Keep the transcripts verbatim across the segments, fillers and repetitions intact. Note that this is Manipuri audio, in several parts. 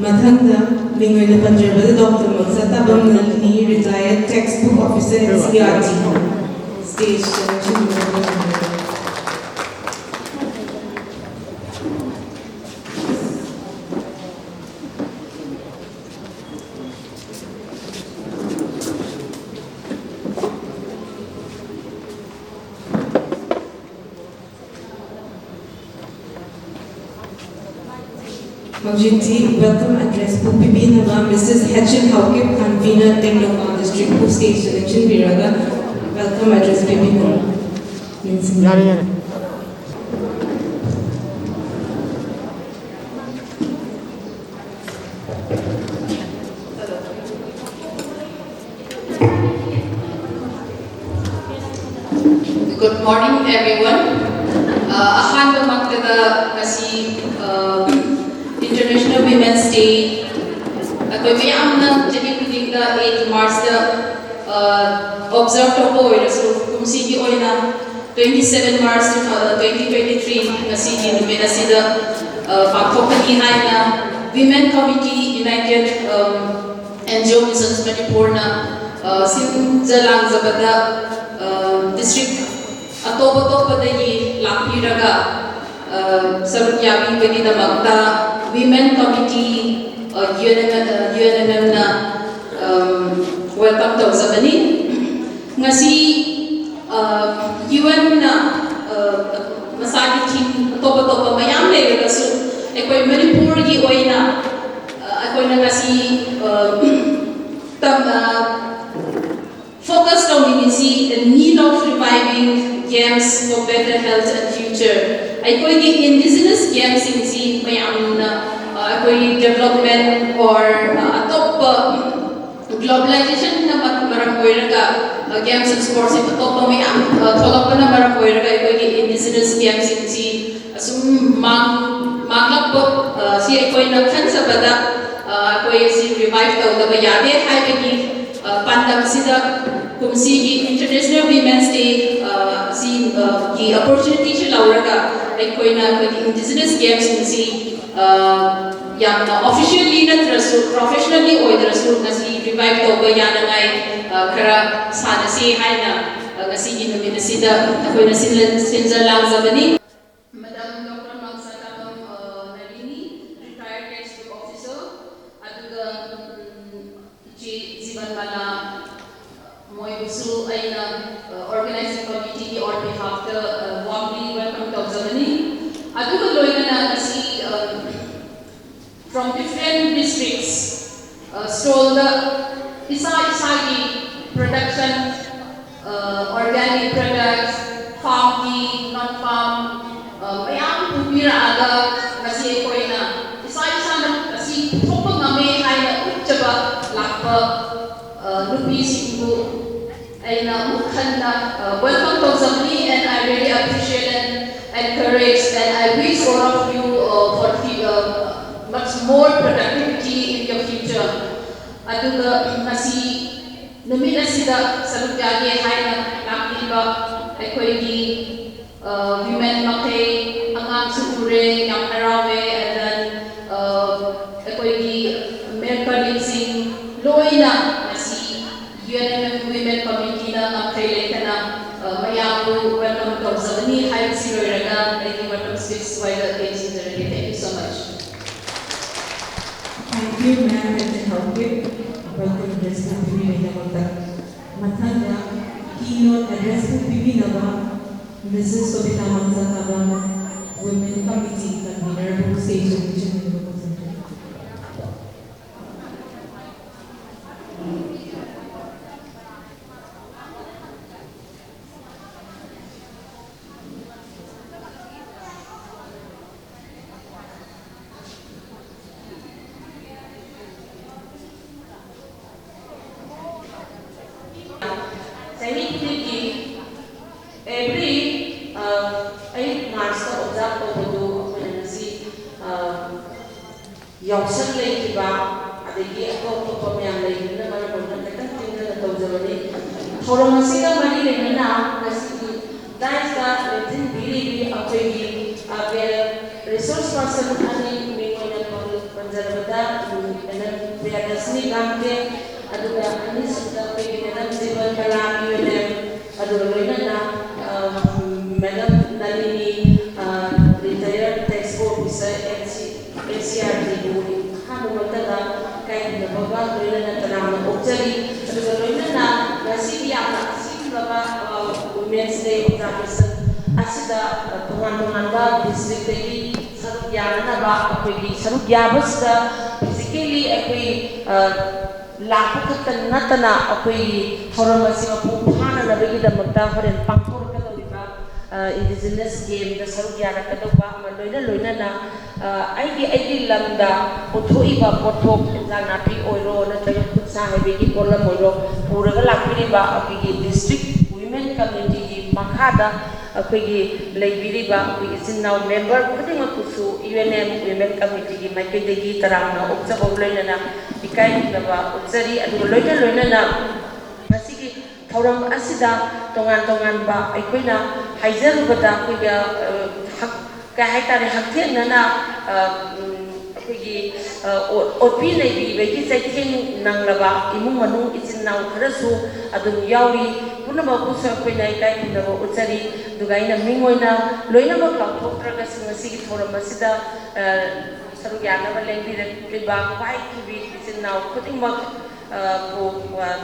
ꯃꯊꯪꯗ ꯃꯤꯡ ꯑꯣꯏꯅ ꯄꯟꯖꯔꯕꯗ doctor Mangsatabam Nalini, retired textbook officer at C R T, stage ꯗ ꯂꯦꯡꯁꯤꯟꯕꯤꯔꯛꯎ꯫ ꯍꯧꯖꯤꯛꯇꯤ welcome address ꯄꯨ ꯄꯤꯕꯤꯅꯕ Missus Hachin Haokip, convener, Tengnoupal district ꯄꯨ stage ꯗ ꯂꯦꯡꯁꯤꯟꯕꯤꯔꯒ welcome address ꯄꯤꯕꯤꯅꯕ ꯅꯤꯡꯁꯤꯡꯖꯔꯤ꯫ ꯌꯥꯔꯦ, ꯌꯥꯔꯦ꯫ Good morning, everyone. Uh, ꯑꯍꯥꯟꯕꯃꯛꯇꯗ ꯉꯁꯤ, uh, International Women's Day ꯑꯩꯈꯣꯏ ꯃꯌꯥꯝꯅ ꯆꯍꯤ ꯈꯨꯗꯤꯡꯗ eight March ꯇ, uh, observe ꯇꯧꯕ ꯑꯣꯏꯔꯁꯨ, ꯀꯨꯝꯁꯤꯒꯤ ꯑꯣꯏꯅ twenty seven March, uh, twenty twenty three, ꯉꯁꯤꯒꯤ ꯅꯨꯃꯤꯠ ꯑꯁꯤꯗ, uh, ꯄꯥꯡꯊꯣꯛꯀꯅꯤ ꯍꯥꯏꯅ Women Committee, United, um, N G O Missions ꯃꯅꯤꯄꯨꯔꯅ, ꯑ, ꯁꯤꯟꯖ ꯂꯥꯡꯖꯕꯗ, ꯑ, district ꯑꯇꯣꯞ ꯑꯇꯣꯞꯄꯗꯒꯤ ꯂꯥꯛꯄꯤꯔꯒ, ꯑ, ꯁꯔꯨꯛ ꯌꯥꯕꯤꯕꯒꯤꯗꯃꯛꯇ Women Committee, ꯑ, U N M, ꯑ, U N M M ꯅ, ꯑ, welcome ꯇꯧꯖꯕꯅꯤ꯫ ꯉꯁꯤ, ꯑ, U N ꯅ, ꯑ, ꯃꯁꯥꯒꯤ theme ꯑꯇꯣꯞ ꯑꯇꯣꯞꯄ ꯃꯌꯥꯝ ꯂꯩꯔꯒꯁꯨ, ꯑꯩꯈꯣꯏ ꯃꯅꯤꯄꯨꯔꯒꯤ ꯑꯣꯏꯅ ꯑ, ꯑꯩꯈꯣꯏꯅ ꯉꯁꯤ, ꯑ, ꯇꯝ-, ꯑ, focus ꯇꯧꯅꯤꯡꯉꯤꯁꯤ the need of reviving games for better health and future꯫ ꯑꯩꯈꯣꯏꯒꯤ indigenous games ꯁꯤꯡꯁꯤ ꯃꯌꯥꯝꯅ, ꯑ, ꯑꯩꯈꯣꯏꯒꯤ development or, ꯑ, ꯑꯇꯣꯞꯄ globalization ꯅ ꯃ-, ꯃꯔꯝ ꯑꯣꯏꯔꯒ, ꯑ, games and sports ꯁꯤ ꯑꯇꯣꯞꯄ ꯃꯌꯥꯝ, ꯑ, ꯊꯣꯛꯂꯛꯄꯅ ꯃꯔꯝ ꯑꯣꯏꯔꯒ ꯑꯩꯈꯣꯏꯒꯤ indigenous games ꯁꯤꯡꯁꯤ ꯑꯁꯨꯝ ꯃꯥꯡ-, ꯃꯥꯡꯂꯛꯄ, ꯑ, ꯁꯤ ꯑꯩꯈꯣꯏꯅ ꯈꯟꯖꯕꯗ, ꯑ, ꯑꯩꯈꯣꯏ ꯑꯁꯤ revive ꯇꯧꯗꯕ ꯌꯥꯗꯦ ꯍꯥꯏꯕꯒꯤ, ꯑ, ꯄꯥꯟꯗꯝꯁꯤꯗ ꯀꯨꯝꯁꯤꯒꯤ International Women's Day, ꯑ, ꯑꯁꯤ, ꯑ, ꯒꯤ opportunity ꯁꯤ ꯂꯧꯔꯒ ꯑꯩꯈꯣꯏꯅ ꯑꯩꯈꯣꯏꯒꯤ indigenous games ꯁꯤꯡꯁꯤ, ꯑ, ꯌꯥꯝꯅ officially ꯅꯠꯇ꯭ꯔꯁꯨ, professionally ꯑꯣꯏꯗ꯭ꯔꯁꯨ, ꯉꯁꯤ revive ꯇꯧꯕ ꯌꯥꯅꯉꯥꯏ, ꯑ, ꯈꯔ ꯁꯥꯟꯅꯁꯤ ꯍꯥꯏꯅ, ꯑ, ꯉꯁꯤꯒꯤ ꯅꯨꯃꯤꯠ ꯑꯁꯤꯗ ꯑꯩꯈꯣꯏꯅ ꯁꯤꯟꯂ-, ꯁꯤꯟꯖ ꯂꯥꯡꯖꯕꯅꯤ꯫ Madam Doctor Mangsatabam, ꯑ, Nalini, retired textbook officer, ꯑꯗꯨꯒ, ꯎꯝ, ꯏꯆꯦ ꯖꯤꯕꯟꯃꯂꯥ, ꯃꯣꯏꯕꯨꯁꯨ ꯑꯩꯅ, ꯑ, organizing committeeꯒꯤ on behalfꯇ, ꯑ, warmly welcome ꯇꯧꯖꯕꯅꯤ꯫ ꯑꯗꯨꯒ ꯂꯣꯏꯅꯅ ꯉꯁꯤ, ꯑ, from different districts, ꯑ, stallꯗ ꯏꯁꯥ ꯏꯁꯥꯒꯤ production, ꯑ, organic products, farmꯒꯤ, non farm, ꯑ, ꯃꯌꯥꯝ ꯄꯨꯕꯤꯔꯛꯑꯒ ꯉꯁꯤ ꯑꯩꯈꯣꯏꯅ ꯏꯁꯥ ꯏꯁꯥꯅ ꯑꯁꯤ ꯄꯨꯊꯣꯛꯄ ꯉꯝꯃꯦ ꯍꯥꯏꯅ ꯎꯠꯆꯕ ꯂꯥꯛꯄ, ꯑ, ꯅꯨꯄꯤꯁꯤꯡꯕꯨ ꯑꯩꯅ ꯑꯃꯨꯛ ꯍꯟꯅ, ꯑ, welcome ꯇꯧꯖꯕꯅꯤ, and I really appreciate and encourage, and I wish all of you, uh, for the, uh, much more productivity in your future. ꯑꯗꯨꯒ ꯉꯁꯤ ꯅꯨꯃꯤꯠ ꯑꯁꯤꯗ ꯁꯔꯨꯛ ꯌꯥꯒꯦ ꯍꯥꯏꯅ ꯂꯥꯛꯂꯤꯕ ꯑꯩꯈꯣꯏꯒꯤ, ꯑ, women ꯃꯈꯩ, ꯑꯉꯥꯡꯁꯨ ꯎꯔꯦ, ꯌꯥꯝ ꯍꯔꯥꯎꯋꯦ, and then, ꯑ, ꯑꯩꯈꯣꯏꯒꯤ male colleagueꯁꯤꯡ ꯂꯣꯏꯅ ꯉꯁꯤ UNMM Women Committeeꯅ ꯉꯝꯈꯩ ꯂꯩꯇꯅ, ꯑ, ꯃꯌꯥꯝꯕꯨ welcome ꯇꯧꯖꯕꯅꯤ ꯍꯥꯏꯕꯁꯤ ꯂꯣꯏꯔꯒ ꯑꯩꯒꯤ welcome speech ꯁ꯭ꯋꯥꯏꯗ ꯇꯦꯟꯁꯤꯟꯖꯔꯒꯦ꯫ Thank you so much. Thank you, ma'am, and help with welcome address ꯄꯤꯕꯤꯕꯒꯤꯗꯃꯛꯇ꯫ ꯃꯊꯪꯗ keynote address ꯄꯤꯕꯤꯅꯕ Mrs. Sobita Mangsatabam, Women Committee Convener ꯕꯨ stage ꯇ ꯄꯤꯖꯅꯤꯡꯕ ꯈꯣꯠꯆꯅꯤꯡꯕ꯫ ꯆꯍꯤ ꯈꯨꯗꯤꯡꯒꯤ every, ꯑ, ꯑꯩ March ꯇ observe ꯇꯧꯕꯗꯨ ꯑꯩꯈꯣꯏꯅ ꯉꯁꯤ, ꯑ, ꯌꯥꯎꯁꯪ ꯂꯩꯈꯤꯕ, ꯑꯗꯒꯤ ꯑꯇꯣꯞ ꯑꯇꯣꯞꯄ ꯃꯌꯥꯝ ꯂꯩꯈꯤꯕꯅ ꯃꯔꯝ ꯑꯣꯏꯗꯨꯅ ꯈꯤꯇꯪ ꯊꯦꯡꯊꯅ ꯇꯧꯖꯕꯅꯤ꯫ ꯊꯧꯔꯝ ꯑꯁꯤꯒ ꯃꯔꯤ ꯂꯩꯅꯅ ꯉꯁꯤꯒꯤ dais ꯇ ꯂꯦꯡꯁꯤꯟꯕꯤꯔꯤꯕꯤ ꯑꯩꯈꯣꯏꯒꯤ, ꯑ, resource person ꯑꯅꯤ ꯃꯤꯡ ꯑꯣꯏꯅ ꯄꯜ-, ꯐꯖꯔꯕꯗ ꯃꯦꯗꯝ ꯄ꯭ꯔꯤꯌꯥꯗꯔꯁꯤꯅꯤ ꯀꯥꯡꯖꯩ, ꯑꯗꯨꯒ ꯑꯅꯤꯁꯨꯕꯗ ꯑꯩꯈꯣꯏꯒꯤ ꯃꯦꯗꯝ ꯖꯤꯕꯟ ꯀꯂꯥ ꯌꯨ ꯑꯦꯟ ꯑꯦꯝ, ꯑꯗꯨꯒ ꯂꯣꯏꯅꯅ madam Nalini, retired textbook officer, N C N C R ꯇꯤꯕꯨ ꯑꯍꯥꯟꯕꯃꯛꯇꯗ ꯏꯀꯥꯏ ꯈꯨꯝꯅꯕꯒ ꯂꯣꯏꯅꯅ ꯇꯔꯥꯝꯅ ꯑꯣꯛꯆꯔꯤ꯫ ꯑꯗꯨꯒ ꯂꯣꯏꯅꯅ ꯉꯁꯤꯒꯤ ꯌꯥꯝꯅ ꯑꯁꯤꯒꯨꯝꯂꯕ Women's Day observation ꯑꯁꯤꯗ ꯇꯣꯉꯥꯟ ꯇꯣꯉꯥꯟꯕ ꯗꯤꯁꯇ꯭ꯔꯤꯛꯇꯒꯤ ꯁꯔꯨꯛ ꯌꯥꯅꯅꯕ ꯑꯩꯈꯣꯏꯒꯤ ꯁꯔꯨꯛ ꯌꯥꯕꯁꯤꯗ ꯐꯤꯖꯤꯀꯦꯜꯂꯤ ꯑꯩꯈꯣꯏ ꯂꯥꯛꯄ ꯈꯛꯇ ꯅꯠꯇꯅ ꯑꯩꯈꯣꯏꯒꯤ ꯊꯧꯔꯝ ꯑꯁꯤ ꯃꯄꯨꯡ ꯐꯥꯅꯅꯕꯒꯤꯗꯃꯛꯇ ꯍꯣꯔꯦꯟ ꯄꯥꯡꯊꯣꯔꯛꯀꯗꯧꯔꯤꯕ ꯏꯟꯗꯤꯖꯤꯅꯁ ꯒꯦꯝꯗ ꯁꯔꯨꯛ ꯌꯥꯔꯛꯀꯗꯧꯕ ꯑꯃ ꯂꯣꯏꯅ ꯂꯣꯏꯅꯅ ꯑꯩꯒꯤ ꯑꯩꯒꯤ ꯂꯝꯗ ꯄꯨꯊꯣꯛꯏꯕ ꯄꯣꯠꯊꯣꯛ, ꯏꯟꯖꯥꯡ ꯅꯥꯄꯤ ꯑꯣꯏꯔꯣ ꯅꯠꯇ꯭ꯔꯒ ꯈꯨꯠ ꯁꯥ ꯍꯩꯕꯒꯤ ꯄꯣꯠꯂꯝ ꯑꯣꯏꯔꯣ, ꯄꯨꯔꯒ ꯂꯥꯛꯄꯤꯔꯤꯕ ꯑꯩꯈꯣꯏꯒꯤ ꯗꯤꯁꯇ꯭ꯔꯤꯛ ꯋꯤꯃꯦꯟ ꯀꯃꯤꯇꯤꯒꯤ ꯃꯈꯥꯗ ꯑꯩꯈꯣꯏꯒꯤ ꯂꯩꯕꯤꯔꯤꯕ ꯑꯩꯈꯣꯏ ꯏꯆꯤꯟ ꯏꯅꯥꯎ ꯃꯦꯝꯕꯔ ꯈꯨꯗꯤꯡꯃꯛꯄꯨꯁꯨ ꯌꯨ ꯑꯦꯟ ꯑꯦꯝ ꯋꯤꯃꯦꯟ ꯀꯃꯤꯇꯤꯒꯤ ꯃꯥꯏꯀꯩꯗꯒꯤ ꯇꯔꯥꯝꯅ ꯑꯣꯛꯆꯕ ꯂꯣꯏꯅꯅ ꯏꯀꯥꯏ ꯈꯨꯝꯅꯕ ꯎꯠꯆꯔꯤ꯫ ꯑꯗꯨꯒ ꯂꯣꯏꯅ ꯂꯣꯏꯅꯅ ꯃꯁꯤꯒꯤ ꯊꯧꯔꯝ ꯑꯁꯤꯗ ꯇꯣꯉꯥꯟ ꯇꯣꯉꯥꯟꯕ ꯑꯩꯈꯣꯏꯅ ꯍꯥꯏꯖꯔꯨꯕꯗ ꯑꯩꯈꯣꯏꯒ ꯀꯩ ꯍꯥꯏꯇꯥꯔꯦ, ꯍꯛꯊꯦꯡꯅꯅ ꯑꯩꯈꯣꯏꯒꯤ ꯑꯣꯠꯄꯤ ꯅꯩꯕꯤꯕꯒꯤ ꯆꯩꯊꯦꯡ ꯅꯪꯂꯕ ꯏꯃꯨꯡ ꯃꯅꯨꯡ ꯏꯆꯤꯟ ꯏꯅꯥꯎ ꯈꯔꯁꯨ ꯑꯗꯨꯝ ꯌꯥꯎꯔꯤ꯫ ꯄꯨꯝꯅꯃꯛꯄꯨꯁꯨ ꯑꯩꯈꯣꯏꯅ ꯏꯀꯥꯏ ꯈꯨꯝꯅꯕ ꯎꯠꯆꯔꯤ꯫ ꯑꯗꯨꯒ ꯑꯩꯅ ꯃꯤꯡ ꯑꯣꯏꯅ ꯂꯣꯏꯅꯃꯛ ꯂꯥꯎꯊꯣꯛꯇ꯭ꯔꯒꯁꯨ ꯉꯁꯤꯒꯤ ꯊꯧꯔꯝ ꯑꯁꯤꯗ ꯁꯔꯨꯛ ꯌꯥꯅꯕ ꯂꯦꯡꯕꯤꯔꯛꯂꯤꯕ ꯈ꯭ꯋꯥꯏ ꯊꯨꯕꯤ ꯏꯆꯤꯟ ꯏꯅꯥꯎ ꯈꯨꯗꯤꯡꯃꯛ ꯄꯨ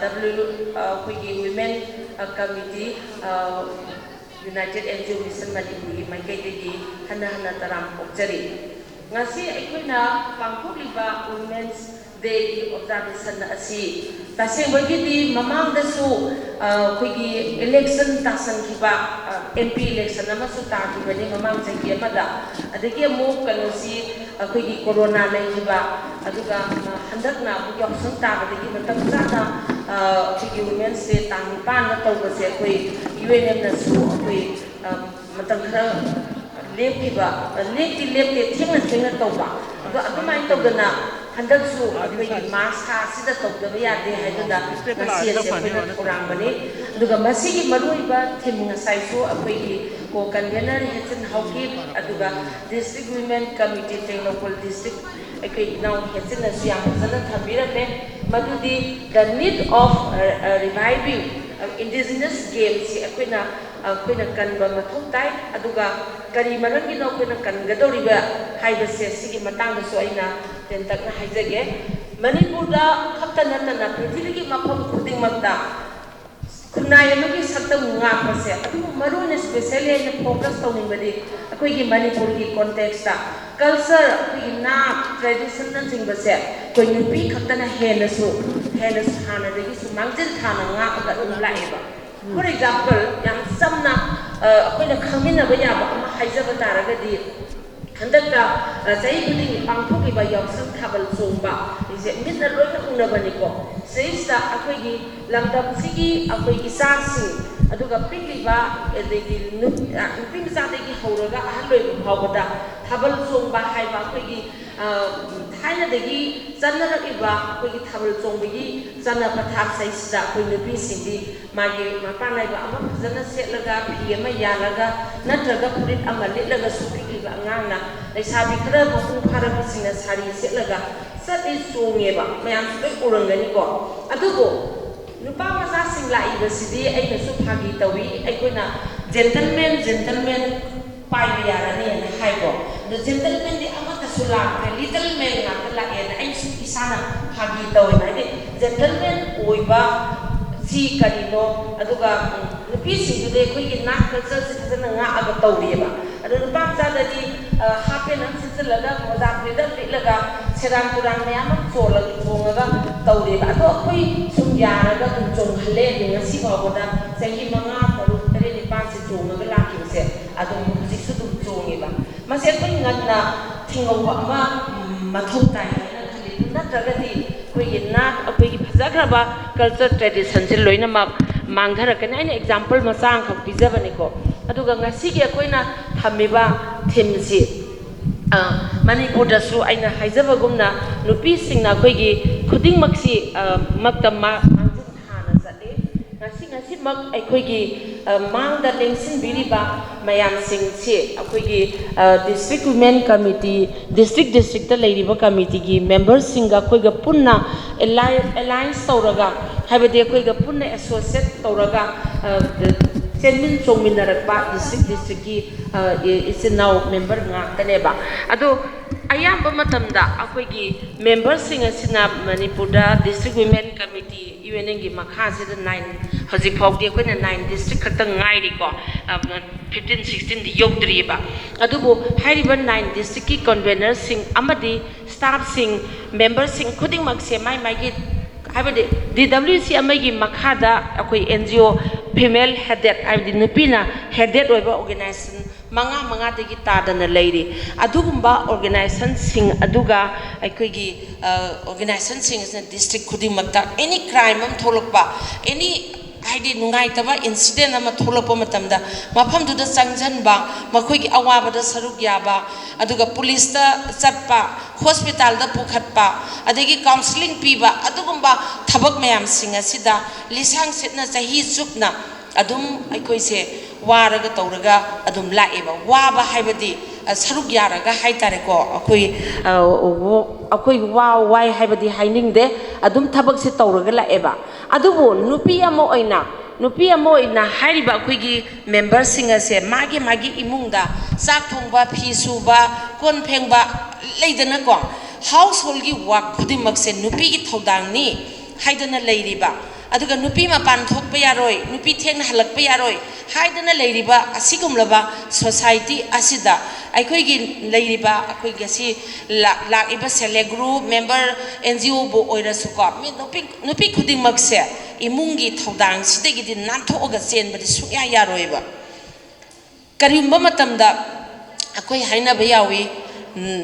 ꯗꯕ꯭ꯂꯤꯎ ꯑꯩꯈꯣꯏꯒꯤ women committee, united N G O mission ꯃꯅꯤꯄꯨꯔꯒꯤ ꯃꯥꯏꯀꯩꯗꯒꯤ ꯍꯟꯅ ꯍꯟꯅ ꯇꯔꯥꯝ ꯑꯣꯛꯆꯔꯤ꯫ ꯉꯁꯤ ꯑꯩꯈꯣꯏꯅ ꯄꯥꯡꯊꯣꯛꯂꯤꯕ ꯋꯨꯃꯦꯟꯁ ꯗꯦꯒꯤ ꯑꯣꯕꯖꯥꯔꯕꯦꯁꯟ ꯑꯁꯤ ꯇꯁꯦꯡꯕꯒꯤꯗꯤ ꯃꯃꯥꯡꯗꯁꯨ ꯑꯩꯈꯣꯏꯒꯤ ꯏꯂꯦꯛꯁꯟ ꯇꯥꯁꯟꯈꯤꯕ, ꯑꯦꯝ ꯄꯤ ꯏꯂꯦꯛꯁꯟ ꯑꯃꯁꯨ ꯇꯥꯈꯤꯕꯅꯤ ꯃꯃꯥꯡ ꯆꯍꯤ ꯑꯃꯗ꯫ ꯑꯗꯒꯤ ꯑꯃꯨꯛ ꯀꯩꯅꯣꯁꯤ ꯑꯩꯈꯣꯏꯒꯤ ꯀꯣꯔꯣꯅꯥ ꯂꯩꯈꯤꯕ, ꯑꯗꯨꯒ ꯍꯟꯗꯛꯅ ꯑꯃꯨꯛ ꯌꯥꯎꯁꯪ ꯇꯥꯕꯗꯒꯤ ꯃꯇꯝ ꯆꯥꯅ ꯑꯩꯈꯣꯏꯒꯤ ꯋꯨꯃꯦꯟꯁ ꯗꯦ ꯇꯥꯡ ꯅꯤꯄꯥꯟꯗ ꯇꯧꯕꯁꯦ ꯑꯩꯈꯣꯏ ꯌꯨ ꯑꯦꯟ ꯑꯦꯝꯅꯁꯨ ꯑꯩꯈꯣꯏ ꯃꯇꯝ ꯈꯔ ꯂꯦꯞꯈꯤꯕ, ꯂꯦꯞꯇꯤ ꯂꯦꯞꯇꯦ, ꯊꯦꯡꯅ ꯊꯦꯡꯅ ꯇꯧꯕ꯫ ꯑꯗꯣ ꯑꯗꯨꯃꯥꯏꯅ ꯇꯧꯗꯅ ꯍꯟꯗꯛꯁꯨ ꯑꯩꯈꯣꯏꯒꯤ ꯃꯥꯔꯆ ꯊꯥ ꯑꯁꯤꯗ ꯇꯧꯗꯕ ꯌꯥꯗꯦ ꯍꯥꯏꯗꯨꯅ ꯉꯁꯤ ꯑꯁꯤ ꯑꯩꯈꯣꯏꯅ ꯊꯧꯔꯥꯡꯕꯅꯤ꯫ ꯑꯗꯨꯒ ꯃꯁꯤꯒꯤ ꯃꯔꯨꯑꯣꯏꯕ ꯊꯤꯝ ꯉꯁꯥꯏꯁꯨ ꯑꯩꯈꯣꯏꯒꯤ ꯀꯣ ꯀꯟꯚꯦꯅꯔ ꯍꯦꯆꯤꯟ ꯍꯥꯎꯀꯤꯞ, ꯑꯗꯨꯒ district women committee Tengnoupal district ꯑꯩꯈꯣꯏ ꯏꯅꯥꯎ ꯍꯦꯠꯆꯤꯟꯅꯁꯨ ꯌꯥꯝ ꯐꯖꯅ ꯊꯝꯕꯤꯔꯝꯃꯦ꯫ ꯃꯗꯨꯗꯤ the need of, uh, uh, reviving, uh, indigenous gamesꯁꯤ ꯑꯩꯈꯣꯏꯅ, ꯑꯩꯈꯣꯏꯅ ꯀꯟꯕ ꯃꯊꯧ ꯇꯥꯏ꯫ ꯑꯗꯨꯒ ꯀꯔꯤ ꯃꯔꯝꯒꯤꯅꯣ ꯑꯩꯈꯣꯏꯅ ꯀꯟꯒꯗꯧꯔꯤꯕ ꯍꯥꯏꯕꯁꯦ, ꯁꯤꯒꯤ ꯃꯇꯥꯡꯗꯁꯨ ꯑꯩꯅ ꯇꯦꯟꯇꯛꯅ ꯍꯥꯏꯖꯒꯦ꯫ ꯃꯅꯤꯄꯨꯔꯗ ꯈꯛꯇ ꯅꯠꯇꯅ ꯄ꯭ꯔꯤꯊꯤꯕꯤꯒꯤ ꯃꯐꯝ ꯈꯨꯗꯤꯡꯃꯛꯇ ꯈꯨꯟꯅꯥꯏ ꯑꯃꯒꯤ ꯁꯛꯇꯝ ꯉꯥꯛꯄꯁꯦ, ꯑꯗꯨꯕꯨ ꯃꯔꯨ ꯑꯣꯏꯅ specially ꯑꯩꯅ focus ꯇꯧꯅꯤꯡꯕꯗꯤ ꯑꯩꯈꯣꯏꯒꯤ ꯃꯅꯤꯄꯨꯔꯒꯤ contextꯇ culture, ꯑꯩꯈꯣꯏꯒꯤ ꯅꯥꯠ, traditionꯅꯆꯤꯡꯕꯁꯦ ꯑꯩꯈꯣꯏ ꯅꯨꯄꯤ ꯈꯛꯇꯅ ꯍꯦꯟꯅꯁꯨ, ꯍꯦꯟꯅꯁꯨ ꯍꯥꯟꯅꯗꯒꯤꯁꯨ ꯃꯥꯡꯖꯤꯜ ꯊꯥꯅ ꯉꯥꯛꯑꯒ ꯑꯗꯨꯝ ꯂꯥꯛꯑꯦꯕ꯫ For example, ꯌꯥꯝ ꯆꯝꯅ, ꯑ, ꯑꯩꯈꯣꯏꯅ ꯈꯪꯃꯤꯟꯅꯕ ꯌꯥꯕ ꯑꯃ ꯍꯥꯏꯖꯕ ꯇꯥꯔꯒꯗꯤ, ꯍꯟꯗꯛꯇ, ꯑ, ꯆꯍꯤ ꯈꯨꯗꯤꯡꯒꯤ ꯄꯥꯡꯊꯣꯛꯂꯤꯕ ꯌꯥꯎꯁꯪ ꯊꯥꯕꯜ ꯆꯣꯡꯕ ꯍꯥꯏꯁꯦ ꯃꯤꯠꯅ ꯂꯣꯏꯅ ꯎꯅꯕꯅꯤꯀꯣ꯫ ꯁꯤꯗꯩꯁꯤꯗ ꯑꯩꯈꯣꯏꯒꯤ ꯂꯝꯗꯝꯁꯤꯒꯤ ꯑꯩꯈꯣꯏ ꯏꯆꯥꯁꯤꯡ, ꯑꯗꯨꯒ ꯄꯤꯛꯂꯤꯕ, ꯑꯗꯒꯤ ꯅꯨ-, ꯑ, ꯅꯨꯄꯤ ꯃꯆꯥꯗꯒꯤ ꯍꯧꯔꯒ ꯑꯍꯜ ꯑꯣꯏꯕ ꯐꯥꯎꯕꯗ ꯊꯥꯕꯜ ꯆꯣꯡꯕ ꯍꯥꯏꯕ ꯑꯩꯈꯣꯏꯒꯤ, ꯑ, ꯊꯥꯏꯅꯗꯒꯤ ꯆꯠꯅꯔꯛꯂꯤꯕ ꯑꯩꯈꯣꯏꯒꯤ ꯊꯥꯕꯜ ꯆꯣꯡꯕꯒꯤ ꯆꯠꯅ ꯄꯊꯥꯞꯁꯤꯗꯩꯁꯤꯗ ꯑꯩꯈꯣꯏ ꯅꯨꯄꯤꯁꯤꯡꯗꯤ ꯃꯥꯒꯤ ꯃꯄꯥꯟ ꯅꯥꯏꯕ ꯑꯃ ꯐꯖꯅ ꯁꯦꯠꯂꯒ, ꯐꯤ ꯑꯃ ꯌꯥꯜꯂꯒ, ꯅꯠꯇ꯭ꯔꯒ ꯐꯨꯔꯤꯠ ꯑꯃ ꯂꯤꯠꯂꯒꯁꯨ ꯄꯤꯛꯂꯤꯕ ꯑꯉꯥꯡꯅ, ꯂꯩꯁꯥꯕꯤ ꯈꯔ ꯃꯄꯨꯡ ꯐꯥꯔꯕꯁꯤꯡꯅ ꯁꯥꯔꯤ ꯁꯦꯠꯂꯒ ꯆꯠꯂꯤ, ꯆꯣꯡꯉꯦꯕ, ꯃꯌꯥꯝꯁꯨ ꯂꯣꯏ ꯎꯔꯝꯒꯅꯤꯀꯣ꯫ ꯑꯗꯨꯕꯨ ꯅꯨꯄꯥ ꯃꯆꯥꯁꯤꯡ ꯂꯥꯛꯏꯕꯁꯤꯗꯤ ꯑꯩꯅꯁꯨ ꯐꯥꯒꯤ ꯇꯧꯏ, ꯑꯩꯈꯣꯏꯅ gentleman, gentleman ꯄꯥꯏꯕ ꯌꯥꯔꯅꯤꯅ ꯍꯥꯏꯀꯣ꯫ ꯑꯗꯣ gentlemanꯗꯤ ꯑꯃꯠꯇꯁꯨ ꯂꯥꯛꯇ꯭ꯔꯦ, little man ꯉꯥꯛꯇ ꯂꯥꯛꯑꯦꯅ ꯑꯩꯁꯨ ꯏꯁꯥꯅ ꯐꯥꯒꯤ ꯇꯧꯋꯦꯕ꯫ ꯍꯥꯏꯗꯤ gentleman ꯑꯣꯏꯕ ꯁꯤ ꯀꯔꯤꯅꯣ? ꯑꯗꯨꯒ, ꯎꯝ, ꯅꯨꯄꯤꯁꯤꯡꯗꯨꯗꯤ ꯑꯩꯈꯣꯏꯒꯤ ꯅꯥꯠ cultureꯁꯦ ꯐꯖꯅ ꯉꯥꯛꯑꯒ ꯇꯧꯔꯤꯑꯕ꯫ ꯑꯗꯣ ꯅꯨꯄꯥ ꯃꯆꯥꯗꯗꯤ, ꯑ, half pant ꯑꯃ ꯁꯦꯠꯆꯜꯂꯒ, ꯃꯣꯖꯥ ꯐꯨꯔꯤꯠ ꯑꯃ ꯂꯤꯠꯂꯒ, ꯁꯦꯔꯥꯟ ꯇꯨꯔꯥꯟ ꯃꯌꯥꯝ ꯑꯃ ꯆꯣꯜꯂꯒ, ꯆꯣꯡꯉꯒ ꯇꯧꯔꯤꯑꯕ꯫ ꯑꯗꯣ ꯑꯩꯈꯣꯏ ꯁꯨꯝ ꯌꯥꯔꯒ ꯑꯗꯨꯝ ꯆꯣꯡꯍꯜꯂꯦ꯫ ꯑꯗꯨ ꯉꯁꯤ ꯐꯥꯎꯕꯗ ꯆꯍꯤ ꯃꯉꯥ, ꯇꯔꯨꯛ, ꯇꯔꯦꯠ, ꯅꯤꯄꯥꯟꯁꯦ ꯆꯣꯡꯉꯒ ꯂꯥꯛꯈꯤꯕꯁꯦ ꯑꯗꯨꯝ ꯍꯧꯖꯤꯛꯁꯨ ꯑꯗꯨꯝ ꯆꯣꯡꯉꯦꯕ꯫ ꯃꯁꯤ ꯑꯩꯈꯣꯏ ꯉꯟꯅ ꯊꯤꯡꯍꯧꯕ ꯑꯃ, ꯎꯝ, ꯃꯊꯧ ꯇꯥꯏ ꯍꯥꯏꯅ ꯈꯜꯂꯤ꯫ ꯑꯗꯨ ꯅꯠꯇ꯭ꯔꯒꯗꯤ ꯑꯩꯈꯣꯏꯒꯤ ꯅꯥꯠ, ꯑꯩꯈꯣꯏꯒꯤ ꯐꯖꯈ꯭ꯔꯕ culture traditionꯁꯦ ꯂꯣꯏꯅꯃꯛ ꯃꯥꯡꯊꯔꯛꯀꯅꯤ꯫ ꯑꯩꯅ example ꯃꯆꯥ ꯑꯃꯈꯛ ꯄꯤꯖꯕꯅꯤꯀꯣ꯫ ꯑꯗꯨꯒ ꯉꯁꯤꯒꯤ ꯑꯩꯈꯣꯏꯅ ꯊꯝꯃꯤꯕ themeꯁꯤ, ꯑ, ꯃꯅꯤꯄꯨꯔꯗꯁꯨ ꯑꯩꯅ ꯍꯥꯏꯖꯕꯒꯨꯝꯅ ꯅꯨꯄꯤꯁꯤꯡꯅ ꯑꯩꯈꯣꯏꯒꯤ ꯈꯨꯗꯤꯡꯃꯛꯁꯤ, ꯑ, ꯃꯛꯇ ꯃꯥ-, ꯃꯥꯡꯖꯤꯜ ꯊꯥꯅ ꯆꯠꯂꯤ꯫ ꯉꯁꯤ, ꯉꯁꯤꯃꯛ ꯑꯩꯈꯣꯏꯒꯤ, ꯃꯥꯡꯗ ꯂꯦꯡꯁꯤꯟꯕꯤꯔꯤꯕ ꯃꯌꯥꯝꯁꯤꯡꯁꯤ ꯑꯩꯈꯣꯏꯒꯤ district women committee, district district ꯂꯩꯔꯤꯕ ꯀꯃꯤꯇꯤꯒꯤ ꯃꯦꯝꯕꯔꯁꯤꯡꯒ ꯑꯩꯈꯣꯏꯒ ꯄꯨꯟꯅ ꯑꯦꯂꯥꯏꯟꯁ ꯇꯧꯔꯒ, ꯍꯥꯏꯕꯗꯤ ꯑꯩꯈꯣꯏꯒ ꯄꯨꯟꯅ ꯑꯦꯁꯣꯁꯤꯌꯦꯠ ꯇꯧꯔꯒ ꯆꯦꯟꯃꯤꯟ ꯆꯣꯡꯃꯤꯟꯅꯔꯛꯄ ꯗꯤꯁꯇ꯭ꯔꯤꯛ ꯗꯤꯁꯇ꯭ꯔꯤꯛꯀꯤ ꯏꯆꯤꯟ ꯏꯅꯥꯎ ꯃꯦꯝꯕꯔ ꯉꯥꯛꯇꯅꯦꯕ꯫ ꯑꯗꯣ ꯑꯌꯥꯝꯕ ꯃꯇꯝꯗ ꯑꯩꯈꯣꯏꯒꯤ ꯃꯦꯝꯕꯔꯁꯤꯡ ꯑꯁꯤꯅ ꯃꯅꯤꯄꯨꯔꯗ district women committee, U N ꯑꯦꯟꯒꯤ ꯃꯈꯥꯁꯤꯗ ꯅꯥꯏꯟ, ꯍꯧꯖꯤꯛ ꯐꯥꯎꯗꯤ ꯑꯩꯈꯣꯏꯅ ꯅꯥꯏꯟ ꯗꯤꯁꯇ꯭ꯔꯤꯛ ꯈꯛꯇꯪ ꯉꯥꯏꯔꯤꯀꯣ, ꯐꯤꯐꯇꯤꯟ ꯁꯤꯛꯁꯇꯤꯟꯗꯤ ꯌꯧꯗ꯭ꯔꯤꯑꯕ꯫ ꯑꯗꯨꯕꯨ ꯍꯥꯏꯔꯤꯕ ꯅꯥꯏꯟ ꯗꯤꯁꯇ꯭ꯔꯤꯛꯀꯤ ꯀꯟꯚꯦꯅꯔꯁꯤꯡ ꯑꯃꯗꯤ ꯁ꯭ꯇꯥꯐꯁꯤꯡ, ꯃꯦꯝꯕꯔꯁꯤꯡ ꯈꯨꯗꯤꯡꯃꯛꯁꯦ ꯃꯥꯏ ꯃꯥꯏꯒꯤ, ꯍꯥꯏꯕꯗꯤ ꯗꯤ ꯗꯕ꯭ꯂꯤꯎ ꯁꯤ ꯑꯃꯒꯤ ꯃꯈꯥꯗ ꯑꯩꯈꯣꯏ ꯑꯦꯟ ꯖꯤ ꯑꯣ ꯐꯤꯃꯦꯜ ꯍꯦꯗꯦꯠ, ꯍꯥꯏꯕꯗꯤ ꯅꯨꯄꯤꯅ ꯍꯦꯗꯦꯠ ꯑꯣꯏꯕ ꯑꯣꯔꯒꯅꯥꯏꯖꯦꯁꯟ ꯃꯉꯥ ꯃꯉꯥꯗꯒꯤ ꯇꯥꯗꯅ ꯂꯩꯔꯤ꯫ ꯑꯗꯨꯒꯨꯝꯕ ꯑꯣꯔꯒꯅꯥꯏꯖꯦꯁꯟꯁꯤꯡ ꯑꯗꯨꯒ ꯑꯩꯈꯣꯏꯒꯤ ꯑꯣꯔꯒꯅꯥꯏꯖꯦꯁꯟꯁꯤꯡ ꯑꯁꯤꯅ ꯗꯤꯁꯇ꯭ꯔꯤꯛ ꯈꯨꯗꯤꯡꯃꯛꯇ ꯑꯦꯅꯤ ꯀ꯭ꯔꯥꯏꯝ ꯑꯃ ꯊꯣꯛꯂꯛꯄ, ꯑꯦꯅꯤ, ꯍꯥꯏꯗꯤ ꯅꯨꯡꯉꯥꯏꯇꯕ ꯏꯟꯁꯤꯗꯦꯟ ꯑꯃ ꯊꯣꯛꯂꯛꯄ ꯃꯇꯝꯗ ꯃꯐꯝꯗꯨꯗ ꯆꯪꯁꯤꯟꯕ, ꯃꯈꯣꯏꯒꯤ ꯑꯋꯥꯕꯗ ꯁꯔꯨꯛ ꯌꯥꯕ, ꯑꯗꯨꯒ ꯄꯨꯂꯤꯁꯇ ꯆꯠꯄ, ꯍꯣꯁꯄꯤꯇꯥꯜꯗ ꯄꯨꯈꯠꯄ, ꯑꯗꯒꯤ ꯀꯥꯎꯟꯁꯤꯂꯤꯡ ꯄꯤꯕ, ꯑꯗꯨꯒꯨꯝꯕ ꯊꯕꯛ ꯃꯌꯥꯝꯁꯤꯡ ꯑꯁꯤꯗ ꯂꯤꯁꯥꯡ ꯁꯤꯠꯅ ꯆꯍꯤ ꯆꯨꯞꯅ ꯑꯗꯨꯝ ꯑꯩꯈꯣꯏꯁꯦ ꯋꯥꯔꯒ ꯇꯧꯔꯒ ꯑꯗꯨꯝ ꯂꯥꯛꯑꯦꯕ꯫ ꯋꯥꯕ ꯍꯥꯏꯕꯗꯤ, ꯑ, ꯁꯔꯨꯛ ꯌꯥꯔꯒ ꯍꯥꯏꯇꯥꯔꯦꯀꯣ, ꯑꯩꯈꯣꯏ, ꯑ, ꯑꯩꯈꯣꯏ ꯋꯥ ꯋꯥꯏ ꯍꯥꯏꯕꯗꯤ ꯍꯥꯏꯅꯤꯡꯗꯦ, ꯑꯗꯨꯝ ꯊꯕꯛꯁꯦ ꯇꯧꯔꯒ ꯂꯥꯛꯑꯦꯕ꯫ ꯑꯗꯨꯕꯨ ꯅꯨꯄꯤ ꯑꯃ ꯑꯣꯏꯅ, ꯅꯨꯄꯤ ꯑꯃ ꯑꯣꯏꯅ ꯍꯥꯏꯔꯤꯕ ꯑꯩꯈꯣꯏꯒꯤ ꯃꯦꯝꯕꯔꯁꯤꯡ ꯑꯁꯦ ꯃꯥꯒꯤ ꯃꯥꯒꯤ ꯏꯃꯨꯡꯗ ꯆꯥꯛ ꯊꯣꯡꯕ, ꯐꯤ ꯁꯨꯕ, ꯀꯣꯟ ꯐꯦꯡꯕ ꯂꯩꯗꯅꯀꯣ, ꯍꯥꯎꯁ ꯍꯣꯜꯒꯤ ꯋꯥꯛ ꯈꯨꯗꯤꯡꯃꯛꯁꯦ ꯅꯨꯄꯤꯒꯤ ꯊꯧꯗꯥꯡꯅꯤ ꯍꯥꯏꯗꯅ ꯂꯩꯔꯤꯕ, ꯑꯗꯨꯒ ꯅꯨꯄꯤ ꯃꯄꯥꯟ ꯊꯣꯛꯄ ꯌꯥꯔꯣꯏ, ꯅꯨꯄꯤ ꯊꯦꯡꯅ ꯍꯜꯂꯛꯄ ꯌꯥꯔꯣꯏ ꯍꯥꯏꯗꯅ ꯂꯩꯔꯤꯕ ꯑꯁꯤꯒꯨꯝꯂꯕ ꯁꯣꯁꯥꯏꯇꯤ ꯑꯁꯤꯗ ꯑꯩꯈꯣꯏꯒꯤ ꯂꯩꯔꯤꯕ, ꯑꯩꯈꯣꯏꯒꯤ ꯑꯁꯤ ꯂꯥꯛ-, ꯂꯥꯛꯏꯕ self help group member, N G ꯑꯣꯕꯨ ꯑꯣꯏꯔꯁꯨꯀꯣ, ꯃꯤ ꯅꯨꯄꯤ, ꯅꯨꯄꯤ ꯈꯨꯗꯤꯡꯃꯛꯁꯦ ꯏꯃꯨꯡꯒꯤ ꯊꯧꯗꯥꯡꯁꯤꯗꯒꯤꯗꯤ ꯅꯥꯟꯊꯣꯛꯑꯒ ꯆꯦꯟꯕꯗꯤ ꯁꯨꯡꯌꯥ ꯌꯥꯔꯣꯏꯕ꯫ ꯀꯔꯤꯒꯨꯝꯕ ꯃꯇꯝꯗ ꯑꯩꯈꯣꯏ ꯍꯥꯏꯅꯕ ꯌꯥꯎꯏ,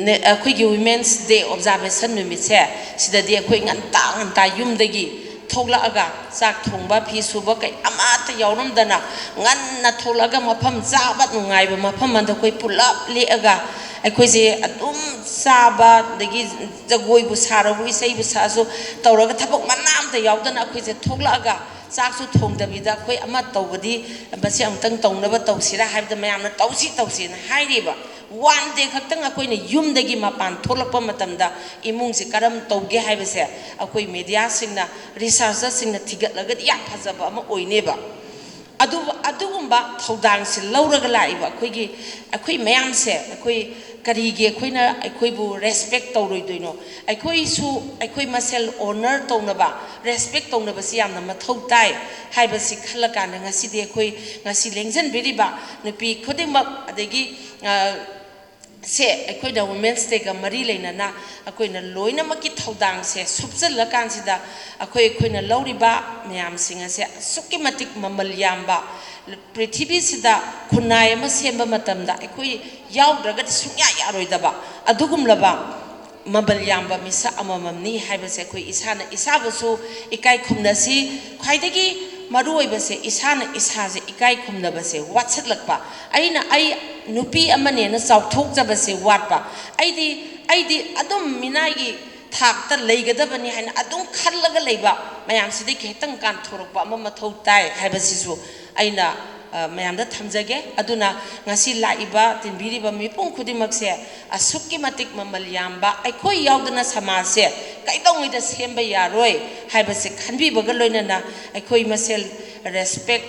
ꯅꯦ-, ꯑꯩꯈꯣꯏꯒꯤ ꯋꯤꯃꯦꯟꯁ ꯗꯦ ꯑꯣꯕꯖꯥꯔꯕꯦꯁꯟ ꯅꯨꯃꯤꯠꯁꯦ, ꯁꯤꯗꯗꯤ ꯑꯩꯈꯣꯏ ꯉꯟꯇꯥ ꯉꯟꯇꯥ ꯌꯨꯝꯗꯒꯤ ꯊꯣꯛꯂꯛꯑꯒ ꯆꯥꯛ ꯊꯣꯡꯕ, ꯐꯤ ꯁꯨꯕ ꯀꯩ ꯑꯃꯠꯇ ꯌꯥꯎꯔꯝꯗꯅ ꯉꯟꯅ ꯊꯣꯛꯂꯛꯑꯒ ꯃꯐꯝ ꯆꯥꯕ ꯅꯨꯡꯉꯥꯏꯕ ꯃꯐꯝ ꯑꯃꯗ ꯑꯩꯈꯣꯏ ꯄꯨꯂꯞ ꯂꯦꯛꯑꯒ ꯑꯩꯈꯣꯏꯁꯦ ꯑꯗꯨꯝ ꯆꯥꯕ, ꯑꯗꯒꯤ ꯖꯒꯣꯏꯕꯨ ꯁꯥꯔꯕꯨ, ꯏꯁꯩꯕꯨ ꯁꯥꯔꯁꯨ ꯇꯧꯔꯒ ꯊꯕꯛ ꯃꯅꯥ ꯑꯝꯇ ꯌꯥꯎꯗꯅ ꯑꯩꯈꯣꯏꯁꯦ ꯊꯣꯛꯂꯛꯑꯒ ꯆꯥꯛꯁꯨ ꯊꯣꯡꯗꯕꯤꯗ ꯑꯩꯈꯣꯏ ꯑꯃ ꯇꯧꯕꯗꯤ ꯃꯁꯤ ꯑꯃꯨꯛꯇꯪ ꯇꯧꯅꯕ ꯇꯧꯁꯤꯔꯥ ꯍꯥꯏꯕꯗ ꯃꯌꯥꯝꯅ ꯇꯧꯁꯤ ꯇꯧꯁꯤꯅ ꯍꯥꯏꯔꯤꯕ꯫ One day ꯈꯛꯇꯪ ꯑꯩꯈꯣꯏꯅ ꯌꯨꯝꯗꯒꯤ ꯃꯄꯥꯟ ꯊꯣꯛꯂꯛꯄ ꯃꯇꯝꯗ ꯏꯃꯨꯡꯁꯤ ꯀꯔꯝ ꯇꯧꯒꯦ ꯍꯥꯏꯕꯁꯦ ꯑꯩꯈꯣꯏ ꯃꯦꯗꯤꯌꯥꯁꯤꯡꯅ, ꯔꯤꯁꯥꯔꯆꯔꯁꯤꯡꯅ ꯊꯤꯒꯠꯂꯒꯗꯤ ꯌꯥꯝ ꯐꯖꯕ ꯑꯃ ꯑꯣꯏꯅꯦꯕ꯫ ꯑꯗꯨ, ꯑꯗꯨꯒꯨꯝꯕ ꯊꯧꯗꯥꯡꯁꯤ ꯂꯧꯔꯒ ꯂꯥꯛꯏꯕ ꯑꯩꯈꯣꯏꯒꯤ, ꯑꯩꯈꯣꯏ ꯃꯌꯥꯝꯁꯦ, ꯑꯩꯈꯣꯏ ꯀꯔꯤꯒꯤ ꯑꯩꯈꯣꯏꯅ ꯑꯩꯈꯣꯏꯕꯨ ꯔꯦꯁꯄꯦꯛ ꯇꯧꯔꯣꯏꯗꯣꯏꯅꯣ? ꯑꯩꯈꯣꯏꯁꯨ ꯑꯩꯈꯣꯏ ꯃꯁꯦꯜ ꯑꯣꯅꯔ ꯇꯧꯅꯕ, ꯔꯦꯁꯄꯦꯛ ꯇꯧꯅꯕꯁꯤ ꯌꯥꯝꯅ ꯃꯊꯧ ꯇꯥꯏ ꯍꯥꯏꯕꯁꯤ ꯈꯜꯂꯀꯥꯟꯗ ꯉꯁꯤꯗꯤ ꯑꯩꯈꯣꯏ ꯉꯁꯤ ꯂꯦꯡꯁꯤꯟꯕꯤꯔꯤꯕ ꯅꯨꯄꯤ ꯈꯨꯗꯤꯡꯃꯛ, ꯑꯗꯒꯤ, ꯑ, ꯁꯦ ꯑꯩꯈꯣꯏꯅ Women's Dayꯒ ꯃꯔꯤ ꯂꯩꯅꯅ ꯑꯩꯈꯣꯏꯅ ꯂꯣꯏꯅꯃꯛꯀꯤ ꯊꯧꯗꯥꯡꯁꯦ ꯁꯨꯞꯆꯜꯂꯀꯥꯟꯁꯤꯗ ꯑꯩꯈꯣꯏ, ꯑꯩꯈꯣꯏꯅ ꯂꯧꯔꯤꯕ ꯃꯌꯥꯝꯁꯤꯡ ꯑꯁꯦ ꯑꯁꯨꯛꯀꯤ ꯃꯇꯤꯛ ꯃꯃꯜ ꯌꯥꯝꯕ, ꯄ꯭ꯔꯤꯊꯤꯕꯤꯁꯤꯗ ꯈꯨꯟꯅꯥꯏ ꯑꯃ ꯁꯦꯝꯕ ꯃꯇꯝꯗ ꯑꯩꯈꯣꯏ ꯌꯥꯎꯗ꯭ꯔꯒꯗꯤ ꯁꯨꯡꯌꯥ ꯌꯥꯔꯣꯏꯗꯕ ꯑꯗꯨꯒꯨꯝꯂꯕ ꯃꯃꯜ ꯌꯥꯝꯕ ꯃꯤꯁꯛ ꯑꯃꯃꯝꯅꯤ ꯍꯥꯏꯕꯁꯦ ꯑꯩꯈꯣꯏ ꯏꯁꯥꯅ ꯏꯁꯥꯕꯨꯁꯨ ꯏꯀꯥꯏ ꯈꯨꯝꯅꯁꯤ꯫ ꯈ꯭ꯋꯥꯏꯗꯒꯤ ꯃꯔꯨꯑꯣꯏꯕꯁꯦ ꯏꯁꯥꯅ ꯏꯁꯥꯁꯦ ꯏꯀꯥꯏ ꯈꯨꯝꯅꯕꯁꯦ ꯋꯥꯠꯁꯤꯜꯂꯛꯄ꯫ ꯑꯩꯅ ꯑꯩ ꯅꯨꯄꯤ ꯑꯃꯅꯦꯅ ꯆꯥꯎꯊꯣꯛꯆꯕꯁꯦ ꯋꯥꯠꯄ꯫ ꯑꯩꯗꯤ, ꯑꯩꯗꯤ ꯑꯗꯨꯝ ꯃꯤꯅꯥꯏꯒꯤ ꯊꯥꯛꯇ ꯂꯩꯒꯗꯕꯅꯤ ꯍꯥꯏꯅ ꯑꯗꯨꯝ ꯈꯜꯂꯒ ꯂꯩꯕ ꯃꯌꯥꯝꯁꯤꯗꯒꯤ ꯈꯤꯇꯪ ꯀꯥꯟꯊꯣꯔꯛꯄ ꯑꯃ ꯃꯊꯧ ꯇꯥꯏ ꯍꯥꯏꯕꯁꯤꯁꯨ ꯑꯩꯅ, ꯑ, ꯃꯌꯥꯝꯗ ꯊꯝꯖꯒꯦ꯫ ꯑꯗꯨꯅ ꯉꯁꯤ ꯂꯥꯛꯏꯕ, ꯇꯤꯟꯕꯤꯔꯤꯕ ꯃꯤꯄꯨꯝ ꯈꯨꯗꯤꯡꯃꯛꯁꯦ ꯑꯁꯨꯛꯀꯤ ꯃꯇꯤꯛ ꯃꯃꯜ ꯌꯥꯝꯕ, ꯑꯩꯈꯣꯏ ꯌꯥꯎꯗꯅ ꯁꯃꯥꯖꯁꯦ ꯀꯩꯗꯧꯉꯩꯗ ꯁꯦꯝꯕ ꯌꯥꯔꯣꯏ ꯍꯥꯏꯕꯁꯦ ꯈꯟꯕꯤꯕꯒ ꯂꯣꯏꯅꯅ ꯑꯩꯈꯣꯏ ꯃꯁꯦꯜ respect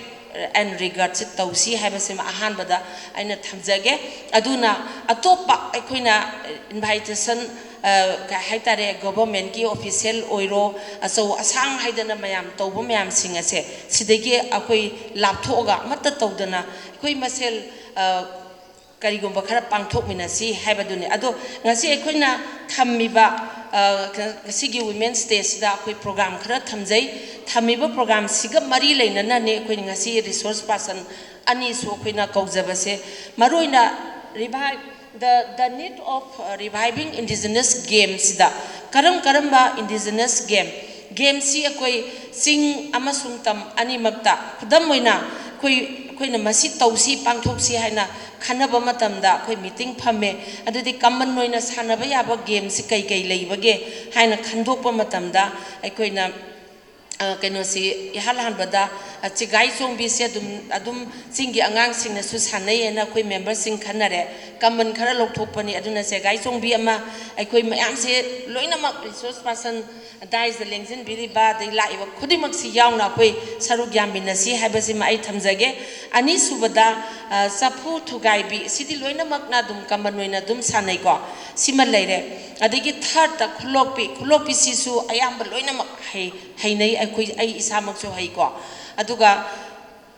and regardꯁꯦ ꯇꯧꯁꯤ ꯍꯥꯏꯕꯁꯤꯃ ꯑꯍꯥꯟꯕꯗ ꯑꯩꯅ ꯊꯝꯖꯒꯦ꯫ ꯑꯗꯨꯅ ꯑꯇꯣꯞꯄ ꯑꯩꯈꯣꯏꯅ invitation, ꯑ, ꯀꯩ ꯍꯥꯏꯇꯥꯔꯦ, governmentꯀꯤ official ꯑꯣꯏꯔꯣ, ꯑꯆꯧ ꯑꯁꯥꯡ ꯍꯥꯏꯗꯅ ꯃꯌꯥꯝ ꯇꯧꯕ ꯃꯌꯥꯝꯁꯤꯡ ꯑꯁꯦ ꯁꯤꯗꯒꯤ ꯑꯩꯈꯣꯏ ꯂꯥꯞꯊꯣꯛꯑꯒ ꯑꯃꯠꯇ ꯇꯧꯗꯅ ꯑꯩꯈꯣꯏ ꯃꯁꯦꯜ, ꯑ, ꯀꯔꯤꯒꯨꯝꯕ ꯈꯔ ꯄꯥꯡꯊꯣꯛꯃꯤꯟꯅꯁꯤ ꯍꯥꯏꯕꯗꯨꯅꯤ꯫ ꯑꯗꯣ ꯉꯁꯤ ꯑꯩꯈꯣꯏꯅ ꯊꯝꯃꯤꯕ, ꯑ, ꯉꯁꯤꯒꯤ Women's Dayꯁꯤꯗ ꯑꯩꯈꯣꯏ program ꯈꯔ ꯊꯝꯖꯩ꯫ ꯊꯝꯃꯤꯕ programꯁꯤꯒ ꯃꯔꯤ ꯂꯩꯅꯅꯅꯦ ꯑꯩꯈꯣꯏꯅ ꯉꯁꯤ resource person ꯑꯅꯤꯁꯨ ꯑꯩꯈꯣꯏꯅ ꯀꯧꯖꯕꯁꯦ꯫ ꯃꯔꯨꯑꯣꯏꯅ revive, the, the need of, uh, reviving indigenous gameꯁꯤꯗ ꯀꯔꯝ ꯀꯔꯝꯕ indigenous game, gameꯁꯤ ꯑꯩꯈꯣꯏ ꯆꯤꯡ ꯑꯃꯁꯨꯡ ꯇꯝ ꯑꯅꯤꯃꯛꯇ, ꯈꯨꯗꯝ ꯑꯣꯏꯅ ꯑꯩꯈꯣꯏ, ꯑꯩꯈꯣꯏꯅ ꯃꯁꯤ ꯇꯧꯁꯤ, ꯄꯥꯡꯊꯣꯛꯁꯤ ꯍꯥꯏꯅ ꯈꯟꯅꯕ ꯃꯇꯝꯗ ꯑꯩꯈꯣꯏ meeting ꯐꯝꯃꯦ꯫ ꯑꯗꯨꯗꯤ common ꯑꯣꯏꯅ ꯁꯥꯟꯅꯕ ꯌꯥꯕ gameꯁꯤ ꯀꯩ ꯀꯩ ꯂꯩꯕꯒꯦ ꯍꯥꯏꯅ ꯈꯟꯗꯣꯛꯄ ꯃꯇꯝꯗ ꯑꯩꯈꯣꯏꯅ ꯑ, ꯀꯩꯅꯣꯁꯤ ꯏꯍꯥꯟ ꯍꯥꯟꯕꯗ, ꯑ, ꯆꯦꯒꯥꯏ ꯆꯣꯡꯕꯤꯁꯦ ꯑꯗꯨꯝ, ꯑꯗꯨꯝ ꯆꯤꯡꯒꯤ ꯑꯉꯥꯡꯁꯤꯡꯅꯁꯨ ꯁꯥꯟꯅꯩ ꯍꯥꯏꯅ ꯑꯩꯈꯣꯏ memberꯁꯤꯡ ꯈꯟꯅꯔꯦ꯫ Common ꯈꯔ ꯂꯧꯊꯣꯛꯄꯅꯤ꯫ ꯑꯗꯨꯅ ꯆꯦꯒꯥꯏ ꯆꯣꯡꯕꯤ ꯑꯃ ꯑꯩꯈꯣꯏ ꯃꯌꯥꯝꯁꯦ ꯂꯣꯏꯅꯃꯛ resource person, dais ꯂꯦꯡꯁꯤꯟꯕꯤꯔꯤꯕ, ꯑꯗꯩ ꯂꯥꯛꯏꯕ ꯈꯨꯗꯤꯡꯃꯛꯁꯤ ꯌꯥꯎꯅ ꯑꯩꯈꯣꯏ ꯁꯔꯨꯛ ꯌꯥꯃꯤꯟꯅꯁꯤ ꯍꯥꯏꯕꯁꯤꯃ ꯑꯩ ꯊꯝꯖꯒꯦ꯫ ꯑꯅꯤꯁꯨꯕꯗ, ꯑ, ꯆꯐꯨ ꯊꯨꯒꯥꯏꯕꯤ, ꯁꯤꯗꯤ ꯂꯣꯏꯅꯃꯛꯅ ꯑꯗꯨꯝ common ꯑꯣꯏꯅ ꯑꯗꯨꯝ ꯁꯥꯟꯅꯩꯀꯣ꯫ ꯁꯤꯃ ꯂꯩꯔꯦ꯫ ꯑꯗꯒꯤ thirdꯇ ꯈꯨꯂꯣꯛꯄꯤ, ꯈꯨꯂꯣꯛꯄꯤꯁꯤꯁꯨ ꯑꯌꯥꯝꯕ ꯂꯣꯏꯅꯃꯛ ꯍꯩ-, ꯍꯩꯅꯩ꯫ ꯑꯩꯈꯣꯏ, ꯑꯩ ꯏꯁꯥꯃꯛꯁꯨ ꯍꯩꯀꯣ꯫ ꯑꯗꯨꯒ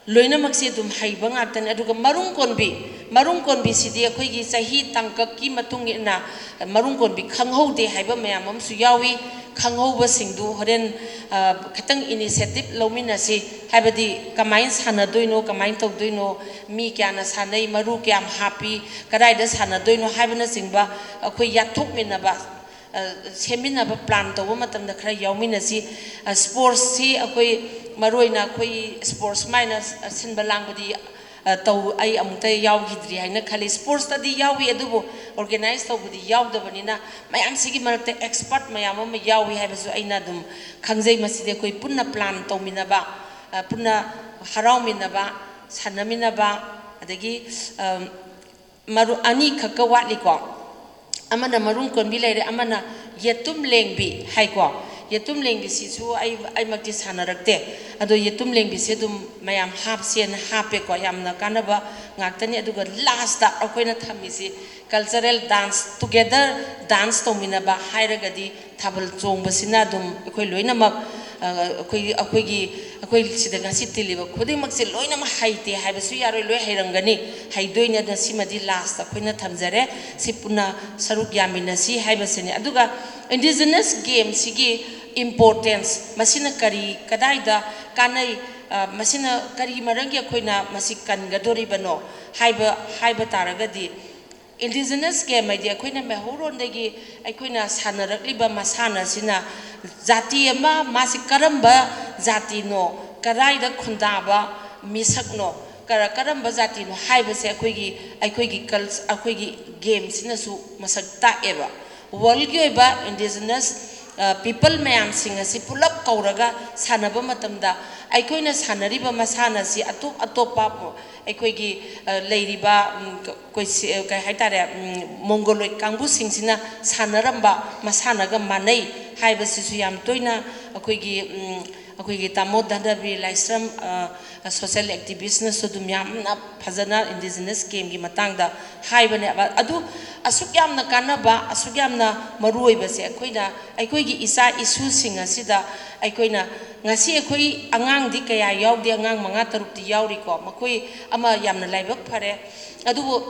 ꯂꯣꯏꯅꯃꯛꯁꯦ ꯑꯗꯨꯝ ꯍꯩꯕ ꯉꯥꯛꯇꯅꯤ꯫ ꯑꯗꯨꯒ ꯃꯔꯨꯝ ꯀꯣꯟꯕꯤ, ꯃꯔꯨꯝ ꯀꯣꯟꯕꯤꯁꯤꯗꯤ ꯑꯩꯈꯣꯏꯒꯤ ꯆꯍꯤ ꯇꯥꯡꯀꯛꯀꯤ ꯃꯇꯨꯡ ꯏꯟꯅ ꯃꯔꯨꯝ ꯀꯣꯟꯕꯤ ꯈꯪꯍꯧꯗꯦ ꯍꯥꯏꯕ ꯃꯌꯥꯝ ꯑꯃꯁꯨ ꯌꯥꯎꯏ꯫ ꯈꯪꯍꯧꯕꯁꯤꯡꯗꯨ ꯍꯣꯔꯦꯟ, ꯑ, ꯈꯤꯇꯪ initiative ꯂꯧꯃꯤꯟꯅꯁꯤ꯫ ꯍꯥꯏꯕꯗꯤ ꯀꯃꯥꯏꯅ ꯁꯥꯟꯅꯗꯣꯏꯅꯣ, ꯀꯃꯥꯏꯅ ꯇꯧꯗꯣꯏꯅꯣ, ꯃꯤ ꯀꯌꯥꯅ ꯁꯥꯟꯅꯩ, ꯃꯔꯨ ꯀꯌꯥꯝ ꯍꯥꯞꯄꯤ, ꯀꯗꯥꯏꯗ ꯁꯥꯟꯅꯗꯣꯏꯅꯣ ꯍꯥꯏꯕꯅꯆꯤꯡꯕ ꯑꯩꯈꯣꯏ ꯌꯥꯠꯊꯣꯛꯃꯤꯟꯅꯕ, ꯑ, ꯁꯦꯝꯃꯤꯟꯅꯕ plan ꯇꯧꯕ ꯃꯇꯝꯗ ꯈꯔ ꯌꯥꯎꯃꯤꯟꯅꯁꯤ꯫ ꯑ, sportsꯁꯤ ꯑꯩꯈꯣꯏ ꯃꯔꯨꯑꯣꯏꯅ ꯑꯩꯈꯣꯏ sports ꯁꯨꯃꯥꯏꯅ ꯁꯤꯟꯕ ꯂꯥꯡꯕꯗꯤ, ꯑ, ꯇꯧ-, ꯑꯩ ꯑꯃꯨꯛꯇ ꯌꯥꯎꯈꯤꯗ꯭ꯔꯤ ꯍꯥꯏꯅ ꯈꯜꯂꯤ꯫ Sportsꯇꯗꯤ ꯌꯥꯎꯏ, ꯑꯗꯨꯕꯨ organize ꯇꯧꯕꯗꯤ ꯌꯥꯎꯗꯕꯅꯤꯅ ꯃꯌꯥꯝꯁꯤꯒꯤ ꯃꯔꯛꯇ expert ꯃꯌꯥꯝ ꯑꯃ ꯌꯥꯎꯏ ꯍꯥꯏꯕꯁꯨ ꯑꯩꯅ ꯑꯗꯨꯝ ꯈꯪꯖꯩ꯫ ꯃꯁꯤꯗꯤ ꯑꯩꯈꯣꯏ ꯄꯨꯟꯅ plan ꯇꯧꯃꯤꯟꯅꯕ, ꯑ, ꯄꯨꯟꯅ ꯍꯔꯥꯎꯃꯤꯟꯅꯕ, ꯁꯥꯟꯅꯃꯤꯟꯅꯕ, ꯑꯗꯒꯤ, ꯑ, ꯃꯔꯨ-, ꯑꯅꯤꯈꯛꯀ ꯋꯥꯠꯂꯤꯀꯣ꯫ ꯑꯃꯅ ꯃꯔꯨꯝ ꯀꯣꯟꯕꯤ ꯂꯩꯔꯦ, ꯑꯃꯅ ꯌꯦꯇꯨꯝ ꯂꯦꯡꯕꯤ ꯍꯥꯏꯀꯣ꯫ ꯌꯦꯇꯨꯝ ꯂꯦꯡꯕꯤꯁꯤꯁꯨ ꯑꯩ, ꯑꯩꯃꯛꯇꯤ ꯁꯥꯟꯅꯔꯛꯇꯦ꯫ ꯑꯗꯣ ꯌꯦꯇꯨꯝ ꯂꯦꯡꯕꯤꯁꯦ ꯑꯗꯨꯝ ꯃꯌꯥꯝ ꯍꯥꯞꯁꯦꯅ ꯍꯥꯞꯄꯦꯀꯣ, ꯌꯥꯝꯅ ꯀꯥꯟꯅꯕ ꯉꯥꯛꯇꯅꯤ꯫ ꯑꯗꯨꯒ lastꯇ ꯑꯩꯈꯣꯏꯅ ꯊꯝꯃꯤꯁꯤ cultural dance, together dance ꯇꯧꯃꯤꯟꯅꯕ ꯍꯥꯏꯔꯒꯗꯤ ꯊꯥꯕꯜ ꯆꯣꯡꯕꯁꯤꯅ ꯑꯗꯨꯝ ꯑꯩꯈꯣꯏ ꯂꯣꯏꯅꯃꯛ, ꯑ, ꯑꯩꯈꯣꯏ, ꯑꯩꯈꯣꯏꯒꯤ, ꯑꯩꯈꯣꯏ ꯁꯤꯗ ꯉꯁꯤ ꯇꯤꯜꯂꯤꯕ ꯈꯨꯗꯤꯡꯃꯛꯁꯦ ꯂꯣꯏꯅꯃꯛ ꯍꯩꯇꯦ ꯍꯥꯏꯕꯁꯨ ꯌꯥꯔꯣꯏ, ꯂꯣꯏ ꯍꯩꯔꯝꯒꯅꯤ, ꯍꯩꯗꯣꯏꯅꯤ꯫ ꯑꯗꯨꯅ ꯁꯤꯃꯗꯤ lastꯇ ꯑꯩꯈꯣꯏꯅ ꯊꯝꯖꯔꯦ, ꯁꯤ ꯄꯨꯟꯅ ꯁꯔꯨꯛ ꯌꯥꯃꯤꯟꯅꯁꯤ ꯍꯥꯏꯕꯁꯤꯅꯤ꯫ ꯑꯗꯨꯒ indigenous gameꯁꯤꯒꯤ importance, ꯃꯁꯤꯅ ꯀꯔꯤ, ꯀꯗꯥꯏꯗ ꯀꯥꯟꯅꯩ, ꯑ, ꯃꯁꯤꯅ ꯀꯔꯤ ꯃꯔꯝꯒꯤ ꯑꯩꯈꯣꯏꯅ ꯃꯁꯤ ꯀꯟꯒꯗꯣꯔꯤꯕꯅꯣ ꯍꯥꯏꯕ, ꯍꯥꯏꯕ ꯇꯥꯔꯒꯗꯤ, indigenous game ꯍꯥꯏꯗꯤ ꯑꯩꯈꯣꯏꯅ ꯃꯩꯍꯧꯔꯣꯟꯗꯒꯤ ꯑꯩꯈꯣꯏꯅ ꯁꯥꯟꯅꯔꯛꯂꯤꯕ ꯃꯁꯥꯟꯅꯁꯤꯅ ꯖꯥꯇꯤ ꯑꯃ, ꯃꯥꯁꯤ ꯀꯔꯝꯕ ꯖꯥꯇꯤꯅꯣ, ꯀꯗꯥꯏꯗ ꯈꯨꯟꯗꯥꯕ ꯃꯤꯁꯛꯅꯣ, ꯀꯔ-, ꯀꯔꯝꯕ ꯖꯥꯇꯤꯅꯣ ꯍꯥꯏꯕꯁꯦ ꯑꯩꯈꯣꯏꯒꯤ, ꯑꯩꯈꯣꯏꯒꯤ culture, ꯑꯩꯈꯣꯏꯒꯤ gameꯁꯤꯅꯁꯨ ꯃꯁꯛ ꯇꯥꯛꯑꯦꯕ꯫ Worldꯒꯤ ꯑꯣꯏꯕ indigenous ꯄꯤꯄꯜ ꯃꯌꯥꯝꯁꯤꯡ ꯑꯁꯤ ꯄꯨꯂꯞ ꯀꯧꯔꯒ ꯁꯥꯟꯅꯕ ꯃꯇꯝꯗ, ꯑꯩꯈꯣꯏꯅ ꯁꯥꯟꯅꯔꯤꯕ ꯃꯁꯥꯟꯅ ꯑꯁꯤ ꯑꯇꯣꯞ ꯑꯇꯣꯞꯄ ꯑꯩꯈꯣꯏꯒꯤ, ꯑ, ꯂꯩꯔꯤꯕ, ꯎꯝ, ꯀ-, ꯑꯩꯈꯣꯏ ꯁꯤ-, ꯑ, ꯀꯩ ꯍꯥꯏꯇꯥꯔꯦ, ꯎꯝ, ꯃꯣꯡꯒꯣꯂꯣꯏꯗ ꯀꯥꯡꯕꯨꯁꯤꯡꯁꯤꯅ ꯁꯥꯟꯅꯔꯝꯕ ꯃꯁꯥꯟꯅꯒ ꯃꯥꯟꯅꯩ ꯍꯥꯏꯕꯁꯤꯁꯨ ꯌꯥꯝ ꯇꯣꯏꯅ ꯑꯩꯈꯣꯏꯒꯤ, ꯎꯝ, ꯑꯩꯈꯣꯏꯒꯤ ꯇꯥꯃꯣ ꯙꯅꯕꯤꯔ ꯂꯥꯏꯁ꯭ꯔꯝ, ꯑ, ꯁꯣꯁꯦꯜ ꯑꯦꯛꯇꯤꯚꯤꯁꯅꯁꯨ ꯑꯗꯨꯝ ꯌꯥꯝꯅ ꯐꯖꯅ ꯏꯟꯗꯤꯖꯤꯅꯁ ꯒꯦꯝꯒꯤ ꯃꯇꯥꯡꯗ ꯍꯥꯏꯕꯅꯦꯕ꯫ ꯑꯗꯨ ꯑꯁꯨꯛ ꯌꯥꯝꯅ ꯀꯥꯟꯅꯕ, ꯑꯁꯨꯛ ꯌꯥꯝꯅ ꯃꯔꯨ ꯑꯣꯏꯕꯁꯦ ꯑꯩꯈꯣꯏꯅ, ꯑꯩꯈꯣꯏꯒꯤ ꯏꯆꯥ ꯏꯁꯨꯁꯤꯡ ꯑꯁꯤꯗ ꯑꯩꯈꯣꯏꯅ, ꯉꯁꯤ ꯑꯩꯈꯣꯏ ꯑꯉꯥꯡꯗꯤ ꯀꯌꯥ ꯌꯥꯎꯗꯦ, ꯑꯉꯥꯡ ꯃꯉꯥ ꯇꯔꯨꯛꯇꯤ ꯌꯥꯎꯔꯤꯀꯣ, ꯃꯈꯣꯏ ꯑꯃ ꯌꯥꯝꯅ ꯂꯥꯏꯕꯛ ꯐꯔꯦ꯫ ꯑꯗꯨꯕꯨ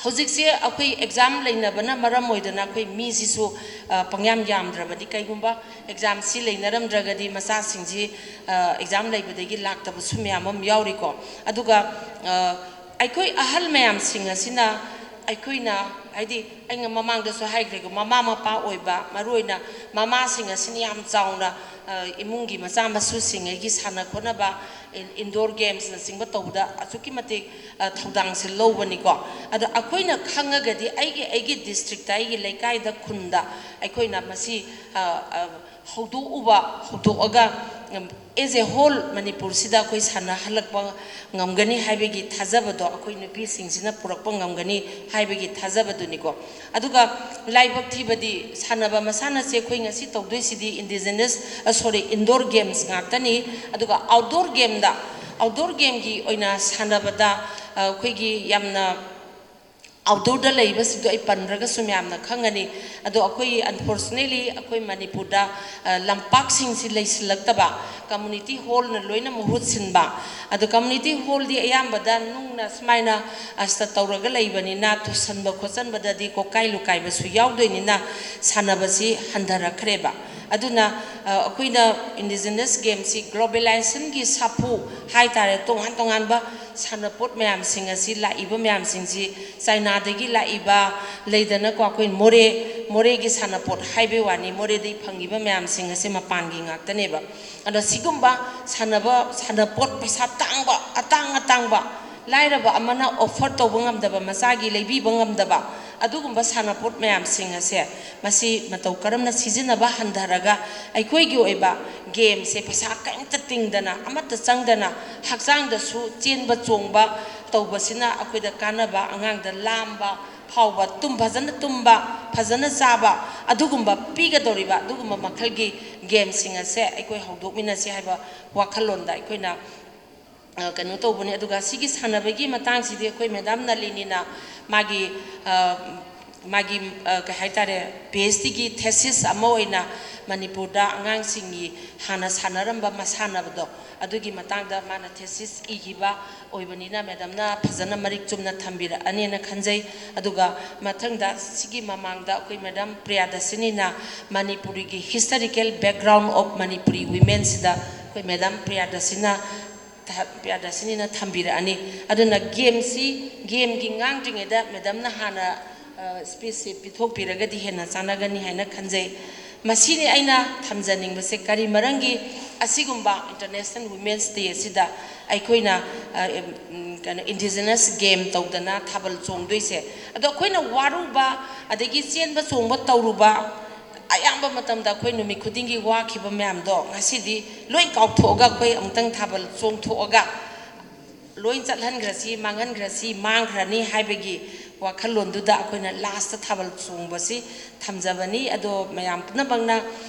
ꯍꯧꯖꯤꯛꯁꯦ ꯑꯩꯈꯣꯏ ꯑꯦꯛꯖꯥꯝ ꯂꯩꯅꯕꯅ ꯃꯔꯝ ꯑꯣꯏꯗꯅ ꯑꯩꯈꯣꯏ ꯃꯤꯁꯤꯁꯨ, ꯑ, ꯄꯪꯌꯥꯝ ꯌꯥꯝꯗ꯭ꯔꯕꯅꯤ꯫ ꯀꯩꯒꯨꯝꯕ ꯑꯦꯛꯖꯥꯝꯁꯤ ꯂꯩꯅꯔꯝꯗ꯭ꯔꯒꯗꯤ ꯃꯆꯥꯁꯤꯡꯁꯤ, ꯑ, ꯑꯦꯛꯖꯥꯝ ꯂꯩꯕꯗꯒꯤ ꯂꯥꯛꯇꯕꯁꯨ ꯃꯌꯥꯝ ꯑꯃ ꯌꯥꯎꯔꯤꯀꯣ꯫ ꯑꯗꯨꯒ, ꯑ, ꯑꯩꯈꯣꯏ ꯑꯍꯜ ꯃꯌꯥꯝꯁꯤꯡ ꯑꯁꯤꯅ ꯑꯩꯈꯣꯏꯅ, ꯍꯥꯏꯗꯤ, ꯑꯩꯅ ꯃꯃꯥꯡꯗꯁꯨ ꯍꯥꯏꯈ꯭ꯔꯦꯀꯣ, ꯃꯃꯥ ꯃꯄꯥ ꯑꯣꯏꯕ, ꯃꯔꯨꯑꯣꯏꯅ ꯃꯃꯥꯁꯤꯡ ꯑꯁꯤꯅ ꯌꯥꯝ ꯆꯥꯎꯅ, ꯑ, ꯏꯃꯨꯡꯒꯤ ꯃꯆꯥ ꯃꯁꯨꯁꯤꯡ ꯑꯩꯒꯤ ꯁꯥꯟꯅ ꯈꯣꯠꯅꯕ, ꯏꯟ-, ꯏꯟꯗꯣꯔ ꯒꯦꯝꯁꯅꯆꯤꯡꯕ ꯇꯧꯕꯗ ꯑꯁꯨꯛꯀꯤ ꯃꯇꯤꯛ, ꯑ, ꯊꯧꯗꯥꯡꯁꯦ ꯂꯧꯕꯅꯤꯀꯣ꯫ ꯑꯗꯣ ꯑꯩꯈꯣꯏꯅ ꯈꯪꯉꯒꯗꯤ ꯑꯩꯒꯤ, ꯑꯩꯒꯤ ꯗꯤꯁꯇ꯭ꯔꯤꯛꯇ, ꯑꯩꯒꯤ ꯂꯩꯀꯥꯏꯗ, ꯈꯨꯟꯗ ꯑꯩꯈꯣꯏꯅ ꯃꯁꯤ, ꯑ, ꯑ, ꯍꯧꯗꯣꯛꯎꯕ, ꯍꯧꯗꯣꯛꯑꯒ, ꯎꯝ, as a whole ꯃꯅꯤꯄꯨꯔꯁꯤꯗ ꯑꯩꯈꯣꯏ ꯁꯥꯟꯅꯍꯜꯂꯛꯄ ꯉꯝꯒꯅꯤ ꯍꯥꯏꯕꯒꯤ ꯊꯥꯖꯕꯗꯣ ꯑꯩꯈꯣꯏ ꯅꯨꯄꯤꯁꯤꯡꯁꯤꯅ ꯄꯨꯔꯛꯄ ꯉꯝꯒꯅꯤ ꯍꯥꯏꯕꯒꯤ ꯊꯥꯖꯕꯗꯨꯅꯤꯀꯣ꯫ ꯑꯗꯨꯒ ꯂꯥꯏꯕꯛ ꯊꯤꯕꯗꯤ ꯁꯥꯟꯅꯕ ꯃꯁꯥꯟꯅꯁꯦ ꯑꯩꯈꯣꯏ ꯉꯁꯤ ꯇꯧꯗꯣꯏꯁꯤꯗꯤ ꯏꯟꯗꯤꯖꯤꯅꯁ, ꯑ, ꯁꯣꯔꯤ, ꯏꯟꯗꯣꯔ ꯒꯦꯝꯁ ꯉꯥꯛꯇꯅꯤ꯫ ꯑꯗꯨꯒ ꯑꯥꯎꯠꯗꯣꯔ ꯒꯦꯝꯗ, ꯑꯥꯎꯠꯗꯣꯔ ꯒꯦꯝꯒꯤ ꯑꯣꯏꯅ ꯁꯥꯟꯅꯕꯗ, ꯑ, ꯑꯩꯈꯣꯏꯒꯤ ꯌꯥꯝꯅ ꯑꯥꯎꯠꯗꯣꯔꯗ ꯂꯩꯕꯁꯤꯡꯗꯣ ꯑꯩ ꯄꯟꯗ꯭ꯔꯒꯁꯨ ꯃꯌꯥꯝꯅ ꯈꯪꯒꯅꯤ꯫ ꯑꯗꯣ ꯑꯩꯈꯣꯏ, unfortunately, ꯑꯩꯈꯣꯏ ꯃꯅꯤꯄꯨꯔꯗ, ꯑ, ꯂꯝꯄꯥꯛꯁꯤꯡꯁꯤ ꯂꯩꯁꯤꯜꯂꯛꯇꯕ, ꯀꯝꯃꯨꯅꯤꯇꯤ ꯍꯣꯜꯅ ꯂꯣꯏꯅ ꯃꯍꯨꯠ ꯁꯤꯟꯕ꯫ ꯑꯗꯣ ꯀꯝꯃꯨꯅꯤꯇꯤ ꯍꯣꯜꯗꯤ ꯑꯌꯥꯝꯕꯗ ꯅꯨꯡꯅ ꯁꯨꯃꯥꯏꯅ ꯑꯁꯤꯗ ꯇꯧꯔꯒ ꯂꯩꯕꯅꯤꯅ, ꯇꯨꯁꯟꯕ ꯈꯣꯠꯆꯟꯕꯗꯗꯤ ꯀꯣꯛꯀꯥꯏ ꯂꯨꯀꯥꯏꯕꯁꯨ ꯌꯥꯎꯗꯣꯏꯅꯤꯅ ꯁꯥꯟꯅꯕꯁꯤ ꯍꯟꯊꯔꯛꯈ꯭ꯔꯦꯕ꯫ ꯑꯗꯨꯅ, ꯑ, ꯑꯩꯈꯣꯏꯅ ꯏꯟꯗꯤꯖꯤꯅꯁ ꯒꯦꯝꯁꯤ ꯒ꯭ꯂꯣꯕꯦꯂꯥꯏꯖꯦꯁꯟꯒꯤ ꯁꯥꯐꯨ ꯍꯥꯏꯇꯥꯔꯦ, ꯇꯣꯉꯥꯟ ꯇꯣꯉꯥꯟꯕ ꯁꯥꯟꯅꯄꯣꯠ ꯃꯌꯥꯝꯁꯤꯡ ꯑꯁꯤ, ꯂꯥꯛꯏꯕ ꯃꯌꯥꯝꯁꯤꯡꯁꯤ, ꯆꯥꯏꯅꯥꯗꯒꯤ ꯂꯥꯛꯏꯕ ꯂꯩꯗꯅꯀꯣ, ꯑꯩꯈꯣꯏ ꯃꯣꯔꯦ, ꯃꯣꯔꯦꯒꯤ ꯁꯥꯟꯅꯄꯣꯠ ꯍꯥꯏꯕꯩ ꯋꯥꯅꯤ, ꯃꯣꯔꯦꯗꯒꯤ ꯐꯪꯉꯤꯕ ꯃꯌꯥꯝꯁꯤꯡ ꯑꯁꯦ ꯃꯄꯥꯟꯒꯤ ꯉꯥꯛꯇꯅꯦꯕ꯫ ꯑꯗꯣ ꯁꯤꯒꯨꯝꯕ ꯁꯥꯟꯅꯕ, ꯁꯥꯟꯅꯄꯣꯠ ꯄꯩꯁꯥ ꯇꯥꯡꯕ, ꯑꯇꯥꯡ ꯑꯇꯥꯡꯕ, ꯂꯥꯏꯔꯕ ꯑꯃꯅ ꯑꯣꯐꯔ ꯇꯧꯕ ꯉꯝꯗꯕ, ꯃꯆꯥꯒꯤ ꯂꯩꯕꯤꯕ ꯉꯝꯗꯕ, ꯑꯗꯨꯒꯨꯝꯕ ꯁꯥꯟꯅꯄꯣꯠ ꯃꯌꯥꯝꯁꯤꯡ ꯑꯁꯦ ꯃꯁꯤ ꯃꯇꯧ ꯀꯔꯝꯅ ꯁꯤꯖꯤꯟꯅꯕ ꯍꯟꯊꯔꯒ ꯑꯩꯈꯣꯏꯒꯤ ꯑꯣꯏꯕ ꯒꯦꯝꯁꯦ ꯄꯩꯁꯥ ꯀꯔꯤꯝꯇ ꯇꯤꯡꯗꯅ, ꯑꯃꯠꯇ ꯆꯪꯗꯅ, ꯍꯛꯆꯥꯡꯗꯁꯨ ꯆꯦꯟꯕ ꯆꯣꯡꯕ ꯇꯧꯕꯁꯤꯅ ꯑꯩꯈꯣꯏꯗ ꯀꯥꯟꯅꯕ, ꯑꯉꯥꯡꯗ ꯂꯥꯝꯕ ꯐꯥꯎꯕ, ꯇꯨꯝ ꯐꯖꯅ ꯇꯨꯝꯕ, ꯐꯖꯅ ꯆꯥꯕ, ꯑꯗꯨꯒꯨꯝꯕ ꯄꯤꯒꯗꯧꯔꯤꯕ ꯑꯗꯨꯒꯨꯝꯕ ꯃꯈꯜꯒꯤ ꯒꯦꯝꯁꯤꯡ ꯑꯁꯦ ꯑꯩꯈꯣꯏ ꯍꯧꯗꯣꯛꯃꯤꯟꯅꯁꯤ ꯍꯥꯏꯕ ꯋꯥꯈꯜꯂꯣꯟꯗ ꯑꯩꯈꯣꯏꯅ ꯑ, ꯀꯩꯅꯣ ꯇꯧꯕꯅꯤ꯫ ꯑꯗꯨꯒ ꯁꯤꯒꯤ ꯁꯥꯟꯅꯕꯒꯤ ꯃꯇꯥꯡꯁꯤꯗꯤ ꯑꯩꯈꯣꯏ ꯃꯦꯗꯥꯝ ꯅꯂꯤꯅꯤꯅ ꯃꯥꯒꯤ, ꯑ, ꯃꯥꯒꯤ, ꯑ, ꯀꯩ ꯍꯥꯏꯇꯥꯔꯦ, ꯄꯤ ꯑꯩꯆ ꯗꯤꯒꯤ ꯊꯦꯁꯤꯁ ꯑꯃ ꯑꯣꯏꯅ ꯃꯅꯤꯄꯨꯔꯗ ꯑꯉꯥꯡꯁꯤꯡꯒꯤ ꯍꯥꯟꯅ ꯁꯥꯟꯅꯔꯝꯕ ꯃꯁꯥꯟꯅꯕꯗꯣ, ꯑꯗꯨꯒꯤ ꯃꯇꯥꯡꯗ ꯃꯥꯅ ꯊꯦꯁꯤꯁ ꯏꯈꯤꯕ ꯑꯣꯏꯕꯅꯤꯅ ꯃꯦꯗꯥꯝꯅ ꯐꯖꯅ ꯃꯔꯤꯛ ꯆꯨꯝꯅ ꯊꯝꯕꯤꯔꯛꯑꯅꯤꯅ ꯈꯟꯖꯩ꯫ ꯑꯗꯨꯒ ꯃꯊꯪꯗ ꯁꯤꯒꯤ ꯃꯃꯥꯡꯗ ꯑꯩꯈꯣꯏ ꯃꯦꯗꯥꯝ ꯄ꯭ꯔꯤꯌꯥꯗꯁꯤꯅꯤꯅ ꯃꯅꯤꯄꯨꯔꯤꯒꯤ Historical Background of Manipuri Womenꯁꯤꯗ ꯑꯩꯈꯣꯏ ꯃꯦꯗꯥꯝ ꯄ꯭ꯔꯤꯌꯥꯗꯁꯤꯅ ꯊ-, ꯄ꯭ꯔꯤꯌꯥꯗꯔꯁꯤꯅꯤꯅ ꯊꯝꯕꯤꯔꯛꯑꯅꯤ꯫ ꯑꯗꯨꯅ ꯒꯦꯝꯁꯤ, ꯒꯦꯝꯒꯤ ꯉꯥꯡꯗ꯭ꯔꯤꯉꯩꯗ ꯃꯦꯗꯥꯝꯅ ꯍꯥꯟꯅ, ꯑ, ꯁ꯭ꯄꯤꯆꯁꯤ ꯄꯤꯊꯣꯛꯄꯤꯔꯒꯗꯤ ꯍꯦꯟꯅ ꯆꯥꯟꯅꯒꯅꯤ ꯍꯥꯏꯅ ꯈꯟꯖꯩ꯫ ꯃꯁꯤꯅꯤ ꯑꯩꯅ ꯊꯝꯖꯅꯤꯡꯕꯁꯦ꯫ ꯀꯔꯤ ꯃꯔꯝꯒꯤ ꯑꯁꯤꯒꯨꯝꯕ International Women's Day ꯑꯁꯤꯗ ꯑꯩꯈꯣꯏꯅ, ꯑ, ꯎꯝ, ꯀꯩꯅꯣ, ꯏꯟꯗꯤꯖꯤꯅꯁ ꯒꯦꯝ ꯇꯧꯗꯅ ꯊꯥꯕꯜ ꯆꯣꯡꯗꯣꯏꯁꯦ? ꯑꯗꯣ ꯑꯩꯈꯣꯏꯅ ꯋꯥꯔꯨꯕ, ꯑꯗꯒꯤ ꯆꯦꯟꯕ ꯆꯣꯡꯕ ꯇꯧꯔꯨꯕ, ꯑꯌꯥꯝꯕ ꯃꯇꯝꯗ ꯑꯩꯈꯣꯏ ꯅꯨꯃꯤꯠ ꯈꯨꯗꯤꯡꯒꯤ ꯋꯥꯈꯤꯕ ꯃꯌꯥꯝꯗꯣ ꯉꯁꯤꯗꯤ ꯂꯣꯏ ꯀꯥꯎꯊꯣꯛꯑꯒ ꯑꯩꯈꯣꯏ ꯑꯃꯨꯛꯇꯪ ꯊꯥꯕꯜ ꯆꯣꯡꯊꯣꯛꯑꯒ ꯂꯣꯏ ꯆꯠꯍꯟꯈ꯭ꯔꯁꯤ, ꯃꯥꯡꯍꯟꯈ꯭ꯔꯁꯤ, ꯃꯥꯡꯈ꯭ꯔꯅꯤ ꯍꯥꯏꯕꯒꯤ ꯋꯥꯈꯜꯂꯣꯟꯗꯨꯗ ꯑꯩꯈꯣꯏꯅ ꯂꯥꯁꯇ ꯊꯥꯕꯜ ꯆꯣꯡꯕꯁꯤ ꯊꯝꯖꯕꯅꯤ꯫ ꯑꯗꯣ ꯃꯌꯥꯝ ꯄꯨꯝꯅꯃꯛꯅ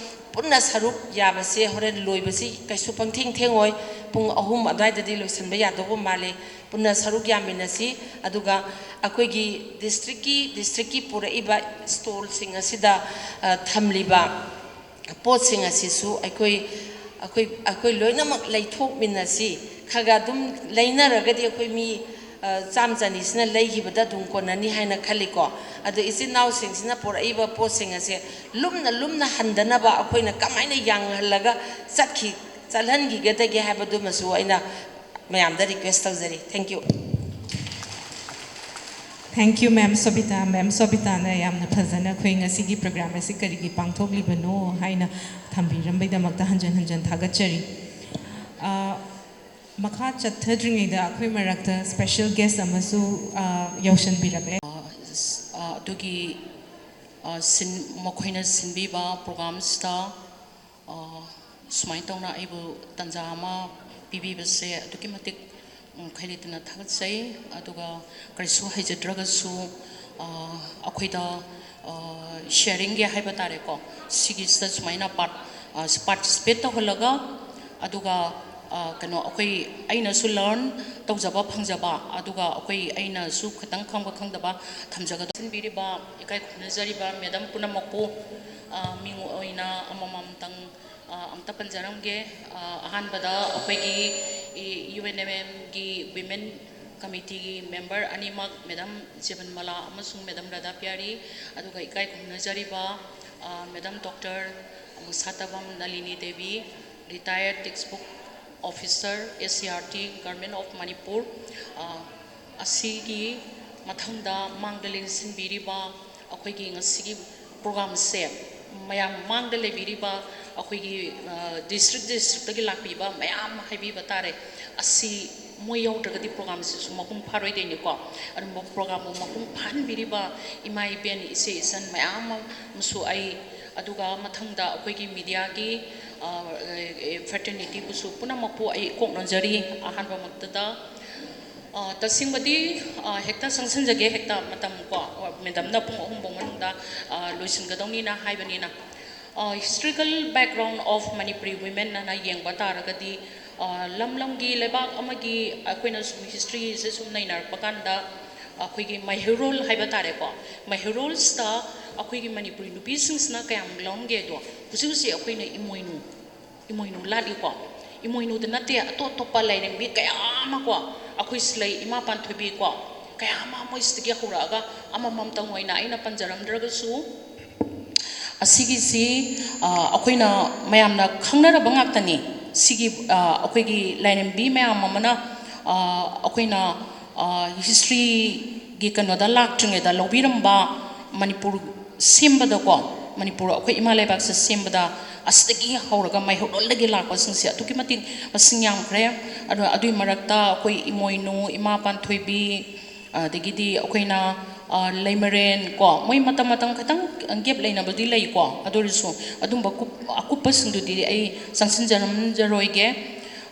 ꯄꯨꯟꯅ ꯁꯔꯨꯛ ꯌꯥꯕꯁꯦ ꯍꯣꯔꯦꯟ ꯂꯣꯏꯕꯁꯤ ꯀꯩꯁꯨ ꯄꯪꯊꯦꯡ ꯊꯦꯡꯉꯣꯏ꯫ ꯄꯨꯡ ꯑꯍꯨꯝ ꯑꯗꯨꯋꯥꯏꯗꯗꯤ ꯂꯣꯏꯁꯤꯟꯕ ꯌꯥꯗꯧꯕ ꯃꯥꯜꯂꯤ꯫ ꯄꯨꯟꯅ ꯁꯔꯨꯛ ꯌꯥꯃꯤꯟꯅꯁꯤ꯫ ꯑꯗꯨꯒ ꯑꯩꯈꯣꯏꯒꯤ ꯗꯤꯁꯇ꯭ꯔꯤꯛꯀꯤ, ꯗꯤꯁꯇ꯭ꯔꯤꯛꯀꯤ ꯄꯨꯔꯛꯏꯕ ꯁ꯭ꯇꯣꯜꯁꯤꯡ ꯑꯁꯤꯗ, ꯑ, ꯊꯝꯂꯤꯕ ꯄꯣꯠꯁꯤꯡ ꯑꯁꯤꯁꯨ ꯑꯩꯈꯣꯏ, ꯑꯩꯈꯣꯏ, ꯑꯩꯈꯣꯏ ꯂꯣꯏꯅꯃꯛ ꯂꯩꯊꯣꯛꯃꯤꯟꯅꯁꯤ꯫ ꯈꯔ ꯈꯔ ꯑꯗꯨꯝ ꯂꯩꯅꯔꯒꯗꯤ ꯑꯩꯈꯣꯏ ꯃꯤ, ꯑ, ꯆꯥꯝ ꯆꯅꯤꯁꯤꯅ ꯂꯩꯈꯤꯕꯗ ꯑꯗꯨꯝ ꯀꯣꯟꯅꯅꯤ ꯍꯥꯏꯅ ꯈꯜꯂꯤꯀꯣ꯫ ꯑꯗꯣ ꯏꯆꯤꯟ ꯏꯅꯥꯎꯁꯤꯡꯁꯤꯅ ꯄꯨꯔꯛꯏꯕ ꯄꯣꯠꯁꯤꯡ ꯑꯁꯦ ꯂꯨꯝꯅ ꯂꯨꯝꯅ ꯍꯟꯗꯅꯕ ꯑꯩꯈꯣꯏꯅ ꯀꯃꯥꯏꯅ ꯌꯥꯡꯍꯜꯂꯒ ꯆꯠꯈꯤ-, ꯆꯠꯍꯟꯈꯤꯒꯗꯒꯦ ꯍꯥꯏꯕꯗꯨꯃꯁꯨ ꯑꯩꯅ ꯃꯌꯥꯝꯗ ꯔꯤꯀ꯭ꯋꯦꯁ ꯇꯧꯖꯔꯤ꯫ Thank you꯫ Thank you, Ma'am Sobita꯫ Ma'am Sobitaꯅ ꯌꯥꯝꯅ ꯐꯖꯅ ꯑꯩꯈꯣꯏ ꯉꯁꯤꯒꯤ program ꯑꯁꯤ ꯀꯔꯤꯒꯤ ꯄꯥꯡꯊꯣꯛꯂꯤꯕꯅꯣ ꯍꯥꯏꯅ ꯊꯝꯕꯤꯔꯝꯕꯩꯗꯃꯛꯇ ꯍꯟꯖꯟ ꯍꯟꯖꯟ ꯊꯥꯒꯠꯆꯔꯤ꯫ ꯑ, ꯃꯈꯥ ꯆꯠꯊꯗ꯭ꯔꯤꯉꯩꯗ ꯑꯩꯈꯣꯏ ꯃꯔꯛꯇ special guest ꯑꯃꯁꯨ, ꯑ, ꯌꯧꯁꯟꯕꯤꯔꯛꯂꯦ꯫ ꯑ, ꯑꯗꯨꯒꯤ ꯃꯈꯣꯏꯅ ꯁꯤꯟꯕꯤꯕ ꯄ꯭ꯔꯣꯒ꯭ꯔꯥꯝꯁꯤꯗ ꯁꯨꯃꯥꯏꯅ ꯇꯧꯅ ꯑꯩꯕꯨ ꯇꯥꯟꯖꯥ ꯑꯃ ꯄꯤꯕꯤꯕꯁꯦ ꯑꯗꯨꯛꯀꯤ ꯃꯇꯤꯛ ꯈꯩ ꯂꯩꯇꯅ ꯊꯥꯒꯠꯆꯩ꯫ ꯑꯗꯨꯒ ꯀꯔꯤꯁꯨ ꯍꯩꯖꯗ꯭ꯔꯒꯁꯨ ꯑꯩꯈꯣꯏꯗ ꯁꯤꯌꯥꯔꯤꯡꯒꯤ ꯍꯥꯏꯕ ꯇꯥꯔꯦꯀꯣ, ꯁꯤꯒꯤꯁꯤꯗ ꯁꯨꯃꯥꯏꯅ ꯄꯥꯔꯠ ꯄꯥꯔꯇꯤꯁꯤꯄꯦꯠ ꯇꯧꯍꯜꯂꯒ, ꯑꯗꯨꯒ ꯀꯩꯅꯣ ꯑꯩꯈꯣꯏ ꯑꯩꯅꯁꯨ ꯂꯔꯟ ꯇꯧꯖꯕ ꯐꯪꯖꯕ, ꯑꯗꯨꯒ ꯑꯩꯈꯣꯏ ꯑꯩꯅꯁꯨ ꯈꯤꯇꯪ ꯈꯪꯕ ꯈꯪꯗꯕ ꯊꯝꯖꯒꯗꯕ꯫ ꯁꯤꯟꯕꯤꯔꯤꯕ ꯏꯀꯥꯏ ꯈꯨꯝꯅꯖꯔꯤꯕ ꯃꯦꯗꯝ ꯄꯨꯝꯅꯃꯛꯄꯨ ꯃꯤꯡ ꯑꯣꯏꯅ ꯑꯃꯃꯝꯇꯪ ꯑꯝꯇ ꯄꯟꯖꯔꯝꯒꯦ꯫ ꯑꯍꯥꯟꯕꯗ ꯑꯩꯈꯣꯏꯒꯤ ꯌꯨ ꯑꯦꯟ ꯑꯦꯝ ꯑꯦꯝꯒꯤ ꯋꯤꯃꯦꯟ ꯀꯃꯤꯇꯤꯒꯤ ꯃꯦꯝꯕꯔ ꯑꯅꯤꯃꯛ, ꯃꯦꯗꯝ ꯖꯦꯕꯟꯃꯂꯥ ꯑꯃꯁꯨꯡ ꯃꯦꯗꯝ ꯔꯥꯙꯥ ꯄꯤꯌꯥꯔꯤ, ꯑꯗꯨꯒ ꯏꯀꯥꯏ ꯈꯨꯝꯅꯖꯔꯤꯕ madam doctor Musatabam Nalini Devi, retired textbook officer, S C E R T, Government of Manipur꯫ ꯑꯁꯤꯒꯤ ꯃꯊꯪꯗ ꯃꯥꯡꯗ ꯂꯦꯡꯁꯤꯟꯕꯤꯔꯤꯕ ꯑꯩꯈꯣꯏꯒꯤ ꯉꯁꯤꯒꯤ ꯄ꯭ꯔꯣꯒ꯭ꯔꯥꯝꯁꯦ ꯃꯌꯥꯝ ꯃꯥꯡꯗ ꯂꯩꯕꯤꯔꯤꯕ ꯑꯩꯈꯣꯏꯒꯤ ꯗꯤꯁꯇ꯭ꯔꯤꯛ ꯗꯤꯁꯇ꯭ꯔꯤꯛꯇꯒꯤ ꯂꯥꯛꯄꯤꯕ ꯃꯌꯥꯝ ꯍꯥꯏꯕꯤꯕ ꯇꯥꯔꯦ, ꯑꯁꯤ ꯃꯣꯏ ꯌꯥꯎꯗ꯭ꯔꯒꯗꯤ ꯄ꯭ꯔꯣꯒ꯭ꯔꯥꯝꯁꯤꯁꯨ ꯃꯄꯨꯡ ꯐꯥꯔꯣꯏꯗꯣꯏꯅꯤꯀꯣ꯫ ꯑꯗꯨꯝꯕ ꯄ꯭ꯔꯣꯒ꯭ꯔꯥꯝꯕꯨ ꯃꯄꯨꯡ ꯐꯥꯍꯟꯕꯤꯔꯤꯕ ꯏꯃꯥ ꯏꯕꯦꯟ ꯏꯆꯦ ꯏꯆꯟ ꯃꯌꯥꯝ ꯑꯃꯁꯨ ꯑꯩ, ꯑꯗꯨꯒ ꯃꯊꯪꯗ ꯑꯩꯈꯣꯏꯒꯤ ꯃꯤꯗꯤꯌꯥꯒꯤ ꯐ꯭ꯔꯦꯇꯔꯅꯤꯇꯤꯕꯨꯁꯨ ꯄꯨꯝꯅꯃꯛꯄꯨ ꯑꯩ ꯏꯀꯣꯛꯅꯖꯔꯤ꯫ ꯑꯍꯥꯟꯕꯃꯛꯇꯗ ꯇꯁꯦꯡꯕꯗꯤ ꯍꯦꯛꯇ ꯆꯪꯁꯤꯟꯖꯒꯦ, ꯍꯦꯛꯇ ꯃꯇꯝ ꯀꯣ ꯃꯦꯗꯝꯅ ꯄꯨꯡ ꯑꯍꯨꯝ ꯐꯥꯎ ꯃꯅꯨꯡꯗ ꯂꯣꯏꯁꯤꯟꯒꯗꯧꯅꯤꯅ ꯍꯥꯏꯕꯅꯤꯅ꯫ Historical background of Manipuri women ꯑꯅ ꯌꯦꯡꯕ ꯇꯥꯔꯒꯗꯤ, ꯂꯝ ꯂꯝꯒꯤ ꯂꯩꯕꯥꯛ ꯑꯃꯒꯤ ꯑꯩꯈꯣꯏꯅ ꯁꯨꯝ ꯍꯤꯁꯇ꯭ꯔꯤꯁꯦ ꯁꯨꯝ ꯅꯩꯅꯔꯛꯄ ꯀꯥꯟꯗ, ꯑꯩꯈꯣꯏꯒꯤ ꯃꯩꯍꯧꯔꯣꯜ ꯍꯥꯏꯕ ꯇꯥꯔꯦꯀꯣ, ꯃꯩꯍꯧꯔꯣꯜꯁꯤꯗ ꯑꯩꯈꯣꯏꯒꯤ ꯃꯅꯤꯄꯨꯔꯤ ꯅꯨꯄꯤꯁꯤꯡꯁꯤꯅ ꯀꯌꯥꯝ ꯂꯧꯔꯝꯒꯦꯗꯣ, ꯍꯧꯖꯤꯛ ꯍꯧꯖꯤꯛ ꯑꯩꯈꯣꯏꯅ ꯏꯃꯣꯏꯅꯨ, ꯏꯃꯣꯏꯅꯨ ꯂꯥꯠꯂꯤꯀꯣ꯫ ꯏꯃꯣꯏꯅꯨꯗ ꯅꯠꯇꯦ, ꯑꯇꯣꯞ ꯑꯇꯣꯞꯄ ꯂꯥꯏꯔꯦꯝꯕꯤ ꯀꯌꯥ ꯑꯃ ꯀꯣ, ꯑꯩꯈꯣꯏ ꯁꯤꯂꯩ ꯏꯃꯥ ꯄꯥꯟꯊꯣꯏꯕꯤ ꯀꯣ, ꯀꯌꯥ ꯑꯃ ꯃꯣꯏꯁꯤꯗꯒꯤ ꯍꯧꯔꯛꯑꯒ ꯑꯃꯃꯝꯇꯪ ꯑꯣꯏꯅ ꯑꯩꯅ ꯄꯟꯖꯔꯝꯗ꯭ꯔꯒꯁꯨ, ꯑꯁꯤꯒꯤꯁꯤ ꯑꯩꯈꯣꯏꯅ ꯃꯌꯥꯝꯅ ꯈꯪꯅꯔꯕ ꯉꯥꯛꯇꯅꯤ꯫ ꯁꯤꯒꯤ ꯑꯩꯈꯣꯏꯒꯤ ꯂꯥꯏꯔꯦꯝꯕꯤ ꯃꯌꯥꯝ ꯑꯃꯅ ꯑꯩꯈꯣꯏꯅ ꯍꯤꯁꯇ꯭ꯔꯤꯒꯤ ꯀꯩꯅꯣꯗ ꯂꯥꯛꯇ꯭ꯔꯤꯉꯩꯗ ꯂꯧꯕꯤꯔꯝꯕ, ꯃꯅꯤꯄꯨꯔ ꯁꯦꯝꯕꯗꯀꯣ, ꯃꯅꯤꯄꯨꯔ ꯑꯩꯈꯣꯏ ꯏꯃꯥ ꯂꯩꯕꯥꯛꯁꯦ ꯁꯦꯝꯕꯗ ꯑꯁꯤꯗꯒꯤ ꯍꯧꯔꯒ ꯃꯩꯍꯧꯔꯣꯜꯗꯒꯤ ꯂꯥꯛꯄꯁꯤꯡꯁꯦ ꯑꯗꯨꯛꯀꯤ ꯃꯇꯤꯛ ꯃꯁꯤꯡ ꯌꯥꯝꯈ꯭ꯔꯦ꯫ ꯑꯗꯣ ꯑꯗꯨꯒꯤ ꯃꯔꯛꯇ ꯑꯩꯈꯣꯏ ꯏꯃꯣꯏꯅꯨ, ꯏꯃꯥ ꯄꯥꯟꯊꯣꯏꯕꯤ, ꯑꯗꯒꯤꯗꯤ ꯑꯩꯈꯣꯏꯅ ꯂꯩꯃꯔꯦꯟ ꯀꯣ, ꯃꯣꯏ ꯃꯇꯝ ꯃꯇꯝ ꯈꯤꯇꯪ ꯒꯦꯞ ꯂꯩꯅꯕꯗꯤ ꯂꯩꯀꯣ꯫ ꯑꯗꯨ ꯑꯣꯏꯔꯁꯨ ꯑꯗꯨꯝꯕ ꯀꯨꯞ- ꯑꯀꯨꯞꯄꯁꯤꯡꯗꯨꯗꯤ ꯑꯩ ꯆꯪꯁꯤꯟꯖꯔꯝꯖꯔꯣꯏꯒꯦ꯫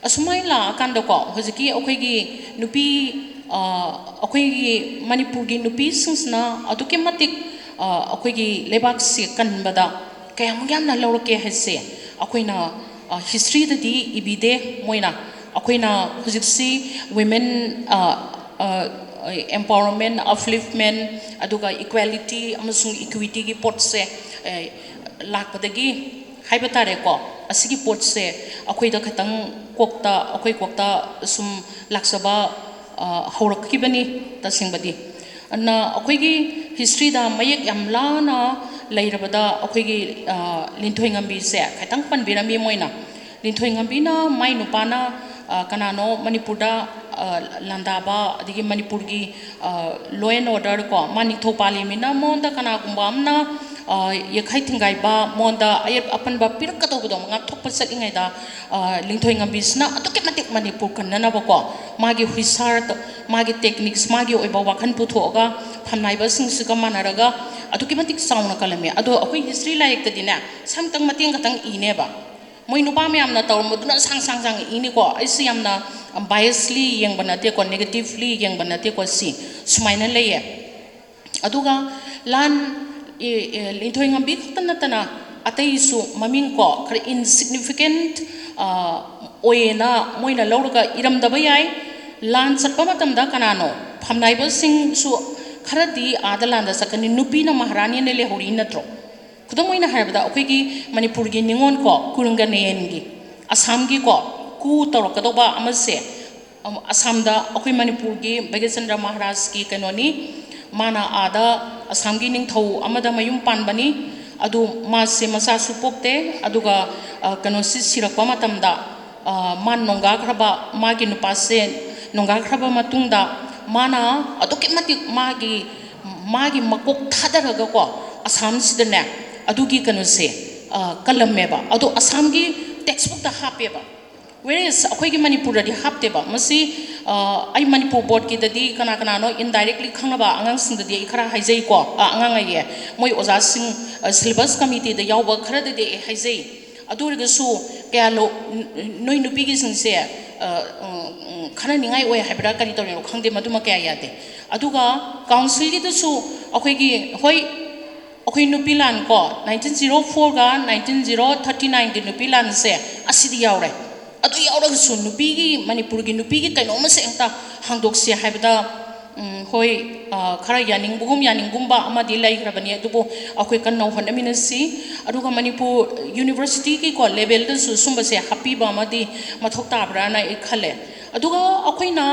ꯑꯁꯨꯃꯥꯏꯅ ꯂꯥꯛꯑꯀꯥꯟꯗꯀꯣ, ꯍꯧꯖꯤꯛꯀꯤ ꯑꯩꯈꯣꯏꯒꯤ ꯅꯨꯄꯤ, ꯑꯩꯈꯣꯏꯒꯤ ꯃꯅꯤꯄꯨꯔꯒꯤ ꯅꯨꯄꯤꯁꯤꯡꯁꯤꯅ ꯑꯗꯨꯛꯀꯤ ꯃꯇꯤꯛ ꯑꯩꯈꯣꯏꯒꯤ ꯂꯩꯕꯥꯛꯁꯤ ꯀꯟꯕꯗ ꯀꯌꯥꯃꯨꯛ ꯌꯥꯝꯅ ꯂꯧꯔꯛꯀꯦ ꯍꯥꯏꯁꯦ ꯑꯩꯈꯣꯏꯅ ꯍꯤꯁꯇ꯭ꯔꯤꯗꯗꯤ ꯏꯕꯤꯗꯦ꯫ ꯃꯣꯏꯅ, ꯑꯩꯈꯣꯏꯅ ꯍꯧꯖꯤꯛꯁꯤ ꯋꯤꯃꯦꯟ ꯑꯦꯝꯄꯥꯋꯔꯃꯦꯟ, ꯑꯞꯂꯤꯐꯃꯦꯟ, ꯑꯗꯨꯒ ꯏꯀ꯭ꯋꯦꯂꯤꯇꯤ ꯑꯃꯁꯨꯡ ꯏꯀ꯭ꯋꯤꯇꯤꯒꯤ ꯄꯣꯠꯁꯦ ꯂꯥꯛꯄꯗꯒꯤ ꯍꯥꯏꯕ ꯇꯥꯔꯦꯀꯣ, ꯑꯁꯤꯒꯤ ꯄꯣꯠꯁꯦ ꯑꯩꯈꯣꯏꯗ ꯈꯤꯇꯪ ꯀꯣꯛꯇ, ꯑꯩꯈꯣꯏ ꯀꯣꯛꯇ ꯁꯨꯝ ꯂꯥꯛꯆꯕ ꯍꯧꯔꯛꯈꯤꯕꯅꯤ꯫ ꯇꯁꯦꯡꯕꯗꯤ ꯑꯗꯨꯅ ꯑꯩꯈꯣꯏꯒꯤ ꯍꯤꯁꯇ꯭ꯔꯤꯗ ꯃꯌꯦꯛ ꯌꯥꯝ ꯂꯥꯅ ꯂꯩꯔꯕꯗ ꯑꯩꯈꯣꯏꯒꯤ ꯂꯤꯟꯊꯣꯏ ꯉꯝꯕꯤꯁꯦ ꯈꯤꯇꯪ ꯄꯟꯕꯤꯔꯝꯃꯤ ꯃꯣꯏꯅ꯫ ꯂꯤꯟꯊꯣꯏ ꯉꯝꯕꯤꯅ ꯃꯥꯏ ꯅꯨꯄꯥꯅ ꯀꯅꯥꯅꯣ ꯃꯅꯤꯄꯨꯔꯗ ꯂꯥꯟꯗꯥꯕ, ꯑꯗꯒꯤ ꯃꯅꯤꯄꯨꯔꯒꯤ law and order ꯀꯣ, ꯃꯥ ꯅꯤꯡꯊꯧ ꯄꯥꯜꯂꯤꯃꯤꯅ ꯃꯉꯣꯟꯗ ꯀꯅꯥꯒꯨꯝꯕ ꯑꯃꯅ ꯌꯦꯛꯈꯥꯏ ꯊꯤꯡꯒꯥꯏꯕ, ꯃꯉꯣꯟꯗ ꯑꯌꯦꯠ ꯑꯄꯟꯕ ꯄꯤꯔꯛꯀꯗꯧꯕꯗꯣ ꯉꯥꯛꯊꯣꯛꯄ ꯆꯠꯂꯤꯉꯩꯗ ꯂꯤꯟꯊꯣꯏ ꯉꯝꯕꯤꯁꯤꯅ ꯑꯗꯨꯛꯀꯤ ꯃꯇꯤꯛ ꯃꯅꯤꯄꯨꯔ ꯀꯟꯅꯅꯕꯀꯣ, ꯃꯥꯒꯤ ꯍꯨꯏꯁꯥꯔ, ꯃꯥꯒꯤ techniques, ꯃꯥꯒꯤ ꯑꯣꯏꯕ ꯋꯥꯈꯜ ꯄꯨꯊꯣꯛꯑꯒ ꯐꯝꯅꯥꯏꯕꯁꯤꯡꯁꯤꯒ ꯃꯥꯟꯅꯔꯒ ꯑꯗꯨꯛꯀꯤ ꯃꯇꯤꯛ ꯆꯥꯎꯅ ꯀꯜꯂꯝꯃꯤ꯫ ꯑꯗꯣ ꯑꯩꯈꯣꯏ ꯍꯤꯁꯇ꯭ꯔꯤ ꯂꯥꯏꯔꯤꯛꯇꯗꯤꯅꯦ, ꯁꯝꯇꯪ ꯃꯇꯦꯡ ꯈꯛꯇꯪ ꯏꯅꯦꯕ꯫ ꯃꯣꯏ ꯅꯨꯄꯥ ꯃꯌꯥꯝꯅ ꯇꯧꯔꯝꯕꯗꯨꯅ ꯁꯥꯡ ꯁꯥꯡ ꯁꯥꯡ ꯏꯅꯤꯀꯣ꯫ ꯑꯩꯁꯤ ꯌꯥꯝꯅ biasly ꯌꯦꯡꯕ ꯅꯠꯇꯦꯀꯣ, negatively ꯌꯦꯡꯕ ꯅꯠꯇꯦꯀꯣ꯫ ꯁꯤ ꯁꯨꯃꯥꯏꯅ ꯂꯩꯌꯦ꯫ ꯑꯗꯨꯒ ꯂꯥꯟ, ꯂꯤꯟꯊꯣꯏ ꯉꯝꯕꯤ ꯈꯛꯇ ꯅꯠꯇꯅ ꯑꯇꯩꯁꯨ ꯃꯃꯤꯡ ꯀꯣ, ꯈꯔ insignificant ꯑꯣꯏꯌꯦꯅ ꯃꯣꯏꯅ ꯂꯧꯔꯒ ꯏꯔꯝꯗꯕ ꯌꯥꯏ꯫ ꯂꯥꯟ ꯆꯠꯄ ꯃꯇꯝꯗ ꯀꯅꯥꯅꯣ? ꯐꯝꯅꯥꯏꯕꯁꯤꯡꯁꯨ ꯈꯔꯗꯤ ꯑꯥꯗ ꯂꯥꯟꯗ ꯆꯠꯀꯅꯤ꯫ ꯅꯨꯄꯤꯅ ꯃꯍꯥꯔꯥꯅꯤꯅ ꯂꯩꯍꯧꯔꯤ ꯅꯠꯇ꯭ꯔꯣ? ꯈꯨꯗꯝ ꯑꯣꯏꯅ ꯍꯥꯏꯔꯕꯗ, ꯑꯩꯈꯣꯏꯒꯤ ꯃꯅꯤꯄꯨꯔꯒꯤ ꯅꯤꯉꯣꯜ ꯀꯣ, ꯀꯨꯔꯪꯒ ꯅꯌꯦꯟꯒꯤ, ꯑꯁꯥꯝꯒꯤ ꯀꯣ, ꯀꯨ ꯇꯧꯔꯛꯀꯗꯧꯕ ꯑꯃꯁꯦ, ꯑꯁꯥꯝꯗ ꯑꯩꯈꯣꯏ ꯃꯅꯤꯄꯨꯔꯒꯤ ꯚꯥꯒ꯭ꯌꯆꯟꯗ꯭ꯔ ꯃꯍꯥꯔꯥꯖꯀꯤ ꯀꯩꯅꯣꯅꯤ꯫ ꯃꯥꯅ ꯑꯥꯗ ꯑꯁꯥꯝꯒꯤ ꯅꯤꯡꯊꯧ ꯑꯃꯗ ꯃꯌꯨꯝ ꯄꯥꯟꯕꯅꯤ꯫ ꯑꯗꯨ ꯃꯥꯁꯦ ꯃꯆꯥꯁꯨ ꯄꯣꯛꯇꯦ꯫ ꯑꯗꯨꯒ ꯀꯩꯅꯣꯁꯤ ꯁꯤꯔꯛꯄ ꯃꯇꯝꯗ, ꯃꯥ ꯅꯣꯡꯒꯥꯈ꯭ꯔꯕ, ꯃꯥꯒꯤ ꯅꯨꯄꯥꯁꯦ ꯅꯣꯡꯒꯥꯈ꯭ꯔꯕ ꯃꯇꯨꯡꯗ, ꯃꯥꯅ ꯑꯗꯨꯛꯀꯤ ꯃꯇꯤꯛ ꯃꯥꯒꯤ, ꯃꯥꯒꯤ ꯃꯀꯣꯛ ꯊꯥꯗꯔꯒꯀꯣ, ꯑꯁꯥꯝꯁꯤꯗꯅꯦ ꯑꯗꯨꯒꯤ ꯀꯩꯅꯣꯁꯦ ꯀꯜꯂꯝꯃꯦꯕ꯫ ꯑꯗꯣ ꯑꯁꯥꯝꯒꯤ textbookꯇ ꯍꯥꯞꯄꯦꯕ꯫ Whereas ꯑꯩꯈꯣꯏꯒꯤ ꯃꯅꯤꯄꯨꯔꯗꯗꯤ ꯍꯥꯞꯇꯦꯕ꯫ ꯃꯁꯤ ꯑ, ꯑꯩ ꯃꯅꯤꯄꯨꯔ ꯕꯣꯔꯗꯀꯤꯗꯗꯤ ꯀꯅꯥ ꯀꯅꯥꯅꯣ indirectly ꯈꯪꯅꯕ ꯑꯉꯥꯡꯁꯤꯡꯗꯗꯤ ꯑꯩ ꯈꯔ ꯍꯥꯏꯖꯩꯀꯣ꯫ ꯑ, ꯑꯉꯥꯡ ꯑꯌꯦ, ꯃꯣꯏ ꯑꯣꯖꯥꯁꯤꯡ, ꯑ, syllabus committeeꯗ ꯌꯥꯎꯕ ꯈꯔꯗꯗꯤ ꯑꯩ ꯍꯥꯏꯖꯩ꯫ ꯑꯗꯨ ꯑꯣꯏꯔꯒꯁꯨ ꯀꯌꯥ ꯂꯧ-, ꯅꯣꯏ ꯅꯨꯄꯤꯒꯤꯁꯤꯡꯁꯦ, ꯑ, ꯎꯝ, ꯎꯝ, ꯈꯟꯅꯅꯤꯡꯉꯥꯏ ꯑꯣꯏ ꯍꯥꯏꯕ꯭ꯔꯥ ꯀꯔꯤ ꯇꯧꯔꯤꯅꯣ ꯈꯪꯗꯦ, ꯃꯗꯨꯃ ꯀꯌꯥ ꯌꯥꯗꯦ꯫ ꯑꯗꯨꯒ councilꯒꯤꯗꯁꯨ ꯑꯩꯈꯣꯏꯒꯤ, ꯍꯣꯏ, ꯑꯩꯈꯣꯏ ꯅꯨꯄꯤ ꯂꯥꯟ ꯀꯣ, nineteen zero fourꯒ nineteen zero thirty nineꯒꯤ ꯅꯨꯄꯤ ꯂꯥꯟꯁꯦ ꯑꯁꯤꯗꯤ ꯌꯥꯎꯔꯦ꯫ ꯑꯗꯨ ꯌꯥꯎꯔꯒꯁꯨ ꯅꯨꯄꯤꯒꯤ, ꯃꯅꯤꯄꯨꯔꯒꯤ ꯅꯨꯄꯤꯒꯤ ꯀꯩꯅꯣꯝꯃꯁꯦ ꯑꯝꯇ ꯍꯥꯡꯗꯣꯛꯁꯤ ꯍꯥꯏꯕꯗ, ꯎꯝ, ꯍꯣꯏ, ꯑ, ꯈꯔ ꯌꯥꯅꯤꯡꯕꯒꯨꯝ ꯌꯥꯅꯤꯡꯒꯨꯝꯕ ꯑꯃꯗꯤ ꯂꯩꯈ꯭ꯔꯕꯅꯤ, ꯑꯗꯨꯕꯨ ꯑꯩꯈꯣꯏ ꯀꯟꯅ ꯍꯣꯠꯅꯃꯤꯟꯅꯁꯤ꯫ ꯑꯗꯨꯒ ꯃꯅꯤꯄꯨꯔ universityꯒꯤꯀꯣ levelꯗꯁꯨ ꯁꯨꯝꯕꯁꯦ ꯍꯥꯞꯄꯤꯕ ꯑꯃꯗꯤ ꯃꯊꯧ ꯇꯥꯕ꯭ꯔꯥꯅ ꯑꯩ ꯈꯜꯂꯦ꯫ ꯑꯗꯨꯒ ꯑꯩꯈꯣꯏꯅ,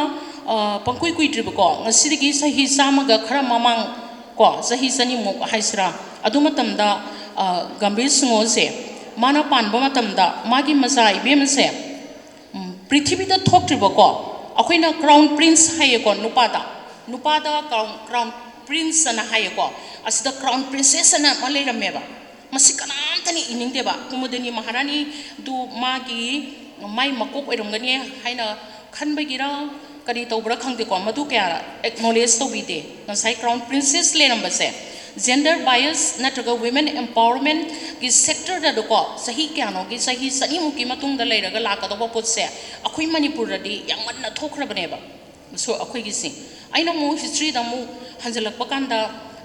ꯑ, ꯄꯪꯀꯨꯏ ꯀꯨꯏꯗ꯭ꯔꯤꯕꯀꯣ, ꯉꯁꯤꯗꯒꯤ ꯆꯍꯤ ꯆꯥꯝꯃꯒ ꯈꯔ ꯃꯃꯥꯡ ꯀꯣ, ꯆꯍꯤ ꯆꯅꯤꯃꯨꯛ ꯍꯥꯏꯁꯤꯔꯥ, ꯑꯗꯨ ꯃꯇꯝꯗ, ꯑ, ꯒꯝꯚꯤꯔ ꯁꯤꯡꯍꯁꯦ ꯃꯥꯅ ꯄꯥꯟꯕ ꯃꯇꯝꯗ ꯃꯥꯒꯤ ꯃꯆꯥ ꯏꯕꯦꯝꯃꯁꯦ, ꯎꯝ, ꯄ꯭ꯔꯤꯊꯤꯕꯤꯗ ꯊꯣꯛꯇ꯭ꯔꯤꯕꯀꯣ, ꯑꯩꯈꯣꯏꯅ crown prince ꯍꯥꯏꯌꯦꯀꯣ ꯅꯨꯄꯥꯗ, ꯅꯨꯄꯥꯗ crown, crown prince ꯑꯅ ꯍꯥꯏꯌꯦꯀꯣ, ꯑꯁꯤꯗ crown princess ꯑꯅ ꯑꯃ ꯂꯩꯔꯝꯃꯦꯕ꯫ ꯃꯁꯤ ꯀꯅꯥꯝꯇꯅ ꯏꯅꯤꯡꯗꯦꯕ꯫ ꯀꯨꯃꯨꯗꯤꯅꯤ ꯃꯍꯥꯔꯥꯅꯤꯗꯨ ꯃꯥꯒꯤ, ꯃꯥꯏ ꯃꯀꯣꯛ ꯑꯣꯏꯔꯝꯒꯅꯤ ꯍꯥꯏꯅ ꯈꯟꯕꯒꯤꯔ ꯀꯔꯤ ꯇꯧꯕ꯭ꯔꯥ ꯈꯪꯗꯦꯀꯣ, ꯃꯗꯨ ꯀꯌꯥ acknowledge ꯇꯧꯕꯤꯗꯦ꯫ ꯉꯁꯥꯏ crown princess ꯂꯩꯔꯝꯕꯁꯦ gender bias ꯅꯠꯇ꯭ꯔꯒ women empowermentꯀꯤ sectorꯗꯀꯣ, ꯆꯍꯤ ꯀꯌꯥꯅꯣꯒꯤ, ꯆꯍꯤ ꯆꯅꯤꯃꯨꯛꯀꯤ ꯃꯇꯨꯡꯗ ꯂꯩꯔꯒ ꯂꯥꯛꯀꯗꯧꯕ ꯄꯣꯠꯁꯦ ꯑꯩꯈꯣꯏ ꯃꯅꯤꯄꯨꯔꯗꯗꯤ ꯌꯥꯝ ꯉꯟꯅ ꯊꯣꯛꯈ꯭ꯔꯕꯅꯦꯕ꯫ So ꯑꯩꯈꯣꯏꯒꯤꯁꯤ, ꯑꯩꯅ ꯑꯃꯨꯛ historyꯗ ꯑꯃꯨꯛ ꯍꯟꯖꯤꯜꯂꯛꯄ ꯀꯥꯟꯗ,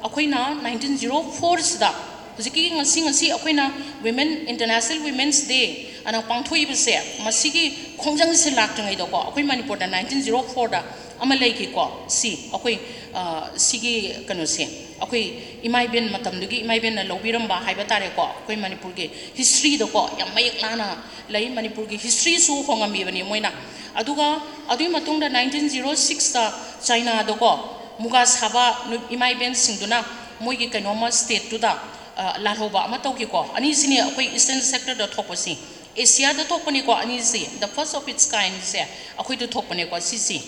ꯑꯩꯈꯣꯏꯅ nineteen zero fourꯁꯤꯗ, ꯍꯧꯖꯤꯛꯀꯤ ꯉꯁꯤ, ꯉꯁꯤ ꯑꯩꯈꯣꯏꯅ Women, International Women's Day ꯑꯅ ꯄꯥꯡꯊꯣꯛꯏꯕꯁꯦ, ꯃꯁꯤꯒꯤ ꯈꯣꯡꯖꯪꯁꯦ ꯂꯥꯛꯇ꯭ꯔꯤꯉꯩꯗꯀꯣ, ꯑꯩꯈꯣꯏ ꯃꯅꯤꯄꯨꯔꯗ nineteen zero fourꯗ ꯑꯃ ꯂꯩꯈꯤꯀꯣ꯫ ꯁꯤ ꯑꯩꯈꯣꯏ, ꯑ, ꯁꯤꯒꯤ ꯀꯩꯅꯣꯁꯦ, ꯑꯩꯈꯣꯏ ꯏꯃꯥ ꯏꯕꯦꯟ ꯃꯇꯝꯗꯨꯒꯤ ꯏꯃꯥ ꯏꯕꯦꯟꯅ ꯂꯧꯕꯤꯔꯝꯕ ꯍꯥꯏꯕ ꯇꯥꯔꯦꯀꯣ, ꯑꯩꯈꯣꯏ ꯃꯅꯤꯄꯨꯔꯒꯤ historyꯗꯀꯣ ꯌꯥꯝ ꯃꯌꯦꯛ ꯂꯥꯅ ꯂꯩ꯫ ꯃꯅꯤꯄꯨꯔꯒꯤ historyꯁꯨ ꯍꯣꯡꯉꯝꯃꯤꯕꯅꯤ ꯃꯣꯏꯅ꯫ ꯑꯗꯨꯒ ꯑꯗꯨꯒꯤ ꯃꯇꯨꯡꯗ nineteen zero sixꯇ Chinaꯗꯀꯣ ꯃꯨꯒꯥ ꯁꯥꯕ ꯅꯨ-, ꯏꯃꯥ ꯏꯕꯦꯟꯁꯤꯡꯗꯨꯅ ꯃꯣꯏꯒꯤ ꯀꯩꯅꯣꯝꯃ stateꯇꯨꯗ, ꯑ, ꯂꯥꯜꯍꯧꯕ ꯑꯃ ꯇꯧꯈꯤꯀꯣ꯫ ꯑꯅꯤꯁꯤꯅꯤ ꯑꯩꯈꯣꯏ Eastern sectorꯗ ꯊꯣꯛꯄꯁꯤ꯫ Asiaꯗ ꯊꯣꯛꯄꯅꯤꯀꯣ ꯑꯅꯤꯁꯤ, the first of its kindꯁꯦ ꯑꯩꯈꯣꯏꯗ ꯊꯣꯛꯄꯅꯦꯀꯣ ꯁꯤꯁꯤ꯫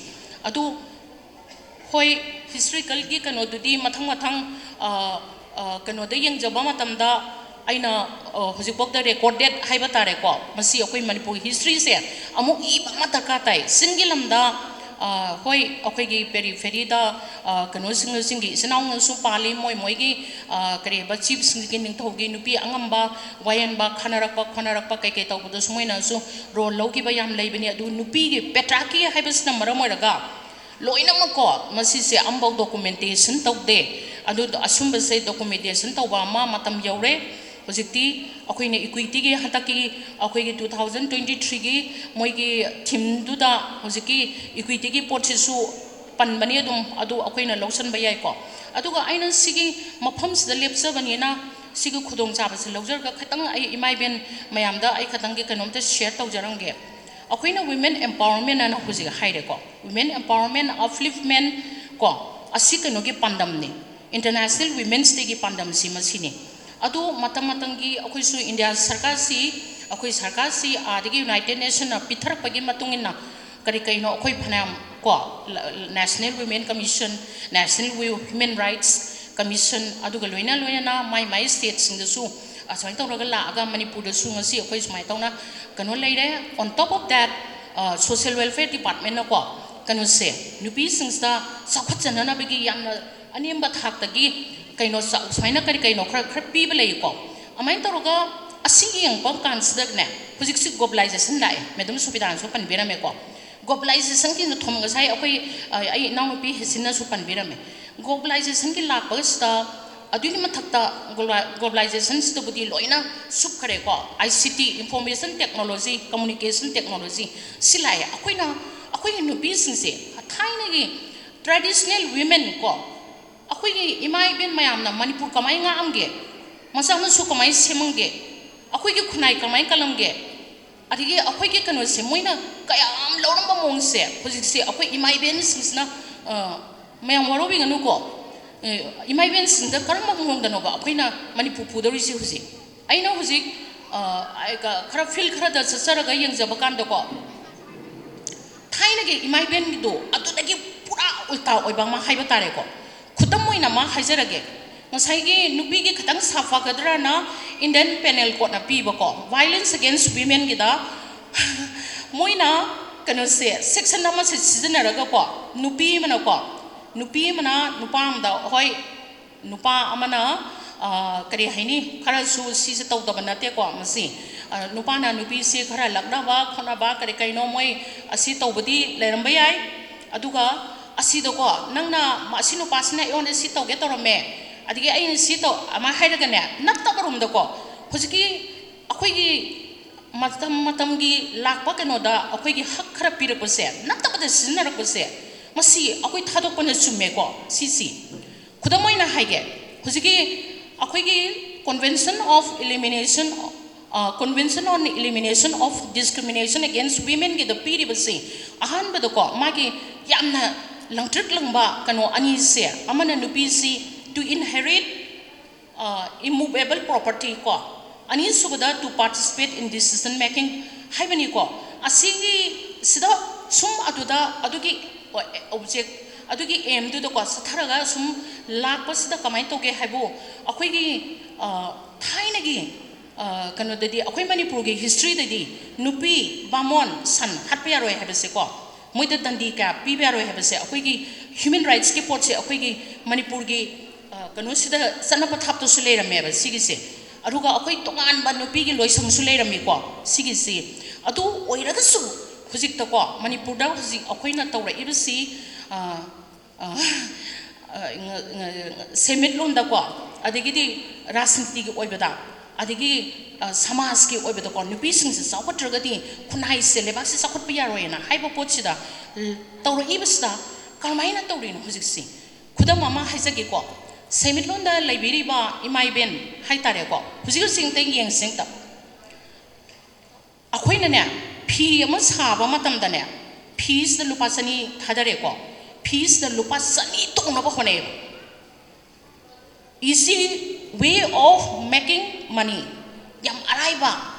ꯑꯗꯨ ꯍꯣꯏ, historicalꯒꯤ ꯀꯩꯅꯣꯗꯨꯗꯤ ꯃꯊꯪ ꯃꯊꯪ, ꯑ, ꯑ, ꯀꯩꯅꯣꯗ ꯌꯦꯡꯖꯕ ꯃꯇꯝꯗ ꯑꯩꯅ, ꯑ, ꯍꯧꯖꯤꯛꯐꯥꯎꯗ recorded ꯍꯥꯏꯕ ꯇꯥꯔꯦꯀꯣ, ꯃꯁꯤ ꯑꯩꯈꯣꯏ ꯃꯅꯤꯄꯨꯔꯒꯤ historyꯁꯦ ꯑꯃꯨꯛ ꯏꯕ ꯑꯃ ꯗꯔꯀꯥꯔ ꯇꯥꯏ꯫ ꯆꯤꯡꯒꯤ ꯂꯝꯗ, ꯑ, ꯍꯣꯏ, ꯑꯩꯈꯣꯏꯒꯤ ꯄꯦꯔꯤꯐꯦꯔꯤꯗ, ꯑ, ꯀꯩꯅꯣꯁꯤꯡꯁꯤꯡꯒꯤ ꯏꯆꯤꯟ ꯏꯅꯥꯎꯅꯁꯨ ꯄꯥꯜꯂꯤ, ꯃꯣꯏ ꯃꯣꯏꯒꯤ, ꯑ, ꯀꯔꯤꯕ, ꯆꯤꯞꯁꯤꯡꯒꯤ ꯅꯤꯡꯊꯧꯒꯤ ꯅꯨꯄꯤ ꯑꯉꯝꯕ, ꯋꯥꯌꯦꯟꯕ, ꯈꯟꯅꯔꯛꯄ ꯈꯣꯠꯅꯔꯛꯄ ꯀꯩꯀꯩ ꯇꯧꯕꯗꯁꯨ ꯃꯣꯏꯅꯁꯨ ꯔꯣꯜ ꯂꯧꯈꯤꯕ ꯌꯥꯝ ꯂꯩꯕꯅꯤ꯫ ꯑꯗꯨ ꯅꯨꯄꯤꯒꯤ ꯄꯦꯇ꯭ꯔꯥꯀꯤ ꯍꯥꯏꯕꯁꯤꯅ ꯃꯔꯝ ꯑꯣꯏꯔꯒ ꯂꯣꯏꯅꯃꯛꯀꯣ, ꯃꯁꯤꯁꯦ ꯑꯝꯐꯥꯎ ꯗꯣꯀꯨꯃꯦꯟꯇꯦꯁꯟ ꯇꯧꯗꯦ꯫ ꯑꯗꯨ ꯑꯁꯨꯝꯕꯁꯦ ꯗꯣꯀꯨꯃꯦꯟꯇꯦꯁꯟ ꯇꯧꯕ ꯑꯃ ꯃꯇꯝ ꯌꯧꯔꯦ꯫ ꯍꯧꯖꯤꯛꯇꯤ ꯑꯩꯈꯣꯏꯅ ꯏꯀ꯭ꯋꯤꯇꯤꯒꯤ, ꯍꯟꯗꯛꯀꯤ ꯑꯩꯈꯣꯏꯒꯤ ꯇꯨ ꯊꯥꯎꯖꯟ ꯇ꯭ꯋꯦꯟꯇꯤ ꯊ꯭ꯔꯤꯒꯤ ꯃꯣꯏꯒꯤ ꯊꯤꯝꯗꯨꯗ ꯍꯧꯖꯤꯛꯀꯤ ꯏꯀ꯭ꯋꯤꯇꯤꯒꯤ ꯄꯣꯠꯁꯤꯁꯨ ꯄꯟꯕꯅꯤ ꯑꯗꯨꯝ, ꯑꯗꯨ ꯑꯩꯈꯣꯏꯅ ꯂꯧꯁꯟꯕ ꯌꯥꯏꯀꯣ꯫ ꯑꯗꯨꯒ ꯑꯩꯅ ꯁꯤꯒꯤ ꯃꯐꯝꯁꯤꯗ ꯂꯦꯞꯆꯕꯅꯤꯅ ꯁꯤꯒꯤ ꯈꯨꯗꯣꯡꯆꯥꯕꯁꯤ ꯂꯧꯖꯔꯒ ꯈꯤꯇꯪ ꯑꯩ ꯏꯃꯥ ꯏꯕꯦꯟ ꯃꯌꯥꯝꯗ ꯑꯩ ꯈꯤꯇꯪꯒꯤ ꯀꯩꯅꯣꯝꯇ ꯁꯤꯌꯔ ꯇꯧꯖꯔꯝꯒꯦ꯫ ꯑꯩꯈꯣꯏꯅ ꯋꯤꯃꯦꯟ ꯑꯦꯝꯄꯥꯋꯔꯃꯦꯟ ꯑꯅ ꯍꯧꯖꯤꯛ ꯍꯥꯏꯔꯦꯀꯣ, ꯋꯤꯃꯦꯟ ꯑꯦꯝꯄꯥꯋꯔꯃꯦꯟ, ꯑꯞꯂꯤꯐꯃꯦꯟ ꯀꯣ, ꯑꯁꯤ ꯀꯩꯅꯣꯒꯤ ꯄꯥꯟꯗꯝꯅꯤ, ꯏꯟꯇꯔꯅꯦꯁꯅꯦꯜ ꯋꯤꯃꯦꯟꯁ ꯗꯦꯒꯤ ꯄꯥꯟꯗꯝꯁꯤ ꯃꯁꯤꯅꯤ꯫ ꯑꯗꯨ ꯃꯇꯝ ꯃꯇꯝꯒꯤ ꯑꯩꯈꯣꯏꯁꯨ ꯏꯟꯗꯤꯌꯥ ꯁꯔꯀꯥꯔꯁꯤ, ꯑꯩꯈꯣꯏ ꯁꯔꯀꯥꯔꯁꯤ ꯑꯥꯗꯒꯤ ꯌꯨꯅꯥꯏꯇꯦꯠ ꯅꯦꯁꯟꯅ ꯄꯤꯊꯔꯛꯄꯒꯤ ꯃꯇꯨꯡ ꯏꯟꯅ ꯀꯔꯤ ꯀꯩꯅꯣ ꯑꯩꯈꯣꯏ ꯐꯅꯌꯥꯝ ꯀꯣ, national women commission, national human rights commission, ꯑꯗꯨꯒ ꯂꯣꯏꯅ ꯂꯣꯏꯅꯅ ꯃꯥꯏ ꯃꯥꯏ ꯁ꯭ꯇꯦꯠꯁꯤꯡꯗꯁꯨ ꯑꯁꯨꯃꯥꯏꯅ ꯇꯧꯔꯒ ꯂꯥꯛꯑꯒ ꯃꯅꯤꯄꯨꯔꯗꯁꯨ ꯉꯁꯤ ꯑꯩꯈꯣꯏ ꯁꯨꯃꯥꯏꯅ ꯇꯧꯅ ꯀꯩꯅꯣ ꯂꯩꯔꯦ꯫ On top of that, social welfare department ꯅꯀꯣ ꯀꯩꯅꯣꯁꯦ, ꯅꯨꯄꯤꯁꯤꯡꯁꯤꯗ ꯆꯥꯎꯈꯠꯆꯅꯅꯕꯒꯤ ꯌꯥꯝꯅ ꯑꯅꯦꯝꯕ ꯊꯥꯛꯇꯒꯤ ꯀꯩꯅꯣ ꯆꯥ-, ꯁꯨꯃꯥꯏꯅ ꯀꯔꯤ ꯀꯩꯅꯣ ꯈꯔ, ꯈꯔ ꯄꯤꯕ ꯂꯩꯀꯣ꯫ ꯑꯗꯨꯃꯥꯏꯅ ꯇꯧꯔꯒ ꯑꯁꯤ ꯌꯦꯡꯕ ꯀꯥꯟꯁꯤꯗꯅꯦ, ꯍꯧꯖꯤꯛꯁꯤ ꯒ꯭ꯂꯣꯕꯦꯂꯥꯏꯖꯦꯁꯟ ꯂꯥꯛꯑꯦ, ꯃꯦꯗꯝ ꯁꯨꯕꯤꯗꯥꯅꯁꯨ ꯄꯟꯕꯤꯔꯝꯃꯦꯀꯣ꯫ ꯒ꯭ꯂꯣꯕꯦꯂꯥꯏꯖꯦꯁꯟꯒꯤ ꯊꯣꯝ ꯉꯁꯥꯏ ꯑꯩꯈꯣꯏ, ꯑ, ꯑꯩ ꯏꯅꯥꯎꯅꯨꯄꯤ ꯍꯦꯁꯤꯟꯅꯁꯨ ꯄꯟꯕꯤꯔꯝꯃꯦ꯫ ꯒ꯭ꯂꯣꯕꯦꯂꯥꯏꯖꯦꯁꯟꯒꯤ ꯂꯥꯛꯄꯁꯤꯗ, ꯑꯗꯨꯒꯤ ꯃꯊꯛꯇ ꯒ꯭ꯂꯣꯕꯦꯂꯥꯏꯖꯦꯁꯟꯁꯤꯗꯕꯨꯗꯤ ꯂꯣꯏꯅ ꯁꯨꯞꯈ꯭ꯔꯦꯀꯣ, I C T, information technology, communication technology, ꯁꯤ ꯂꯥꯛꯑꯦ꯫ ꯑꯩꯈꯣꯏꯅ, ꯑꯩꯈꯣꯏꯒꯤ ꯅꯨꯄꯤꯁꯤꯡꯁꯦ ꯊꯥꯏꯅꯒꯤ ꯇ꯭ꯔꯦꯗꯤꯁꯅꯦꯜ ꯋꯤꯃꯦꯟ ꯀꯣ, ꯑꯩꯈꯣꯏꯒꯤ ꯏꯃꯥ ꯏꯕꯦꯟ ꯃꯌꯥꯝꯅ ꯃꯅꯤꯄꯨꯔ ꯀꯃꯥꯏꯅ ꯉꯥꯛꯑꯝꯒꯦ, ꯃꯆꯥ ꯃꯁꯨ ꯀꯃꯥꯏꯅ ꯁꯦꯝꯃꯝꯒꯦ, ꯑꯩꯈꯣꯏꯒꯤ ꯈꯨꯟꯅꯥꯏ ꯀꯃꯥꯏꯅ ꯀꯜꯂꯝꯒꯦ, ꯑꯗꯒꯤ ꯑꯩꯈꯣꯏꯒꯤ ꯀꯩꯅꯣꯁꯦ ꯃꯣꯏꯅ ꯀꯌꯥꯝ ꯂꯧꯔꯝꯕ ꯃꯑꯣꯡꯁꯦ ꯍꯧꯖꯤꯛꯁꯦ ꯑꯩꯈꯣꯏ ꯏꯃꯥ ꯏꯕꯦꯟꯁꯤꯡꯁꯤꯅ, ꯑ, ꯃꯌꯥꯝ ꯋꯥꯔꯧꯕꯤꯒꯅꯨꯀꯣ, ꯑ, ꯏꯃꯥ ꯏꯕꯦꯟꯁꯤꯡꯗ ꯀꯔꯝꯕ ꯃꯑꯣꯡꯗꯅꯣꯕ ꯑꯩꯈꯣꯏꯅ ꯃꯅꯤꯄꯨꯔ ꯄꯨꯗꯧꯔꯤꯁꯦ ꯍꯧꯖꯤꯛ? ꯑꯩꯅ ꯍꯧꯖꯤꯛ, ꯑ, ꯑꯩꯒ ꯈꯔ ꯐꯤꯜ ꯈꯔꯗ ꯆꯠꯆꯔꯒ ꯌꯦꯡꯖꯕ ꯀꯥꯟꯗꯀꯣ, ꯊꯥꯏꯅꯒꯤ ꯏꯃꯥ ꯏꯕꯦꯟꯒꯤꯗꯣ ꯑꯗꯨꯗꯒꯤ ꯄꯨꯔꯥ ꯎꯜꯇꯥ ꯑꯣꯏꯕ ꯑꯃ ꯍꯥꯏꯕ ꯇꯥꯔꯦꯀꯣ꯫ ꯈꯨꯗꯝ ꯑꯣꯏꯅ ꯑꯃ ꯍꯥꯏꯖꯔꯒꯦ, ꯉꯁꯥꯏꯒꯤ ꯅꯨꯄꯤꯒꯤ ꯈꯤꯇꯪ ꯁꯥꯐꯒꯗ꯭ꯔꯅ ꯏꯟꯗꯤꯌꯟ ꯄꯦꯅꯦꯜ ꯀꯣꯗꯅ ꯄꯤꯕꯀꯣ, violence against womenꯒꯤꯗ ꯃꯣꯏꯅ ꯀꯩꯅꯣꯁꯦ, ꯁꯦꯛꯁꯟ ꯑꯃꯁꯦ ꯁꯤꯖꯤꯟꯅꯔꯒꯀꯣ, ꯅꯨꯄꯤ ꯑꯃꯅꯀꯣ, ꯅꯨꯄꯤ ꯑꯃꯅ ꯅꯨꯄꯥ ꯑꯃꯗ, ꯍꯣꯏ, ꯅꯨꯄꯥ ꯑꯃꯅ, ꯑ, ꯀꯔꯤ ꯍꯥꯏꯅꯤ, ꯈꯔꯁꯨ ꯁꯤꯁꯦ ꯇꯧꯗꯕ ꯅꯠꯇꯦꯀꯣ꯫ ꯃꯁꯤ, ꯑ, ꯅꯨꯄꯥꯅ ꯅꯨꯄꯤꯁꯤ ꯈꯔ ꯂꯛꯅꯕ ꯈꯣꯠꯅꯕ ꯀꯔꯤ ꯀꯩꯅꯣ ꯃꯣꯏ ꯑꯁꯤ ꯇꯧꯕꯗꯤ ꯂꯩꯔꯝꯕ ꯌꯥꯏ꯫ ꯑꯗꯨꯒ ꯑꯁꯤꯗꯀꯣ, ꯅꯪꯅ ꯃ-, ꯑꯁꯤ ꯅꯨꯄꯥꯁꯤꯅ ꯑꯩꯉꯣꯟꯗ ꯁꯤ ꯇꯧꯒꯦ ꯇꯧꯔꯝꯃꯦ, ꯑꯗꯒꯤ ꯑꯩꯅ ꯁꯤ ꯇꯧ, ꯑꯃꯥꯏ ꯍꯥꯏꯔꯒꯅꯦ, ꯅꯠꯇꯕꯔꯣꯝꯗꯀꯣ, ꯍꯧꯖꯤꯛꯀꯤ ꯑꯩꯈꯣꯏꯒꯤ ꯃꯇꯝ ꯃꯇꯝꯒꯤ ꯂꯥꯛꯄ ꯀꯩꯅꯣꯗ ꯑꯩꯈꯣꯏꯒꯤ ꯍꯛ ꯈꯔ ꯄꯤꯔꯛꯄꯁꯦ ꯅꯠꯇꯕꯗ ꯁꯤꯖꯤꯟꯅꯔꯛꯄꯁꯦ, ꯃꯁꯤ ꯑꯩꯈꯣꯏ ꯊꯥꯗꯣꯛꯄꯅ ꯆꯨꯝꯃꯦꯀꯣ꯫ ꯁꯤꯁꯤ ꯈꯨꯗꯝ ꯑꯣꯏꯅ ꯍꯥꯏꯒꯦ, ꯍꯧꯖꯤꯛꯀꯤ ꯑꯩꯈꯣꯏꯒꯤ Convention of Elimination, Convention on Elimination of Discrimination Against Womenꯒꯤꯗ ꯄꯤꯔꯤꯕꯁꯤ, ꯑꯍꯥꯟꯕꯗꯀꯣ, ꯃꯥꯒꯤ ꯌꯥꯝꯅ ꯂꯪꯇ꯭ꯔꯤꯛ ꯂꯪꯕ ꯀꯩꯅꯣ ꯑꯅꯤꯁꯦ, ꯑꯃꯅ ꯅꯨꯄꯤꯁꯤ to inherit immovable property ꯀꯣ, ꯑꯅꯤꯁꯨꯕꯗ to participate in decision making ꯍꯥꯏꯕꯅꯤꯀꯣ꯫ ꯑꯁꯤꯒꯤ ꯁꯤꯗ ꯁꯨꯝ ꯑꯗꯨꯗ ꯑꯗꯨꯒꯤ object, ꯑꯗꯨꯒꯤ aimꯗꯨꯗꯀꯣ ꯆꯠꯊꯔꯒ ꯁꯨꯝ ꯂꯥꯛꯄꯁꯤꯗ ꯀꯃꯥꯏꯅ ꯇꯧꯒꯦ ꯍꯥꯏꯕꯨ, ꯑꯩꯈꯣꯏꯒꯤ, ꯑ, ꯊꯥꯏꯅꯒꯤ, ꯑ, ꯀꯩꯅꯣꯗꯗꯤ, ꯑꯩꯈꯣꯏ ꯃꯅꯤꯄꯨꯔꯒꯤ historyꯗꯗꯤ ꯅꯨꯄꯤ, ꯕꯥꯃꯣꯟ, ꯁꯟ ꯍꯥꯠꯄ ꯌꯥꯔꯣꯏ ꯍꯥꯏꯕꯁꯦꯀꯣ, ꯃꯣꯏꯗ ꯗꯟꯗꯤ ꯀꯌꯥ ꯄꯤꯕ ꯌꯥꯔꯣꯏ ꯍꯥꯏꯕꯁꯦ, ꯑꯩꯈꯣꯏꯒꯤ human rightsꯀꯤ ꯄꯣꯠꯁꯦ ꯑꯩꯈꯣꯏꯒꯤ ꯃꯅꯤꯄꯨꯔꯒꯤ, ꯑ, ꯀꯩꯅꯣꯁꯤꯗ ꯆꯠꯅ ꯄꯊꯥꯞꯇꯁꯨ ꯂꯩꯔꯝꯃꯦꯕ ꯁꯤꯒꯤꯁꯦ꯫ ꯑꯗꯨꯒ ꯑꯩꯈꯣꯏ ꯇꯣꯉꯥꯟꯕ ꯅꯨꯄꯤꯒꯤ ꯂꯣꯏꯁꯪꯁꯨ ꯂꯩꯔꯝꯃꯤꯀꯣ ꯁꯤꯒꯤꯁꯤ꯫ ꯑꯗꯨ ꯑꯣꯏꯔꯒꯁꯨ ꯍꯧꯖꯤꯛꯇꯀꯣ, ꯃꯅꯤꯄꯨꯔꯗ ꯍꯧꯖꯤꯛ ꯑꯩꯈꯣꯏꯅ ꯇꯧꯔꯛꯏꯕꯁꯤ, ꯑ, ꯑ, ꯑ, ꯉ-, ꯉ-, ꯁꯦꯟꯃꯤꯠꯂꯣꯟꯗꯀꯣ, ꯑꯗꯒꯤꯗꯤ ꯔꯥꯖꯅꯤꯇꯤꯒꯤ ꯑꯣꯏꯕꯗ, ꯑꯗꯒꯤ, ꯑ, ꯁꯃꯥꯖꯀꯤ ꯑꯣꯏꯕꯗꯀꯣ, ꯅꯨꯄꯤꯁꯤꯡꯁꯦ ꯆꯥꯎꯈꯠꯇ꯭ꯔꯒꯗꯤ ꯈꯨꯟꯅꯥꯏꯁꯦ, ꯂꯩꯕꯥꯛꯁꯦ ꯆꯥꯎꯈꯠꯄ ꯌꯥꯔꯣꯏꯅ ꯍꯥꯏꯕ ꯄꯣꯠꯁꯤꯗ, ꯇꯧꯔꯛꯏꯕꯁꯤꯗ ꯀꯔꯝꯍꯥꯏꯅ ꯇꯧꯔꯤꯅꯣ ꯍꯧꯖꯤꯛꯁꯤ? ꯈꯨꯗꯝ ꯑꯃ ꯍꯥꯏꯖꯒꯦꯀꯣ, ꯁꯦꯟꯃꯤꯠꯂꯣꯟꯗ ꯂꯩꯕꯤꯔꯤꯕ ꯏꯃꯥ ꯏꯕꯦꯟ ꯍꯥꯏꯇꯥꯔꯦꯀꯣ, ꯍꯧꯖꯤꯛ ꯍꯧꯖꯤꯛ ꯑꯝꯇ ꯌꯦꯡꯁꯤ ꯑꯝꯇ꯫ ꯑꯩꯈꯣꯏꯅꯅꯦ, ꯐꯤ ꯑꯃ ꯁꯥꯕ ꯃꯇꯝꯗꯅꯦ, ꯐꯤꯁꯤꯗ ꯂꯨꯄꯥ ꯆꯅꯤ ꯊꯥꯗꯔꯦꯀꯣ, ꯐꯤꯁꯤꯗ ꯂꯨꯄꯥ ꯆꯅꯤ ꯇꯣꯡꯅꯕ ꯍꯣꯠꯅꯩꯌꯦꯕ꯫ Easy way of making money, ꯌꯥꯝ ꯑꯔꯥꯏꯕ,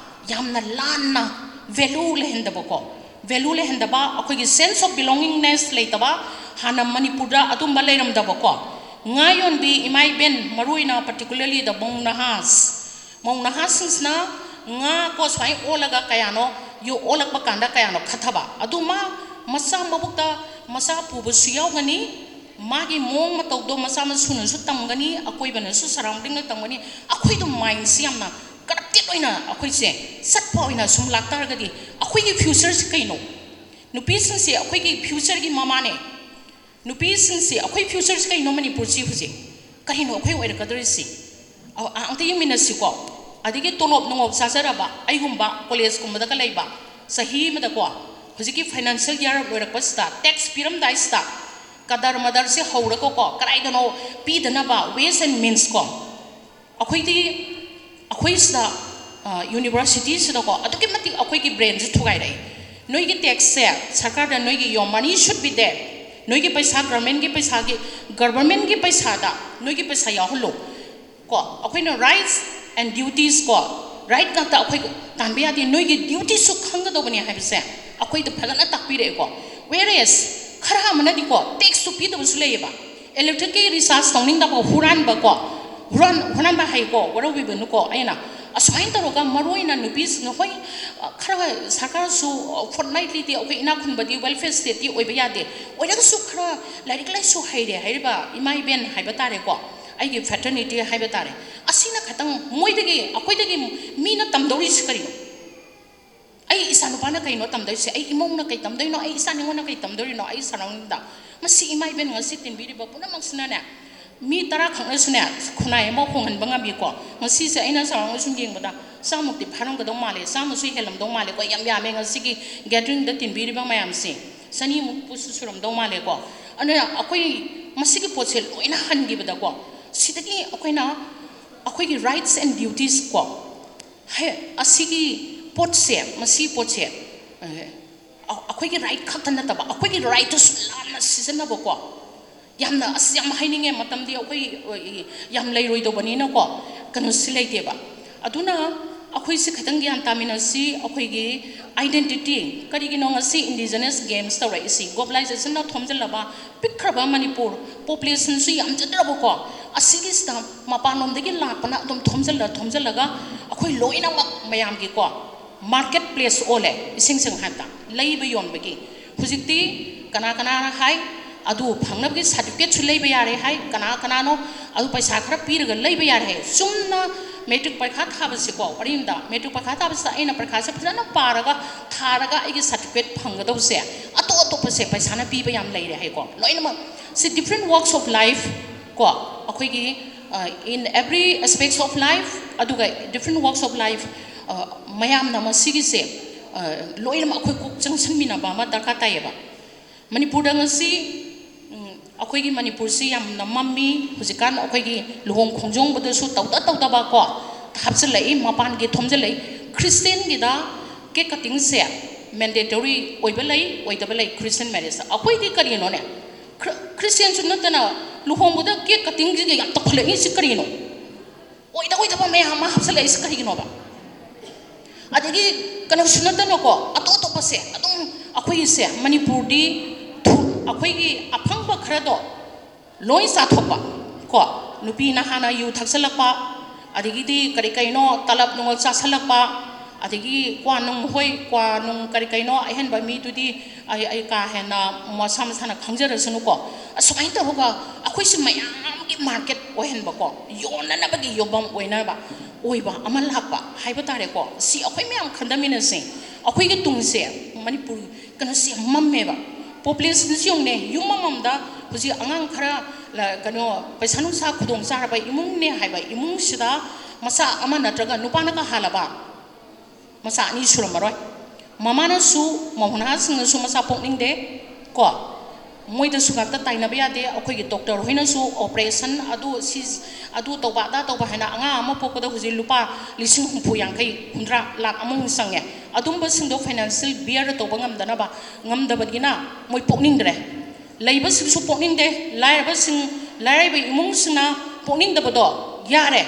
ꯌꯥꯝꯅ ꯂꯥꯟꯅ value ꯂꯩꯍꯟꯗꯕꯀꯣ, value ꯂꯩꯍꯟꯗꯕ, ꯑꯩꯈꯣꯏꯒꯤ sense of belongingness ꯂꯩꯇꯕ, ꯍꯥꯟꯅ ꯃꯅꯤꯄꯨꯔꯗ ꯑꯗꯨꯝꯕ ꯂꯩꯔꯝꯗꯕꯀꯣ꯫ ꯉꯥ ꯌꯣꯟꯕꯤ ꯏꯃꯥ ꯏꯕꯦꯟ, ꯃꯔꯨ ꯑꯣꯏꯅ particularly the ꯃꯧ ꯅꯍꯥꯁ, ꯃꯧ ꯅꯍꯥꯁꯤꯡꯁꯤꯅ ꯉꯥ ꯀꯣ ꯁꯨꯃꯥꯏꯅ ꯑꯣꯜꯂꯒ ꯀꯌꯥꯅꯣ ꯌꯣꯛ ꯑꯣꯜꯂꯛꯄ ꯀꯥꯟꯗ ꯀꯌꯥꯅꯣ ꯈꯠꯊꯕ꯫ ꯑꯗꯨ ꯃꯥ ꯃꯆꯥ ꯃꯕꯨꯛꯇ ꯃꯆꯥ ꯄꯨꯕꯁꯨ ꯌꯥꯎꯒꯅꯤ, ꯃꯥꯒꯤ ꯃꯑꯣꯡ ꯃꯇꯧꯗꯣ ꯃꯆꯥ ꯃꯁꯨꯅꯁꯨ ꯇꯝꯒꯅꯤ, ꯑꯀꯣꯏꯕꯅꯁꯨ, ꯁꯔꯥꯎꯟꯗꯤꯡꯅ ꯇꯝꯒꯅꯤ꯫ ꯑꯩꯈꯣꯏꯗꯣ ꯃꯥꯏꯟꯁꯤ ꯌꯥꯝꯅ ꯀꯔꯞꯇꯦꯠ ꯑꯣꯏꯅ ꯑꯩꯈꯣꯏꯁꯦ ꯆꯠꯄ ꯑꯣꯏꯅ ꯁꯨꯝ ꯂꯥꯛꯇꯥꯔꯒꯗꯤ ꯑꯩꯈꯣꯏꯒꯤ ꯐ꯭ꯌꯨꯆꯔꯁꯤ ꯀꯩꯅꯣ? ꯅꯨꯄꯤꯁꯤꯡꯁꯦ ꯑꯩꯈꯣꯏꯒꯤ ꯐ꯭ꯌꯨꯆꯔꯒꯤ ꯃꯃꯥꯅꯦ꯫ ꯅꯨꯄꯤꯁꯤꯡꯁꯤ, ꯑꯩꯈꯣꯏ ꯐ꯭ꯌꯨꯆꯔꯁꯤ ꯀꯩꯅꯣ ꯃꯅꯤꯄꯨꯔꯁꯤ ꯍꯧꯖꯤꯛ? ꯀꯔꯤꯅꯣ ꯑꯩꯈꯣꯏ ꯑꯣꯏꯔꯛꯀꯗꯧꯔꯤꯁꯤ? ꯑ-, ꯑ-, ꯑꯝꯇ ꯌꯦꯡꯃꯤꯟꯅꯁꯤꯀꯣ꯫ ꯑꯗꯒꯤ ꯇꯣꯂꯣꯞ ꯅꯨꯡꯂꯣꯞ ꯆꯥꯖꯔꯕ, ꯑꯩꯒꯨꯝꯕ ꯀꯣꯂꯦꯖꯀꯨꯝꯕꯗꯒ ꯂꯩꯕ, ꯆꯍꯤ ꯑꯃꯗꯀꯣ, ꯍꯧꯖꯤꯛꯀꯤ ꯐꯥꯏꯅꯥꯟꯁꯤꯌꯦꯜ ꯏꯌꯥꯔ ꯂꯣꯏꯔꯛꯄꯁꯤꯗ, ꯇꯦꯛꯁ ꯄꯤꯔꯝꯗꯥꯏꯁꯤꯗ, ꯀꯗꯔ ꯃꯗꯔꯁꯦ ꯍꯧꯔꯒꯀꯣ, ꯀꯗꯥꯏꯗꯅꯣ ꯄꯤꯗꯅꯕ ways and means ꯀꯣ, ꯑꯩꯈꯣꯏꯗꯤ, ꯑꯩꯈꯣꯏꯁꯤꯗ, ꯌꯨꯅꯤꯚꯔꯁꯤꯇꯤꯁꯤꯗꯀꯣ ꯑꯗꯨꯛꯀꯤ ꯃꯇꯤꯛ ꯑꯩꯈꯣꯏꯒꯤ ꯕ꯭ꯔꯦꯟꯁꯦ ꯊꯨꯒꯥꯏꯔꯛꯏ꯫ ꯅꯣꯏꯒꯤ ꯇꯦꯛꯁꯁꯦ ꯁꯔꯀꯥꯔꯗ ꯅꯣꯏꯒꯤ, your money should be there꯫ ꯅꯣꯏꯒꯤ ꯄꯩꯁꯥ, ꯒꯔꯃꯦꯟꯒꯤ ꯄꯩꯁꯥꯒꯤ, ꯒꯔꯃꯦꯟꯒꯤ ꯄꯩꯁꯥꯗ ꯅꯣꯏꯒꯤ ꯄꯩꯁꯥ ꯌꯥꯎꯍꯜꯂꯨ꯫ ꯀꯣ, ꯑꯩꯈꯣꯏꯅ rights and duties ꯀꯣ, ꯔꯥꯏꯠ ꯉꯥꯛꯇ ꯑꯩꯈꯣꯏ ꯇꯥꯟꯕ ꯌꯥꯗꯦ, ꯅꯣꯏꯒꯤ ꯗ꯭ꯌꯨꯇꯤꯁꯨ ꯈꯪꯒꯗꯧꯕꯅꯦ ꯍꯥꯏꯕꯁꯦ ꯑꯩꯈꯣꯏꯗ ꯐꯖꯅ ꯇꯥꯛꯄꯤꯔꯛꯑꯦꯀꯣ꯫ Whereas ꯈꯔ ꯑꯃꯅꯗꯤꯀꯣ ꯇꯦꯛꯁꯇꯨ ꯄꯤꯗꯕꯁꯨ ꯂꯩꯌꯦꯕ꯫ ꯏꯂꯦꯛꯇ꯭ꯔꯤꯛꯀꯤ ꯔꯤꯆꯥꯔꯖ ꯇꯧꯅꯤꯡꯗꯕ, ꯍꯨꯔꯥꯟꯕ ꯀꯣ, ꯍꯨꯔꯥꯟ, ꯍꯨꯔꯥꯟꯕ ꯍꯥꯏꯀꯣ, ꯋꯥꯔꯧꯕꯤꯕꯅꯨꯀꯣ꯫ ꯑꯩꯅ ꯑꯁꯨꯃꯥꯏꯅ ꯇꯧꯔꯒ ꯃꯔꯨ ꯑꯣꯏꯅ ꯅꯨꯄꯤꯁꯤꯡꯅ, ꯍꯣꯏ, ꯈꯔ ꯁꯔꯀꯥꯔꯁꯨ fortnightlyꯗꯤ ꯑꯩꯈꯣꯏ ꯏꯅꯥꯛ ꯈꯨꯟꯕꯗꯤ welfare stateꯇꯤ ꯑꯣꯏꯕ ꯌꯥꯗꯦ, ꯑꯣꯏꯔꯒꯁꯨ ꯈꯔ ꯂꯥꯏꯔꯤꯛ ꯂꯥꯏꯁꯨ ꯍꯩꯔꯦ ꯍꯥꯏꯔꯤꯕ ꯏꯃꯥ ꯏꯕꯦꯟ ꯍꯥꯏꯕ ꯇꯥꯔꯦꯀꯣ, ꯑꯩꯒꯤ fraternity ꯍꯥꯏꯕ ꯇꯥꯔꯦ, ꯑꯁꯤꯅ ꯈꯇꯪ ꯃꯣꯏꯗꯒꯤ, ꯑꯩꯈꯣꯏꯗꯒꯤ ꯃꯤꯅ ꯇꯝꯗꯧꯔꯤꯁꯤ ꯀꯔꯤꯅꯣ? ꯑꯩ ꯏꯆꯥ ꯅꯨꯄꯥꯅ ꯀꯩꯅꯣ ꯇꯝꯗꯣꯏꯁꯦ? ꯑꯩ ꯏꯃꯧꯅ ꯀꯩ ꯇꯝꯗꯣꯏꯅꯣ? ꯑꯩ ꯏꯆꯥ ꯅꯤꯉꯣꯜꯅ ꯀꯩ ꯇꯝꯗꯣꯔꯤꯅꯣ? ꯑꯩ surroundingꯗ ꯃꯁꯤ ꯏꯃꯥ ꯏꯕꯦꯟ ꯉꯁꯤ ꯇꯤꯟꯕꯤꯔꯤꯕ ꯄꯨꯝꯅꯃꯛꯁꯤꯅꯅꯦ, ꯃꯤ ꯇꯔꯥ ꯈꯛꯅꯁꯨꯅꯦ ꯈꯨꯟꯅꯥꯏ ꯑꯃ ꯍꯣꯡꯍꯟꯕ ꯉꯝꯃꯤꯀꯣ꯫ ꯉꯁꯤꯁꯦ ꯑꯩꯅ surroundꯗ ꯁꯨꯝ ꯌꯦꯡꯕꯗ ꯆꯥꯝꯃꯨꯛꯇꯤ ꯐꯥꯔꯝꯒꯗꯧ ꯃꯥꯜꯂꯦ, ꯆꯥꯝꯃꯁꯨ ꯍꯦꯜꯂꯝꯗꯧ ꯃꯥꯜꯂꯦꯀꯣ꯫ ꯌꯥꯝ ꯌꯥꯝꯃꯦ ꯉꯁꯤꯒꯤ gatheringꯗ ꯇꯤꯟꯕꯤꯔꯤꯕ ꯃꯌꯥꯝꯁꯦ, ꯆꯅꯤꯃꯨꯛꯄꯨꯁꯨ ꯁꯨꯔꯝꯗꯧ ꯃꯥꯜꯂꯦꯀꯣ꯫ ꯑꯗꯨꯅ ꯑꯩꯈꯣꯏ ꯃꯁꯤꯒꯤ ꯄꯣꯠꯁꯦ ꯂꯣꯏꯅ ꯍꯟꯈꯤꯕꯗꯀꯣ, ꯁꯤꯗꯒꯤ ꯑꯩꯈꯣꯏꯅ ꯑꯩꯈꯣꯏꯒꯤ rights and duties ꯀꯣ, ꯍꯦ, ꯑꯁꯤꯒꯤ ꯄꯣꯠꯁꯦ, ꯃꯁꯤ ꯄꯣꯠꯁꯦ, ꯑ, ꯑꯩꯈꯣꯏꯒꯤ ꯔꯥꯏꯠ ꯈꯛꯇ ꯅꯠꯇꯕ, ꯑꯩꯈꯣꯏꯒꯤ ꯔꯥꯏꯠꯇꯨꯁꯨ ꯂꯥꯟꯅ ꯁꯤꯖꯤꯟꯅꯕꯀꯣ꯫ ꯌꯥꯝꯅ, ꯑꯁ, ꯌꯥꯝ ꯍꯥꯏꯅꯤꯡꯉꯦ, ꯃꯇꯝꯗꯤ ꯑꯩꯈꯣꯏ, ꯑ, ꯌꯥꯝ ꯂꯩꯔꯣꯏꯗꯧꯕꯅꯤꯅꯀꯣ, ꯀꯩꯅꯣꯁꯤ ꯂꯩꯇꯦꯕ꯫ ꯑꯗꯨꯅ ꯑꯩꯈꯣꯏꯁꯤ ꯈꯤꯇꯪ ꯒ꯭ꯌꯥꯟ ꯇꯥꯃꯤꯟꯅꯁꯤ꯫ ꯑꯩꯈꯣꯏꯒꯤ identity, ꯀꯔꯤꯒꯤꯅꯣ ꯉꯁꯤ indigenous games ꯇꯧꯔꯛꯏꯁꯤ? Globalizationꯅ ꯊꯣꯝꯖꯤꯜꯂꯕ ꯄꯤꯛꯈ꯭ꯔꯕ ꯃꯅꯤꯄꯨꯔ, populationꯁꯨ ꯌꯥꯝꯖꯗ꯭ꯔꯕꯀꯣ, ꯑꯁꯤꯒꯤꯁꯤꯗ ꯃꯄꯥꯟꯂꯣꯝꯗꯒꯤ ꯂꯥꯛꯄꯅ ꯑꯗꯨꯝ ꯊꯣꯝꯖꯤꯜꯂ ꯊꯣꯝꯖꯤꯜꯂꯒ ꯑꯩꯈꯣꯏ ꯂꯣꯏꯅꯃꯛ ꯃꯌꯥꯝꯒꯤꯀꯣ, ꯃꯥꯔꯀꯦꯠ ꯄ꯭ꯂꯦꯁ ꯑꯣꯜꯂꯦ꯫ ꯏꯁꯦꯡ ꯁꯦꯡꯅ ꯍꯥꯏꯕꯗ, ꯂꯩꯕ ꯌꯣꯟꯕꯒꯤ ꯍꯧꯖꯤꯛꯇꯤ ꯀꯅꯥ ꯀꯅꯥꯅ ꯍꯥꯏ, ꯑꯗꯨ ꯐꯪꯅꯕꯒꯤ ꯁꯥꯔꯇꯤꯐꯤꯀꯦꯠꯁꯨ ꯂꯩꯕ ꯌꯥꯔꯦ ꯍꯥꯏ꯫ ꯀꯅꯥ ꯀꯅꯥꯅꯣ ꯑꯗꯨ ꯄꯩꯁꯥ ꯈꯔ ꯄꯤꯔꯒ ꯂꯩꯕ ꯌꯥꯔꯦ ꯍꯥꯏ꯫ ꯆꯨꯝꯅ ꯃꯦꯇ꯭ꯔꯤꯛ ꯄꯔꯤꯈꯥ ꯊꯥꯕꯁꯤꯀꯣ, ꯋꯥꯔꯤ ꯑꯃꯗ ꯃꯦꯇ꯭ꯔꯤꯛ ꯄꯔꯤꯈꯥ ꯊꯥꯕꯁꯤꯗ ꯑꯩꯅ ꯄꯔꯤꯈꯥꯁꯦ ꯐꯖꯅ ꯄꯥꯔꯒ ꯊꯥꯔꯒ ꯑꯩꯒꯤ ꯁꯥꯔꯇꯤꯐꯤꯀꯦꯠ ꯐꯪꯒꯗꯧꯁꯦ, ꯑꯇꯣꯞ ꯑꯇꯣꯞꯄꯁꯦ ꯄꯩꯁꯥꯅ ꯄꯤꯕ ꯌꯥꯝ ꯂꯩꯔꯦ ꯍꯥꯏꯀꯣ꯫ ꯂꯣꯏꯅꯃꯛ ꯁꯤ different walks of life ꯀꯣ, ꯑꯩꯈꯣꯏꯒꯤ, uh, in every aspects of life, ꯑꯗꯨꯒ different walks of life, uh, ꯃꯌꯥꯝꯅ ꯃꯁꯤꯒꯤꯁꯦ, uh, ꯂꯣꯏꯅꯃꯛ ꯑꯩꯈꯣꯏ ꯀꯣꯛ ꯆꯪꯁꯤꯟꯃꯤꯟꯅꯕ ꯑꯃ ꯗꯔꯀꯥꯔ ꯇꯥꯏꯌꯦꯕ꯫ ꯃꯅꯤꯄꯨꯔꯗ ꯉꯁꯤ, ꯎꯝ, ꯑꯩꯈꯣꯏꯒꯤ ꯃꯅꯤꯄꯨꯔꯁꯤ ꯌꯥꯝꯅ ꯃꯝꯃꯤ꯫ ꯍꯧꯖꯤꯛꯀꯥꯟ ꯑꯩꯈꯣꯏꯒꯤ ꯂꯨꯍꯣꯡ ꯈꯣꯡꯗꯣꯡꯕꯗꯁꯨ ꯇꯧꯗ ꯇꯧꯗꯕ ꯀꯣ ꯍꯥꯞꯆꯤꯜꯂꯛꯏ, ꯃꯄꯥꯟꯒꯤ ꯊꯣꯝꯖꯤꯜꯂꯛꯏ꯫ ꯈ꯭ꯔꯤꯁꯇꯦꯟꯒꯤꯗ ꯀꯦꯛ ꯀꯠꯇꯤꯡꯁꯦ ꯃꯦꯟꯗꯦꯇꯣꯔꯤ ꯑꯣꯏꯕ ꯂꯩ, ꯑꯣꯏꯗꯕ ꯂꯩ ꯈ꯭ꯔꯤꯁꯇꯦꯟ ꯃꯦꯔꯦꯖꯇ꯫ ꯑꯩꯈꯣꯏꯗꯤ ꯀꯔꯤꯅꯣꯅꯦ, ꯈ꯭ꯔ-, ꯈ꯭ꯔꯤꯁꯇꯦꯟꯁꯨ ꯅꯠꯇꯅ ꯂꯨꯍꯣꯡꯕꯗ ꯀꯦꯛ ꯀꯠꯇꯤꯡꯁꯤꯒ ꯌꯥꯝ ꯇꯧꯈꯠꯂꯛꯏꯁꯤ ꯀꯔꯤꯅꯣ? ꯑꯣꯏꯗ ꯑꯣꯏꯗꯕ ꯃꯌꯥꯝ ꯑꯃ ꯍꯥꯞꯆꯤꯜꯂꯛꯏꯁꯤ ꯀꯔꯤꯒꯤꯅꯣꯕ? ꯑꯗꯒꯤ ꯀꯩꯅꯣꯁꯨ ꯅꯠꯇꯅꯀꯣ, ꯑꯇꯣꯞ ꯑꯇꯣꯞꯄꯁꯦ ꯑꯗꯨꯝ ꯑꯩꯈꯣꯏꯒꯤꯁꯦ ꯃꯅꯤꯄꯨꯔꯗꯤ ꯊꯨ-, ꯑꯩꯈꯣꯏꯒꯤ ꯑꯐꯪꯕ ꯈꯔꯗꯣ ꯂꯣꯏ ꯆꯥꯊꯣꯛꯄ ꯀꯣ꯫ ꯅꯨꯄꯤꯅ ꯍꯥꯟꯅ ꯌꯨ ꯊꯛꯆꯜꯂꯛꯄ, ꯑꯗꯒꯤꯗꯤ ꯀꯔꯤ ꯀꯩꯅꯣ ꯇꯂꯞ ꯅꯨꯡꯉꯜ ꯆꯥꯁꯜꯂꯛꯄ, ꯑꯗꯒꯤ ꯀ꯭ꯋꯥ ꯅꯨꯡ, ꯍꯣꯏ, ꯀ꯭ꯋꯥ ꯅꯨꯡ ꯀꯔꯤ ꯀꯩꯅꯣ ꯑꯍꯦꯟꯕ ꯃꯤꯗꯨꯗꯤ ꯑꯩ, ꯑꯩ ꯀꯥ ꯍꯦꯟꯅ ꯃꯁꯥ ꯃꯁꯥꯅ ꯈꯪꯖꯔꯁꯅꯨꯀꯣ꯫ ꯑꯁꯨꯃꯥꯏꯅ ꯇꯧꯔꯒ ꯑꯩꯈꯣꯏꯁꯤ ꯃꯌꯥꯝꯒꯤ ꯃꯥꯔꯀꯦꯠ ꯑꯣꯏꯍꯟꯕꯀꯣ, ꯌꯣꯟꯅꯅꯕꯒꯤ ꯌꯣꯟꯐꯝ ꯑꯣꯏꯅꯕ, ꯑꯣꯏꯕ ꯑꯃ ꯂꯥꯛꯄ ꯍꯥꯏꯕ ꯇꯥꯔꯦꯀꯣ꯫ ꯁꯤ ꯑꯩꯈꯣꯏ ꯃꯌꯥꯝ ꯈꯟꯊꯃꯤꯟꯅꯁꯦ꯫ ꯑꯩꯈꯣꯏꯒꯤ ꯇꯨꯡꯁꯦ, ꯃꯅꯤꯄꯨꯔ ꯀꯩꯅꯣꯁꯦ ꯌꯥꯝ ꯃꯝꯃꯦꯕ꯫ ꯄꯣꯄꯨꯂꯦꯁꯟꯁꯤ ꯌꯦꯡꯉꯨꯅꯦ, ꯌꯨꯝ ꯑꯃꯃꯝꯗ ꯍꯧꯖꯤꯛ ꯑꯉꯥꯡ ꯈꯔ ꯂ-, ꯀꯩꯅꯣ, ꯄꯩꯁꯥ ꯅꯨꯡꯁꯥ ꯈꯨꯗꯣꯡ ꯆꯥꯔꯕ ꯏꯃꯨꯡꯅꯦ ꯍꯥꯏꯕ ꯏꯃꯨꯡꯁꯤꯗ ꯃꯆꯥ ꯑꯃ ꯅꯠꯇ꯭ꯔꯒ ꯅꯨꯄꯥꯅꯒ ꯍꯥꯜꯂꯕ ꯃꯆꯥ ꯑꯅꯤ ꯁꯨꯔꯝꯃꯔꯣꯏ꯫ ꯃꯃꯥꯅꯁꯨ, ꯃꯃꯣꯅꯥꯁꯤꯡꯅꯁꯨ ꯃꯆꯥ ꯄꯣꯛꯅꯤꯡꯗꯦ ꯀꯣ꯫ ꯃꯣꯏꯗꯁꯨ ꯉꯥꯛꯇ ꯇꯥꯏꯅꯕ ꯌꯥꯗꯦ꯫ ꯑꯩꯈꯣꯏꯒꯤ ꯗꯣꯛꯇꯔ ꯍꯣꯏꯅꯁꯨ ꯑꯣꯄꯔꯦꯁꯟ ꯑꯗꯨ ꯁꯤ, ꯑꯗꯨ ꯇꯧꯕ ꯑꯗꯥ ꯇꯧꯕ ꯍꯥꯏꯅ ꯑꯉꯥꯡ ꯑꯃ ꯄꯣꯛꯄꯗ ꯍꯧꯖꯤꯛ ꯂꯨꯄꯥ ꯂꯤꯁꯤꯡ ꯍꯨꯝꯐꯨ, ꯌꯥꯡꯈꯩ, ꯍꯨꯝꯗ꯭ꯔꯥ, ꯂꯥꯛ ꯑꯃꯃꯨꯛ ꯆꯪꯉꯦ꯫ ꯑꯗꯨꯝꯕꯁꯤꯡꯗꯣ ꯐꯥꯏꯅꯥꯟꯁꯤꯌꯦꯜ ꯕꯤꯌꯔ ꯇꯧꯕ ꯉꯝꯗꯅꯕ, ꯉꯝꯗꯕꯅꯤꯅ ꯃꯣꯏ ꯄꯣꯛꯅꯤꯡꯗ꯭ꯔꯦ꯫ ꯂꯩꯕꯁꯤꯡꯁꯨ ꯄꯣꯛꯅꯤꯡꯗꯦ꯫ ꯂꯥꯏꯔꯕꯁꯤꯡ, ꯂꯥꯏꯔꯕ ꯏꯃꯨꯡꯁꯤꯡꯅ ꯄꯣꯛꯅꯤꯡꯗꯕꯗꯣ ꯌꯥꯔꯦ꯫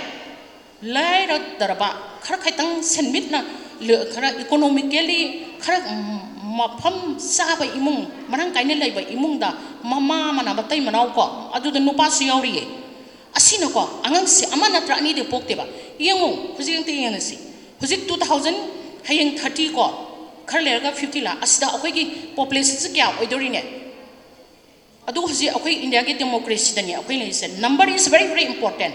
ꯂꯥꯏꯔꯗ꯭ꯔꯕ, ꯈꯔ ꯈꯤꯇꯪ ꯁꯦꯟꯃꯤꯠꯅ ꯂ-, ꯈꯔ ꯏꯀꯣꯅꯣꯃꯤꯀꯦꯜꯂꯤ ꯈꯔ ꯃꯐꯝ ꯆꯥꯕ ꯏꯃꯨꯡ, ꯃꯔꯥꯡ ꯀꯥꯏꯅ ꯂꯩꯕ ꯏꯃꯨꯡꯗ ꯃꯃꯥ ꯑꯃꯅ ꯃꯇꯩ ꯃꯅꯥꯎ ꯀꯣ, ꯑꯗꯨꯗ ꯅꯨꯄꯥꯁꯨ ꯌꯥꯎꯔꯤꯌꯦ꯫ ꯑꯁꯤꯅꯀꯣ, ꯑꯉꯥꯡꯁꯦ ꯑꯃ ꯅꯠꯇ꯭ꯔ ꯑꯅꯤꯗꯤ ꯄꯣꯛꯇꯦꯕ꯫ ꯌꯦꯡꯉꯨ, ꯍꯧꯖꯤꯛ ꯑꯝꯇ ꯌꯦꯡꯉꯁꯤ꯫ ꯍꯧꯖꯤꯛ two thousand ꯍꯌꯦꯡ ꯊꯥꯔꯇꯤ ꯀꯣ, ꯈꯔ ꯂꯩꯔꯒ ꯐꯤꯐꯇꯤ ꯂꯥꯛ, ꯑꯁꯤꯗ ꯑꯩꯈꯣꯏꯒꯤ ꯄꯣꯄꯨꯂꯦꯁꯟꯁꯦ ꯀꯌꯥ ꯑꯣꯏꯗꯣꯔꯤꯅꯦ? ꯑꯗꯨ ꯍꯧꯖꯤꯛ ꯑꯩꯈꯣꯏ ꯏꯟꯗꯤꯌꯥꯒꯤ ꯗꯦꯃꯣꯀ꯭ꯔꯦꯁꯤꯗꯅꯤ ꯑꯩꯈꯣꯏ ꯂꯩꯔꯤꯁꯦ꯫ Number is very very important.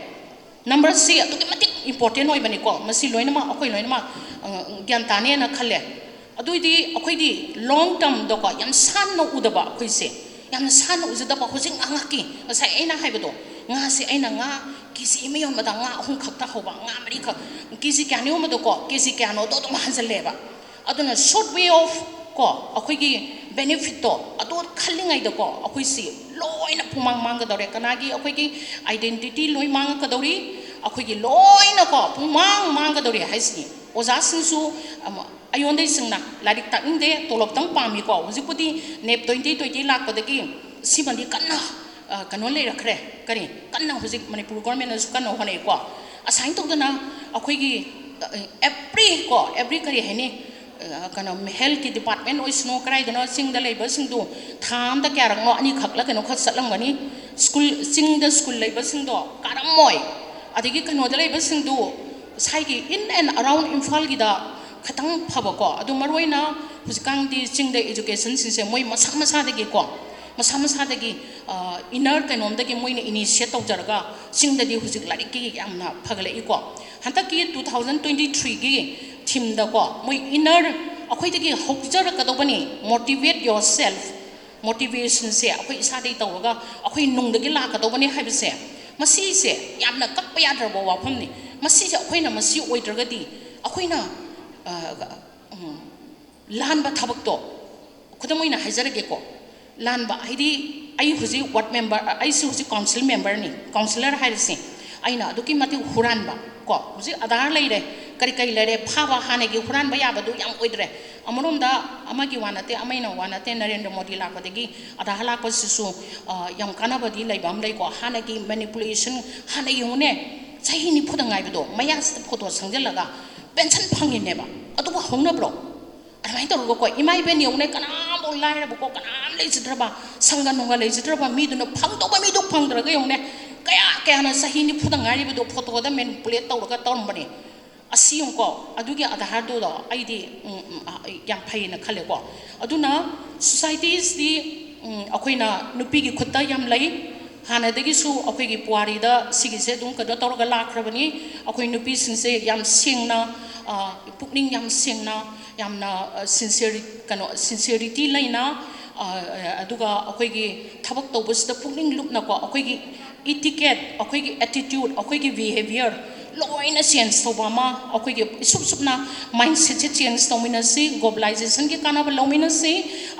ꯅꯝꯕꯔꯁꯤ ꯑꯗꯨꯛꯀꯤ ꯃꯇꯤꯛ ꯏꯝꯄꯣꯔꯇꯦꯟ ꯑꯣꯏꯕꯅꯤꯀꯣ꯫ ꯃꯁꯤ ꯂꯣꯏꯅꯃꯛ ꯑꯩꯈꯣꯏ ꯂꯣꯏꯅꯃꯛ, ꯑ, ꯒ꯭ꯌꯥꯟ ꯇꯥꯅꯦꯅ ꯈꯜꯂꯦ꯫ ꯑꯗꯨꯏꯗꯤ ꯑꯩꯈꯣꯏꯗꯤ ꯂꯣꯡ ꯇꯔꯝꯗꯀꯣ ꯌꯥꯝ ꯁꯥꯟꯅ ꯎꯗꯕ ꯑꯩꯈꯣꯏꯁꯦ, ꯌꯥꯝꯅ ꯁꯥꯟꯅ ꯎꯖꯗꯕ ꯍꯧꯖꯤꯛ ꯉꯥꯏꯍꯥꯛꯀꯤ, ꯉꯁꯥꯏ ꯑꯩꯅ ꯍꯥꯏꯕꯗꯣ, ꯉꯥꯁꯦ ꯑꯩꯅ ꯉꯥ ꯀꯦ ꯖꯤ ꯑꯃ ꯌꯣꯟꯕꯗ ꯉꯥ ꯑꯍꯨꯝ ꯈꯛꯇ ꯍꯧꯕ, ꯉꯥ ꯃꯔꯤꯈꯛ, ꯀꯦ ꯖꯤ ꯀꯌꯥꯅꯣ ꯌꯣꯟꯕꯗꯣꯀꯣ, ꯀꯦ ꯖꯤ ꯀꯌꯥꯅꯣꯗꯣ ꯑꯗꯨꯝ ꯍꯟꯖꯜꯂꯦꯕ꯫ ꯑꯗꯨꯅ short way of ꯀꯣ ꯑꯩꯈꯣꯏꯒꯤ ꯕꯦꯅꯤꯐꯤꯠꯇꯣ ꯑꯗꯨ ꯈꯜꯂꯤꯉꯩꯗꯀꯣ ꯑꯩꯈꯣꯏꯁꯤ ꯂꯣꯏꯅ ꯄꯨꯡꯃꯥꯡ ꯃꯥꯡꯒꯗꯧꯔꯦ꯫ ꯀꯅꯥꯒꯤ ꯑꯩꯈꯣꯏꯒꯤ ꯑꯥꯏꯗꯦꯟꯇꯤꯇꯤ ꯂꯣꯏ ꯃꯥꯡꯉꯛꯀꯗꯧꯔꯤ, ꯑꯩꯈꯣꯏꯒꯤ ꯂꯣꯏꯅꯀꯣ ꯄꯨꯡꯃꯥꯡ ꯃꯥꯡꯒꯗꯧꯔꯤ ꯍꯥꯏꯁꯤꯅꯤ꯫ ꯑꯣꯖꯥꯁꯤꯡꯁꯨ, ꯑꯃ, ꯑꯩꯉꯣꯟꯗꯩꯁꯤꯡꯅ ꯂꯥꯏꯔꯤꯛ ꯇꯥꯛꯅꯤꯡꯗꯦ, ꯇꯣꯂꯣꯞꯇꯪ ꯄꯥꯝꯃꯤꯀꯣ꯫ ꯍꯧꯖꯤꯛꯄꯨꯗꯤ ꯅꯦꯞ ꯇ꯭ꯋꯦꯟꯇꯤ ꯇ꯭ꯋꯦꯟꯇꯤ ꯂꯥꯛꯄꯗꯒꯤ ꯁꯤꯃꯗꯤ ꯀꯟꯅ, ꯑ, ꯀꯩꯅꯣ ꯂꯩꯔꯛꯈ꯭ꯔꯦ, ꯀꯔꯤ, ꯀꯟꯅ ꯍꯧꯖꯤꯛ ꯃꯅꯤꯄꯨꯔ ꯒꯣꯔꯃꯦꯟꯅꯁꯨ ꯀꯟꯅ ꯍꯣꯠꯅꯩꯀꯣ꯫ ꯑꯁꯥꯏꯅ ꯇꯧꯗꯅ ꯑꯩꯈꯣꯏꯒꯤ, ꯑ, ꯑꯦꯕ꯭ꯔꯤ ꯀꯣ ꯑꯦꯕ꯭ꯔꯤ ꯀꯔꯤ ꯍꯥꯏꯅꯤ, ꯑ, ꯀꯩꯅꯣ, ꯍꯦꯜꯊꯀꯤ ꯗꯤꯄꯥꯔꯠꯃꯦꯟ ꯑꯣꯏꯁꯅꯨ, ꯀꯗꯥꯏꯗꯅꯣ ꯆꯤꯡꯗ ꯂꯩꯕꯁꯤꯡꯗꯨ ꯊꯥ ꯑꯃꯗ ꯀꯌꯥꯔꯛꯅꯣ, ꯑꯅꯤꯈꯛꯂ ꯀꯩꯅꯣ ꯈꯛ ꯆꯠꯂꯝꯒꯅꯤ꯫ ꯁ꯭ꯀꯨꯜ, ꯆꯤꯡꯗ ꯁ꯭ꯀꯨꯜ ꯂꯩꯕꯁꯤꯡꯗꯣ ꯀꯥꯔꯝꯃꯣꯏ꯫ ꯑꯗꯒꯤ ꯀꯩꯅꯣꯗ ꯂꯩꯕꯁꯤꯡꯗꯨ ꯁꯥꯏꯒꯤ in and around ꯏꯝꯐꯥꯜꯒꯤꯗ ꯈꯤꯇꯪ ꯐꯕꯀꯣ꯫ ꯑꯗꯨ ꯃꯔꯨꯑꯣꯏꯅ ꯍꯧꯖꯤꯛꯀꯥꯟꯗꯤ ꯆꯤꯡꯗ ꯏꯖꯨꯀꯦꯁꯟꯁꯤꯡꯁꯦ ꯃꯣꯏ ꯃꯁꯥ ꯃꯁꯥꯗꯒꯤꯀꯣ, ꯃꯁꯥ ꯃꯁꯥꯗꯒꯤ, ꯑ, ꯏꯟꯅꯔ ꯀꯩꯅꯣꯝꯗꯒꯤ ꯃꯣꯏꯅ ꯏꯅꯤꯁꯤꯌꯦꯠ ꯇꯧꯖꯔꯒ ꯆꯤꯡꯗꯗꯤ ꯍꯧꯖꯤꯛ ꯂꯥꯏꯔꯤꯛꯀꯤ ꯌꯥꯝꯅ ꯐꯒꯠꯂꯛꯏꯀꯣ꯫ ꯍꯟꯗꯛꯀꯤ two thousand twenty threeꯒꯤ ꯊꯤꯝꯗꯀꯣ ꯃꯣꯏ ꯏꯟꯅꯔ ꯑꯩꯈꯣꯏꯗꯒꯤ ꯍꯧꯖꯔꯛꯀꯗꯧꯕꯅꯤ, motivate yourself, ꯃꯣꯇꯤꯚꯦꯁꯟꯁꯦ ꯑꯩꯈꯣꯏ ꯏꯁꯥꯗꯒꯤ ꯇꯧꯔꯒ ꯑꯩꯈꯣꯏ ꯅꯨꯡꯗꯒꯤ ꯂꯥꯛꯀꯗꯧꯕꯅꯤ ꯍꯥꯏꯕꯁꯦ, ꯃꯁꯤꯁꯦ ꯌꯥꯝꯅ ꯀꯛꯄ ꯌꯥꯗ꯭ꯔꯕ ꯋꯥꯐꯝꯅꯤ꯫ ꯃꯁꯤꯁꯦ ꯑꯩꯈꯣꯏꯅ ꯃꯁꯤ ꯑꯣꯏꯗ꯭ꯔꯒꯗꯤ ꯑꯩꯈꯣꯏꯅ, ꯑ, ꯎꯝ, ꯂꯥꯟꯕ ꯊꯕꯛꯇꯣ, ꯈꯨꯗꯝ ꯑꯣꯏꯅ ꯍꯥꯏꯖꯔꯒꯦꯀꯣ, ꯂꯥꯟꯕ ꯍꯥꯏꯗꯤ ꯑꯩ ꯍꯧꯖꯤꯛ ꯋꯥꯔꯗ ꯃꯦꯝꯕꯔ, ꯑꯩꯁꯨ ꯍꯧꯖꯤꯛ ꯀꯥꯎꯟꯁꯤꯜ ꯃꯦꯝꯕꯔꯅꯤ, ꯀꯥꯎꯟꯁꯤꯂꯔ ꯍꯥꯏꯔꯤꯁꯦ꯫ ꯑꯩꯅ ꯑꯗꯨꯛꯀꯤ ꯃꯇꯤꯛ ꯍꯨꯔꯥꯟꯕ ꯀꯣ, ꯍꯧꯖꯤꯛ ꯑꯙꯥꯔ ꯂꯩꯔꯦ, ꯀꯔꯤ ꯀꯔꯤ ꯂꯩꯔꯦ, ꯐꯥꯕ, ꯍꯥꯟꯅꯒꯤ ꯍꯨꯔꯥꯟꯕ ꯌꯥꯕꯗꯨ ꯌꯥꯝ ꯑꯣꯏꯗ꯭ꯔꯦ꯫ ꯑꯃꯔꯣꯝꯗ ꯑꯃꯒꯤ ꯋꯥ ꯅꯠꯇꯦ, ꯑꯃꯒꯤꯅ ꯋꯥ ꯅꯠꯇꯦ, ꯅꯔꯦꯟꯗ꯭ꯔ ꯃꯣꯗꯤ ꯂꯥꯛꯄꯗꯒꯤ ꯑꯙꯥꯔ ꯂꯥꯛꯄꯁꯤꯁꯨ, ꯑ, ꯌꯥꯝ ꯀꯥꯟꯅꯕꯗꯤ ꯂꯩꯕ ꯑꯃ ꯂꯩꯀꯣ꯫ ꯍꯥꯟꯅꯒꯤ ꯃꯦꯅꯤꯄꯨꯂꯦꯁꯟ, ꯍꯥꯟꯅ ꯌꯦꯡꯉꯨꯅꯦ, ꯆꯍꯤ ꯅꯤꯐꯨꯗ ꯉꯥꯏꯕꯗꯣ ꯃꯌꯥꯁꯤꯗ ꯐꯣꯇꯣ ꯁꯪꯖꯜꯂꯒ ꯄꯦꯟꯁꯟ ꯐꯪꯉꯤꯅꯦꯕ, ꯑꯗꯨꯕꯨ ꯍꯧꯅꯕ꯭ꯔꯣ? ꯑꯗꯨꯃꯥꯏꯅ ꯇꯧꯔꯒꯀꯣ, ꯏꯃꯥ ꯏꯕꯦꯟ ꯌꯦꯡꯉꯨꯅꯦ, ꯀꯅꯥꯝꯐꯥꯎ ꯂꯥꯏꯔꯕꯀꯣ, ꯀꯅꯥꯝ ꯂꯩꯖꯗ꯭ꯔꯕ, ꯁꯪꯒ ꯅꯨꯡꯒ ꯂꯩꯖꯗ꯭ꯔꯕ ꯃꯤꯗꯨꯅ ꯐꯪꯗꯧꯕ ꯃꯤꯗꯨ ꯐꯪꯗ꯭ꯔꯒ ꯌꯦꯡꯉꯨꯅꯦ, ꯀꯌꯥ ꯀꯌꯥꯅ ꯆꯍꯤ ꯅꯤꯐꯨꯗ ꯉꯥꯏꯔꯤꯕꯗꯣ ꯐꯣꯇꯣꯗ ꯃꯦꯅꯤꯄꯨꯂꯦꯠ ꯇꯧꯔꯒ ꯇꯧꯔꯝꯕꯅꯦ꯫ ꯑꯁꯤ ꯌꯦꯡꯉꯨꯀꯣ, ꯑꯗꯨꯒꯤ ꯑꯙꯥꯔꯗꯨꯗꯣ ꯑꯩꯗꯤ, ꯎꯝ, ꯎꯝ, ꯑ, ꯌꯥꯝ ꯐꯩꯌꯦꯅ ꯈꯜꯂꯦꯀꯣ꯫ ꯑꯗꯨꯅ ꯁꯣꯁꯥꯏꯇꯤꯁꯇꯤ, ꯎꯝ, ꯑꯩꯈꯣꯏꯅ ꯅꯨꯄꯤꯒꯤ ꯈꯨꯠꯇ ꯌꯥꯝ ꯂꯩ꯫ ꯍꯥꯟꯅꯗꯒꯤꯁꯨ ꯑꯩꯈꯣꯏꯒꯤ ꯄꯨꯋꯥꯔꯤꯗ ꯁꯤꯒꯤꯁꯦ ꯑꯗꯨꯝ ꯀꯩꯅꯣ ꯇꯧꯔꯒ ꯂꯥꯛꯈ꯭ꯔꯕꯅꯤ꯫ ꯑꯩꯈꯣꯏ ꯅꯨꯄꯤꯁꯤꯡꯁꯦ ꯌꯥꯝ ꯁꯦꯡꯅ, ꯑ, ꯄꯨꯛꯅꯤꯡ ꯌꯥꯝ ꯁꯦꯡꯅ, ꯌꯥꯝꯅ, ꯑ, ꯁꯤꯟꯁꯤꯌꯔꯤ-, ꯀꯩꯅꯣ, ꯁꯤꯟꯁꯤꯌꯔꯤꯇꯤ ꯂꯩꯅ, ꯑ, ꯑꯗꯨꯒ ꯑꯩꯈꯣꯏꯒꯤ ꯊꯕꯛ ꯇꯧꯕꯁꯤꯗ ꯄꯨꯛꯅꯤꯡ ꯂꯨꯞꯅꯀꯣ, ꯑꯩꯈꯣꯏꯒꯤ ꯏꯇꯤꯀꯦꯠ, ꯑꯩꯈꯣꯏꯒꯤ ꯑꯦꯇꯤꯇ꯭ꯌꯨꯠ, ꯑꯩꯈꯣꯏꯒꯤ ꯕꯤꯍꯦꯕꯤꯌꯔ ꯂꯣꯏꯅ ꯆꯦꯟꯖ ꯇꯧꯕ ꯑꯃ, ꯑꯩꯈꯣꯏꯒꯤ ꯏꯁꯨꯞ ꯁꯨꯞꯅ ꯃꯥꯏꯟꯁꯦꯠꯁꯦ ꯆꯦꯟꯖ ꯇꯧꯃꯤꯟꯅꯁꯤ, ꯒ꯭ꯂꯣꯕꯦꯂꯥꯏꯖꯦꯁꯟꯒꯤ ꯀꯥꯟꯅꯕ ꯂꯧꯃꯤꯟꯅꯁꯤ,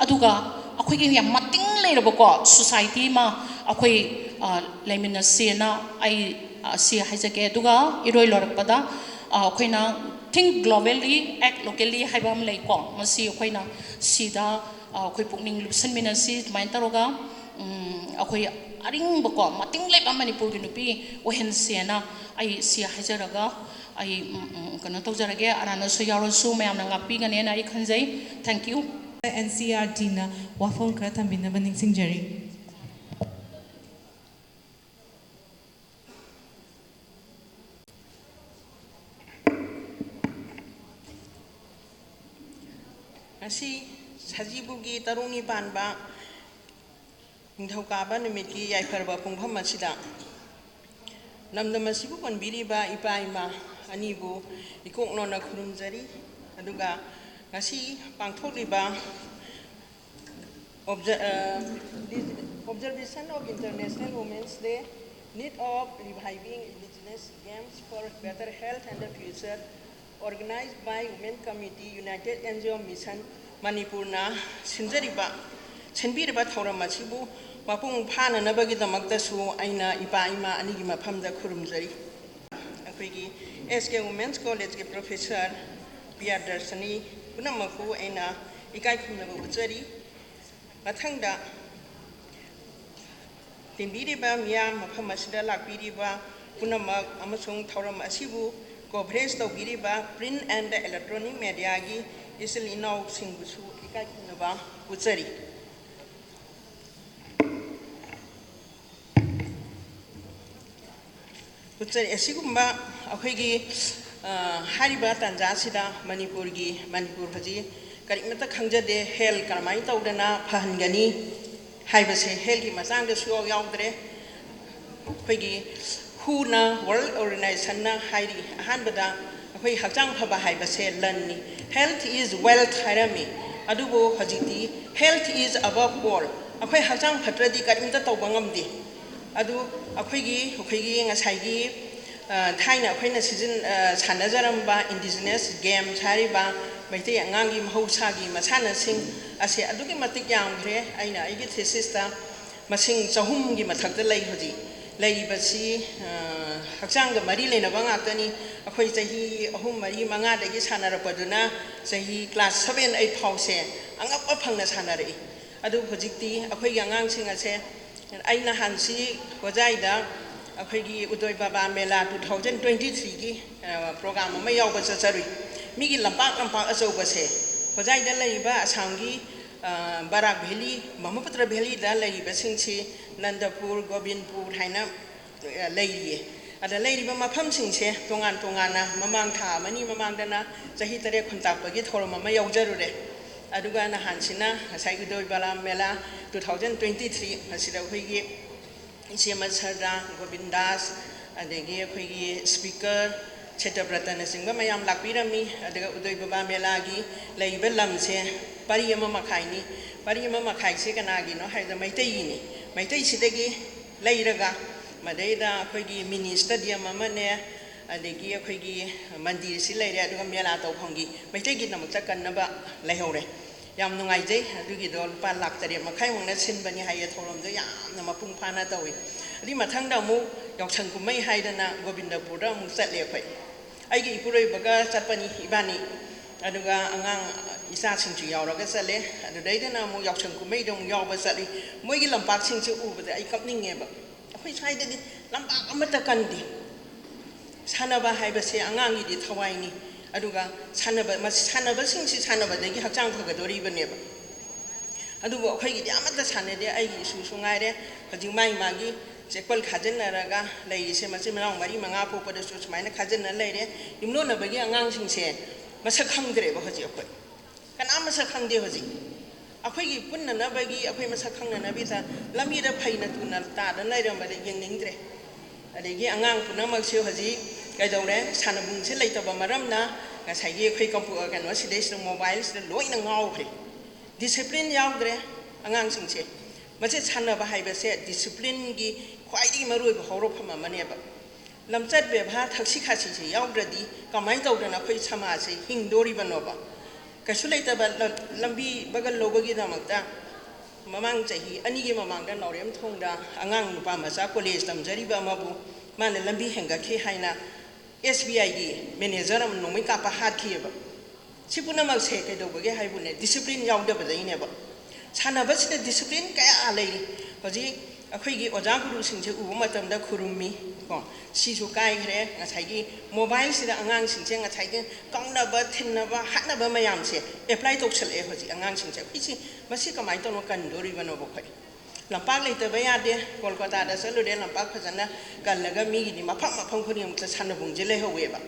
ꯑꯗꯨꯒ ꯑꯩꯈꯣꯏꯒꯤ ꯌꯥꯝ ꯃꯇꯤꯡ ꯂꯩꯔꯕꯀꯣ ꯁꯣꯁꯥꯏꯇꯤ ꯑꯃ ꯑꯩꯈꯣꯏ, ꯑ, ꯂꯩꯃꯤꯟꯅꯁꯦꯅ ꯑꯩ, ꯑ, ꯁꯤ ꯍꯥꯏꯖꯒꯦ꯫ ꯑꯗꯨꯒ ꯏꯔꯣꯏ ꯂꯣꯏꯔꯛꯄꯗ, ꯑ, ꯑꯩꯈꯣꯏꯅ think globally, act locally ꯍꯥꯏꯕ ꯑꯃ ꯂꯩꯀꯣ, ꯃꯁꯤ ꯑꯩꯈꯣꯏꯅ ꯁꯤꯗ, ꯑ, ꯑꯩꯈꯣꯏ ꯄꯨꯛꯅꯤꯡ ꯂꯨꯞꯁꯟꯃꯤꯟꯅꯁꯤ꯫ ꯑꯗꯨꯃꯥꯏꯅ ꯇꯧꯔꯒ, ꯎꯝ, ꯑꯩꯈꯣꯏ ꯑꯔꯤꯡꯕꯀꯣ ꯃꯇꯤꯡ ꯂꯩꯕ ꯃꯅꯤꯄꯨꯔꯒꯤ ꯅꯨꯄꯤ ꯑꯣꯏꯍꯟꯁꯦꯅ ꯑꯩ ꯁꯤ ꯍꯥꯏꯖꯔꯒ ꯑꯩ, ꯎꯝ, ꯎꯝ, ꯀꯩꯅꯣ ꯇꯧꯖꯔꯒꯦ꯫ ꯑꯔꯥꯟꯕꯁꯨ ꯌꯥꯎꯔꯁꯨ ꯃꯌꯥꯝꯅ ꯉꯥꯛꯄꯤꯒꯅꯦꯅ ꯑꯩ ꯈꯟꯖꯩ꯫ Thank you꯫ N C E R ꯇꯤꯅ ꯋꯥꯐꯝ ꯈꯔ ꯊꯝꯕꯤꯅꯕ ꯅꯤꯡꯁꯤꯡꯖꯔꯤ꯫ ꯉꯁꯤ ꯁꯖꯤꯕꯨꯒꯤ ꯇꯔꯨꯛꯅꯤ ꯄꯥꯟꯕ ꯅꯤꯡꯊꯧꯀꯥꯕ ꯅꯨꯃꯤꯠꯀꯤ ꯌꯥꯏꯐꯔꯕ ꯄꯨꯡꯐꯝ ꯑꯁꯤꯗ ꯂꯝꯗꯝ ꯑꯁꯤꯕꯨ ꯀꯣꯟꯕꯤꯔꯤꯕ ꯏꯄꯥ ꯏꯃꯥ ꯑꯅꯤꯕꯨ ꯏꯀꯣꯛ ꯅꯣꯟꯅ ꯈꯨꯔꯨꯝꯖꯔꯤ꯫ ꯑꯗꯨꯒ ꯉꯁꯤ ꯄꯥꯡꯊꯣꯛꯂꯤꯕ Obser-, uh, Observation of International Women's Day, Need of Reviving Indigenous Games for Better Health and the Future, organized by Women Committee, United N G O Mission, ꯃꯅꯤꯄꯨꯔꯅ ꯁꯤꯟꯖꯔꯤꯕ, ꯁꯤꯟꯕꯤꯔꯤꯕ ꯊꯧꯔꯝ ꯑꯁꯤꯕꯨ ꯃꯄꯨꯡ ꯐꯥꯅꯅꯕꯒꯤꯗꯃꯛꯇꯁꯨ ꯑꯩꯅ ꯏꯄꯥ ꯏꯃꯥ ꯑꯅꯤꯒꯤ ꯃꯐꯝꯗ ꯈꯨꯔꯨꯝꯖꯔꯤ꯫ ꯑꯩꯈꯣꯏꯒꯤ ꯑꯦꯁ ꯀꯦ ꯋꯨꯃꯦꯟꯁ ꯀꯣꯂꯦꯖꯀꯤ ꯄ꯭ꯔꯣꯐꯦꯁꯔ ꯄ꯭ꯔꯤꯌꯥꯗꯔꯁꯅꯤ ꯄꯨꯝꯅꯃꯛꯄꯨ ꯑꯩꯅ ꯏꯀꯥꯏ ꯈꯨꯝꯅꯕ ꯎꯠꯆꯔꯤ꯫ ꯃꯊꯪꯗ ꯇꯤꯟꯕꯤꯔꯤꯕ ꯃꯤꯌꯥꯝ, ꯃꯐꯝ ꯑꯁꯤꯗ ꯂꯥꯛꯄꯤꯔꯤꯕ ꯄꯨꯝꯅꯃꯛ ꯑꯃꯁꯨꯡ ꯊꯧꯔꯝ ꯑꯁꯤꯕꯨ coverage ꯇꯧꯕꯤꯔꯤꯕ print and electronic mediaꯒꯤ ꯏꯆꯤꯜ ꯏꯅꯥꯎꯁꯤꯡꯕꯨꯁꯨ ꯏꯀꯥꯏ ꯈꯨꯝꯅꯕ ꯎꯠꯆꯔꯤ꯫ ꯎꯠꯆꯔꯤ꯫ ꯑꯁꯤꯒꯨꯝꯕ ꯑꯩꯈꯣꯏꯒꯤ ꯑ, ꯍꯥꯏꯔꯤꯕ ꯇꯥꯟꯖꯥꯁꯤꯗ ꯃꯅꯤꯄꯨꯔꯒꯤ, ꯃꯅꯤꯄꯨꯔ ꯍꯧꯖꯤꯛ ꯀꯔꯤꯃꯠꯇ ꯈꯪꯖꯗꯦ, ꯍꯦꯜ ꯀꯔꯝꯍꯥꯏꯅ ꯇꯧꯗꯅ ꯐꯍꯟꯒꯅꯤ ꯍꯥꯏꯕꯁꯦ, ꯍꯦꯜꯒꯤ ꯃꯇꯥꯡꯗꯁꯨ ꯌꯥꯎꯗ꯭ꯔꯦ꯫ ꯑꯩꯈꯣꯏꯒꯤ ꯍꯨꯅ, ꯋꯥꯔꯜ ꯑꯣꯔꯒꯅꯥꯏꯖꯦꯁꯟꯅ ꯍꯥꯏꯔꯤ, ꯑꯍꯥꯟꯕꯗ ꯑꯩꯈꯣꯏ ꯍꯛꯆꯥꯡ ꯐꯕ ꯍꯥꯏꯕꯁꯦ ꯂꯟꯅꯤ, health is wealth ꯍꯥꯏꯔꯝꯃꯤ꯫ ꯑꯗꯨꯕꯨ ꯍꯧꯖꯤꯛꯇꯤ health is above all, ꯑꯩꯈꯣꯏ ꯍꯛꯆꯥꯡ ꯐꯠꯇ꯭ꯔꯗꯤ ꯀꯔꯤꯝꯇ ꯇꯧꯕ ꯉꯝꯗꯦ꯫ ꯑꯗꯨ ꯑꯩꯈꯣꯏꯒꯤ, ꯑꯩꯈꯣꯏꯒꯤ ꯉꯁꯥꯏꯒꯤ, ꯑ, ꯊꯥꯏꯅ ꯑꯩꯈꯣꯏꯅ ꯁꯤꯖꯤꯟ-, ꯑ, ꯁꯥꯟꯅꯖꯔꯝꯕ indigenous games ꯍꯥꯏꯔꯤꯕ ꯃꯩꯇꯩ ꯑꯉꯥꯡꯒꯤ ꯃꯍꯧꯁꯥꯒꯤ ꯃꯁꯥꯟꯅꯁꯤꯡ ꯑꯁꯦ ꯑꯗꯨꯛꯀꯤ ꯃꯇꯤꯛ ꯌꯥꯝꯈ꯭ꯔꯦ꯫ ꯑꯩꯅ ꯑꯩꯒꯤ ꯊꯦꯁꯤꯁꯇ ꯃꯁꯤꯡ ꯆꯍꯨꯝꯒꯤ ꯃꯊꯛꯇ ꯂꯩ ꯍꯧꯖꯤꯛ꯫ ꯂꯩꯔꯤꯕꯁꯤ, ꯑ, ꯍꯛꯆꯥꯡꯒ ꯃꯔꯤ ꯂꯩꯅꯕ ꯉꯥꯛꯇꯅꯤ꯫ ꯑꯩꯈꯣꯏ ꯆꯍꯤ ꯑꯍꯨꯝ, ꯃꯔꯤ, ꯃꯉꯥꯗꯒꯤ ꯁꯥꯟꯅꯔꯛꯄꯗꯨꯅ ꯆꯍꯤ class seven, eight ꯐꯥꯎꯁꯦ ꯑꯉꯛꯄ ꯐꯪꯅ ꯁꯥꯟꯅꯔꯛꯏ꯫ ꯑꯗꯨ ꯍꯧꯖꯤꯛꯇꯤ ꯑꯩꯈꯣꯏꯒꯤ ꯑꯉꯥꯡꯁꯤꯡ ꯑꯁꯦ, ꯑꯩ ꯅꯍꯥꯟꯁꯤ ꯍꯣꯖꯥꯏꯗ ꯑꯩꯈꯣꯏꯒꯤ ꯎꯗꯣꯏ ꯕꯥꯕꯥ ꯃꯦꯂꯥ two thousand twenty threeꯒꯤ, ꯑ, program ꯑꯃ ꯌꯥꯎꯕ ꯆꯠꯆꯔꯨꯏ꯫ ꯃꯤꯒꯤ ꯂꯝꯄꯥꯛ ꯂꯝꯄꯥꯛ ꯑꯆꯧꯕꯁꯦ, ꯍꯣꯖꯥꯏꯗ ꯂꯩꯔꯤꯕ ꯑꯁꯥꯝꯒꯤ, ꯑ, ꯕꯔꯥꯛ ꯚꯦꯂꯤ, ꯕ꯭ꯔꯍꯃꯄꯨꯇ꯭ꯔ ꯚꯦꯂꯤꯗ ꯂꯩꯔꯤꯕꯁꯤꯡꯁꯤ ꯅꯟꯗꯄꯨꯔ, ꯒꯣꯕꯤꯟꯄꯨꯔ ꯍꯥꯏꯅ, ꯑ, ꯂꯩꯔꯤꯌꯦ꯫ ꯑꯗ ꯂꯩꯔꯤꯕ ꯃꯐꯝꯁꯤꯡꯁꯦ ꯇꯣꯉꯥꯟ ꯇꯣꯉꯥꯟꯅ, ꯃꯃꯥꯡ ꯊꯥ ꯑꯃꯅꯤ ꯃꯃꯥꯡꯗꯅ ꯆꯍꯤ ꯇꯔꯦꯠ ꯈꯨꯟꯇꯥꯛꯄꯒꯤ ꯊꯧꯔꯝ ꯑꯃ ꯌꯥꯎꯖꯔꯨꯔꯦ꯫ ꯑꯗꯨꯒ ꯅꯍꯥꯟꯁꯤꯅ ꯉꯁꯥꯏ ꯎꯗꯣꯏ ꯕꯥꯕꯥ ꯃꯦꯂꯥ two thousand twenty three, ꯃꯁꯤꯗ ꯑꯩꯈꯣꯏꯒꯤ ꯏꯆꯦ ꯃꯁꯔꯗꯥ, ꯒꯣꯕꯤꯟꯗꯥꯁ, ꯑꯗꯒꯤ ꯑꯩꯈꯣꯏꯒꯤ speaker ꯁꯦꯇꯕ꯭ꯔꯇꯅꯆꯤꯡꯕ ꯃꯌꯥꯝ ꯂꯥꯛꯄꯤꯔꯝꯃꯤ꯫ ꯑꯗꯨꯒ ꯎꯗꯣꯏ ꯕꯥꯕꯥ ꯃꯦꯂꯥꯒꯤ ꯂꯩꯔꯤꯕ ꯂꯝꯁꯦ ꯄꯔꯤ ꯑꯃ ꯃꯈꯥꯏꯅꯤ꯫ ꯄꯔꯤ ꯑꯃ ꯃꯈꯥꯏꯁꯦ ꯀꯅꯥꯒꯤꯅꯣ ꯍꯥꯏꯕꯗ ꯃꯩꯇꯩꯒꯤꯅꯤ꯫ ꯃꯩꯇꯩꯁꯤꯗꯒꯤ ꯂꯩꯔꯒ ꯃꯗꯩꯗ ꯑꯩꯈꯣꯏꯒꯤ mini stadium ꯑꯃꯅꯦ, ꯑꯗꯒꯤ ꯑꯩꯈꯣꯏꯒꯤ ꯃꯟꯗꯤꯔꯁꯤ ꯂꯩꯔꯦ, ꯑꯗꯨꯒ ꯃꯦꯂꯥ ꯇꯧꯐꯝꯒꯤ ꯃꯩꯇꯩꯒꯤꯗꯃꯛꯇ ꯀꯟꯅꯕ ꯂꯩꯍꯧꯔꯦ꯫ ꯌꯥꯝ ꯅꯨꯡꯉꯥꯏꯖꯩ꯫ ꯑꯗꯨꯒꯤꯗꯣ ꯂꯨꯄꯥ ꯂꯥꯈ ꯇꯔꯦꯠ ꯃꯈꯥꯏꯃꯨꯛꯅ ꯁꯤꯟꯕꯅꯤ ꯍꯥꯏꯌꯦ, ꯊꯧꯔꯝꯗꯣ ꯌꯥꯝꯅ ꯃꯄꯨꯡ ꯐꯥꯅ ꯇꯧꯏ꯫ ꯑꯗꯨꯒꯤ ꯃꯊꯪꯗ ꯑꯃꯨꯛ ꯌꯥꯎꯁꯪ ꯀꯨꯝꯍꯩ ꯍꯥꯏꯗꯅ ꯒꯣꯕꯤꯟꯗꯄꯨꯔꯗ ꯑꯃꯨꯛ ꯆꯠꯂꯦ ꯑꯩꯈꯣꯏ꯫ ꯑꯩꯒꯤ ꯏꯄꯨꯔꯣꯏꯕꯒ ꯆꯠꯄꯅꯤ ꯏꯕꯥꯅꯤ, ꯑꯗꯨꯒ ꯑꯉꯥꯡ ꯏꯆꯥꯁꯤꯡꯁꯨ ꯌꯥꯎꯔꯒ ꯆꯠꯂꯦ꯫ ꯑꯗꯨꯗꯩꯗꯅ ꯑꯃꯨꯛ ꯌꯥꯎꯁꯪ ꯀꯨꯝꯍꯩꯗ ꯑꯃꯨꯛ ꯌꯥꯎꯕ ꯆꯠꯂꯤ꯫ ꯃꯣꯏꯒꯤ ꯂꯝꯄꯥꯛꯁꯤꯡꯁꯦ ꯎꯕꯗ ꯑꯩ ꯀꯞꯅꯤꯡꯉꯦꯕ꯫ ꯑꯩꯈꯣꯏ ꯁ꯭ꯋꯥꯏꯗꯗꯤ ꯂꯝꯄꯥꯛ ꯑꯃꯠꯇ ꯀꯟꯗꯦ꯫ ꯁꯥꯟꯅꯕ ꯍꯥꯏꯕꯁꯦ ꯑꯉꯥꯡꯒꯤꯗꯤ ꯊꯋꯥꯏꯅꯤ꯫ ꯑꯗꯨꯒ ꯁꯥꯟꯅꯕ, ꯃꯁꯤ, ꯁꯥꯟꯅꯕꯁꯤꯡꯁꯤ ꯁꯥꯟꯅꯕꯗꯒꯤ ꯍꯛꯆꯥꯡ ꯐꯒꯗꯣꯔꯤꯕꯅꯦꯕ꯫ ꯑꯗꯨꯕꯨ ꯑꯩꯈꯣꯏꯒꯤꯗꯤ ꯑꯃꯠꯇ ꯁꯥꯟꯅꯗꯦ꯫ ꯑꯩꯒꯤ ꯏꯁꯨꯁꯨ ꯉꯥꯏꯔꯦ, ꯍꯧꯖꯤꯛ ꯃꯥꯒꯤ ꯃꯥꯒꯤ ꯆꯦꯛꯄꯜ ꯈꯥꯖꯤꯟꯅꯔꯒ ꯂꯩꯔꯤꯁꯦ, ꯃꯆꯤꯟ ꯃꯅꯥꯎ ꯃꯔꯤ ꯃꯉꯥ ꯄꯣꯛꯄꯗꯁꯨ ꯁꯨꯃꯥꯏꯅ ꯈꯥꯖꯤꯟꯅ ꯂꯩꯔꯦ꯫ ꯌꯨꯝꯂꯣꯟꯅꯕꯒꯤ ꯑꯉꯥꯡꯁꯤꯡꯁꯦ ꯃꯁꯛ ꯈꯪꯗ꯭ꯔꯦꯕ ꯍꯧꯖꯤꯛ꯫ ꯑꯩꯈꯣꯏ ꯀꯅꯥꯝ ꯃꯁꯛ ꯈꯪꯗꯦ ꯍꯧꯖꯤꯛ꯫ ꯑꯩꯈꯣꯏꯒꯤ ꯄꯨꯟꯅꯅꯕꯒꯤ, ꯑꯩꯈꯣꯏ ꯃꯁꯛ ꯈꯪꯅꯅꯕꯒꯤꯗ ꯂꯝꯕꯤꯗ ꯐꯩꯅ ꯇꯨꯅ ꯇꯥꯗꯅ ꯂꯩꯔꯝꯕꯗ ꯌꯦꯡꯅꯤꯡꯗ꯭ꯔꯦ꯫ ꯑꯗꯒꯤ ꯑꯉꯥꯡ ꯄꯨꯝꯅꯃꯛꯁꯦ ꯍꯧꯖꯤꯛ ꯀꯩꯗꯧꯔꯦ? ꯁꯥꯟꯅꯕꯨꯡꯁꯦ ꯂꯩꯇꯕ ꯃꯔꯝꯅ ꯉꯁꯥꯏꯒꯤ ꯑꯩꯈꯣꯏ ꯀꯝꯄꯨ-, ꯀꯩꯅꯣꯁꯤꯗꯩꯁꯤꯗ, ꯃꯣꯕꯥꯏꯜꯁꯤꯗ ꯂꯣꯏꯅ ꯉꯥꯎꯈ꯭ꯔꯦ꯫ ꯗꯤꯁꯤꯄ꯭ꯂꯤꯟ ꯌꯥꯎꯗ꯭ꯔꯦ ꯑꯉꯥꯡꯁꯤꯡꯁꯦ꯫ ꯃꯁꯤ ꯁꯥꯟꯅꯕ ꯍꯥꯏꯕꯁꯦ ꯗꯤꯁꯤꯄ꯭ꯂꯤꯟꯒꯤ ꯈ꯭ꯋꯥꯏꯗꯒꯤ ꯃꯔꯨꯑꯣꯏꯕ ꯍꯧꯔꯛꯐꯝ ꯑꯃꯅꯦꯕ꯫ ꯂꯝꯆꯠ ꯕꯦꯕꯥꯔ, ꯊꯛꯁꯤ ꯈꯥꯁꯤꯁꯦ ꯌꯥꯎꯗ꯭ꯔꯗꯤ ꯀꯃꯥꯏꯅ ꯇꯧꯗꯅ ꯑꯩꯈꯣꯏ ꯁꯃꯥꯖꯁꯦ ꯍꯤꯡꯗꯣꯔꯤꯕꯅꯣꯕ? ꯀꯩꯁꯨ ꯂꯩꯇꯕ ꯂ-, ꯂꯝꯕꯤ ꯕꯒꯜ ꯂꯧꯕꯒꯤꯗꯃꯛꯇ ꯃꯃꯥꯡ ꯆꯍꯤ ꯑꯅꯤꯒꯤ ꯃꯃꯥꯡꯗ ꯅꯥꯎꯔꯦꯝꯊꯣꯡꯗ ꯑꯉꯥꯡ ꯅꯨꯄꯥ ꯃꯆꯥ ꯀꯣꯂꯦꯖ ꯇꯝꯖꯔꯤꯕ ꯑꯃꯕꯨ ꯃꯥꯅ ꯂꯝꯕꯤ ꯍꯦꯟꯒꯠꯈꯤ ꯍꯥꯏꯅ ꯑꯦꯁ ꯕꯤ ꯑꯥꯏꯒꯤ ꯃꯦꯅꯦꯖꯔ ꯑꯃ ꯅꯣꯡꯃꯩ ꯀꯥꯞꯄ ꯍꯥꯠꯈꯤꯑꯕ꯫ ꯁꯤ ꯄꯨꯝꯅꯃꯛꯁꯦ ꯀꯩꯗꯧꯕꯒꯤ ꯍꯥꯏꯕꯨꯅꯦ? ꯗꯤꯁꯤꯄ꯭ꯂꯤꯟ ꯌꯥꯎꯗꯕꯗꯩꯅꯦꯕ꯫ ꯁꯥꯟꯅꯕꯁꯤꯗ ꯗꯤꯁꯤꯄ꯭ꯂꯤꯟ ꯀꯌꯥ ꯂꯩꯔꯤ꯫ ꯍꯧꯖꯤꯛ ꯑꯩꯈꯣꯏꯒꯤ ꯑꯣꯖꯥ ꯒꯨꯔꯨꯁꯤꯡꯁꯦ ꯎꯕ ꯃꯇꯝꯗ ꯈꯨꯔꯨꯝꯃꯤ ꯀꯣ꯫ ꯁꯤꯁꯨ ꯀꯥꯏꯈ꯭ꯔꯦ꯫ ꯉꯁꯥꯏꯒꯤ ꯃꯣꯕꯥꯏꯜꯁꯤꯗ ꯑꯉꯥꯡꯁꯤꯡꯁꯦ ꯉꯁꯥꯏꯒꯤ ꯀꯥꯎꯅꯕ, ꯊꯤꯟꯅꯕ, ꯍꯥꯠꯅꯕ ꯃꯌꯥꯝꯁꯦ ꯑꯦꯄ꯭ꯂꯥꯏ ꯇꯧꯁꯜꯂꯛꯑꯦ ꯍꯧꯖꯤꯛ ꯑꯉꯥꯡꯁꯤꯡꯁꯦ꯫ ꯑꯩꯈꯣꯏꯁꯤ ꯃꯁꯤ ꯀꯃꯥꯏꯅ ꯇꯧꯅ ꯀꯟꯗꯣꯔꯤꯕꯅꯣꯕ ꯑꯩꯈꯣꯏ? ꯂꯝꯄꯥꯛ ꯂꯩꯇꯕ ꯌꯥꯗꯦ꯫ ꯀꯣꯜꯀꯇꯥꯗ ꯆꯠꯂꯨꯔꯦ, ꯂꯝꯄꯥꯛ ꯐꯖꯅ ꯀꯜꯂꯒ ꯃꯤꯒꯤꯗꯤ ꯃꯐꯝ ꯃꯐꯝ ꯈꯨꯗꯤꯡꯃꯛꯇ ꯁꯥꯟꯅꯕꯨꯡꯁꯦ ꯂꯩꯍꯧꯋꯦꯕ꯫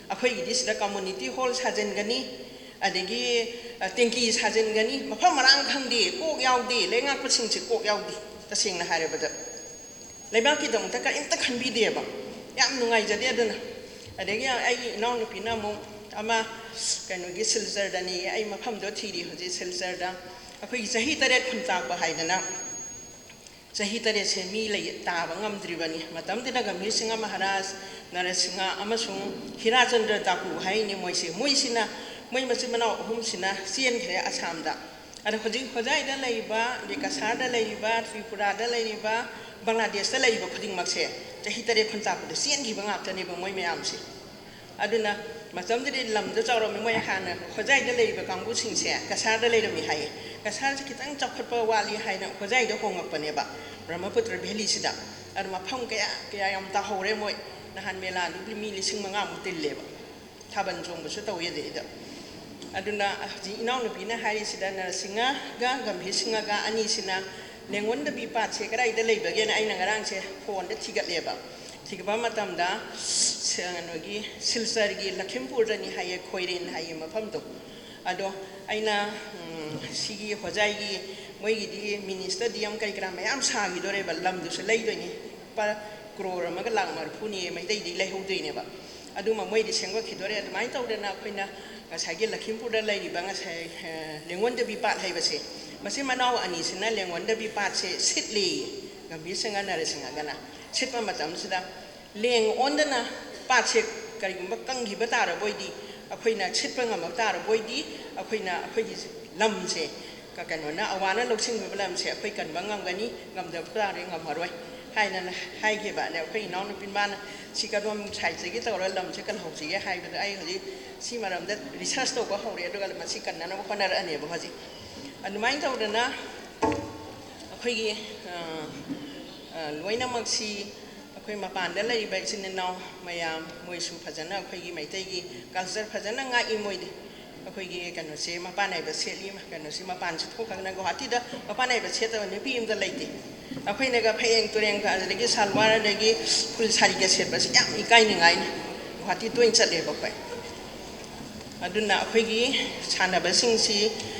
ꯑꯩꯈꯣꯏꯒꯤꯗꯤ ꯁꯤꯗ ꯀꯝꯃꯨꯅꯤꯇꯤ ꯍꯣꯜ ꯁꯥꯖꯤꯟꯒꯅꯤ, ꯑꯗꯒꯤ, ꯑ, ꯇꯦꯡꯀꯤ ꯁꯥꯖꯤꯟꯒꯅꯤ, ꯃꯐꯝ ꯃꯔꯥꯡ ꯈꯪꯗꯦ, ꯀꯣꯛ ꯌꯥꯎꯗꯦ, ꯂꯩꯉꯥꯛꯄꯁꯤꯡꯁꯦ ꯀꯣꯛ ꯌꯥꯎꯗꯦ꯫ ꯇꯁꯦꯡꯅ ꯍꯥꯏꯔꯕꯗ ꯂꯩꯕꯥꯛꯀꯤꯗꯃꯛꯇ ꯀꯔꯤꯝꯇ ꯈꯟꯕꯤꯗꯦꯕ꯫ ꯌꯥꯝ ꯅꯨꯡꯉꯥꯏꯖꯗꯦ꯫ ꯑꯗꯨꯅ ꯑꯗꯒꯤ ꯑꯩꯒꯤ ꯏꯅꯥꯎꯅꯨꯄꯤꯅ ꯑꯃꯨꯛ ꯑꯃ ꯀꯩꯅꯣꯒꯤ ꯁꯤꯜꯆꯔꯗꯅꯤ, ꯑꯩ ꯃꯐꯝꯗꯣ ꯊꯤꯔꯤ ꯍꯧꯖꯤꯛ꯫ ꯁꯤꯜꯆꯔꯗ ꯑꯩꯈꯣꯏꯒꯤ ꯆꯍꯤ ꯇꯔꯦꯠ ꯈꯨꯟꯇꯥꯛꯄ ꯍꯥꯏꯗꯅ ꯆꯍꯤ ꯇꯔꯦꯠꯁꯦ ꯃꯤ ꯂꯩ ꯇꯥꯕ ꯉꯝꯗ꯭ꯔꯤꯕꯅꯤ꯫ ꯃꯇꯝꯗꯨꯗ ꯒꯝꯚꯤꯔ ꯁꯤꯡꯍ ꯃꯍꯥꯔꯥꯖ, ꯅꯔꯁꯤꯡꯍ ꯑꯃꯁꯨꯡ ꯍꯤꯔꯥꯆꯟꯗ꯭ꯔ ꯇꯥꯀꯨ ꯍꯥꯏꯔꯤꯅꯤ ꯃꯣꯏꯁꯦ꯫ ꯃꯣꯏꯁꯤꯅ, ꯃꯣꯏ ꯃꯆꯤꯟ ꯃꯅꯥꯎ ꯑꯍꯨꯝꯁꯤꯅ ꯆꯦꯟꯈ꯭ꯔꯦ ꯑꯁꯥꯝꯗ꯫ ꯑꯗꯣ ꯍꯧꯖꯤꯛ ꯍꯣꯖꯥꯏꯗ ꯂꯩꯔꯤꯕ, ꯑꯗꯩ ꯀꯁꯥꯔꯗ ꯂꯩꯔꯤꯕ, ꯇ꯭ꯔꯤꯄꯨꯔꯥꯗ ꯂꯩꯔꯤꯕ, ꯕꯪꯒ꯭ꯂꯥꯗꯦꯁꯇ ꯂꯩꯔꯤꯕ ꯈꯨꯗꯤꯡꯃꯛꯁꯦ ꯆꯍꯤ ꯇꯔꯦꯠ ꯈꯨꯟꯇꯥꯛꯄꯗ ꯆꯦꯟꯈꯤꯕ ꯉꯥꯛꯇꯅꯦꯕ ꯃꯣꯏ ꯃꯌꯥꯝꯁꯦ꯫ ꯑꯗꯨꯅ ꯃꯇꯝꯗꯨꯗꯗꯤ ꯂꯝꯗꯣ ꯆꯥꯎꯔꯝꯃꯤ꯫ ꯃꯣꯏ ꯍꯥꯟꯅ ꯍꯣꯖꯥꯏꯗ ꯂꯩꯔꯤꯕ ꯀꯥꯡꯕꯨꯁꯤꯡꯁꯦ ꯀꯁꯥꯔꯗ ꯂꯩꯔꯝꯃꯤ ꯍꯥꯏꯌꯦ꯫ ꯀꯁꯥꯔꯁꯦ ꯈꯤꯇꯪ ꯆꯥꯎꯈꯠꯄ ꯋꯥꯠꯂꯤ ꯍꯥꯏꯅ ꯍꯣꯖꯥꯏꯗ ꯍꯣꯡꯉꯛꯄꯅꯦꯕ, ꯕ꯭ꯔꯍꯃꯄꯨꯇ꯭ꯔ ꯚꯦꯂꯤꯁꯤꯗ꯫ ꯑꯗꯨ ꯃꯐꯝ ꯀꯌꯥ ꯀꯌꯥ ꯌꯥꯝ ꯇꯥꯍꯧꯔꯦ ꯃꯣꯏ꯫ ꯅꯍꯥꯟ ꯃꯦꯂꯥꯗꯨꯒꯤ ꯃꯤ ꯂꯤꯁꯤꯡ ꯃꯉꯥꯃꯨꯛ ꯇꯤꯜꯂꯦꯕ꯫ ꯊꯥꯕꯜ ꯆꯣꯡꯕꯁꯨ ꯇꯧꯋꯤ ꯑꯗꯩꯗ꯫ ꯑꯗꯨꯅ ꯍꯧꯖꯤꯛ ꯏꯅꯥꯎꯅꯨꯄꯤꯅ ꯍꯥꯏꯔꯤꯁꯤꯗ ꯅꯔꯁꯤꯡꯍꯒ ꯒꯝꯚꯤꯔ ꯁꯤꯡꯍꯒ ꯑꯅꯤꯁꯤꯅ ꯂꯦꯡꯉꯣꯟꯗꯕꯤ ꯄꯥꯠꯁꯦ ꯀꯗꯥꯏꯗ ꯂꯩꯕꯒꯦꯅ ꯑꯩꯅ ꯉꯔꯥꯡꯁꯦ ꯐꯣꯟꯗ ꯊꯤꯒꯠꯂꯦꯕ꯫ ꯊꯤꯒꯠꯄ ꯃꯇꯝꯗ ꯁ-, ꯀꯩꯅꯣꯒꯤ ꯁꯤꯜꯆꯔꯒꯤ ꯂꯈꯤꯝꯄꯨꯔꯗꯅꯤ ꯍꯥꯏꯌꯦ, ꯈꯣꯏꯔꯦꯟ ꯍꯥꯏꯌꯦ ꯃꯐꯝꯗꯣ꯫ ꯑꯗꯣ ꯑꯩꯅ, ꯎꯝ, ꯁꯤꯒꯤ ꯍꯣꯖꯥꯏꯒꯤ ꯃꯣꯏꯒꯤꯗꯤ ꯃꯤꯅꯤ ꯁ꯭ꯇꯦꯗꯤꯌꯝ ꯀꯔꯤ ꯀꯔꯥ ꯃꯌꯥꯝ ꯁꯥꯈꯤꯗꯣꯔꯦꯕ, ꯂꯝꯗꯨꯁꯨ ꯂꯩꯗꯣꯏꯅꯤ꯫ ꯂꯨꯄꯥ ꯀ꯭ꯔꯣꯔ ꯑꯃꯒ ꯂꯥꯛ ꯃꯔꯤꯐꯨꯅꯤ ꯃꯩꯇꯩꯗꯤ ꯂꯩꯍꯧꯗꯣꯏꯅꯦꯕ꯫ ꯑꯗꯨꯃ ꯃꯣꯏꯗꯤ ꯁꯦꯝꯒꯠꯈꯤꯗꯣꯔꯦ꯫ ꯑꯗꯨꯃꯥꯏꯅ ꯇꯧꯗꯅ ꯑꯩꯈꯣꯏꯅ ꯉꯁꯥꯏꯒꯤ ꯂꯈꯤꯝꯄꯨꯔꯗ ꯂꯩꯔꯤꯕ ꯉꯁꯥꯏ, ꯑ, ꯂꯦꯡꯉꯣꯟꯗꯕꯤ ꯄꯥꯠ ꯍꯥꯏꯕꯁꯦ, ꯃꯆꯤꯟ ꯃꯅꯥꯎ ꯑꯅꯤꯁꯤꯅ ꯂꯦꯡꯉꯣꯟꯗꯕꯤ ꯄꯥꯠꯁꯦ ꯁꯤꯠꯂꯦꯌꯦ, ꯒꯝꯚꯤꯔ ꯁꯤꯡꯍ ꯅꯔꯁꯤꯡꯍꯒꯅ꯫ ꯁꯤꯠꯄ ꯃꯇꯝꯁꯤꯗ ꯂꯦꯡ ꯑꯣꯟꯗꯅ ꯄꯥꯠꯁꯦ ꯀꯔꯤꯒꯨꯝꯕ ꯀꯪꯈꯤꯕ ꯇꯥꯔꯕꯣꯏꯗꯤ, ꯑꯩꯈꯣꯏꯅ ꯁꯤꯠꯄ ꯉꯝꯃꯛ ꯇꯥꯔꯕꯣꯏꯗꯤ, ꯑꯩꯈꯣꯏꯅ ꯑꯩꯈꯣꯏꯒꯤ ꯂꯝꯁꯦ ꯀ-, ꯀꯩꯅꯣꯅ, ꯑꯋꯥꯅ ꯂꯧꯁꯤꯟꯈꯤꯕ ꯂꯝꯁꯦ ꯑꯩꯈꯣꯏ ꯀꯟꯕ ꯉꯝꯒꯅꯤ, ꯉꯝꯗꯕ ꯇꯥꯔꯦ ꯉꯝꯃꯔꯣꯏ ꯍꯥꯏꯅ ꯍꯥꯏꯈꯤꯕ꯫ ꯑꯗ ꯑꯩꯈꯣꯏ ꯏꯅꯥꯎꯅꯨꯄꯤ ꯃꯥꯅ ꯁꯤ ꯀꯗꯣꯝ ꯁꯥꯏꯠꯇꯒꯤ ꯇꯧꯔ ꯂꯝꯁꯦ ꯀꯜꯍꯧꯁꯤꯒꯦ ꯍꯥꯏꯕꯗ ꯑꯩ ꯍꯧꯖꯤꯛ ꯁꯤ ꯃꯔꯝꯗ ꯔꯤꯁꯔꯁ ꯇꯧꯕ ꯍꯧꯔꯦ, ꯑꯗꯨꯒ ꯃꯁꯤ ꯀꯟꯅꯅꯕ ꯍꯣꯠꯅꯔꯛꯑꯅꯦꯕ ꯍꯧꯖꯤꯛ꯫ ꯑꯗꯨꯃꯥꯏꯅ ꯇꯧꯗꯅ ꯑꯩꯈꯣꯏꯒꯤ, ꯑ, ꯑ, ꯂꯣꯏꯅꯃꯛꯁꯤ ꯑꯩꯈꯣꯏ ꯃꯄꯥꯟꯗ ꯂꯩꯔꯤꯕ ꯏꯆꯤꯟ ꯏꯅꯥꯎ ꯃꯌꯥꯝ, ꯃꯣꯏꯁꯨ ꯐꯖꯅ ꯑꯩꯈꯣꯏꯒꯤ ꯃꯩꯇꯩꯒꯤ ꯀꯜꯆꯔ ꯐꯖꯅ ꯉꯥꯛꯏ ꯃꯣꯏꯗꯤ꯫ ꯑꯩꯈꯣꯏꯒꯤ ꯀꯩꯅꯣꯁꯦ ꯃꯄꯥꯟ ꯅꯥꯏꯕ ꯁꯦꯠꯂꯤ, ꯀꯩꯅꯣꯁꯤ ꯃꯄꯥꯟꯁꯤ ꯊꯣꯛꯈ꯭ꯔꯒꯅ ꯒꯨꯍꯥꯇꯤꯗ ꯃꯄꯥꯟ ꯅꯥꯏꯕ ꯁꯦꯠꯇꯕ ꯅꯨꯄꯤ ꯑꯃꯇ ꯂꯩꯇꯦ꯫ ꯑꯩꯈꯣꯏꯅꯒ ꯐꯌꯦꯡ ꯇꯨꯔꯦꯟꯒ ꯑꯗꯨꯗꯒꯤ ꯁꯜꯋꯥꯔ ꯑꯗꯒꯤ ꯐꯨꯜ ꯁꯥꯔꯤꯒ ꯁꯦꯠꯄꯁꯤ ꯌꯥꯝ ꯏꯀꯥꯏꯅꯤꯡꯉꯥꯏꯅꯤ꯫ ꯒꯨꯍꯥꯇꯤ ꯇꯣꯏꯅ ꯆꯠꯂꯦꯕ ꯑꯩꯈꯣꯏ꯫ ꯑꯗꯨꯅ ꯑꯩꯈꯣꯏꯒꯤ ꯁꯥꯟꯅꯕꯁꯤꯡꯁꯤ,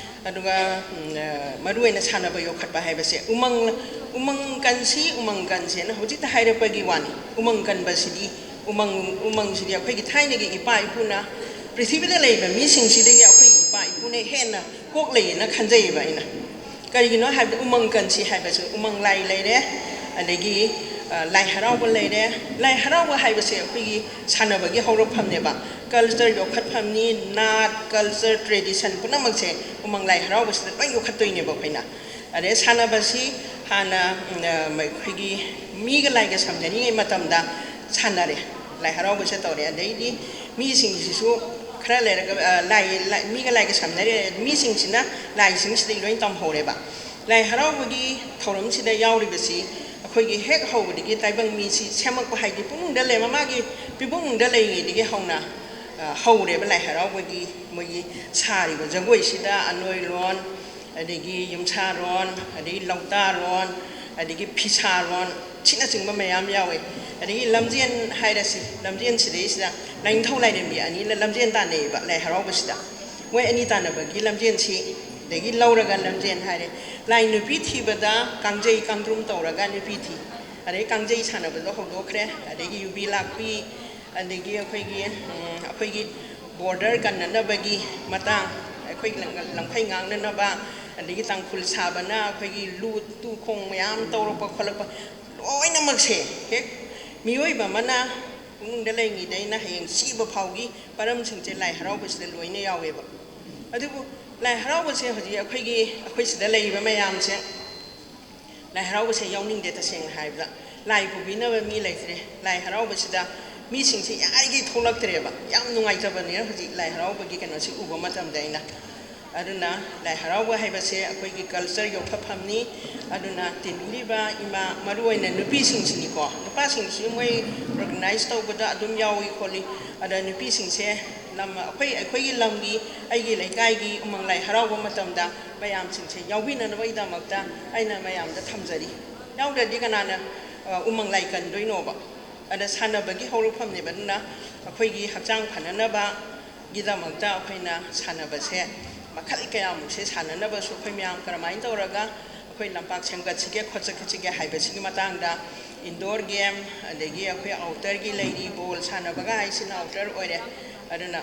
ꯑꯗꯨꯒ, ꯎꯝ, ꯑ, ꯃꯔꯨꯑꯣꯏꯅ ꯁꯥꯟꯅꯕ ꯌꯣꯛꯈꯠꯄ ꯍꯥꯏꯕꯁꯦ, ꯎꯃꯪ, ꯎꯃꯪ ꯀꯟꯁꯤ, ꯎꯃꯪ ꯀꯟꯁꯦꯅ ꯍꯧꯖꯤꯛꯇ ꯍꯥꯏꯔꯛꯄꯒꯤ ꯋꯥꯅꯤ꯫ ꯎꯃꯪ ꯀꯟꯕꯁꯤꯗꯤ, ꯎꯃꯪ, ꯎꯃꯪꯁꯤꯗꯤ ꯑꯩꯈꯣꯏꯒꯤ ꯊꯥꯏꯅꯒꯤ ꯏꯄꯥ ꯏꯄꯨꯅ ꯄ꯭ꯔꯤꯊꯤꯕꯤꯗ ꯂꯩꯕ ꯃꯤꯁꯤꯡꯁꯤꯗꯒꯤ ꯑꯩꯈꯣꯏꯒꯤ ꯏꯄꯥ ꯏꯄꯨꯅ ꯍꯦꯟꯅ ꯀꯣꯛ ꯂꯩꯌꯦꯅ ꯈꯟꯖꯩꯌꯦꯕ ꯑꯩꯅ꯫ ꯀꯔꯤꯒꯤꯅꯣ ꯍꯥꯏꯕꯗ ꯎꯃꯪ ꯀꯟꯁꯤ ꯍꯥꯏꯕꯁꯨ ꯎꯃꯪ ꯂꯥꯏ ꯂꯩꯔꯦ, ꯑꯗꯒꯤ, ꯑ, ꯂꯥꯏ ꯍꯔꯥꯎꯕ ꯂꯩꯔꯦ꯫ ꯂꯥꯏ ꯍꯔꯥꯎꯕ ꯍꯥꯏꯕꯁꯦ ꯑꯩꯈꯣꯏꯒꯤ ꯁꯥꯟꯅꯕꯒꯤ ꯍꯧꯔꯛꯐꯝꯅꯦꯕ꯫ ꯀꯜꯆꯔ ꯌꯣꯛꯈꯠꯐꯝꯅꯤ, ꯅꯥꯠ, ꯀꯜꯆꯔ, ꯇ꯭ꯔꯦꯗꯤꯁꯟ ꯄꯨꯝꯅꯃꯛꯁꯦ ꯎꯃꯪ ꯂꯥꯏ ꯍꯔꯥꯎꯕꯁꯤꯗ ꯂꯣꯏ ꯌꯣꯛꯈꯠꯇꯣꯏꯅꯦꯕ ꯑꯩꯈꯣꯏꯅ꯫ ꯑꯗꯩ ꯁꯥꯟꯅꯕꯁꯤ ꯍꯥꯟꯅ, ꯎꯝ, ꯑ, ꯑꯩꯈꯣꯏꯒꯤ ꯃꯤꯒ ꯂꯥꯏꯒ ꯁꯝꯅꯔꯤꯉꯩ ꯃꯇꯝꯗ ꯁꯥꯟꯅꯔꯦ, ꯂꯥꯏ ꯍꯔꯥꯎꯕꯁꯦ ꯇꯧꯔꯦ꯫ ꯑꯗꯩꯗꯤ ꯃꯤꯁꯤꯡꯁꯤꯁꯨ ꯈꯔ ꯂꯩꯔꯒ, ꯑ, ꯂꯥꯏ, ꯂꯥꯏ, ꯃꯤꯒ ꯂꯥꯏꯒ ꯁꯝꯅꯔꯦ, ꯃꯤꯁꯤꯡꯁꯤꯅ ꯂꯥꯏꯁꯤꯡꯁꯤꯗꯒꯤ ꯂꯣꯏ ꯇꯝꯍꯧꯔꯦꯕ꯫ ꯂꯥꯏ ꯍꯔꯥꯎꯕꯒꯤ ꯊꯧꯔꯝꯁꯤꯗ ꯌꯥꯎꯔꯤꯕꯁꯤ ꯑꯩꯈꯣꯏꯒꯤ ꯍꯦꯛ ꯍꯧꯕꯗꯒꯤ ꯇꯥꯏꯕꯪ ꯃꯤꯁꯤ ꯁꯦꯝꯃꯛꯄ ꯍꯥꯏꯗꯤ ꯄꯨꯛꯅꯨꯡꯗ ꯂꯩ, ꯃꯃꯥꯒꯤ ꯄꯤꯕꯨꯡꯗ ꯂꯩꯔꯤꯉꯩꯗꯒꯤ ꯍꯧꯅ, ꯑ, ꯍꯧꯔꯦꯕ ꯂꯥꯏ ꯍꯔꯥꯎꯕꯒꯤ ꯃꯣꯏꯒꯤ ꯁꯥꯔꯤꯕ ꯖꯒꯣꯏꯁꯤꯗ ꯑꯅꯣꯏ ꯂꯣꯟ, ꯑꯗꯒꯤ ꯌꯨꯝꯁꯥꯔꯣꯟ, ꯑꯗꯒꯤ ꯂꯧꯇꯥꯔꯣꯟ, ꯑꯗꯒꯤ ꯐꯤꯁꯥꯔꯣꯟ, ꯁꯤꯅꯆꯤꯡꯕ ꯃꯌꯥꯝ ꯌꯥꯎꯋꯦ꯫ ꯑꯗꯒꯤ ꯂꯝꯖꯦꯟ ꯍꯥꯏꯔꯁꯤ, ꯂꯝꯖꯦꯟ ꯁꯤꯗꯩꯁꯤꯗ ꯂꯥꯏꯅꯤꯡꯊꯧ ꯂꯥꯏꯔꯦꯝꯕꯤ ꯑꯅꯤꯅ ꯂꯝꯖꯦꯟ ꯇꯥꯟꯅꯩꯌꯦꯕ ꯂꯥꯏ ꯍꯔꯥꯎꯕꯁꯤꯗ꯫ ꯃꯣꯏ ꯑꯅꯤ ꯇꯥꯟꯅꯕꯒꯤ ꯂꯝꯖꯦꯟꯁꯤ ꯗꯒꯤ ꯂꯧꯔꯒ ꯂꯝꯖꯦꯟ ꯍꯥꯏꯔꯦ꯫ ꯂꯥꯏ ꯅꯨꯄꯤ ꯊꯤꯕꯗ ꯀꯥꯡꯖꯩ ꯀꯥꯡꯗ꯭ꯔꯨꯝ ꯇꯧꯔꯒ ꯅꯨꯄꯤ ꯊꯤ꯫ ꯑꯗꯩ ꯀꯥꯡꯖꯩ ꯁꯥꯟꯅꯕꯗꯣ ꯍꯧꯗꯣꯛꯈ꯭ꯔꯦ꯫ ꯑꯗꯒꯤ ꯌꯨꯕꯤ ꯂꯥꯛꯄꯤ, ꯑꯗꯒꯤ ꯑꯩꯈꯣꯏꯒꯤ, ꯎꯝ, ꯑꯩꯈꯣꯏꯒꯤ ꯕꯣꯔꯗꯔ ꯀꯟꯅꯅꯕꯒꯤ ꯃꯇꯥꯡ, ꯑꯩꯈꯣꯏꯒꯤ ꯂꯝ-, ꯂꯝꯈꯩ ꯉꯥꯛꯅꯅꯕ, ꯑꯗꯒꯤ ꯇꯥꯡꯈꯨꯜ ꯁꯥꯕꯅ ꯑꯩꯈꯣꯏꯒꯤ ꯂꯨ ꯇꯨ ꯈꯣꯡ ꯃꯌꯥꯝ ꯇꯧꯔꯛꯄ ꯈꯣꯠꯂꯛꯄ, ꯂꯣꯏꯅꯃꯛꯁꯦ ꯍꯦꯛ ꯃꯤꯑꯣꯏꯕ ꯑꯃꯅ ꯄꯨꯛꯅꯤꯡꯗ ꯂꯩꯔꯤꯉꯩꯗꯩꯅ ꯍꯌꯦꯡ ꯁꯤꯕ ꯐꯥꯎꯒꯤ ꯄꯔꯝꯁꯤꯡꯁꯦ ꯂꯥꯏ ꯍꯔꯥꯎꯕꯁꯤꯗ ꯂꯣꯏꯅ ꯌꯥꯎꯋꯦꯕ꯫ ꯑꯗꯨꯕꯨ ꯂꯥꯏ ꯍꯔꯥꯎꯕꯁꯦ ꯍꯧꯖꯤꯛ ꯑꯩꯈꯣꯏꯒꯤ, ꯑꯩꯈꯣꯏ ꯁꯤꯗ ꯂꯩꯔꯤꯕ ꯃꯌꯥꯝꯁꯦ ꯂꯥꯏ ꯍꯔꯥꯎꯕꯁꯦ ꯌꯥꯎꯅꯤꯡꯗꯦ꯫ ꯇꯁꯦꯡꯅ ꯍꯥꯏꯕꯗ ꯂꯥꯏ ꯄꯨꯕꯤꯅꯕ ꯃꯤ ꯂꯩꯇ꯭ꯔꯦ꯫ ꯂꯥꯏ ꯍꯔꯥꯎꯕꯁꯤꯗ ꯃꯤꯁꯤꯡꯁꯦ ꯌꯥꯔꯤꯈꯩ ꯊꯣꯛꯂꯛꯇ꯭ꯔꯦꯕ꯫ ꯌꯥꯝ ꯅꯨꯡꯉꯥꯏꯇꯕꯅꯦ ꯍꯧꯖꯤꯛ ꯂꯥꯏ ꯍꯔꯥꯎꯕꯒꯤ ꯀꯩꯅꯣꯁꯤ ꯎꯕ ꯃꯇꯝꯗ ꯑꯩꯅ꯫ ꯑꯗꯨꯅ ꯂꯥꯏ ꯍꯔꯥꯎꯕ ꯍꯥꯏꯕꯁꯦ ꯑꯩꯈꯣꯏꯒꯤ ꯀꯜꯆꯔ ꯌꯣꯛꯈꯠꯐꯝꯅꯤ꯫ ꯑꯗꯨꯅ ꯇꯤꯟꯕꯤꯔꯤꯕ ꯏꯃꯥ, ꯃꯔꯨ ꯑꯣꯏꯅ ꯅꯨꯄꯤꯁꯤꯡꯁꯤꯅꯤꯀꯣ, ꯅꯨꯄꯥꯁꯤꯡꯁꯨ ꯃꯣꯏ ꯑꯣꯔꯒꯅꯥꯏꯖ ꯇꯧꯕꯗ ꯑꯗꯨꯝ ꯌꯥꯎꯏ ꯈꯣꯠꯂꯤ꯫ ꯑꯗ ꯅꯨꯄꯤꯁꯤꯡꯁꯦ ꯂꯝ, ꯑꯩꯈꯣꯏ, ꯑꯩꯈꯣꯏꯒꯤ ꯂꯝꯒꯤ, ꯑꯩꯒꯤ ꯂꯩꯀꯥꯏꯒꯤ ꯎꯃꯪ ꯂꯥꯏ ꯍꯔꯥꯎꯕ ꯃꯇꯝꯗ ꯃꯌꯥꯝꯁꯤꯡꯁꯦ ꯌꯥꯎꯕꯤꯅꯅꯕꯒꯤꯗꯃꯛꯇ ꯑꯩꯅ ꯃꯌꯥꯝꯗ ꯊꯝꯖꯔꯤ꯫ ꯌꯥꯎꯗ꯭ꯔꯗꯤ ꯀꯅꯥꯅ, ꯑ, ꯎꯃꯪ ꯂꯥꯏ ꯀꯟꯗꯣꯏꯅꯣꯕ? ꯑꯗ ꯁꯥꯟꯅꯕꯒꯤ ꯍꯧꯔꯛꯐꯝꯅꯦꯕ꯫ ꯑꯗꯨꯅ ꯑꯩꯈꯣꯏꯒꯤ ꯍꯛꯆꯥꯡ ꯐꯅꯅꯕꯒꯤꯗꯃꯛꯇ ꯑꯩꯈꯣꯏꯅ ꯁꯥꯟꯅꯕꯁꯦ ꯃꯈꯜ ꯀꯌꯥꯃꯨꯛꯁꯦ ꯁꯥꯟꯅꯅꯕꯁꯨ ꯑꯩꯈꯣꯏ ꯃꯌꯥꯝ ꯀꯔꯝꯍꯥꯏꯅ ꯇꯧꯔꯒ ꯑꯩꯈꯣꯏ ꯂꯝꯄꯥꯛ ꯁꯦꯝꯒꯠꯁꯤꯒꯦ ꯈꯣꯠꯆꯠꯁꯤꯒꯦ ꯍꯥꯏꯕꯁꯤꯒꯤ ꯃꯇꯥꯡꯗ, ꯏꯟꯗꯣꯔ ꯒꯦꯝ, ꯑꯗꯒꯤ ꯑꯩꯈꯣꯏ ꯑꯥꯎꯠꯗꯣꯔꯒꯤ ꯂꯩꯔꯤ, ꯕꯣꯜ ꯁꯥꯟꯅꯕꯒ ꯍꯥꯏꯁꯤꯅ ꯑꯥꯎꯠꯗꯣꯔ ꯑꯣꯏꯔꯦ꯫ ꯑꯗꯨꯅ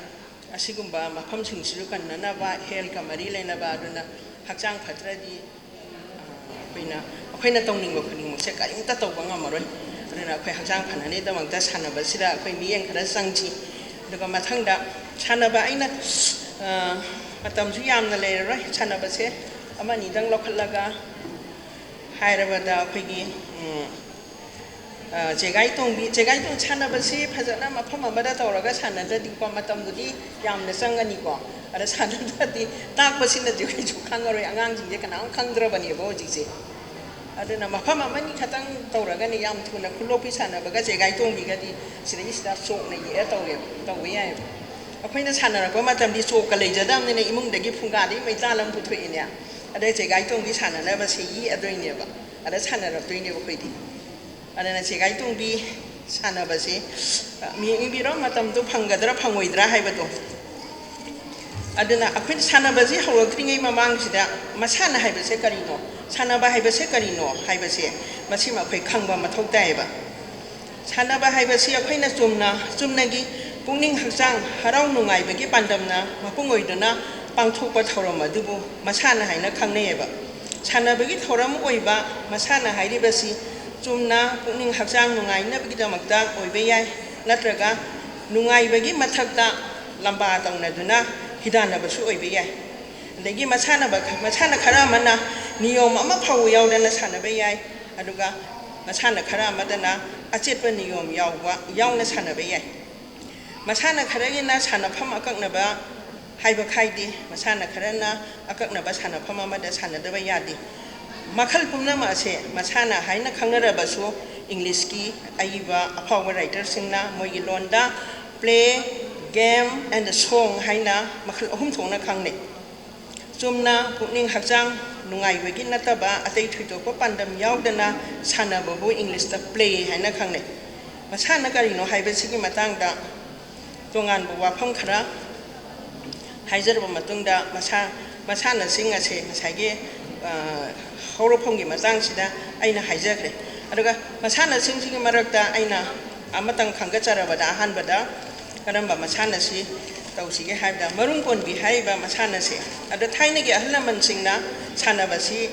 ꯑꯁꯤꯒꯨꯝꯕ ꯃꯐꯝꯁꯤꯡꯁꯤꯁꯨ ꯀꯟꯅꯅꯕ, ꯍꯦꯜꯊꯀ ꯃꯔꯤ ꯂꯩꯅꯕ꯫ ꯑꯗꯨꯅ ꯍꯛꯆꯥꯡ ꯐꯠꯇ꯭ꯔꯗꯤ, ꯑ, ꯑꯩꯈꯣꯏꯅ, ꯑꯩꯈꯣꯏꯅ ꯇꯧꯅꯤꯡꯕ ꯈꯨꯗꯤꯡꯃꯛꯁꯦ ꯀꯔꯤꯝꯇ ꯇꯧꯕ ꯉꯝꯃꯔꯣꯏ꯫ ꯑꯗꯨꯅ ꯑꯩꯈꯣꯏ ꯍꯛꯆꯥꯡ ꯐꯅꯅꯕꯒꯤꯗꯃꯛꯇ ꯁꯥꯟꯅꯕꯁꯤꯗ ꯑꯩꯈꯣꯏ ꯃꯤꯠꯌꯦꯡ ꯈꯔ ꯆꯪꯁꯤ꯫ ꯑꯗꯨꯒ ꯃꯊꯪꯗ ꯁꯥꯟꯅꯕ, ꯑꯩꯅ, ꯑ, ꯃꯇꯝꯁꯨ ꯌꯥꯝꯅ ꯂꯩꯔꯔꯣꯏ꯫ ꯁꯥꯟꯅꯕꯁꯦ ꯑꯃꯅꯤꯗꯪ ꯂꯧꯈꯠꯂꯒ ꯍꯥꯏꯔꯕꯗ ꯑꯩꯈꯣꯏꯒꯤ, ꯎꯝ, ꯑ, ꯆꯦꯒꯥꯏ ꯇꯣꯡꯕꯤ, ꯆꯦꯒꯥꯏ ꯇꯣꯡ-, ꯁꯥꯟꯅꯕꯁꯤ ꯐꯖꯅ ꯃꯐꯝ ꯑꯃꯗ ꯇꯧꯔꯒ ꯁꯥꯟꯅꯗ꯭ꯔꯗꯤꯀꯣ, ꯃꯇꯝꯕꯨꯗꯤ ꯌꯥꯝꯅ ꯆꯪꯒꯅꯤꯀꯣ꯫ ꯑꯗ ꯁꯥꯟꯅꯗ꯭ꯔꯗꯤ ꯇꯥꯛꯄꯁꯤꯅꯗꯤ ꯀꯩꯁꯨ ꯈꯪꯉꯔꯣꯏ, ꯑꯉꯥꯡꯁꯤꯡꯁꯦ ꯀꯅꯥꯝ ꯈꯪꯗ꯭ꯔꯕꯅꯦꯕ ꯍꯧꯖꯤꯛꯁꯦ꯫ ꯑꯗꯨꯅ ꯃꯐꯝ ꯑꯃꯅꯤ ꯈꯛꯇꯪ ꯇꯧꯔꯒꯅꯦ, ꯌꯥꯝ ꯊꯨꯅ ꯈꯨꯂꯣꯛꯄꯤ ꯁꯥꯟꯅꯕꯒ ꯆꯦꯒꯥꯏ ꯇꯣꯡꯕꯤꯒꯗꯤ ꯁꯤꯗꯩꯁꯤꯗ ꯆꯣꯛꯅ ꯌꯦꯛꯑ ꯇꯧꯋꯦꯕ, ꯇꯧꯕ ꯌꯥꯏꯑꯕ꯫ ꯑꯩꯈꯣꯏꯅ ꯁꯥꯟꯅꯔꯛꯄ ꯃꯇꯝꯗꯤ ꯆꯣꯛꯀ ꯂꯩꯖꯗꯕꯅꯤꯅ ꯏꯃꯨꯡꯗꯒꯤ ꯐꯨꯡꯒꯥꯗꯒꯤ ꯃꯩꯇꯥꯜ ꯑꯃ ꯄꯨꯊꯣꯛꯏꯅꯦ꯫ ꯑꯗꯩ ꯆꯦꯒꯥꯏ ꯇꯣꯡꯕꯤ ꯁꯥꯟꯅꯅꯕꯁꯦ ꯌꯦꯛꯑꯗꯣꯏꯅꯦꯕ꯫ ꯑꯗ ꯁꯥꯟꯅꯔꯛꯇꯣꯏꯅꯦꯕ ꯑꯩꯈꯣꯏꯗꯤ꯫ ꯑꯗꯨꯅ ꯆꯦꯒꯥꯏ ꯇꯣꯡꯕꯤ ꯁꯥꯟꯅꯕꯁꯦ, ꯑ, ꯃꯤ ꯌꯦꯡꯕꯤꯔꯣ, ꯃꯇꯝꯗꯣ ꯐꯪꯒꯗ꯭ꯔꯥ ꯐꯪꯉꯣꯏꯗ꯭ꯔꯥ ꯍꯥꯏꯕꯗꯣ꯫ ꯑꯗꯨꯅ ꯑꯩꯈꯣꯏꯅ ꯁꯥꯟꯅꯕꯁꯤ ꯍꯧꯔꯛꯇ꯭ꯔꯤꯉꯩ ꯃꯃꯥꯡꯁꯤꯗ ꯃꯁꯥꯟꯅ ꯍꯥꯏꯕꯁꯦ ꯀꯔꯤꯅꯣ, ꯁꯥꯟꯅꯕ ꯍꯥꯏꯕꯁꯦ ꯀꯔꯤꯅꯣ ꯍꯥꯏꯕꯁꯦ ꯃꯁꯤꯃ ꯑꯩꯈꯣꯏ ꯈꯪꯕ ꯃꯊꯧ ꯇꯥꯏꯌꯦꯕ꯫ ꯁꯥꯟꯅꯕ ꯍꯥꯏꯕꯁꯤ ꯑꯩꯈꯣꯏꯅ ꯆꯨꯝꯅ, ꯆꯨꯝꯅꯒꯤ ꯄꯨꯛꯅꯤꯡ ꯍꯛꯆꯥꯡ ꯍꯔꯥꯎ ꯅꯨꯡꯉꯥꯏꯕꯒꯤ ꯄꯥꯟꯗꯝꯅ ꯃꯄꯨꯡ ꯑꯣꯏꯗꯨꯅ ꯄꯥꯡꯊꯣꯛꯄ ꯊꯧꯔꯝ ꯑꯗꯨꯕꯨ ꯃꯁꯥꯟꯅ ꯍꯥꯏꯅ ꯈꯪꯅꯩꯌꯦꯕ꯫ ꯁꯥꯟꯅꯕꯒꯤ ꯊꯧꯔꯝ ꯑꯣꯏꯕ ꯃꯁꯥꯟꯅ ꯍꯥꯏꯔꯤꯕꯁꯤ ꯆꯨꯝꯅ ꯄꯨꯛꯅꯤꯡ ꯍꯛꯆꯥꯡ ꯅꯨꯡꯉꯥꯏꯅꯕꯒꯤꯗꯃꯛꯇ ꯑꯣꯏꯕ ꯌꯥꯏ, ꯅꯠꯇ꯭ꯔꯒ ꯅꯨꯡꯉꯥꯏꯕꯒꯤ ꯃꯊꯛꯇ ꯂꯝꯕꯥ ꯇꯧꯅꯗꯨꯅ ꯍꯤꯗꯥꯟꯅꯕꯁꯨ ꯑꯣꯏꯕ ꯌꯥꯏ꯫ ꯑꯗꯒꯤ ꯃꯁꯥꯟꯅꯕ, ꯃꯁꯥꯟꯅ ꯈꯔ ꯑꯃꯅ ꯅꯤꯌꯣꯝ ꯑꯃ ꯐꯥꯎꯕ ꯌꯥꯎꯗꯅ ꯁꯥꯟꯅꯕ ꯌꯥꯏ, ꯑꯗꯨꯒ ꯃꯁꯥꯟꯅ ꯈꯔ ꯑꯃꯗꯅ ꯑꯆꯦꯠꯄ ꯅꯤꯌꯣꯝ ꯌꯥꯎꯕ, ꯌꯥꯎꯅ ꯁꯥꯟꯅꯕ ꯌꯥꯏ꯫ ꯃꯁꯥꯟꯅ ꯈꯔꯒꯤꯅ ꯁꯥꯟꯅꯐꯝ ꯑꯀꯛꯅꯕ ꯍꯥꯏꯕ ꯈꯥꯏꯗꯦ, ꯃꯁꯥꯟꯅ ꯈꯔꯅ ꯑꯀꯛꯅꯕ ꯁꯥꯟꯅꯐꯝ ꯑꯃꯗ ꯁꯥꯟꯅꯗꯕ ꯌꯥꯗꯦ꯫ ꯃꯈꯜ ꯄꯨꯝꯅꯃꯛ ꯑꯁꯦ ꯃꯁꯥꯟꯅ ꯍꯥꯏꯅ ꯈꯪꯅꯔꯕꯁꯨ, ꯏꯪꯂꯤꯁꯀꯤ ꯑꯏꯕ ꯑꯐꯥꯎꯕ ꯔꯥꯏꯇꯔꯁꯤꯡꯅ ꯃꯣꯏꯒꯤ ꯂꯣꯟꯗ play, game and song ꯍꯥꯏꯅ ꯃꯈꯜ ꯑꯍꯨꯝ ꯊꯣꯛꯅ ꯈꯪꯅꯩ꯫ ꯆꯨꯝꯅ ꯄꯨꯛꯅꯤꯡ ꯍꯛꯆꯥꯡ ꯅꯨꯡꯉꯥꯏꯕꯒꯤ ꯅꯠꯇꯕ ꯑꯇꯩ ꯊꯣꯏꯗꯣꯛꯄ ꯄꯥꯟꯗꯝ ꯌꯥꯎꯗꯅ ꯁꯥꯟꯅꯕꯕꯨ ꯏꯪꯂꯤꯁꯇ play ꯍꯥꯏꯅ ꯈꯪꯅꯩ꯫ ꯃꯁꯥꯟꯅ ꯀꯔꯤꯅꯣ ꯍꯥꯏꯕꯁꯤꯒꯤ ꯃꯇꯥꯡꯗ ꯇꯣꯉꯥꯟꯕ ꯋꯥꯐꯝ ꯈꯔ ꯍꯥꯏꯖꯔꯕ ꯃꯇꯨꯡꯗ, ꯃꯁꯥ-, ꯃꯁꯥꯟꯅꯁꯤꯡ ꯑꯁꯦ ꯉꯁꯥꯏꯒꯤ, ꯑ, ꯍꯧꯔꯛꯐꯝꯒꯤ ꯃꯇꯥꯡꯁꯤꯗ ꯑꯩꯅ ꯍꯥꯏꯖꯈ꯭ꯔꯦ꯫ ꯑꯗꯨꯒ ꯃꯁꯥꯟꯅꯁꯤꯡꯁꯤꯒꯤ ꯃꯔꯛꯇ ꯑꯩꯅ ꯑꯃꯇꯪ ꯈꯟꯒꯠꯆꯔꯕꯗ, ꯑꯍꯥꯟꯕꯗ ꯀꯔꯝꯕ ꯃꯁꯥꯟꯅꯁꯤ ꯇꯧꯁꯤꯒꯦ ꯍꯥꯏꯕꯗ, ꯃꯔꯨꯝ ꯀꯣꯟꯕꯤ ꯍꯥꯏꯔꯤꯕ ꯃꯁꯥꯟꯅꯁꯦ, ꯑꯗꯣ ꯊꯥꯏꯅꯒꯤ ꯑꯍꯜ ꯂꯃꯟꯁꯤꯡꯅ ꯁꯥꯟꯅꯕꯁꯤ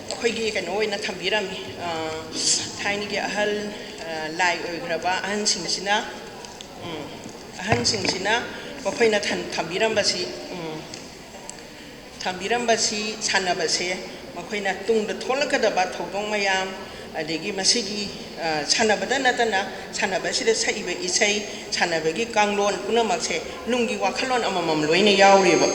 ꯑꯩꯈꯣꯏꯒꯤ ꯀꯩꯅꯣ ꯑꯣꯏꯅ ꯊꯝꯕꯤꯔꯝꯃꯤ꯫ ꯑ, ꯊꯥꯏꯅꯒꯤ ꯑꯍꯜ, ꯑ, ꯂꯥꯏ ꯑꯣꯏꯈ꯭ꯔꯕ ꯑꯍꯟꯁꯤꯡꯁꯤꯅ, ꯎꯝ, ꯑꯍꯟꯁꯤꯡꯁꯤꯅ ꯃꯈꯣꯏꯅ ꯊꯝ-, ꯊꯝꯕꯤꯔꯝꯕꯁꯤ, ꯎꯝ, ꯊꯝꯕꯤꯔꯝꯕꯁꯤ ꯁꯥꯟꯅꯕꯁꯦ ꯃꯈꯣꯏꯅ ꯇꯨꯡꯗ ꯊꯣꯛꯂꯛꯀꯗꯕ ꯊꯧꯗꯣꯛ ꯃꯌꯥꯝ, ꯑꯗꯒꯤ ꯃꯁꯤꯒꯤ, ꯑ, ꯁꯥꯟꯅꯕꯗ ꯅꯠꯇꯅ ꯁꯥꯟꯅꯕꯁꯤꯗ ꯁꯛꯏꯕ ꯏꯁꯩ, ꯁꯥꯟꯅꯕꯒꯤ ꯀꯥꯡꯂꯣꯟ ꯄꯨꯝꯅꯃꯛꯁꯦ ꯅꯨꯡꯒꯤ ꯋꯥꯈꯜꯂꯣꯟ ꯑꯃꯃꯝ ꯂꯣꯏꯅ ꯌꯥꯎꯔꯤꯕ꯫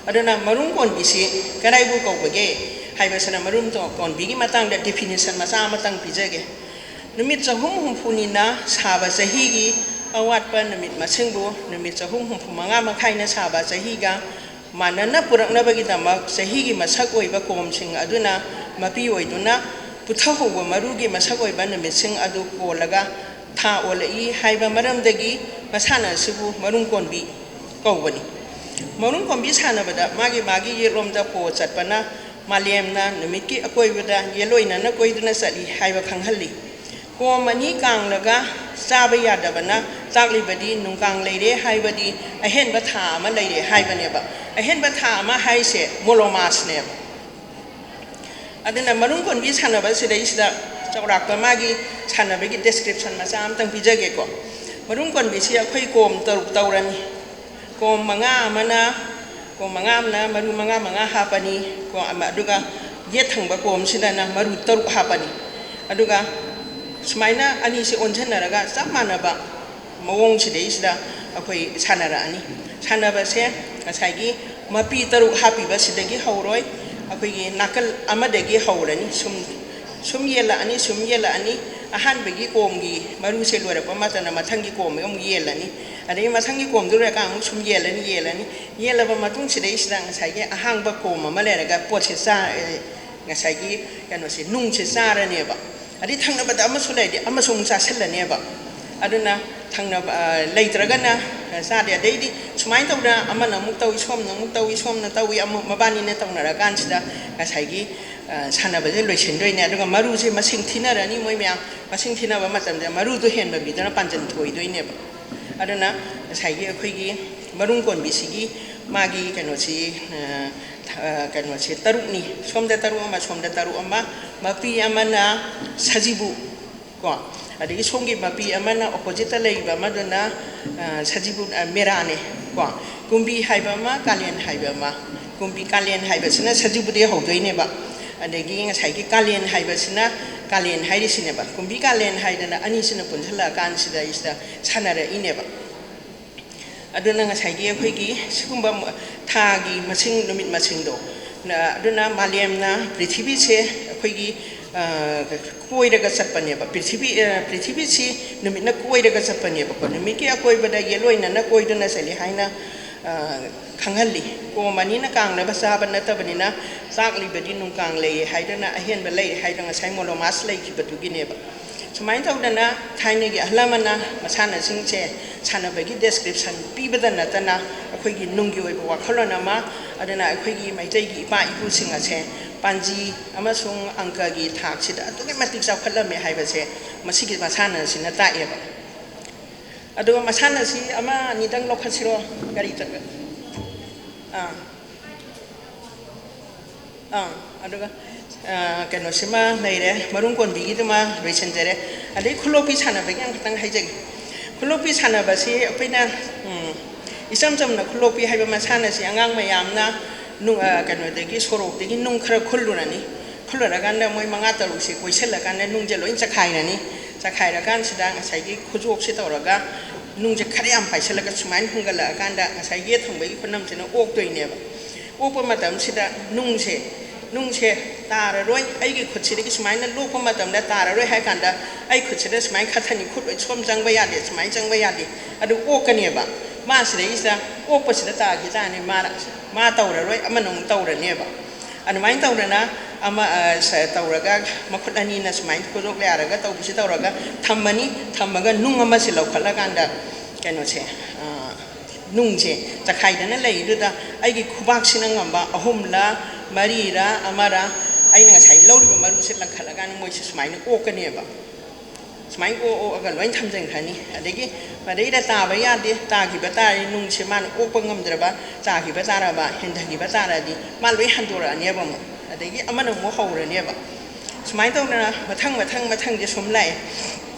ꯑꯗꯨꯅ ꯃꯔꯨꯝ ꯀꯣꯟꯕꯤꯁꯤ ꯀꯗꯥꯏꯕꯨ ꯀꯧꯕꯒꯦ ꯍꯥꯏꯕꯁꯤꯅ ꯃꯔꯨꯝ ꯇꯣ-, ꯀꯣꯟꯕꯤꯒꯤ ꯃꯇꯥꯡꯗ definition ꯃꯆꯥ ꯑꯃꯇꯪ ꯄꯤꯖꯒꯦ꯫ ꯅꯨꯃꯤꯠ ꯆꯍꯨꯝ ꯍꯨꯝꯐꯨꯅꯤꯅ ꯁꯥꯕ ꯆꯍꯤꯒꯤ ꯑꯋꯥꯠꯄ ꯅꯨꯃꯤꯠ ꯃꯁꯤꯡꯕꯨ ꯅꯨꯃꯤꯠ ꯆꯍꯨꯝ ꯍꯨꯝꯐꯨ ꯃꯉꯥ ꯃꯈꯥꯏꯅ ꯁꯥꯕ ꯆꯍꯤꯒ ꯃꯥꯟꯅꯅ ꯄꯨꯔꯛꯅꯕꯒꯤꯗꯃꯛ ꯆꯍꯤꯒꯤ ꯃꯁꯛ ꯑꯣꯏꯕ ꯀꯣꯝꯁꯤꯡ ꯑꯗꯨꯅ ꯃꯄꯤ ꯑꯣꯏꯗꯨꯅ ꯄꯨꯊꯍꯧꯕ ꯃꯔꯨꯒꯤ ꯃꯁꯛ ꯑꯣꯏꯕ ꯅꯨꯃꯤꯠꯁꯤꯡ ꯑꯗꯨ ꯀꯣꯜꯂꯒ ꯊꯥ ꯑꯣꯜꯂꯛꯏ ꯍꯥꯏꯕ ꯃꯔꯝꯗꯒꯤ ꯃꯁꯥꯟꯅ ꯑꯁꯤꯕꯨ ꯃꯔꯨꯝ ꯀꯣꯟꯕꯤ ꯀꯧꯕꯅꯤ꯫ ꯃꯔꯨꯝ ꯀꯣꯟꯕꯤ ꯁꯥꯟꯅꯕꯗ ꯃꯥꯒꯤ ꯃꯥꯒꯤ ꯌꯦꯠꯂꯣꯝꯗ ꯄꯣ ꯆꯠꯄꯅ ꯃꯥꯂꯦꯝꯅ ꯅꯨꯃꯤꯠꯀꯤ ꯑꯀꯣꯏꯕꯗ ꯌꯦꯜꯂꯣꯏꯅꯅ ꯀꯣꯏꯗꯨꯅ ꯆꯠꯂꯤ ꯍꯥꯏꯕ ꯈꯪꯍꯜꯂꯤ꯫ ꯀꯣꯝ ꯑꯅꯤ ꯀꯥꯡꯂꯒ ꯆꯥꯕ ꯌꯥꯗꯕꯅ ꯇꯥꯛꯂꯤꯕꯗꯤ ꯅꯨꯡꯀꯥꯡ ꯂꯩꯔꯦ ꯍꯥꯏꯕꯗꯤ ꯑꯍꯦꯟꯕ ꯊꯥ ꯑꯃ ꯂꯩꯔꯦ ꯍꯥꯏꯕꯅꯦꯕ꯫ ꯑꯍꯦꯟꯕ ꯊꯥ ꯑꯃ ꯍꯥꯏꯁꯦ ꯃꯣꯂꯣꯃꯥꯁꯅꯦꯕ꯫ ꯑꯗꯨꯅ ꯃꯔꯨꯝ ꯀꯣꯟꯕꯤ ꯁꯥꯟꯅꯕ ꯁꯤꯗꯩꯁꯤꯗ ꯆꯥꯎꯔꯥꯛꯄ ꯃꯥꯒꯤ ꯁꯥꯟꯅꯕꯒꯤ description ꯃꯆꯥ ꯑꯃꯇꯪ ꯄꯤꯖꯒꯦꯀꯣ꯫ ꯃꯔꯨꯝ ꯀꯣꯟꯕꯤꯁꯤ ꯑꯩꯈꯣꯏ ꯀꯣꯝ ꯇꯔꯨꯛ ꯇꯧꯔꯅꯤ꯫ ꯀꯣꯝ ꯃꯉꯥ ꯑꯃꯅ, ꯀꯣꯝ ꯃꯉꯥ ꯑꯃꯅ ꯃꯔꯨ ꯃꯉꯥ ꯃꯉꯥ ꯍꯥꯞꯄꯅꯤ꯫ ꯀꯣ-, ꯑꯃ-, ꯑꯗꯨꯒ ꯌꯦꯠ ꯊꯪꯕ ꯀꯣꯝꯁꯤꯗꯅ ꯃꯔꯨ ꯇꯔꯨꯛ ꯍꯥꯞꯄꯅꯤ꯫ ꯑꯗꯨꯒ ꯁꯨꯃꯥꯏꯅ ꯑꯅꯤꯁꯦ ꯑꯣꯟꯁꯤꯟꯅꯔꯒ ꯆꯞ ꯃꯥꯟꯅꯕ ꯃꯑꯣꯡꯁꯤꯗꯩꯁꯤꯗ ꯑꯩꯈꯣꯏ ꯁꯥꯟꯅꯔꯛꯑꯅꯤ꯫ ꯁꯥꯟꯅꯕꯁꯦ ꯉꯁꯥꯏꯒꯤ ꯃꯄꯤ ꯇꯔꯨꯛ ꯍꯥꯞꯄꯤꯕꯁꯤꯗꯒꯤ ꯍꯧꯔꯣꯏ, ꯑꯩꯈꯣꯏꯒꯤ ꯅꯥꯀꯜ ꯑꯃꯗꯒꯤ ꯍꯧꯔꯅꯤ꯫ ꯁꯨꯝ, ꯁꯨꯝ ꯌꯦꯜꯂꯛꯑꯅꯤ, ꯁꯨꯝ ꯌꯦꯜꯂꯛꯑꯅꯤ꯫ ꯑꯍꯥꯟꯕꯒꯤ ꯀꯣꯝꯒꯤ ꯃꯔꯨꯁꯦ ꯂꯣꯏꯔꯛꯄ ꯃꯇꯝꯗ ꯃꯊꯪꯒꯤ ꯀꯣꯝ ꯑꯃꯨꯛ ꯌꯦꯜꯂꯅꯤ꯫ ꯑꯗꯒꯤ ꯃꯊꯪꯒꯤ ꯀꯣꯝꯗꯨ ꯂꯣꯏꯔꯀꯥꯟꯗ ꯑꯃꯨꯛ ꯁꯨꯝ ꯌꯦꯜꯂꯅꯤ, ꯌꯦꯜꯂꯅꯤ꯫ ꯌꯦꯜꯂꯕ ꯃꯇꯨꯡꯁꯤꯗꯩꯁꯤꯗ ꯉꯁꯥꯏꯒꯤ ꯑꯍꯥꯡꯕ ꯀꯣꯝ ꯑꯃ ꯂꯩꯔꯒ ꯄꯣꯠꯁꯦ ꯆꯥ-, ꯑꯦ, ꯉꯁꯥꯏꯒꯤ ꯀꯩꯅꯣꯁꯦ, ꯅꯨꯡꯁꯦ ꯆꯥꯔꯅꯦꯕ꯫ ꯑꯗꯩ ꯊꯪꯅꯕꯗ ꯑꯃꯁꯨ ꯂꯩꯔꯗꯤ ꯑꯃꯁꯨ ꯑꯃꯨꯛ ꯆꯥꯁꯤꯜꯂꯅꯦꯕ꯫ ꯑꯗꯨꯅ ꯊꯪꯅꯕ, ꯑ, ꯂꯩꯇ꯭ꯔꯒꯅ, ꯑ, ꯆꯥꯗꯦ꯫ ꯑꯗꯩꯗꯤ ꯁꯨꯃꯥꯏꯅ ꯇꯧꯗꯅ ꯑꯃꯅ ꯑꯃꯨꯛ ꯇꯧꯏ, ꯁꯣꯝꯅ ꯑꯃꯨꯛ ꯇꯧꯏ, ꯁꯣꯝꯅ ꯇꯧꯏ, ꯑꯃꯨꯛ ꯃꯕꯥꯅꯤꯅ ꯇꯧꯅꯔꯀꯥꯟꯁꯤꯗ ꯉꯁꯥꯏꯒꯤ, ꯑ, ꯁꯥꯟꯅꯕꯁꯦ ꯂꯣꯏꯁꯤꯟꯗꯣꯏꯅꯦ꯫ ꯑꯗꯨꯒ ꯃꯔꯨꯁꯦ ꯃꯁꯤꯡ ꯊꯤꯅꯔꯅꯤ ꯃꯣꯏ ꯃꯌꯥꯝ꯫ ꯃꯁꯤꯡ ꯊꯤꯅꯕ ꯃꯇꯝꯗ ꯃꯔꯨꯗꯣ ꯍꯦꯟꯕ ꯃꯤꯗꯨꯅ ꯄꯥꯟꯖꯟ ꯊꯣꯏꯗꯣꯏꯅꯦꯕ꯫ ꯑꯗꯨꯅ ꯉꯁꯥꯏꯒꯤ ꯑꯩꯈꯣꯏꯒꯤ ꯃꯔꯨꯝ ꯀꯣꯟꯕꯤꯁꯤꯒꯤ ꯃꯥꯒꯤ ꯀꯩꯅꯣꯁꯤ, ꯑ, ꯑ, ꯀꯩꯅꯣꯁꯦ ꯇꯔꯨꯛꯅꯤ꯫ ꯁꯣꯝꯗ ꯇꯔꯨꯛ ꯑꯃ, ꯁꯣꯝꯗ ꯇꯔꯨꯛ ꯑꯃ, ꯃꯄꯤ ꯑꯃꯅ ꯁꯖꯤꯕꯨ ꯀꯣ, ꯑꯗꯒꯤ ꯁꯣꯝꯒꯤ ꯃꯄꯤ ꯑꯃꯅ oppositeꯇ ꯂꯩꯔꯤꯕ ꯑꯃꯗꯨꯅ, ꯑ, ꯁꯖꯤꯕꯨ, ꯑ, ꯃꯦꯔꯥꯅꯦ ꯀꯣ꯫ ꯀꯨꯝꯕꯤ ꯍꯥꯏꯕ ꯑꯃ, ꯀꯥꯂꯦꯟ ꯍꯥꯏꯕ ꯑꯃ꯫ ꯀꯨꯝꯕꯤ, ꯀꯥꯂꯦꯟ ꯍꯥꯏꯕꯁꯤꯅ ꯁꯖꯤꯕꯨꯗꯩ ꯍꯧꯗꯣꯏꯅꯦꯕ꯫ ꯑꯗꯒꯤ ꯉꯁꯥꯏꯒꯤ ꯀꯥꯂꯦꯟ ꯍꯥꯏꯕꯁꯤꯅ ꯀꯥꯂꯦꯟ ꯍꯥꯏꯔꯤꯁꯤꯅꯦꯕ꯫ ꯀꯨꯝꯕꯤ ꯀꯥꯂꯦꯟ ꯍꯥꯏꯗꯅ ꯑꯅꯤꯁꯤꯅ ꯄꯨꯟꯁꯤꯜꯂꯛꯑꯀꯥꯟꯁꯤꯗ ꯁꯤꯗ ꯁꯥꯟꯅꯔꯛꯏꯅꯦꯕ꯫ ꯑꯗꯨꯅ ꯉꯁꯥꯏꯒꯤ ꯑꯩꯈꯣꯏꯒꯤ ꯁꯤꯒꯨꯝꯕ ꯊꯥꯒꯤ ꯃꯁꯤꯡ, ꯅꯨꯃꯤꯠ ꯃꯁꯤꯡꯗꯣ, ꯅ-, ꯑꯗꯨꯅ ꯃꯥꯂꯦꯝꯅ ꯄ꯭ꯔꯤꯊꯤꯕꯤꯁꯦ ꯑꯩꯈꯣꯏꯒꯤ, ꯑ, ꯀꯣꯏꯔꯒ ꯆꯠꯄꯅꯦꯕ꯫ ꯄ꯭ꯔꯤꯊꯤꯕꯤ, ꯑ, ꯄ꯭ꯔꯤꯊꯤꯕꯤꯁꯤ ꯅꯨꯃꯤꯠꯅ ꯀꯣꯏꯔꯒ ꯆꯠꯄꯅꯦꯕꯀꯣ꯫ ꯅꯨꯃꯤꯠꯀꯤ ꯑꯀꯣꯏꯕꯗ ꯌꯦꯜꯂꯣꯏꯅꯅ ꯀꯣꯏꯗꯨꯅ ꯆꯠꯂꯤ ꯍꯥꯏꯅ, ꯑ, ꯈꯪꯍꯜꯂꯤ꯫ ꯀꯣꯝ ꯑꯅꯤꯅ ꯀꯥꯡꯅꯕ ꯆꯥꯕ ꯅꯠꯇꯕꯅꯤꯅ, ꯆꯥꯛꯂꯤꯕꯗꯤ ꯅꯨꯡꯀꯥꯡ ꯂꯩ ꯍꯥꯏꯗꯅ ꯑꯍꯦꯟꯕ ꯂꯩꯔꯦ ꯍꯥꯏꯗꯅ ꯉꯁꯥꯏ ꯃꯣꯅꯣꯃꯥꯁ ꯂꯩꯈꯤꯕꯗꯨꯒꯤꯅꯦꯕ꯫ ꯁꯨꯃꯥꯏꯅ ꯇꯧꯗꯅ ꯊꯥꯏꯅꯒꯤ ꯑꯍꯜ ꯂꯃꯟꯅ ꯃꯁꯥꯟꯅꯁꯤꯡꯁꯦ ꯁꯥꯟꯅꯕꯒꯤ ꯗꯦꯁꯀ꯭ꯔꯤꯞꯁꯟ ꯄꯤꯕꯗ ꯅꯠꯇꯅ, ꯑꯩꯈꯣꯏꯒꯤ ꯅꯨꯡꯒꯤ ꯑꯣꯏꯕ ꯋꯥꯈꯜꯂꯣꯟ ꯑꯃ, ꯑꯗꯨꯅ ꯑꯩꯈꯣꯏꯒꯤ ꯃꯩꯇꯩꯒꯤ ꯏꯄꯥ ꯏꯄꯨꯁꯤꯡ ꯑꯁꯦ ꯄꯥꯟꯖꯤ ꯑꯃꯁꯨꯡ ꯑꯪꯀꯒꯤ ꯊꯥꯛꯁꯤꯗ ꯑꯗꯨꯛꯀꯤ ꯃꯇꯤꯛ ꯆꯥꯎꯈꯠꯂꯝꯃꯦ ꯍꯥꯏꯕꯁꯦ ꯃꯁꯤꯒꯤ ꯃꯁꯥꯟꯅ ꯑꯁꯤꯅ ꯇꯥꯛꯑꯦꯕ꯫ ꯑꯗꯨꯒ ꯃꯁꯥꯟꯅꯁꯤ ꯑꯃ ꯑꯅꯤꯗꯪ ꯂꯧꯈꯠꯁꯤꯔꯣ? ꯀꯔꯤ ꯇꯧ-, ꯑꯥ, ꯑꯥ, ꯑꯗꯨꯒ, ꯑꯥ, ꯀꯩꯅꯣꯁꯤꯃ ꯂꯩꯔꯦ, ꯃꯔꯨꯝ ꯀꯣꯟꯕꯤꯒꯤꯗꯨꯃ ꯂꯣꯏꯁꯤꯟꯖꯔꯦ꯫ ꯑꯗꯩ ꯈꯨꯂꯣꯛꯄꯤ ꯁꯥꯟꯅꯕꯒꯤ ꯑꯃꯈꯛꯇꯪ ꯍꯥꯏꯖꯒꯦ꯫ ꯈꯨꯂꯣꯛꯄꯤ ꯁꯥꯟꯅꯕꯁꯤ ꯑꯩꯈꯣꯏꯅ, ꯎꯝ, ꯏꯆꯝ ꯆꯝꯅ ꯈꯨꯂꯣꯛꯄꯤ ꯍꯥꯏꯕ ꯃꯁꯥꯟꯅꯁꯤ ꯑꯉꯥꯡ ꯃꯌꯥꯝꯅ ꯅꯨꯡ-, ꯑꯥ, ꯀꯩꯅꯣꯗꯒꯤ, ꯁꯣꯔꯣꯛꯇꯒꯤ ꯅꯨꯡ ꯈꯔ ꯈꯨꯜꯂꯨꯔꯅꯤ꯫ ꯈꯨꯜꯂꯨꯔꯀꯥꯟꯗ ꯃꯣꯏ ꯃꯉꯥ ꯇꯔꯨꯛꯁꯦ ꯀꯣꯏꯁꯤꯜꯂꯀꯥꯟꯗ ꯅꯨꯡꯁꯦ ꯂꯣꯏ ꯆꯈꯥꯏꯔꯅꯤ꯫ ꯆꯈꯥꯏꯔꯀꯥꯟꯁꯤꯗ ꯉꯁꯥꯏꯒꯤ ꯈꯨꯖꯣꯞꯁꯦ ꯇꯧꯔꯒ ꯅꯨꯡꯁꯦ ꯈꯔ ꯌꯥꯝ ꯄꯥꯏꯁꯤꯜꯂꯒ ꯁꯨꯃꯥꯏꯅ ꯍꯨꯟꯒꯠꯂꯛꯑꯀꯥꯟꯗ ꯉꯁꯥꯏ ꯌꯦꯠ ꯊꯪꯕꯒꯤ ꯈꯨꯅꯝꯁꯤꯅ ꯑꯣꯛꯇꯣꯏꯅꯦꯕ꯫ ꯑꯣꯛꯄ ꯃꯇꯝꯁꯤꯗ ꯅꯨꯡꯁꯦ, ꯅꯨꯡꯁꯦ ꯇꯥꯔꯔꯣꯏ, ꯑꯩꯒꯤ ꯈꯨꯠꯁꯤꯗꯒꯤ ꯁꯨꯃꯥꯏꯅ ꯂꯣꯛꯄ ꯃꯇꯝꯗ ꯇꯥꯔꯔꯣꯏ ꯍꯥꯏ ꯀꯥꯟꯗ ꯑꯩ ꯈꯨꯠꯁꯤꯗ ꯁꯨꯃꯥꯏꯅ ꯈꯠꯊꯅꯤ, ꯈꯨꯠ ꯂꯣꯏ ꯁꯣꯝ ꯆꯪꯕ ꯌꯥꯗꯦ, ꯁꯨꯃꯥꯏꯅ ꯆꯪꯕ ꯌꯥꯗꯦ꯫ ꯑꯗꯨ ꯑꯣꯛꯀꯅꯦꯕ꯫ ꯃꯥ ꯁꯤꯗꯩꯁꯤꯗ ꯑꯣꯛꯄꯁꯤꯗ ꯇꯥꯈꯤ ꯇꯥꯔꯅꯤ, ꯃꯥꯅ, ꯃꯥ ꯇꯧꯔꯔꯣꯏ, ꯑꯃꯅ ꯑꯃꯨꯛ ꯇꯧꯔꯅꯦꯕ꯫ ꯑꯗꯨꯃꯥꯏꯅ ꯇꯧꯗꯅ ꯑꯃ, ꯑ, ꯁ-, ꯇꯧꯔꯒ ꯃꯈꯨꯠ ꯑꯅꯤꯅ ꯁꯨꯃꯥꯏꯅ ꯈꯨꯗꯣꯛ ꯌꯥꯔꯒ ꯇꯧꯕꯁꯤ ꯇꯧꯔꯒ ꯊꯝꯃꯅꯤ꯫ ꯊꯝꯃꯒ ꯅꯨꯡ ꯑꯃꯁꯤ ꯂꯧꯈꯠꯂꯀꯥꯟꯗ ꯀꯩꯅꯣꯁꯦ, ꯑ, ꯅꯨꯡꯁꯦ ꯆꯈꯥꯏꯗꯅ ꯂꯩꯗꯨꯗ ꯑꯩꯒꯤ ꯈꯨꯕꯥꯛꯁꯤꯅ ꯉꯝꯕ ꯑꯍꯨꯝꯂ ꯃꯔꯤꯔ ꯑꯃꯔ ꯑꯩꯅ ꯉꯁꯥꯏ ꯂꯧꯔꯤꯕ ꯃꯔꯨꯁꯦ ꯂꯪꯈꯠꯂꯀꯥꯟꯗ ꯃꯣꯏꯁꯦ ꯁꯨꯃꯥꯏꯅ ꯑꯣꯛꯀꯅꯦꯕ꯫ ꯁꯨꯃꯥꯏꯅ ꯑꯣꯛ ꯑꯣꯛꯑꯒ ꯂꯣꯏ ꯊꯝꯖꯤꯟꯈ꯭ꯔꯅꯤ꯫ ꯑꯗꯒꯤ ꯃꯗꯩꯗ ꯇꯥꯕ ꯌꯥꯗꯦ, ꯇꯥꯈꯤꯕ ꯇꯥꯔꯗꯤ ꯅꯨꯡꯁꯦ ꯃꯥꯅ ꯑꯣꯛꯄ ꯉꯝꯗ꯭ꯔꯕ, ꯇꯥꯈꯤꯕ ꯇꯥꯔꯕ, ꯍꯦꯟꯊꯈꯤꯕ ꯇꯥꯔꯗꯤ ꯃꯥ ꯂꯣꯏ ꯍꯟꯗꯣꯔꯛꯑꯅꯦꯕ ꯑꯃꯨꯛ꯫ ꯑꯗꯒꯤ ꯑꯃꯅ ꯑꯃꯨꯛ ꯍꯧꯔꯅꯦꯕ꯫ ꯁꯨꯃꯥꯏꯅ ꯇꯧꯗꯅ ꯃꯊꯪ, ꯃꯊꯪ, ꯃꯊꯪꯁꯦ ꯁꯨꯝ ꯂꯥꯛꯑꯦ꯫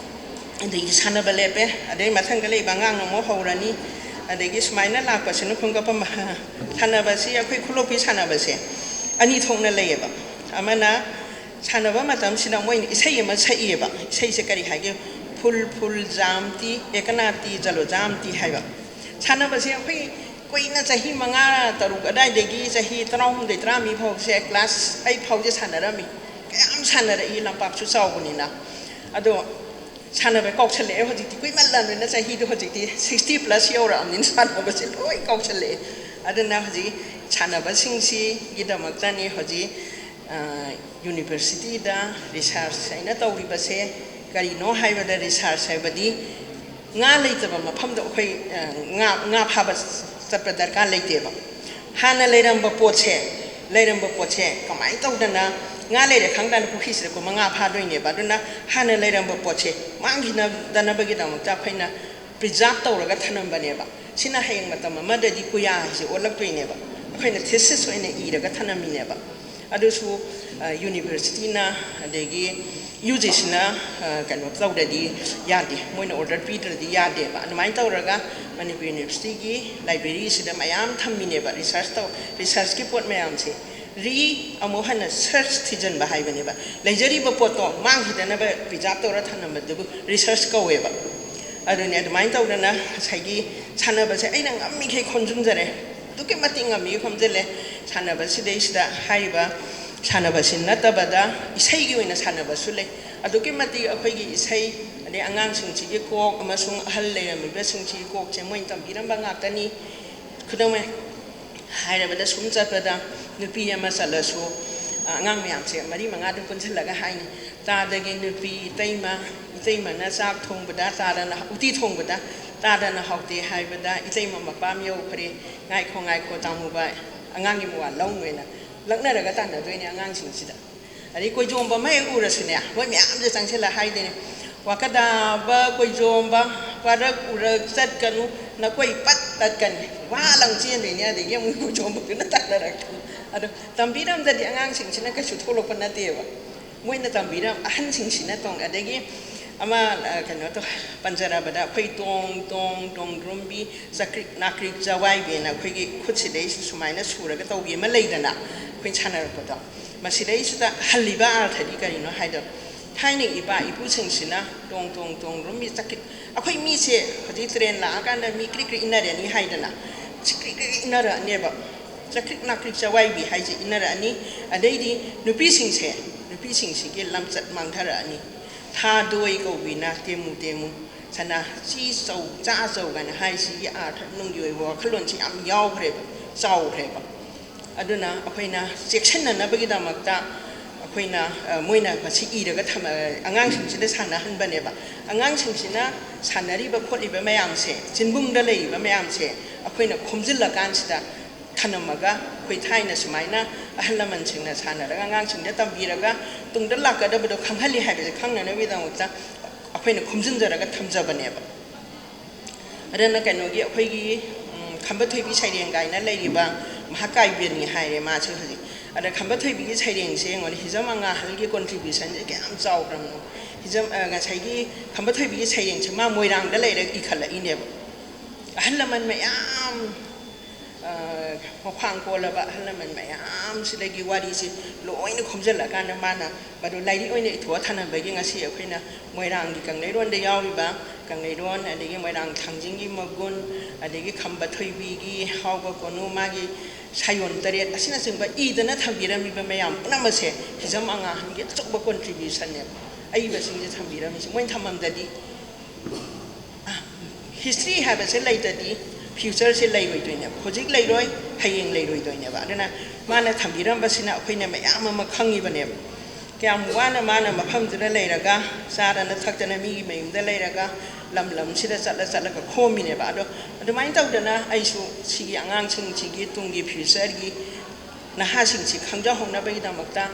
ꯑꯗꯒꯤ ꯁꯥꯟꯅꯕ ꯂꯦꯞꯄꯦ, ꯑꯗꯩ ꯃꯊꯪꯗ ꯂꯩꯕ ꯑꯉꯥꯡꯅ ꯑꯃꯨꯛ ꯍꯧꯔꯅꯤ꯫ ꯑꯗꯒꯤ ꯁꯨꯃꯥꯏꯅ ꯂꯥꯛꯄꯁꯤꯅ ꯈꯣꯡꯀꯞꯄ ꯃ-, ꯁꯥꯟꯅꯕꯁꯤ, ꯑꯩꯈꯣꯏ ꯈꯨꯂꯣꯛꯄꯤ ꯁꯥꯟꯅꯕꯁꯦ ꯑꯅꯤ ꯊꯣꯛꯅ ꯂꯩꯌꯦꯕ꯫ ꯑꯃꯅ ꯁꯥꯟꯅꯕ ꯃꯇꯝꯁꯤꯗ ꯃꯣꯏꯅ ꯏꯁꯩ ꯑꯃ ꯁꯛꯏꯌꯦꯕ꯫ ꯏꯁꯩꯁꯦ ꯀꯔꯤ ꯍꯥꯏꯒꯦ? "ꯐꯨꯜ ꯐꯨꯜ ꯖꯥꯝꯇꯤ, ꯑꯦꯀꯅꯥꯇꯤ ꯖꯂꯣ ꯖꯥꯝꯇꯤ" ꯍꯥꯏꯕ꯫ ꯁꯥꯟꯅꯕꯁꯦ ꯑꯩꯈꯣꯏ ꯀꯨꯏꯅ, ꯆꯍꯤ ꯃꯉꯥ ꯇꯔꯨꯛ ꯑꯗꯥꯏꯗꯒꯤ ꯆꯍꯤ ꯇꯔꯥꯍꯨꯝꯗꯣꯏ ꯇꯔꯥꯃꯔꯤ ꯐꯥꯎꯁꯦ, ꯀ꯭ꯂꯥꯁ ꯑꯩꯠ ꯐꯥꯎꯁꯦ ꯁꯥꯟꯅꯔꯝꯃꯤ꯫ ꯀꯌꯥꯝ ꯁꯥꯟꯅꯔꯛꯏ, ꯂꯝꯄꯥꯛꯁꯨ ꯆꯥꯎꯕꯅꯤꯅ꯫ ꯑꯗꯣ ꯁꯥꯟꯅꯕ ꯀꯥꯎꯁꯜꯂꯛꯑꯦ ꯍꯧꯖꯤꯛꯇꯤ, ꯀꯨꯏꯃꯜꯂꯕꯅꯤꯅ, ꯆꯍꯤꯗꯣ ꯍꯧꯖꯤꯛꯇꯤ sixty plus ꯌꯧꯔꯛꯑꯕꯅꯤꯅ ꯁꯥꯟꯅꯕꯁꯦ ꯂꯣꯏ ꯀꯥꯎꯁꯜꯂꯛꯑꯦ꯫ ꯑꯗꯨꯅ ꯍꯧꯖꯤꯛ ꯁꯥꯟꯅꯕꯁꯤꯡꯁꯤꯒꯤꯗꯃꯛꯇꯅꯤ ꯍꯧꯖꯤꯛ ꯌꯨꯅꯤꯚꯔꯁꯤꯇꯤꯗ ꯔꯤꯁꯥꯔꯁ ꯍꯥꯏꯅ ꯇꯧꯔꯤꯕꯁꯦ꯫ ꯀꯔꯤꯅꯣ ꯍꯥꯏꯕꯗ, ꯔꯤꯁꯥꯔꯁ ꯍꯥꯏꯕꯗꯤ ꯉꯥ ꯂꯩꯇꯕ ꯃꯐꯝꯗ ꯑꯩꯈꯣꯏ ꯉꯥ ꯉꯥ ꯐꯥꯕ ꯆꯠꯄ ꯗꯔꯀꯥꯔ ꯂꯩꯇꯦꯕ꯫ ꯍꯥꯟꯅ ꯂꯩꯔꯝꯕ ꯄꯣꯠꯁꯦ ꯂꯩꯔꯝꯕ ꯄꯣꯠꯁꯦ ꯀꯃꯥꯏꯅ ꯇꯧꯗꯅ ꯉꯥ ꯂꯩꯔꯦ ꯈꯪ ꯀꯥꯟꯗ ꯄꯨꯈ꯭ꯔꯤꯁꯤꯗ ꯀꯨꯝꯃ ꯉꯥ ꯐꯥꯗꯣꯏꯅꯦꯕ꯫ ꯑꯗꯨꯅ ꯍꯥꯟꯅ ꯂꯩꯔꯝꯕ ꯄꯣꯠꯁꯦ ꯃꯥꯡꯈꯤꯗꯅꯕꯒꯤꯗꯃꯛꯇ ꯑꯩꯈꯣꯏꯅ ꯄ꯭ꯔꯤꯖꯥꯔꯚ ꯇꯧꯔꯒ ꯊꯝꯂꯝꯕꯅꯦꯕ꯫ ꯁꯤꯅ ꯍꯌꯦꯡ ꯃꯇꯝ ꯑꯃꯗꯗꯤ ꯀꯨꯌꯥ ꯍꯥꯏꯁꯦ ꯑꯣꯜꯂꯛꯇꯣꯏꯅꯦꯕ꯫ ꯑꯩꯈꯣꯏꯅ ꯊꯤꯁꯤꯁ ꯑꯣꯏꯅ ꯏꯔꯒ ꯊꯝꯂꯝꯃꯤꯅꯦꯕ꯫ ꯑꯗꯨꯁꯨ ꯌꯨꯅꯤꯚꯔꯁꯤꯇꯤꯅ ꯑꯗꯒꯤ ꯌꯨ ꯖꯤ ꯁꯤꯅ ꯀꯩꯅꯣ ꯇꯧꯗ꯭ꯔꯗꯤ ꯌꯥꯗꯦ, ꯃꯣꯏꯅ ꯑꯣꯔꯗꯔ ꯄꯤꯗ꯭ꯔꯗꯤ ꯌꯥꯗꯦꯕ꯫ ꯑꯗꯨꯃꯥꯏꯅ ꯇꯧꯔꯒ ꯃꯅꯤꯄꯨꯔ ꯌꯨꯅꯤꯚꯔꯁꯤꯇꯤꯒꯤ ꯂꯥꯏꯕ꯭ꯔꯦꯔꯤꯁꯤꯗ ꯃꯌꯥꯝ ꯊꯝꯃꯤꯅꯦꯕ꯫ ꯔꯤꯁꯔꯁ ꯇꯧ ꯔꯤꯁꯔꯁꯀꯤ ꯄꯣꯠ ꯃꯌꯥꯝꯁꯦ ꯔꯤ ꯑꯃꯨꯛ ꯍꯟꯅ ꯁꯔꯆ ꯊꯤꯖꯤꯟꯕ ꯍꯥꯏꯕꯅꯦꯕ꯫ ꯂꯩꯖꯔꯤꯕ ꯄꯣꯠꯇꯣ ꯃꯥꯡꯈꯤꯗꯅꯕ ꯄ꯭ꯔꯤꯖꯥꯔꯚ ꯇꯧꯔ ꯊꯝꯂꯝꯕꯗꯨꯕꯨ ꯔꯤꯁꯔꯁ ꯀꯧꯋꯦꯕ꯫ ꯑꯗꯨꯅꯤ꯫ ꯑꯗꯨꯃꯥꯏꯅ ꯇꯧꯗꯅ ꯉꯁꯥꯏꯒꯤ ꯁꯥꯟꯅꯕꯁꯦ ꯑꯩꯅ ꯉꯝꯃꯤꯈꯩ ꯈꯣꯝꯖꯤꯟꯖꯔꯦ꯫ ꯑꯗꯨꯛꯀꯤ ꯃꯇꯤꯛ ꯉꯝꯃꯤ ꯈꯣꯝꯖꯤꯜꯂꯦ꯫ ꯁꯥꯟꯅꯕꯁꯤꯗꯩꯁꯤꯗ ꯍꯥꯏꯔꯤꯕ ꯁꯥꯟꯅꯕꯁꯤ ꯅꯠꯇꯕꯗ ꯏꯁꯩꯒꯤ ꯑꯣꯏꯅ ꯁꯥꯟꯅꯕꯁꯨ ꯂꯩ꯫ ꯑꯗꯨꯛꯀꯤ ꯃꯇꯤꯛ ꯑꯩꯈꯣꯏꯒꯤ ꯏꯁꯩ ꯑꯗꯩ ꯑꯉꯥꯡꯁꯤꯡꯁꯤꯒꯤ ꯀꯣꯛ ꯑꯃꯁꯨꯡ ꯑꯍꯜ ꯂꯩꯔꯝꯃꯤꯕꯁꯤꯡꯁꯤꯒꯤ ꯀꯣꯛꯁꯦ ꯃꯣꯏꯅ ꯇꯝꯕꯤꯔꯝꯕ ꯉꯥꯛꯇꯅꯤ꯫ ꯈꯨꯗꯝ ꯑꯣꯏꯅ ꯍꯥꯏꯔꯕꯗ ꯁꯨꯝ ꯆꯠꯄꯗ ꯅꯨꯄꯤ ꯑꯃ ꯆꯠꯂꯁꯨ ꯑꯉꯥꯡ ꯃꯌꯥꯝꯁꯦ ꯃꯔꯤ ꯃꯉꯥꯗꯨ ꯄꯨꯟꯁꯤꯜꯂꯒ ꯍꯥꯏꯅꯤ, "ꯇꯥꯗꯒꯤ ꯅꯨꯄꯤ ꯏꯇꯩꯃ, ꯏꯇꯩꯃꯅ ꯆꯥꯛ ꯊꯣꯡꯕꯗ ꯇꯥꯗꯅ ꯎꯇꯤ ꯊꯣꯡꯕꯗ ꯇꯥꯗꯅ ꯍꯥꯎꯇꯦ ꯍꯥꯏꯕꯗ ꯏꯇꯩꯃ ꯃꯄꯥꯝ ꯌꯧꯈ꯭ꯔꯦ, ꯉꯥꯏꯈꯣ ꯉꯥꯏꯈꯣ ꯇꯥꯃꯨꯕ ꯑꯉꯥꯡꯒꯤ ꯃꯋꯥ ꯂꯧꯅꯨꯅ" ꯂꯛꯅꯔꯒ ꯇꯥꯟꯅꯗꯣꯏꯅꯦ ꯑꯉꯥꯡꯁꯤꯡꯁꯤꯗ꯫ ꯑꯗꯩ ꯀꯣꯏꯖꯣꯝꯕ ꯑꯃ ꯍꯦꯛ ꯎꯔꯁꯨꯅꯦ ꯃꯣꯏ ꯃꯌꯥꯝꯁꯦ ꯆꯪꯁꯤꯜꯂ ꯍꯥꯏꯗꯣꯏꯅꯦ, "ꯋꯥꯀꯗꯥꯕ ꯀꯣꯏꯖꯣꯝꯕ, ꯋꯥꯔꯛ ꯎꯔꯛ ꯆꯠꯀꯅꯨ, ꯅꯀꯣꯏ ꯄꯠ ꯇꯠꯀꯅꯤ", ꯋꯥ ꯂꯪ ꯆꯦꯟꯗꯣꯏꯅꯦ꯫ ꯑꯗꯒꯤ ꯑꯃꯨꯛ ꯀꯣꯏꯖꯣꯝꯕꯗꯨꯅ ꯇꯥꯟꯅꯔꯛꯀꯅꯤ꯫ ꯑꯗꯣ ꯇꯝꯕꯤꯔꯝꯗ꯭ꯔꯗꯤ ꯑꯉꯥꯡꯁꯤꯡꯁꯤꯅ ꯀꯩꯁꯨ ꯊꯣꯛꯂꯛꯄ ꯅꯠꯇꯦꯕ꯫ ꯃꯣꯏꯅ ꯇꯝꯕꯤꯔꯝ ꯑꯍꯟꯁꯤꯡꯁꯤꯅ ꯇꯣꯡ ꯑꯗꯒꯤ ꯑꯃ ꯀꯩꯅꯣ ꯇꯧ ꯄꯟꯖꯔꯕꯗ ꯑꯩꯈꯣꯏ ꯇꯣꯡ ꯇꯣꯡ ꯇꯣꯡꯗ꯭ꯔꯨꯝꯕꯤ, ꯆꯀ꯭ꯔꯤꯛ ꯅꯥꯀ꯭ꯔꯤꯛ ꯆꯋꯥꯏꯕꯤꯅ ꯑꯩꯈꯣꯏꯒꯤ ꯈꯨꯠꯁꯤꯗꯩꯁꯤ ꯁꯨꯃꯥꯏꯅ ꯁꯨꯔꯒ ꯇꯧꯕꯤ ꯑꯃ ꯂꯩꯗꯅ ꯑꯩꯈꯣꯏꯅ ꯁꯥꯟꯅꯔꯛꯄꯗꯣ꯫ ꯃꯁꯤꯗꯩꯁꯤꯗ ꯍꯜꯂꯤꯕ ꯑꯥꯔꯊꯗꯤ ꯀꯔꯤꯅꯣ ꯍꯥꯏꯗꯣ, ꯊꯥꯏꯅ ꯏꯄꯥ ꯏꯄꯨꯁꯤꯡꯁꯤꯅ ꯇꯣꯡ ꯇꯣꯡ ꯇꯣꯡꯗ꯭ꯔꯨꯝꯕꯤ ꯆꯀ꯭ꯔꯤꯛ, ꯑꯩꯈꯣꯏ ꯃꯤꯁꯦ ꯍꯧꯖꯤꯛ ꯇ꯭ꯔꯦꯟ ꯂꯥꯛꯑꯀꯥꯟꯗ ꯃꯤ ꯀ꯭ꯔꯤꯛ ꯀ꯭ꯔꯤꯛ ꯏꯟꯅꯔꯅꯤ ꯍꯥꯏꯗꯅ, ꯁꯤ ꯀ꯭ꯔꯤꯛ ꯀ꯭ꯔꯤꯛ ꯏꯟꯅꯔꯛꯑꯅꯦꯕ꯫ ꯆꯀ꯭ꯔꯤꯛ ꯅꯥꯀ꯭ꯔꯤꯛ ꯆꯋꯥꯏꯕꯤ ꯍꯥꯏꯁꯦ ꯏꯟꯅꯔꯛꯑꯅꯤ꯫ ꯑꯗꯩꯗꯤ ꯅꯨꯄꯤꯁꯤꯡꯁꯦ ꯅꯨꯄꯤꯁꯤꯡꯁꯤꯒꯤ ꯂꯝꯆꯠ ꯃꯥꯡꯊꯔꯛꯑꯅꯤ꯫ ꯊꯥꯗꯣꯏ ꯀꯧꯕꯤꯅ ꯇꯦꯃꯨ ꯇꯦꯃꯨ ꯁꯅꯥ ꯆꯤ ꯆꯧ ꯆꯥ ꯆꯧ ꯀꯥꯏꯅ ꯍꯥꯏꯁꯤꯒꯤ ꯑꯥꯔꯊ ꯅꯨꯡꯒꯤ ꯑꯣꯏꯕ ꯋꯥꯈꯜꯂꯣꯟꯁꯤ ꯌꯥꯝ ꯌꯥꯎꯈ꯭ꯔꯦꯕ꯫ ꯆꯥꯎꯈ꯭ꯔꯦꯕ꯫ ꯑꯗꯨꯅ ꯑꯩꯈꯣꯏꯅ ꯆꯦꯛꯁꯤꯟꯅꯅꯕꯒꯤꯗꯃꯛꯇ ꯑꯩꯈꯣꯏꯅ, ꯑ, ꯃꯣꯏꯅ ꯃꯁꯤ ꯏꯔꯒ ꯊꯝ-, ꯑ, ꯑꯉꯥꯡꯁꯤꯡꯁꯤꯗ ꯁꯥꯟꯅꯍꯟꯕꯅꯦꯕ꯫ ꯑꯉꯥꯡꯁꯤꯡꯁꯤꯅ ꯁꯥꯟꯅꯔꯤꯕ ꯈꯣꯠꯂꯤꯕ ꯃꯌꯥꯝꯁꯦ, ꯆꯤꯟꯕꯨꯡꯗ ꯂꯩꯔꯤꯕ ꯃꯌꯥꯝꯁꯦ ꯑꯩꯈꯣꯏꯅ ꯈꯣꯝꯖꯤꯜꯂꯀꯥꯟꯁꯤꯗ ꯊꯝꯃꯝꯃꯒ, ꯑꯩꯈꯣꯏ ꯊꯥꯏꯅ ꯁꯨꯃꯥꯏꯅ ꯑꯍꯜ ꯂꯃꯟꯁꯤꯡꯅ ꯁꯥꯟꯅꯔꯒ ꯑꯉꯥꯡꯁꯤꯡꯗ ꯇꯝꯕꯤꯔꯒ ꯇꯨꯡꯗ ꯂꯥꯛꯀꯗꯕꯗꯣ ꯈꯪꯍꯜꯂꯤ ꯍꯥꯏꯕꯁꯦ ꯈꯪꯅꯅꯕꯒꯤꯗꯃꯛꯇ ꯑꯩꯈꯣꯏꯅ ꯈꯣꯝꯖꯤꯟꯖꯔꯒ ꯊꯝꯖꯕꯅꯦꯕ꯫ ꯑꯗꯨꯅ ꯀꯩꯅꯣꯒꯤ ꯑꯩꯈꯣꯏꯒꯤ, ꯎꯝ, ꯈꯝꯕ ꯊꯣꯏꯕꯤ ꯁꯩꯔꯦꯡ ꯀꯥꯏꯅ ꯂꯩꯔꯤꯕ ꯃꯍꯥꯀꯥꯕ꯭ꯌꯅꯤ ꯍꯥꯏꯔꯦ ꯃꯥꯁꯦ ꯍꯧꯖꯤꯛ꯫ ꯑꯗ ꯈꯝꯕ ꯊꯣꯏꯕꯤꯒꯤ ꯁꯩꯔꯦꯡꯁꯦ ꯌꯦꯡꯉꯣꯅꯦ, ꯍꯤꯖꯝ ꯑꯉꯥꯍꯜꯒꯤ contributionꯁꯦ ꯀꯌꯥꯝ ꯆꯥꯎꯈ꯭ꯔꯕꯅꯣ꯫ ꯍꯤꯖꯝ, ꯑ, ꯉꯁꯥꯏꯒꯤ ꯈꯝꯕ ꯊꯣꯏꯕꯤꯒꯤ ꯁꯩꯔꯦꯡꯁꯦ ꯃꯥ ꯃꯣꯏꯔꯥꯡꯗ ꯂꯩꯔꯒ ꯏꯈꯠꯂꯛꯏꯅꯦꯕ꯫ ꯑꯍꯜ ꯂꯃꯟ ꯃꯌꯥꯝ, ꯑ, ꯃꯈ꯭ꯋꯥꯡ ꯀꯣꯜꯂꯕ ꯑꯍꯜ ꯂꯃꯟ ꯃꯌꯥꯝꯁꯤꯗꯒꯤ ꯋꯥꯔꯤꯁꯤ ꯂꯣꯏꯅ ꯈꯣꯝꯖꯤꯜꯂꯀꯥꯟꯗ ꯃꯥꯅ ꯃꯗꯨ ꯂꯥꯏꯔꯤꯛ ꯑꯣꯏꯅ ꯏꯊꯣꯛꯑ ꯊꯅꯝꯕꯒꯤ ꯉꯁꯤ ꯑꯩꯈꯣꯏꯅ ꯃꯣꯏꯔꯥꯡꯒꯤ ꯀꯪꯂꯩꯔꯣꯟꯗ ꯌꯥꯎꯔꯤꯕ ꯀꯪꯂꯩꯔꯣꯟ, ꯑꯗꯒꯤ ꯃꯣꯏꯔꯥꯡ ꯊꯥꯡꯖꯤꯡꯒꯤ ꯃꯒꯨꯟ, ꯑꯗꯒꯤ ꯈꯝꯕ ꯊꯣꯏꯕꯤꯒꯤ ꯍꯥꯎꯕ ꯀꯣꯅꯨ, ꯃꯥꯒꯤ ꯁꯥꯌꯣꯟ ꯇꯔꯦꯠ ꯑꯁꯤꯅꯆꯤꯡꯕ ꯏꯗꯅ ꯊꯝꯕꯤꯔꯝꯃꯤꯕ ꯃꯌꯥꯝ ꯄꯨꯝꯅꯃꯛꯁꯦ ꯍꯤꯖꯝ ꯑꯉꯥꯍꯟꯒꯤ ꯑꯆꯧꯕ contributionꯅꯦꯕ꯫ ꯑꯏꯕꯁꯤꯡꯁꯦ ꯊꯝꯕꯤꯔꯝꯃꯤꯁꯦ ꯃꯣꯏꯅ ꯊꯝꯃꯝꯗꯗꯤ history ꯍꯥꯏꯕꯁꯦ ꯂꯩꯇꯗꯤ futureꯁꯦ ꯂꯩꯔꯣꯏꯗꯣꯏꯅꯦꯕ꯫ ꯍꯧꯖꯤꯛ ꯂꯩꯔꯣꯏ, ꯍꯌꯦꯡ ꯂꯩꯔꯣꯏꯗꯣꯏꯅꯦꯕ꯫ ꯑꯗꯨꯅ ꯃꯥꯅ ꯊꯝꯕꯤꯔꯝꯕꯁꯤꯅ ꯑꯩꯈꯣꯏꯅ ꯃꯌꯥꯝ ꯑꯃ ꯈꯪꯉꯤꯕꯅꯦꯕ꯫ ꯀꯌꯥꯝ ꯋꯥꯅ ꯃꯥꯅ ꯃꯐꯝꯗꯨꯗ ꯂꯩꯔꯒ, ꯆꯥꯗꯅ ꯊꯛꯇꯅ ꯃꯤꯒꯤ ꯃꯌꯨꯝꯗ ꯂꯩꯔꯒ, ꯂꯝ ꯂꯝꯁꯤꯗ ꯆꯠꯂ ꯆꯠꯂꯒ ꯈꯣꯝꯃꯤꯅꯦꯕ꯫ ꯑꯗꯣ ꯑꯗꯨꯃꯥꯏꯅ ꯇꯧꯗꯅ ꯑꯩꯁꯨ ꯁꯤꯒꯤ ꯑꯉꯥꯡꯁꯤꯡꯁꯤꯒꯤ ꯇꯨꯡꯒꯤ futureꯒꯤ ꯅꯍꯥꯁꯤꯡꯁꯤ ꯈꯪꯖꯍꯧꯅꯕꯒꯤꯗꯃꯛꯇ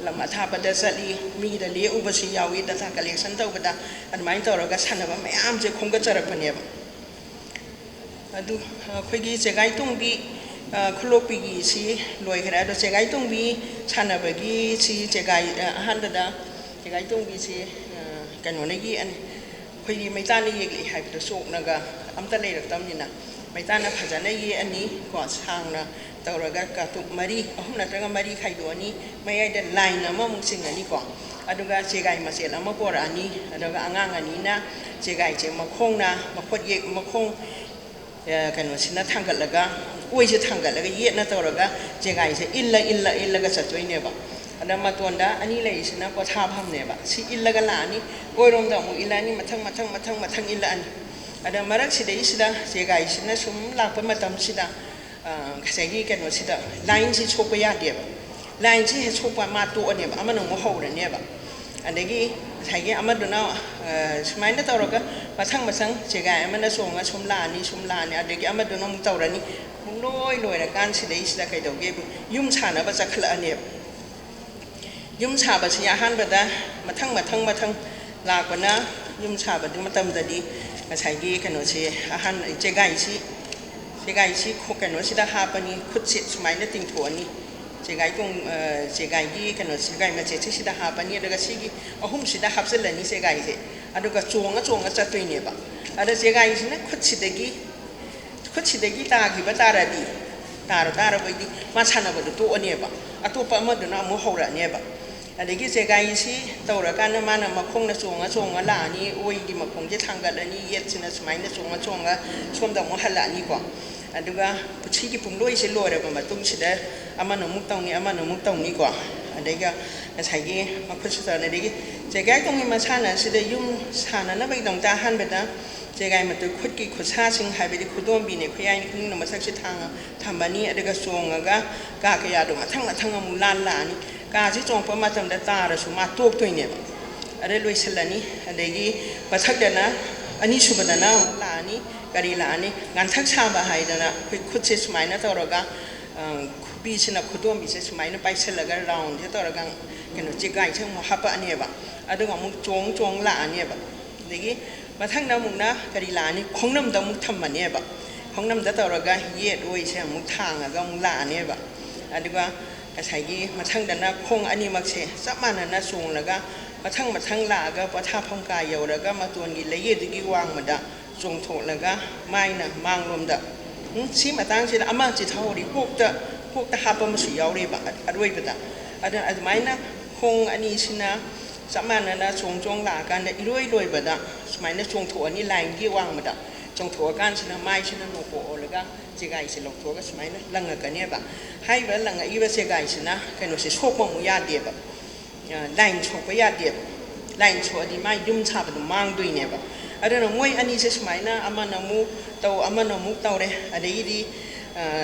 ꯂꯝ ꯑꯊꯥꯞꯄꯗ ꯆꯠꯂꯤ, ꯃꯤꯒꯤꯗ ꯂꯦꯛꯎꯕꯁꯨ ꯌꯥꯎꯏ, data collection ꯇꯧꯕꯗ꯫ ꯑꯗꯨꯃꯥꯏꯅ ꯇꯧꯔꯒ ꯁꯥꯟꯅꯕ ꯃꯌꯥꯝꯁꯦ ꯈꯣꯝꯒꯠꯆꯔꯛꯄꯅꯦꯕ꯫ ꯑꯗꯨ ꯑꯩꯈꯣꯏꯒꯤ ꯆꯦꯒꯥꯏ ꯇꯣꯡꯕꯤ, ꯑ, ꯈꯨꯂꯣꯛꯄꯤꯒꯤꯁꯤ ꯂꯣꯏꯈ꯭ꯔꯦ꯫ ꯑꯗꯣ ꯆꯦꯒꯥꯏ ꯇꯣꯡꯕꯤ ꯁꯥꯟꯅꯕꯒꯤꯁꯤ ꯆꯦꯒꯥꯏ, ꯑ, ꯑꯍꯥꯟꯕꯗ ꯆꯦꯒꯥꯏ ꯇꯣꯡꯕꯤꯁꯤ, ꯑ, ꯀꯩꯅꯣꯅ ꯌꯦꯛꯑꯅꯤ, ꯑꯩꯈꯣꯏꯒꯤ ꯃꯩꯇꯥꯟꯅ ꯌꯦꯛꯂꯛꯏ ꯍꯥꯏꯕꯗꯣ ꯆꯣꯛꯅꯒ ꯑꯝꯇ ꯂꯩꯔꯛꯇꯕꯅꯤꯅ꯫ ꯃꯩꯇꯥꯟꯅ ꯐꯖꯅ ꯌꯦꯛꯑꯅꯤ ꯀꯣ, ꯁꯥꯡꯅ ꯇꯧꯔꯒ ꯀꯥꯇꯨꯛ ꯃꯔꯤ, ꯑꯍꯨꯝ ꯅꯠꯇ꯭ꯔꯒ ꯃꯔꯤ ꯈꯥꯏꯗꯣꯛꯑꯅꯤ, ꯃꯌꯥꯏꯗ line ꯑꯃꯃꯨꯛ ꯆꯤꯡꯉꯅꯤꯀꯣ꯫ ꯑꯗꯨꯒ ꯆꯦꯒꯥꯏ ꯃꯆꯦꯠ ꯑꯃ ꯄꯣꯔꯛꯑꯅꯤ꯫ ꯑꯗꯨꯒ ꯑꯉꯥꯡ ꯑꯅꯤꯅ ꯆꯦꯒꯥꯏꯁꯦ ꯃꯈꯣꯡꯅ, ꯃꯈꯣꯠ ꯌꯦꯛ, ꯃꯈꯣꯡ, ꯑ, ꯀꯩꯅꯣꯁꯤꯅ ꯊꯥꯡꯒꯠꯂꯒ, ꯑꯣꯏꯁꯦ ꯊꯥꯡꯒꯠꯂꯒ ꯌꯦꯠꯅ ꯇꯧꯔꯒ ꯆꯦꯒꯥꯏꯁꯦ ꯏꯜꯂ, ꯏꯜꯂ, ꯏꯜꯂꯒ ꯆꯠꯇꯣꯏꯅꯦꯕ꯫ ꯑꯗ ꯃꯇꯣꯟꯗ ꯑꯅꯤ ꯂꯩꯔꯤꯁꯤꯅ ꯄꯣꯊꯥꯐꯝꯅꯦꯕ꯫ ꯁꯤ ꯏꯜꯂꯒ ꯂꯥꯛꯑꯅꯤ, ꯑꯣꯏꯔꯣꯝꯗ ꯑꯃꯨꯛ ꯏꯜꯂꯅꯤ, ꯃꯊꯪ, ꯃꯊꯪ, ꯃꯊꯪ, ꯃꯊꯪ ꯏꯜꯂꯛꯑꯅꯤ꯫ ꯑꯗ ꯃꯔꯛꯁꯤꯗꯩꯁꯤꯗ ꯆꯦꯒꯥꯏꯁꯤꯅ ꯁꯨꯝ ꯂꯥꯛꯄ ꯃꯇꯝꯁꯤꯗ ꯉꯁꯥꯏꯒꯤ ꯀꯩꯅꯣꯁꯤꯗ ꯂꯥꯏꯟꯁꯤ ꯁꯣꯛꯄ ꯌꯥꯗꯦꯕ꯫ ꯂꯥꯏꯟꯁꯤ ꯍꯦꯛ ꯁꯣꯛꯄ ꯃꯥ ꯇꯣꯛꯑꯅꯦꯕ, ꯑꯃꯅ ꯑꯃꯨꯛ ꯍꯧꯔꯅꯦꯕ꯫ ꯑꯗꯒꯤ ꯉꯁꯥꯏꯒꯤ ꯑꯃꯗꯨꯅ ꯁꯨꯃꯥꯏꯅ ꯇꯧꯔꯒ ꯃꯊꯪ ꯃꯊꯪ ꯆꯦꯒꯥꯏ ꯑꯃꯅ ꯆꯣꯡꯉ ꯁꯨꯝ ꯂꯥꯛꯑꯅꯤ, ꯁꯨꯝ ꯂꯥꯛꯑꯅꯤ, ꯑꯗꯒꯤ ꯑꯃꯗꯨꯅ ꯑꯃꯨꯛ ꯇꯧꯔꯅꯤ꯫ ꯄꯨꯡ ꯂꯣꯏ ꯂꯣꯏꯔꯀꯥꯟꯁꯤꯗꯩꯁꯤꯗ ꯀꯩꯗꯧꯒꯦꯕꯨ, ꯌꯨꯝ ꯁꯥꯟꯅꯕ ꯆꯠꯈꯠꯂꯛꯑꯅꯦꯕ꯫ ꯌꯨꯝ ꯁꯥꯕꯁꯤ ꯑꯍꯥꯟꯕꯗ ꯃꯊꯪ ꯃꯊꯪ ꯃꯊꯪ ꯂꯥꯛꯄꯅ, ꯌꯨꯝ ꯁꯥꯕꯗꯨ ꯃꯇꯝꯗꯗꯤ ꯉꯁꯥꯏꯒꯤ ꯀꯩꯅꯣꯁꯤ, ꯑꯍꯥꯟ ꯆꯦꯒꯥꯏꯁꯤ, ꯆꯦꯒꯥꯏꯁꯤ ꯈꯣ-, ꯀꯩꯅꯣꯁꯤꯗ ꯍꯥꯞꯄꯅꯤ, ꯈꯨꯠꯁꯤ ꯁꯨꯃꯥꯏꯅ ꯇꯤꯡꯊꯣꯛꯑꯅꯤ꯫ ꯆꯦꯒꯥꯏ ꯇꯣꯡ-, ꯑ, ꯆꯦꯒꯥꯏꯒꯤ ꯀꯩꯅꯣ, ꯆꯦꯒꯥꯏ ꯃꯆꯦꯠꯁꯤ ꯁꯤꯗ ꯍꯥꯞꯄꯅꯤ, ꯑꯗꯨꯒ ꯁꯤꯒꯤ ꯑꯍꯨꯝꯁꯤꯗ ꯍꯥꯞꯆꯤꯜꯂꯅꯤ ꯆꯦꯒꯥꯏꯁꯦ꯫ ꯑꯗꯨꯒ ꯆꯣꯡꯉ ꯆꯣꯡꯉ ꯆꯠꯇꯣꯏꯅꯦꯕ꯫ ꯑꯗ ꯆꯦꯒꯥꯏꯁꯤꯅ ꯈꯨꯠꯁꯤꯗꯒꯤ, ꯈꯨꯠꯁꯤꯗꯒꯤ ꯇꯥꯈꯤꯕ ꯇꯥꯔꯗꯤ, ꯇꯥꯔ ꯇꯥꯔꯕꯩꯗꯤ ꯃꯥ ꯁꯥꯟꯅꯕꯗꯣ ꯇꯣꯛꯑꯅꯦꯕ, ꯑꯇꯣꯞꯄ ꯑꯃꯗꯨꯅ ꯑꯃꯨꯛ ꯍꯧꯔꯛꯑꯅꯦꯕ꯫ ꯑꯗꯒꯤ ꯆꯦꯒꯥꯏꯁꯤ ꯇꯧꯔꯀꯥꯟꯗ ꯃꯥꯅ ꯃꯈꯣꯡꯅ ꯆꯣꯡꯉ ꯆꯣꯡꯉ ꯂꯥꯛꯑꯅꯤ, ꯑꯣꯏꯒꯤ ꯃꯈꯣꯡꯁꯦ ꯊꯥꯡꯒꯠꯂꯅꯤ, ꯌꯦꯠꯁꯤꯅ ꯁꯨꯃꯥꯏꯅ ꯆꯣꯡꯉ ꯆꯣꯡꯉ ꯁꯣꯝꯗ ꯑꯃꯨꯛ ꯍꯜꯂꯛꯑꯅꯤꯀꯣ꯫ ꯑꯗꯨꯒ ꯁꯤꯒꯤ ꯄꯨꯡꯂꯣꯏꯁꯦ ꯂꯣꯏꯔꯕ ꯃꯇꯨꯡꯁꯤꯗ ꯑꯃꯅ ꯑꯃꯨꯛ ꯇꯧꯅꯤ, ꯑꯃꯅ ꯑꯃꯨꯛ ꯇꯧꯅꯤꯀꯣ꯫ ꯑꯗꯩꯒ ꯉꯁꯥꯏꯒꯤ ꯃꯈꯨꯠꯁꯤ ꯇꯧꯔꯅꯤ꯫ ꯑꯗꯒꯤ ꯆꯦꯒꯥꯏ ꯇꯣꯡꯒꯤ ꯃꯁꯥꯟꯅ ꯑꯁꯤꯗ ꯌꯨꯝ ꯁꯥꯟꯅꯅꯕꯒꯤꯗꯃꯛꯇ ꯑꯍꯥꯟꯕꯗ ꯆꯦꯒꯥꯏ ꯃꯇꯨ ꯈꯨꯠꯀꯤ ꯈꯨꯠꯁꯥꯁꯤꯡ, ꯍꯥꯏꯕꯗꯤ ꯈꯨꯗꯣꯝꯕꯤꯅꯦ, ꯈꯨꯌꯥꯏꯅꯦ, ꯈꯨꯅꯤꯡꯅ ꯃꯊꯛꯁꯤ ꯊꯥꯡꯉ ꯊꯝꯃꯅꯤ꯫ ꯑꯗꯨꯒ ꯆꯣꯡꯉꯒ ꯀꯥ ꯀꯌꯥꯗꯣ ꯃꯊꯪ ꯃꯊꯪ ꯑꯃꯨꯛ ꯂꯥꯟ ꯂꯥꯛꯑꯅꯤ꯫ ꯀꯥꯁꯤ ꯆꯣꯡꯉꯛꯄ ꯃꯇꯝꯗ ꯇꯥꯔꯁꯨ ꯃꯥ ꯇꯣꯛꯇꯣꯏꯅꯦꯕ꯫ ꯑꯗꯩ ꯂꯣꯏꯁꯤꯜꯂꯅꯤ꯫ ꯑꯗꯒꯤ ꯃꯊꯛꯇꯅ ꯑꯅꯤꯁꯨꯕꯗꯅ ꯑꯃꯨꯛ ꯂꯥꯛꯑꯅꯤ꯫ ꯀꯔꯤ ꯂꯥꯛꯑꯅꯤ? ꯉꯟꯊꯛ ꯁꯥꯕ ꯍꯥꯏꯗꯅ ꯑꯩꯈꯣꯏ ꯈꯨꯠꯁꯦ ꯁꯨꯃꯥꯏꯅ ꯇꯧꯔꯒ, ꯑ, ꯈꯨꯕꯤꯁꯤꯅ ꯈꯨꯗꯣꯝꯕꯤꯁꯦ ꯁꯨꯃꯥꯏꯅ ꯄꯥꯏꯁꯤꯜꯂꯒ ꯔꯥꯎꯟꯁꯦ ꯇꯧꯔꯒ ꯀꯩꯅꯣ ꯆꯦꯒꯥꯏꯁꯦ ꯑꯃꯨꯛ ꯍꯥꯞꯄꯛꯑꯅꯦꯕ꯫ ꯑꯗꯨꯒ ꯑꯃꯨꯛ ꯆꯣꯡ ꯆꯣꯡ ꯂꯥꯛꯑꯅꯦꯕ꯫ ꯑꯗꯒꯤ ꯃꯊꯪꯗ ꯑꯃꯨꯛꯅ ꯀꯔꯤ ꯂꯥꯛꯑꯅꯤ? ꯈꯣꯡꯅꯝꯗ ꯑꯃꯨꯛ ꯊꯝꯃꯅꯦꯕ꯫ ꯈꯣꯡꯅꯝꯗ ꯇꯧꯔꯒ ꯌꯦꯠ ꯑꯣꯏꯁꯦ ꯑꯃꯨꯛ ꯊꯥꯡꯉꯒ ꯑꯃꯨꯛ ꯂꯥꯛꯑꯅꯦꯕ꯫ ꯑꯗꯨꯒ ꯉꯁꯥꯏꯒꯤ ꯃꯊꯪꯗꯅ ꯈꯣꯡ ꯑꯅꯤꯃꯛꯁꯦ ꯆꯞ ꯃꯥꯟꯅꯅ ꯆꯣꯡꯂꯒ ꯃꯊꯪ ꯃꯊꯪ ꯂꯥꯛꯑꯒ ꯄꯣꯊꯥꯐꯝ ꯀꯥ ꯌꯧꯔꯒ ꯃꯇꯣꯟꯒꯤ ꯂꯩꯌꯦꯗꯨꯒꯤ ꯋꯥꯡꯃꯗ ꯆꯣꯡꯊꯣꯛꯂꯒ ꯃꯥꯏꯅ ꯃꯥꯡꯂꯣꯝꯗ꯫ ꯎꯝ, ꯁꯤ ꯃꯇꯥꯡꯁꯤꯗ ꯑꯃ ꯆꯤꯊꯍꯧꯔꯤ, ꯀꯣꯛꯇ, ꯀꯣꯛꯇ ꯍꯥꯞꯄ ꯑꯃꯁꯨ ꯌꯥꯎꯔꯤꯕ ꯑꯔꯣꯏꯕꯗ꯫ ꯑꯗꯨꯅ ꯑꯗꯨꯃꯥꯏꯅ ꯈꯣꯡ ꯑꯅꯤꯁꯤꯅ ꯆꯞ ꯃꯥꯟꯅꯅ ꯆꯣꯡ ꯆꯣꯡ ꯂꯥꯛꯑꯀꯥꯟꯗ ꯏꯔꯣꯏ ꯂꯣꯏꯕꯗ ꯁꯨꯃꯥꯏꯅ ꯆꯣꯡꯊꯣꯛꯑꯅꯤ ꯂꯥꯏꯟꯒꯤ ꯋꯥꯡꯃꯗ꯫ ꯆꯣꯡꯊꯣꯛꯑꯀꯥꯟꯁꯤꯅ ꯃꯥꯏꯁꯤꯅ ꯅꯣꯡꯄꯣꯛ ꯑꯣꯜꯂꯒ ꯆꯦꯒꯥꯏꯁꯦ ꯂꯧꯊꯣꯛꯑꯒ ꯁꯨꯃꯥꯏꯅ ꯂꯪꯉꯛꯀꯅꯦꯕ꯫ ꯍꯥꯏꯔꯤꯕ ꯂꯪꯉꯛꯏꯕ ꯆꯦꯒꯥꯏꯁꯤꯅ ꯀꯩꯅꯣꯁꯦ ꯁꯣꯛꯄ ꯑꯃꯨꯛ ꯌꯥꯗꯦꯕ꯫ ꯑ, ꯂꯥꯏꯟ ꯁꯣꯛꯄ ꯌꯥꯗꯦꯕ꯫ ꯂꯥꯏꯟ ꯁꯣꯛꯑꯗꯤ ꯃꯥꯏ ꯌꯨꯝ ꯁꯥꯕꯗꯣ ꯃꯥꯡꯗꯣꯏꯅꯦꯕ꯫ ꯑꯗꯨꯅ ꯃꯣꯏ ꯑꯅꯤꯁꯦ ꯁꯨꯃꯥꯏꯅ ꯑꯃꯅ ꯑꯃꯨꯛ ꯇꯧ, ꯑꯃꯅ ꯑꯃꯨꯛ ꯇꯧꯔꯦ꯫ ꯑꯗꯒꯤꯗꯤ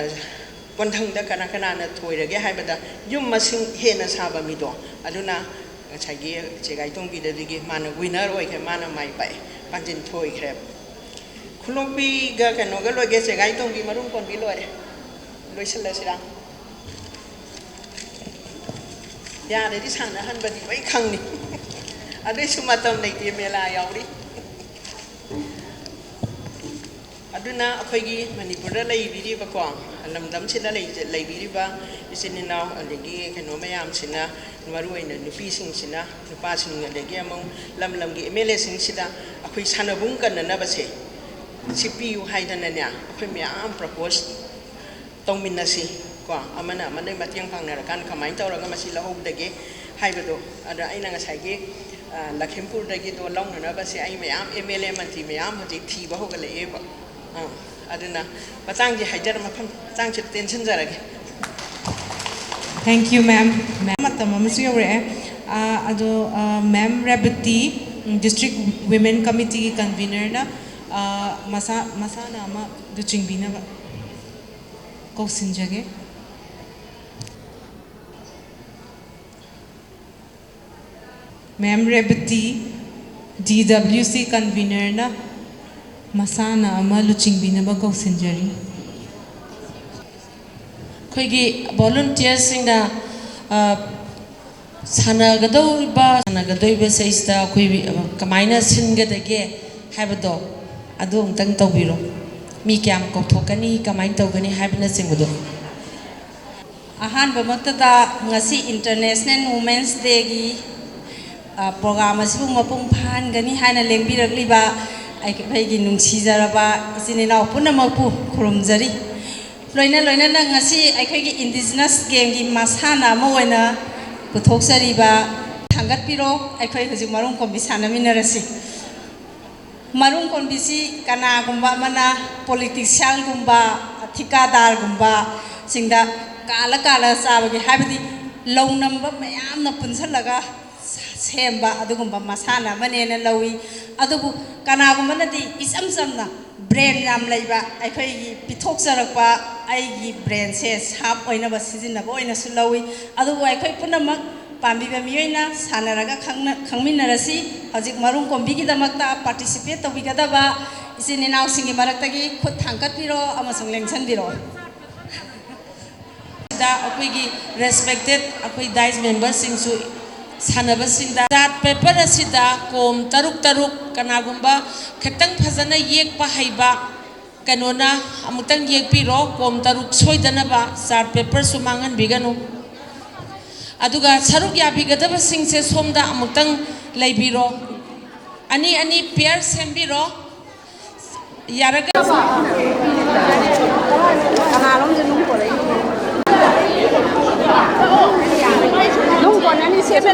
ꯀꯣꯟꯊꯪꯗ ꯀꯅꯥ ꯀꯅꯥꯅ ꯊꯣꯏꯔꯒꯦ ꯍꯥꯏꯕꯗ, ꯌꯨꯝ ꯃꯁꯤꯡ ꯍꯦꯟꯅ ꯁꯥꯕ ꯃꯤꯗꯣ, ꯑꯗꯨꯅ ꯉꯁꯥꯏꯒꯤ ꯆꯦꯒꯥꯏ ꯇꯣꯡꯕꯤꯗꯗꯒꯤ ꯃꯥꯅ ꯋꯤꯅꯔ ꯑꯣꯏꯈ꯭ꯔꯦ, ꯃꯥꯅ ꯃꯥꯏ ꯄꯥꯛꯑꯦ, ꯄꯥꯟꯖꯤꯟ ꯊꯣꯏꯈ꯭ꯔꯦꯕ꯫ ꯈꯨꯂꯣꯛꯄꯤꯒ ꯀꯩꯅꯣꯒ ꯂꯣꯏꯒꯦ, ꯆꯦꯒꯥꯏ ꯇꯣꯡꯕꯤ ꯃꯔꯨꯝ ꯀꯣꯟꯕꯤ ꯂꯣꯏꯔꯦ꯫ ꯂꯣꯏꯁꯤꯜꯂꯁꯤꯔꯥ? ꯌꯥꯔꯗꯤ ꯁꯥꯟꯅꯍꯟꯕꯗꯤ ꯂꯣꯏ ꯈꯪꯅꯤ꯫ ꯑꯗꯨꯏꯁꯨ ꯃꯇꯝ ꯂꯩꯇꯦ, ꯃꯦꯂꯥ ꯌꯥꯎꯔꯤ꯫ ꯑꯗꯨꯅ ꯑꯩꯈꯣꯏꯒꯤ ꯃꯅꯤꯄꯨꯔꯗ ꯂꯩꯕꯤꯔꯤꯕꯀꯣ, ꯂꯝꯗꯝꯁꯤꯗ ꯂꯩ-, ꯂꯩꯕꯤꯔꯤꯕ ꯏꯆꯤꯟ ꯏꯅꯥꯎ, ꯑꯗꯒꯤ ꯀꯩꯅꯣ ꯃꯌꯥꯝꯁꯤꯅ, ꯃꯔꯨꯑꯣꯏꯅ ꯅꯨꯄꯤꯁꯤꯡꯁꯤꯅ, ꯅꯨꯄꯥꯁꯤꯡ, ꯑꯗꯒꯤ ꯑꯃꯨꯛ ꯂꯝ ꯂꯝꯒꯤ ꯑꯦꯝ ꯑꯦꯜ ꯑꯦꯁꯤꯡꯁꯤꯗ ꯑꯩꯈꯣꯏ ꯁꯥꯟꯅꯕꯨꯡ ꯀꯟꯅꯅꯕꯁꯦ ꯁꯤ ꯄꯤꯌꯨ ꯍꯥꯏꯗꯅꯅꯦ, ꯑꯩꯈꯣꯏ ꯃꯌꯥꯝ ꯄ꯭ꯔꯄꯣꯁ ꯇꯧꯃꯤꯟꯅꯁꯤ꯫ ꯀꯣ, ꯑꯃꯅ ꯑꯃꯅ ꯃꯇꯦꯡ ꯄꯥꯡꯅꯔꯀꯥꯟꯗ ꯀꯃꯥꯏꯅ ꯇꯧꯔꯒ ꯃꯁꯤ ꯂꯧꯍꯧꯗꯒꯦ ꯍꯥꯏꯕꯗꯣ꯫ ꯑꯗ ꯑꯩꯅ ꯉꯁꯥꯏꯒꯤ, ꯑ, ꯂꯈꯤꯝꯄꯨꯔꯗꯒꯤꯗꯣ ꯂꯧꯅꯅꯕꯁꯦ ꯑꯩ ꯃꯌꯥꯝ ꯑꯦꯝ ꯑꯦꯜ ꯑꯦ, ꯃꯟꯇ꯭ꯔꯤ ꯃꯌꯥꯝ ꯍꯧꯖꯤꯛ ꯊꯤꯕ ꯍꯧꯒꯠꯂꯛꯑꯦꯕ꯫ ꯑ, ꯑꯗꯨꯅ ꯃꯇꯥꯡꯁꯦ ꯍꯥꯏꯖꯔ-, ꯃꯐꯝ ꯃꯇꯥꯡꯁꯤꯗ ꯇꯦꯟꯁꯤꯟꯖꯔꯒꯦ꯫ Thank you, ma'am. Ma'am, ꯃꯇꯝ ꯑꯃꯁꯨ ꯌꯧꯔꯛꯑꯦ꯫ ꯑ, ꯑꯗꯣ, ꯑ, Ma'am ꯔꯦꯕꯇꯤ, ꯎꯝ, District Women Committeeꯒꯤ convenerꯅ, ꯑ, ꯃꯁꯥ-, ꯃꯁꯥꯟꯅ ꯑꯃ ꯂꯨꯆꯤꯡꯕꯤꯅꯕ ꯀꯧꯁꯤꯟꯖꯒꯦ꯫ Ma'am ꯔꯦꯕꯇꯤ, D W C convenerꯅ ꯃꯁꯥꯟꯅ ꯑꯃ ꯂꯨꯆꯤꯡꯕꯤꯅꯕ ꯀꯧꯁꯤꯟꯖꯔꯤ꯫ ꯑꯩꯈꯣꯏꯒꯤ volunteerꯁꯤꯡꯅ, ꯑ, ꯁꯥꯟꯅꯒꯗꯧꯔꯤꯕ, ꯁꯥꯟꯅꯒꯗꯧꯔꯤꯕ ꯁꯤꯗꯩꯁꯤꯗ ꯑꯩꯈꯣꯏ, ꯑ, ꯀꯃꯥꯏꯅ ꯁꯤꯟꯒꯗꯒꯦ ꯍꯥꯏꯕꯗꯣ ꯑꯗꯨ ꯑꯃꯨꯛꯇꯪ ꯇꯧꯕꯤꯔꯣ꯫ ꯃꯤ ꯀꯌꯥꯝ ꯀꯧꯊꯣꯛꯀꯅꯤ, ꯀꯃꯥꯏꯅ ꯇꯧꯒꯅꯤ ꯍꯥꯏꯕꯅꯆꯤꯡꯕꯗꯣ꯫ ꯑꯍꯥꯟꯕꯃꯛꯇꯗ ꯉꯁꯤ International Women's Dayꯒꯤ, ꯑ, program ꯑꯁꯤꯕꯨ ꯃꯄꯨꯡ ꯐꯥꯍꯟꯒꯅꯤ ꯍꯥꯏꯅ ꯂꯦꯡꯕꯤꯔꯛꯂꯤꯕ ꯑꯩꯈꯣꯏꯒꯤ ꯅꯨꯡꯁꯤꯖꯔꯕ ꯏꯆꯤꯟ ꯏꯅꯥꯎ ꯄꯨꯝꯅꯃꯛꯄꯨ ꯈꯨꯔꯨꯝꯖꯔꯤ꯫ ꯂꯣꯏꯅ ꯂꯣꯏꯅꯅ ꯉꯁꯤ ꯑꯩꯈꯣꯏꯒꯤ Indigenous Gameꯒꯤ ꯃꯁꯥꯟꯅ ꯑꯃ ꯑꯣꯏꯅ ꯄꯨꯊꯣꯛꯆꯔꯤꯕ ꯊꯥꯡꯒꯠꯄꯤꯔꯣ, ꯑꯩꯈꯣꯏ ꯍꯧꯖꯤꯛ ꯃꯔꯨꯝ ꯀꯣꯟꯕꯤ ꯁꯥꯟꯅꯃꯤꯟꯅꯔꯁꯤ꯫ ꯃꯔꯨꯝ ꯀꯣꯟꯕꯤꯁꯤ ꯀꯅꯥꯒꯨꯝꯕ ꯑꯃꯅ politicianꯒꯨꯝꯕ, ꯊꯤꯀꯥꯗꯥꯔꯒꯨꯝꯕ ꯁꯤꯡꯗ ꯀꯥꯜꯂ ꯀꯥꯜꯂꯒ ꯆꯥꯕꯒꯤ, ꯍꯥꯏꯕꯗꯤ ꯂꯧ ꯅꯝꯕ ꯃꯌꯥꯝꯅ ꯄꯨꯟꯁꯤꯜꯂꯒ ꯁꯦꯝꯕ ꯑꯗꯨꯒꯨꯝꯕ ꯃꯁꯥꯟꯅ ꯑꯃꯅꯦꯅ ꯂꯧꯏ꯫ ꯑꯗꯨꯕꯨ ꯀꯅꯥꯒꯨꯝꯕꯅꯗꯤ ꯏꯆꯝ ꯆꯝꯅ ꯕ꯭ꯔꯦꯟ ꯌꯥꯝ ꯂꯩꯕ, ꯑꯩꯈꯣꯏꯒꯤ ꯄꯤꯊꯣꯛꯆꯔꯛꯄ, ꯑꯩꯒꯤ ꯕ꯭ꯔꯦꯟꯁꯦ ꯁꯥꯔꯞ ꯑꯣꯏꯅꯕ ꯁꯤꯖꯤꯟꯅꯕ ꯑꯣꯏꯅꯁꯨ ꯂꯧꯏ꯫ ꯑꯗꯨꯕꯨ ꯑꯩꯈꯣꯏ ꯄꯨꯝꯅꯃꯛ ꯄꯥꯝꯕꯤꯕ ꯃꯤꯑꯣꯏꯅ ꯁꯥꯟꯅꯔꯒ ꯈꯪꯅ-, ꯈꯪꯃꯤꯟꯅꯔꯁꯤ꯫ ꯍꯧꯖꯤꯛ ꯃꯔꯨꯝ ꯀꯣꯟꯕꯤꯒꯤꯗꯃꯛꯇ ꯄꯥꯔꯇꯤꯁꯤꯄꯦꯠ ꯇꯧꯕꯤꯒꯗꯕ ꯏꯆꯤꯟ ꯏꯅꯥꯎꯁꯤꯡꯒꯤ ꯃꯔꯛꯇꯒꯤ ꯈꯨꯠ ꯊꯥꯡꯒꯠꯄꯤꯔꯣ ꯑꯃꯁꯨꯡ ꯂꯦꯡꯁꯤꯟꯕꯤꯔꯣ꯫ ꯗ ꯑꯩꯈꯣꯏꯒꯤ ꯔꯦꯁꯄꯦꯛꯇꯦꯠ ꯑꯩꯈꯣꯏ ꯗꯥꯏꯁ ꯃꯦꯝꯕꯔꯁꯤꯡꯁꯨ ꯁꯥꯟꯅꯕꯁꯤꯡꯗ ꯆꯥꯔꯠ ꯄꯦꯄꯔ ꯑꯁꯤꯗ ꯀꯣꯝ ꯇꯔꯨꯛ ꯇꯔꯨꯛ, ꯀꯅꯥꯒꯨꯝꯕ ꯈꯤꯇꯪ ꯐꯖꯅ ꯌꯦꯛꯄ ꯍꯩꯕ ꯀꯩꯅꯣꯅ ꯑꯃꯨꯛꯇꯪ ꯌꯦꯛꯄꯤꯔꯣ꯫ ꯀꯣꯝ ꯇꯔꯨꯛ ꯁꯣꯏꯗꯅꯕ ꯆꯥꯔꯠ ꯄꯦꯄꯔꯁꯨ ꯃꯥꯡꯍꯟꯕꯤꯒꯅꯨ꯫ ꯑꯗꯨꯒ ꯁꯔꯨꯛ ꯌꯥꯕꯤꯒꯗꯕꯁꯤꯡꯁꯦ ꯁꯣꯝꯗ ꯑꯃꯨꯛꯇꯪ ꯂꯩꯕꯤꯔꯣ꯫ ꯑꯅꯤ ꯑꯅꯤ ꯄꯤꯌꯔ ꯁꯦꯝꯕꯤꯔꯣ꯫ ꯌꯥꯔꯒ ꯀꯅꯥꯅꯣꯝꯁꯦ ꯅꯨꯡ ꯀꯣꯜꯂꯛꯏꯅꯦ꯫ ꯅꯨꯡ ꯀꯣꯟꯅꯅꯤ ꯁꯦꯝꯃꯦ꯫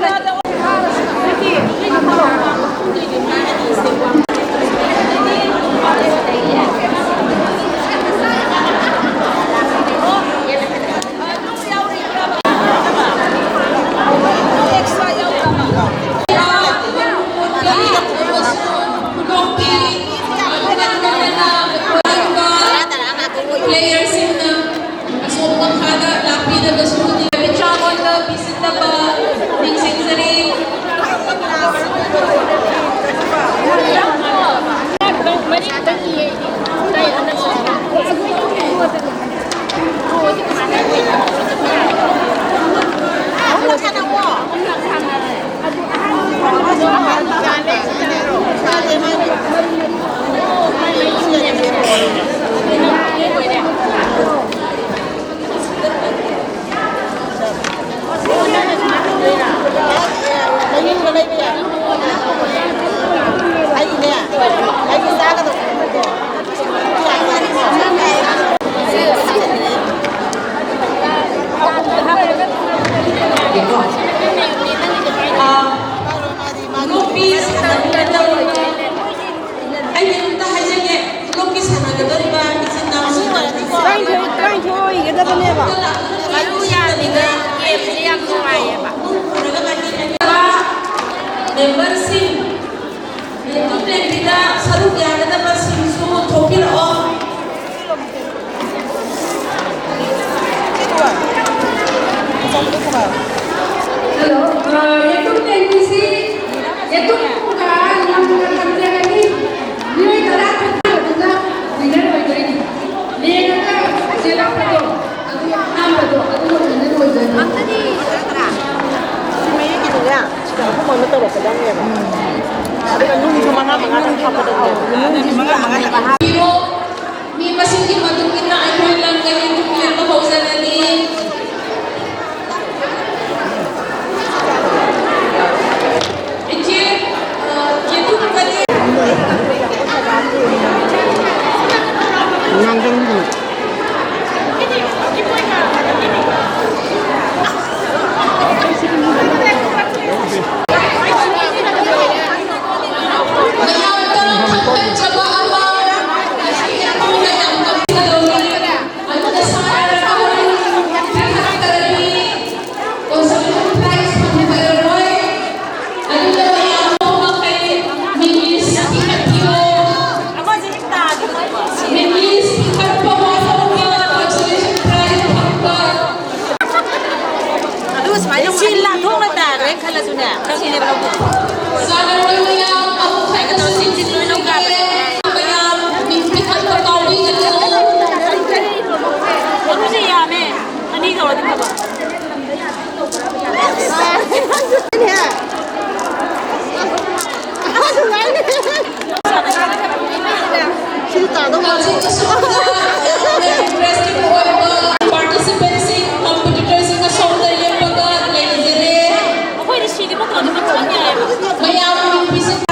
Playerꯁꯤꯡꯅ ꯑꯁꯣꯝ ꯃꯈꯥꯗ ꯂꯥꯛꯄꯤꯗꯕꯁꯨ ꯃꯤꯆꯥꯉꯣꯟꯗ ꯄꯤꯁꯤꯟꯅꯕ ꯅꯤꯡꯁꯤꯡꯖꯔꯤ꯫ ꯑꯩꯅ ꯑꯝꯇ ꯍꯥꯏꯖꯒꯦ, ꯈꯨꯂꯣꯛꯀꯤ ꯁꯥꯟꯅꯒꯗꯧꯔꯤꯕ ꯏꯆꯤꯟ ꯏꯅꯥꯎꯁꯤꯡ ꯇꯔꯥꯅꯤꯊꯣꯏ, ꯇꯔꯥꯅꯤꯊꯣꯏ ꯑꯣꯏꯒꯗꯕꯅꯦꯕ꯫ ꯃꯗꯨ ꯌꯥꯗꯦꯗ, ꯒꯦꯝꯁꯦ ꯌꯥꯝ ꯅꯨꯡꯉꯥꯏꯌꯦꯕ꯫ ꯅꯨꯡ ꯄꯨꯔꯒ ꯃꯥꯒꯤ ꯃꯦꯝꯕꯔꯁꯤꯡ, ꯌꯦꯇꯨꯝ ꯂꯦꯟꯕꯤꯗ ꯁꯔꯨꯛ ꯌꯥꯒꯗꯕꯁꯤꯡꯁꯨ ꯊꯣꯛꯄꯤꯔꯛꯑꯣ꯫ ꯍꯜꯂꯣ, ꯑ, ꯌꯦꯇꯨꯝ ꯂꯦꯟꯕꯤꯁꯤ ꯌꯦꯇꯨꯝꯒ ꯂꯝꯒ ꯊꯝꯖꯒꯅꯤ꯫ ꯃꯤꯑꯣꯏ ꯇꯔꯥ ꯊꯣꯛꯄꯤꯕꯗꯨꯅ ꯋꯤꯅꯔ ꯑꯣꯏꯗꯣꯏꯅꯤ꯫ ꯂꯦꯡꯉꯒ ꯆꯦꯜꯂꯛꯄꯗꯣ, ꯑꯗꯨ ꯑꯍꯥꯟꯕꯗꯣ, ꯑꯗꯨꯅ ꯋꯤꯅꯔ ꯑꯣꯏꯗꯣꯏꯅꯤ꯫ ꯁꯤ ꯃꯌꯦꯛꯀꯤꯗꯨꯅꯦ, ꯁꯤꯗ ꯑꯍꯨꯝ ꯑꯃ ꯇꯧꯔꯛꯀꯗꯕꯅꯦꯕ꯫ ꯑꯗꯨꯒ ꯅꯨꯡꯁꯨ ꯃꯉꯥ ꯃꯉꯥ ꯍꯥꯞꯀꯗꯕꯅꯦꯕ꯫ ꯄꯤꯔꯣ꯫ ꯃꯤ ꯃꯁꯤꯡꯒꯤ ꯃꯇꯨꯡ ꯏꯟꯅ ꯑꯩꯈꯣꯏ ꯂꯝꯗꯒꯤ ꯅꯨꯄꯤ ꯑꯃ ꯍꯧꯖꯔꯅꯤ꯫ ꯏꯆꯦ, ꯑ, ꯌꯦꯇꯨꯝꯒꯗꯤ ꯃꯌꯥꯝꯗ ꯈꯪꯍꯟꯖꯕ ꯑꯃ, ꯑꯗꯨꯗ ꯁꯥꯟꯅꯔꯒ ꯄꯤꯈꯠꯇ꯭ꯔꯗꯤ consolation prize ꯐꯪꯖꯔꯔꯣꯏ꯫ ꯑꯗꯨꯅ ꯃꯌꯥꯝ ꯃꯈꯩ ꯃꯤꯃꯤꯁ ꯄꯤꯈꯠꯄꯤꯌꯣ꯫ ꯃꯤꯃꯤꯁ ꯄꯤꯈꯠꯄ ꯋꯥꯠꯍꯧꯕ consolation prize ꯐꯪꯕ ꯑꯗꯨꯒ ꯁꯨꯃꯥꯏꯅ ꯁꯤ ꯂꯥꯟꯊꯣꯛꯅ ꯇꯥꯈ꯭ꯔꯦꯅ ꯈꯜꯂꯁꯨꯅꯦ, ꯁꯤꯅꯦꯕ ꯂꯧꯗꯣꯏꯁꯦ꯫ ꯁꯥꯟꯅꯔꯣꯏ ꯃꯌꯥꯝ ꯑꯃꯨꯛ ꯍꯟꯅꯁꯨ ꯅꯤꯡꯁꯤꯡꯕꯤꯔꯒꯦ꯫ ꯃꯌꯥꯝ ꯃꯤꯡ ꯄꯤꯈꯠꯄ ꯀꯥꯎꯕꯤꯒꯅꯨ꯫ ꯑꯗꯨꯁꯨ ꯌꯥꯝꯃꯦ꯫ ꯑꯅꯤ ꯇꯧꯔꯗꯤ ꯐꯕ꯫ ꯁꯤ ꯇꯥꯗꯧ ꯃꯥꯜꯂꯦ꯫ ꯍꯧꯖꯤꯛ ꯑꯁꯣꯝꯗ ꯌꯥꯝꯅ ꯏꯟꯇꯔꯦꯁꯇꯤꯡ ꯑꯣꯏꯕ ꯄꯥꯔꯇꯤꯁꯤꯄꯦꯟꯁꯤꯡ, ꯀꯝꯄꯤꯇꯤꯇꯔꯁꯤꯡ ꯑꯁꯣꯝꯗ ꯂꯦꯞꯄꯒ ꯂꯩꯖꯔꯦ꯫ ꯑꯩꯈꯣꯏꯗꯤ ꯁꯤꯗꯤ ꯃꯈꯣꯟꯗꯤ ꯃꯈꯣꯟ ꯌꯥꯏꯌꯦꯕ꯫ ꯃꯌꯥꯝ ꯃꯤꯡ ꯄꯤꯖ-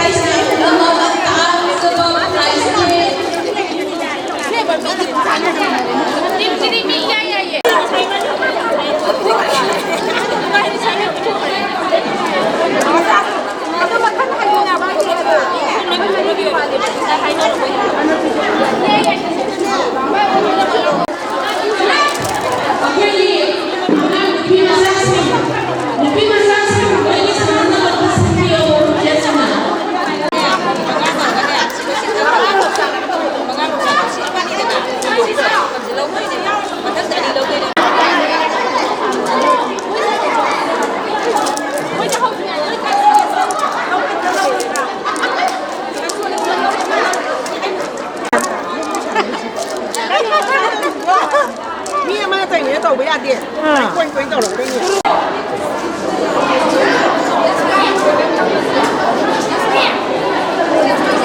ꯇꯧꯕ ꯌꯥꯗꯦ꯫ ꯑꯥ꯫ ꯀꯣꯏ ꯀꯣꯏ ꯇꯧꯔꯛꯇꯣꯏꯅꯦ꯫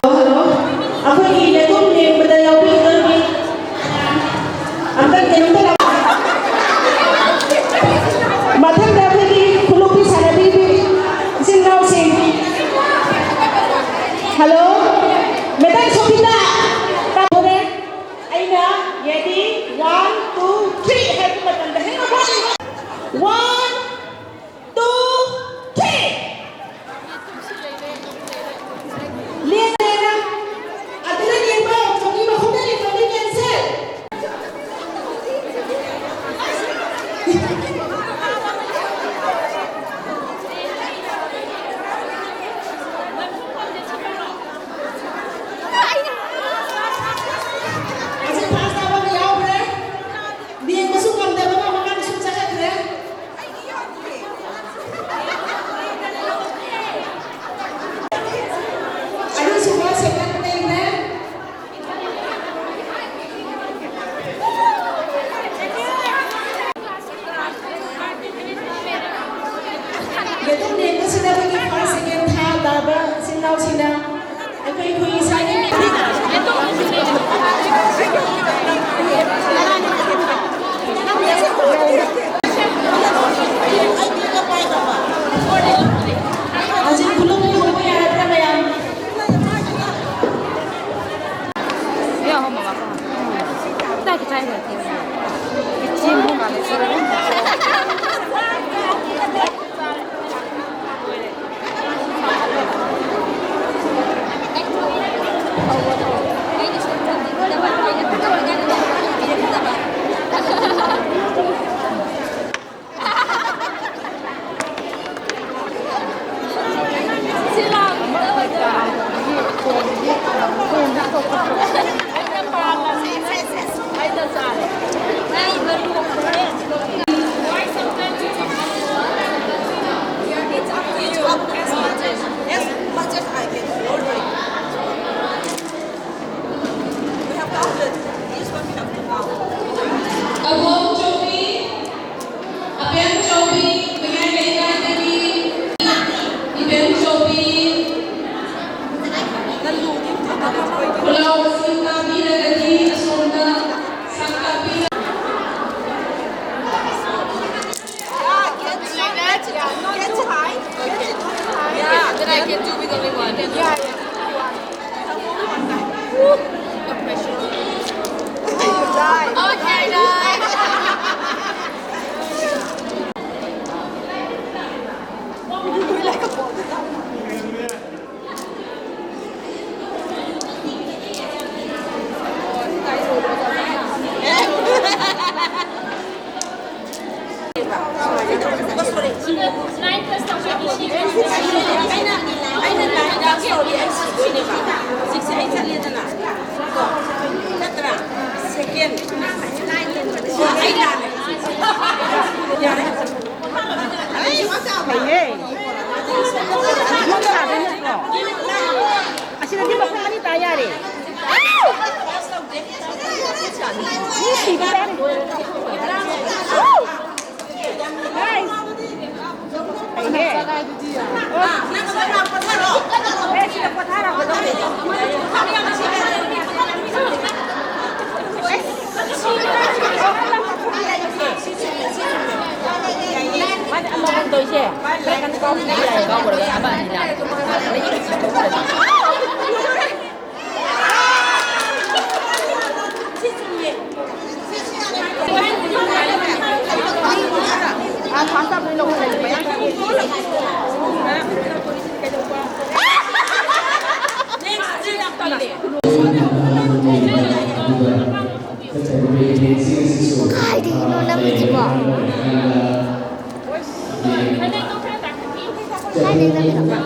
ꯍꯜꯂꯣ, ꯑꯩꯈꯣꯏꯒꯤ ꯂꯩꯈꯣꯝ ꯂꯦꯡꯕꯗ ꯌꯥꯎꯕꯤꯒꯗꯧꯔꯤꯕ ꯑꯝꯇ ꯀꯩꯅꯣꯝꯇ ꯂꯥꯛ-, ꯃꯊꯪꯗ ꯑꯩꯈꯣꯏꯒꯤ ꯈꯨꯂꯣꯛꯄꯤ ꯁꯥꯟꯅꯕꯤꯕꯤ ꯏꯆꯤꯟ ꯏꯅꯥꯎꯁꯤꯡ꯫ ꯍꯜꯂꯣ, ꯃꯦꯗꯥꯝ ꯁꯣꯐꯤꯇꯥ, ꯇꯥꯍꯧꯔꯦ? ꯑꯩꯅ ready, one, two, three ꯍꯥꯏꯕ ꯃꯇꯝꯗ ꯍꯦꯛ ꯃꯈꯥ ꯂꯦꯡꯉꯨ꯫ One, two, three. ꯂꯦꯡ, ꯂꯦꯡꯉ꯫ ꯑꯗꯨꯗ ꯂꯦꯡꯕ, ꯆꯧꯀꯤ ꯃꯈꯣꯡꯗ ꯂꯦꯡꯕ ꯃꯤ cancel꯫ ꯍꯧꯖꯤꯛ first ꯇꯥꯕ ꯑꯃ ꯌꯥꯎꯈ꯭ꯔꯦ꯫ ꯂꯦꯡꯕꯁꯨ ꯉꯝꯗꯕ ꯑꯃ ꯃꯈꯥꯗ ꯁꯨꯝ ꯆꯠꯈ꯭ꯔꯦ꯫ ꯑꯅꯤꯁꯨꯕ second ꯂꯩꯈ꯭ꯔꯦ꯫ ꯌꯦꯇꯨꯝ ꯂꯦꯡꯕꯁꯤꯗ ꯑꯩꯈꯣꯏꯒꯤ first, second, third ꯇꯥꯕ ꯏꯆꯤꯟ ꯏꯅꯥꯎꯁꯤꯡꯅ ꯑꯩꯈꯣꯏ, ꯑꯩꯈꯣꯏ ꯏꯁꯥꯒꯤ ꯍꯧꯖꯤꯛ ꯈꯨꯂꯨꯞ ꯈꯨꯂꯨꯞꯄ ꯌꯥꯔꯗ꯭ꯔꯥ ꯃꯌꯥꯝ? ꯐꯩꯌꯦ꯫ ꯅꯪ ꯁꯥꯗꯣꯏ ꯅꯠꯇ꯭ꯔꯣ? ꯑꯁꯤꯗꯗꯤ ꯃꯈꯣꯡ ꯑꯅꯤ ꯇꯥ ꯌꯥꯔꯦ꯫ ꯃꯤ ꯁꯤꯕ ꯌꯥꯔꯦ꯫ Guys, ꯐꯩꯌꯦ꯫ ꯑꯣ꯫ ꯑꯦ, ꯁꯤꯗ ꯄꯣꯊꯥꯔꯛꯀꯗꯧꯅꯦ꯫ ꯃꯥꯗꯤ ꯑꯃꯃꯝ ꯇꯧꯔꯤꯁꯦ꯫ ꯈꯔ ꯀꯟꯅ ꯀꯥꯎꯕꯗꯤ ꯌꯥꯏꯌꯦ꯫ ꯀꯥꯎꯕ꯭ꯔꯒ ꯑꯃ ꯑꯅꯤꯅ꯫ ꯀꯥꯏꯗꯒꯤꯅꯣ ꯅꯪꯒꯤꯁꯤꯕꯣ? ꯀꯥꯏꯗꯒꯤ ꯅꯪꯒꯤꯅꯣ?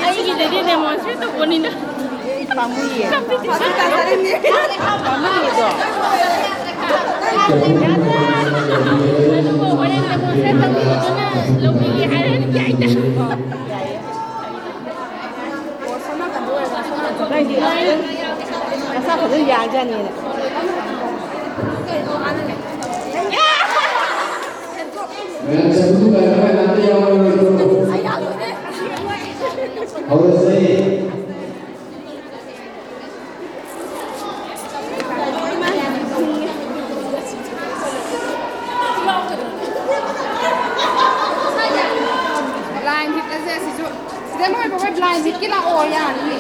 ꯑꯩꯒꯤꯗꯗꯤ demonstrate ꯇꯧꯕꯅꯤꯅ꯫ ꯄꯥꯝꯃꯨꯏꯌꯦ꯫ Competition꯫ ꯄꯥꯝꯃꯨꯏꯌꯦꯗꯣ꯫ ꯑꯗꯨꯕꯨ ꯍꯣꯔꯦꯟ demonstrate ꯇꯧꯕꯤꯗꯨꯅ ꯂꯧꯕꯤꯒꯦ ꯍꯥꯏꯔꯗꯤ ꯌꯥꯏꯗ꯫ ꯅꯪꯗꯤ ꯅꯁꯥ ꯐꯖꯅ ꯌꯥꯡꯖꯥꯅꯤꯅꯦ꯫ ꯃꯌꯥꯝ ꯆꯠꯄꯁꯨ ꯀꯥꯏ ꯀꯥꯏ ꯂꯥꯛꯇ ꯌꯥꯎꯔꯔꯣꯏꯗ꯭ꯔꯣ? ꯍꯧꯔꯁꯦ꯫ Blind hit ꯑꯁꯦ ꯑꯁꯤꯁꯨ ꯁꯤꯗ ꯂꯣꯏꯕ ꯑꯩꯈꯣꯏ blind hitꯀꯤ ꯂꯥꯛꯑꯣ ꯌꯥꯅꯤ꯫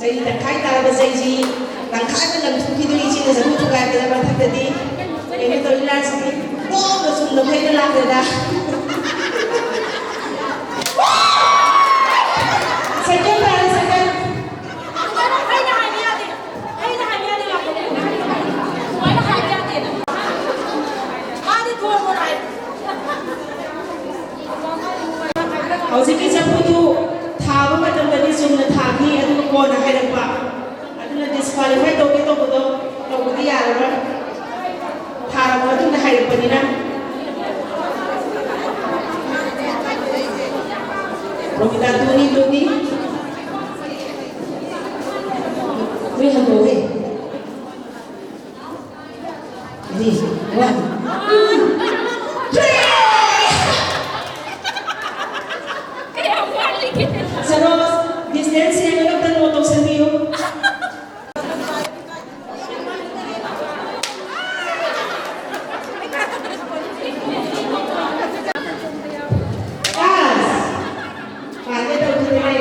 ꯑꯩ ꯇꯪꯈꯥꯏ ꯇꯥꯔꯕ ꯆꯩꯁꯤ ꯇꯪꯈꯥꯏ ꯑꯃ ꯂꯪꯊꯣꯛꯈꯤꯗꯣꯏ ꯏꯆꯦꯅ ꯆꯐꯨ ꯊꯨꯒꯥꯏꯗꯅ ꯃꯊꯛꯇꯗꯤ ꯀꯩꯅꯣ ꯇꯧꯔꯤ ꯂꯥꯟꯁꯤꯗꯤ ꯀꯣꯛꯅ ꯆꯨꯝꯅ ꯐꯩꯅ ꯂꯥꯛꯂꯦꯗ꯫ ꯁꯥꯏꯀꯜ ꯇꯥꯔꯦ, ꯁꯥꯏꯀꯜ꯫ ꯑꯩꯅ ꯍꯥꯏꯕ ꯌꯥꯗꯦ꯫ ꯑꯩꯅ ꯍꯥꯏꯕ ꯌꯥꯗꯦ, ꯂꯥꯛꯀꯅꯨ꯫ ꯑꯗꯨꯃꯥꯏꯅ ꯍꯥꯏꯕ ꯌꯥꯗꯦ꯫ ꯃꯥꯗꯤ ꯊꯣꯡꯕ ꯍꯥꯏ꯫ ꯍꯧꯖꯤꯛꯀꯤ ꯆꯐꯨꯗꯨ ꯊꯥꯕ ꯃꯇꯝꯗꯗꯤ ꯆꯨꯝꯅ ꯊꯥꯈꯤ, ꯑꯗꯨꯒ ꯀꯣꯟꯅ ꯍꯥꯏꯔꯛꯄ꯫ ꯑꯗꯨꯅ ꯗꯤꯁꯀ꯭ꯋꯥꯂꯤꯐꯥꯏ ꯇꯧꯒꯦ ꯇꯧꯕꯗꯣ ꯇꯧꯕꯗꯤ ꯌꯥꯔꯔꯣꯏ꯫ ꯊꯥꯔꯕ ꯃꯇꯨꯡꯗ ꯍꯥꯏꯔꯛꯄꯅꯤꯅ꯫ ꯔꯣꯃꯤꯇꯥ, ꯇꯨꯅꯤ, ꯇꯨꯅꯤ꯫ ꯅꯣꯏ ꯍꯟꯗꯣꯛꯑꯦ꯫ Ready? One, two, three! Saroj, distance ꯌꯦꯡꯉꯒ ꯑꯝꯇ note ꯇꯧꯁꯟꯕꯤꯌꯨ꯫ Class! ꯄꯥꯒꯦ ꯇꯧꯕꯗꯤ ꯍꯥꯏ꯫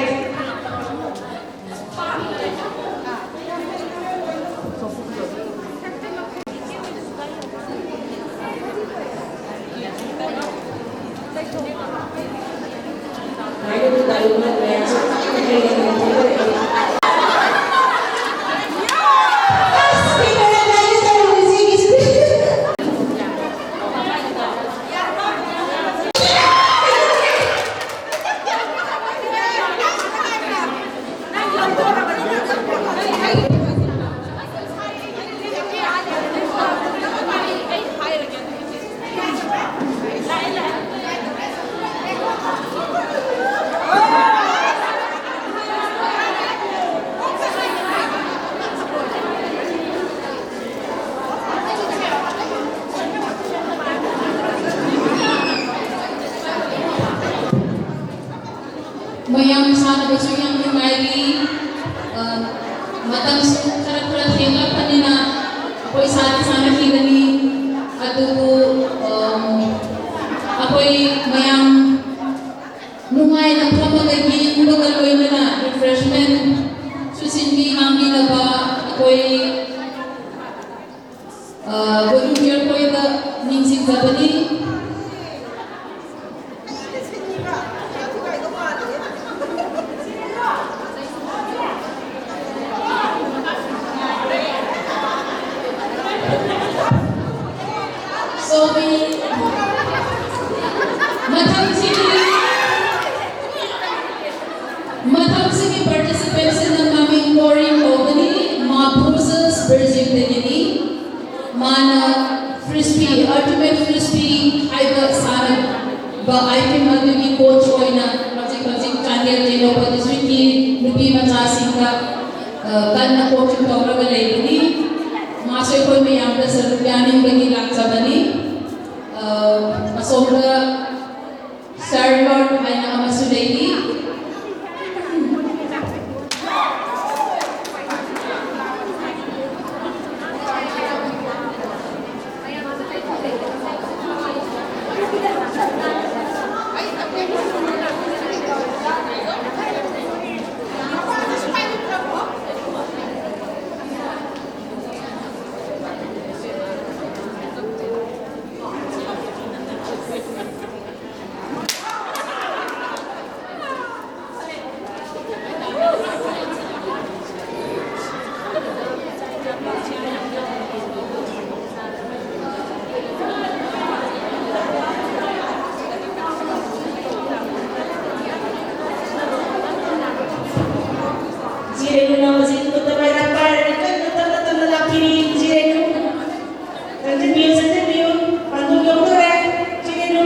ꯃꯌꯥꯝ ꯁꯥꯟꯅꯕꯁꯨ ꯌꯥꯝ ꯅꯨꯡꯉꯥꯏꯔꯤ꯫ ꯑ, ꯃꯇꯝꯁꯨ ꯈꯔ ꯈꯔ ꯊꯦꯡꯂꯛꯄꯅꯤꯅ ꯑꯩꯈꯣꯏ ꯁꯥꯟꯅ ꯁꯥꯟꯅꯈꯤꯒꯅꯤ꯫ ꯑꯗꯨꯕꯨ, ꯑ, ꯑꯩꯈꯣꯏ ꯃꯌꯥꯝ ꯅꯨꯡꯉꯥꯏꯅ ꯐꯝꯃꯒ ꯌꯦꯡꯕꯒ ꯂꯣꯏꯅꯅ refreshment ꯁꯨꯁꯤꯟꯕꯤ ꯉꯥꯡꯕꯤꯅꯕ ꯑꯩꯈꯣꯏ, ꯑ, volunteer ꯈꯣꯏꯗ ꯅꯤꯡꯁꯤꯡꯖꯕꯅꯤ꯫ So, we, ꯃꯊꯪꯁꯤꯒꯤ, ꯃꯊꯪꯁꯤꯒꯤ participantꯁꯤꯅ ꯃꯃꯤꯡ ꯀꯣꯔꯤꯟ ꯀꯧꯕꯅꯤ, ꯃꯥ ꯕ꯭ꯔꯨꯁꯦꯜꯁ, ꯕꯦꯜꯖꯤꯌꯝꯗꯒꯤꯅꯤ꯫ ꯃꯥꯅ frisbee, ultimate frisbee ꯍꯥꯏꯕ ꯁꯥꯟꯅꯕ item ꯑꯗꯨꯒꯤ coach ꯑꯣꯏꯅ ꯍꯧꯖꯤꯛ ꯍꯧꯖꯤꯛ ꯆꯥꯟꯗꯦꯜ ꯇꯦꯡꯅꯧꯄꯜ districtꯀꯤ ꯅꯨꯄꯤ ꯃꯆꯥꯁꯤꯡꯗ, ꯑ, ꯀꯟꯅ coaching ꯇꯧꯔꯒ ꯂꯩꯕꯅꯤ꯫ ꯃꯥꯁꯨ ꯑꯩꯈꯣꯏ ꯃꯌꯥꯝꯗ ꯁꯔꯨꯛ ꯌꯥꯅꯤꯡꯕꯒꯤ ꯂꯥꯛꯆꯕꯅꯤ꯫ ꯑ, ꯑꯁꯣꯝꯗ Charlotte ꯍꯥꯏꯅ ꯑꯃꯁꯨ ꯂꯩꯔꯤ꯫ ꯖꯤꯔꯦꯅꯨ ꯍꯧꯖꯤꯛ ꯈꯨꯠꯇ ꯃꯩꯔꯥ ꯄꯥꯏꯔꯒ ꯀꯟꯅ ꯇꯞꯅ ꯇꯞꯅ ꯂꯥꯛꯄꯤꯔꯤ꯫ ꯖꯤꯔꯦꯅꯨ꯫ ꯆꯪꯁꯤꯟꯕꯤꯌꯨ, ꯆꯪꯁꯤꯟꯕꯤꯌꯨ꯫ ꯄꯥꯟꯗꯨꯝ ꯌꯧꯗꯣꯔꯦ꯫ ꯖꯤꯔꯦꯅꯨ꯫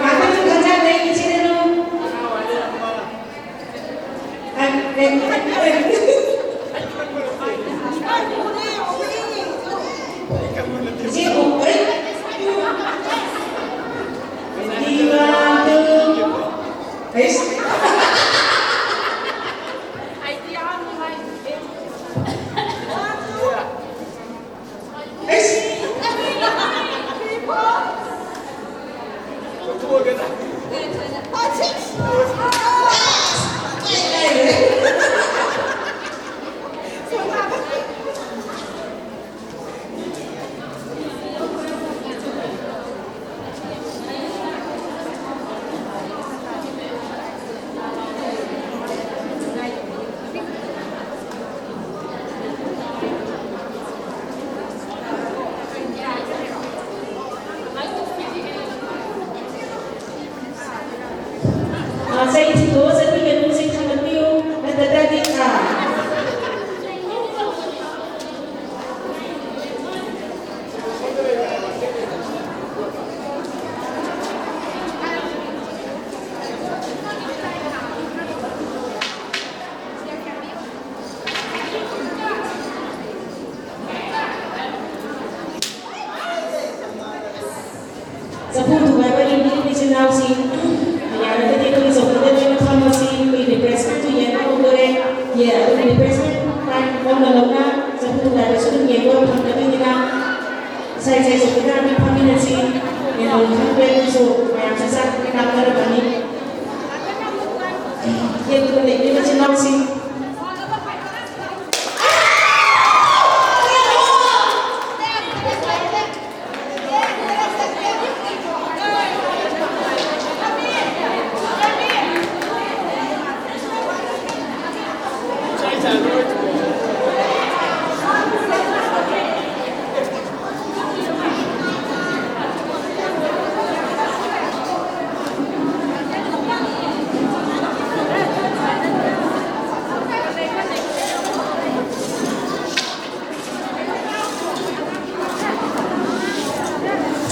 ꯉꯥꯛꯇꯪꯁꯨ ꯈꯟꯖꯥꯟꯅꯩ, ꯖꯤꯔꯦꯅꯨ꯫ ꯁꯤ꯫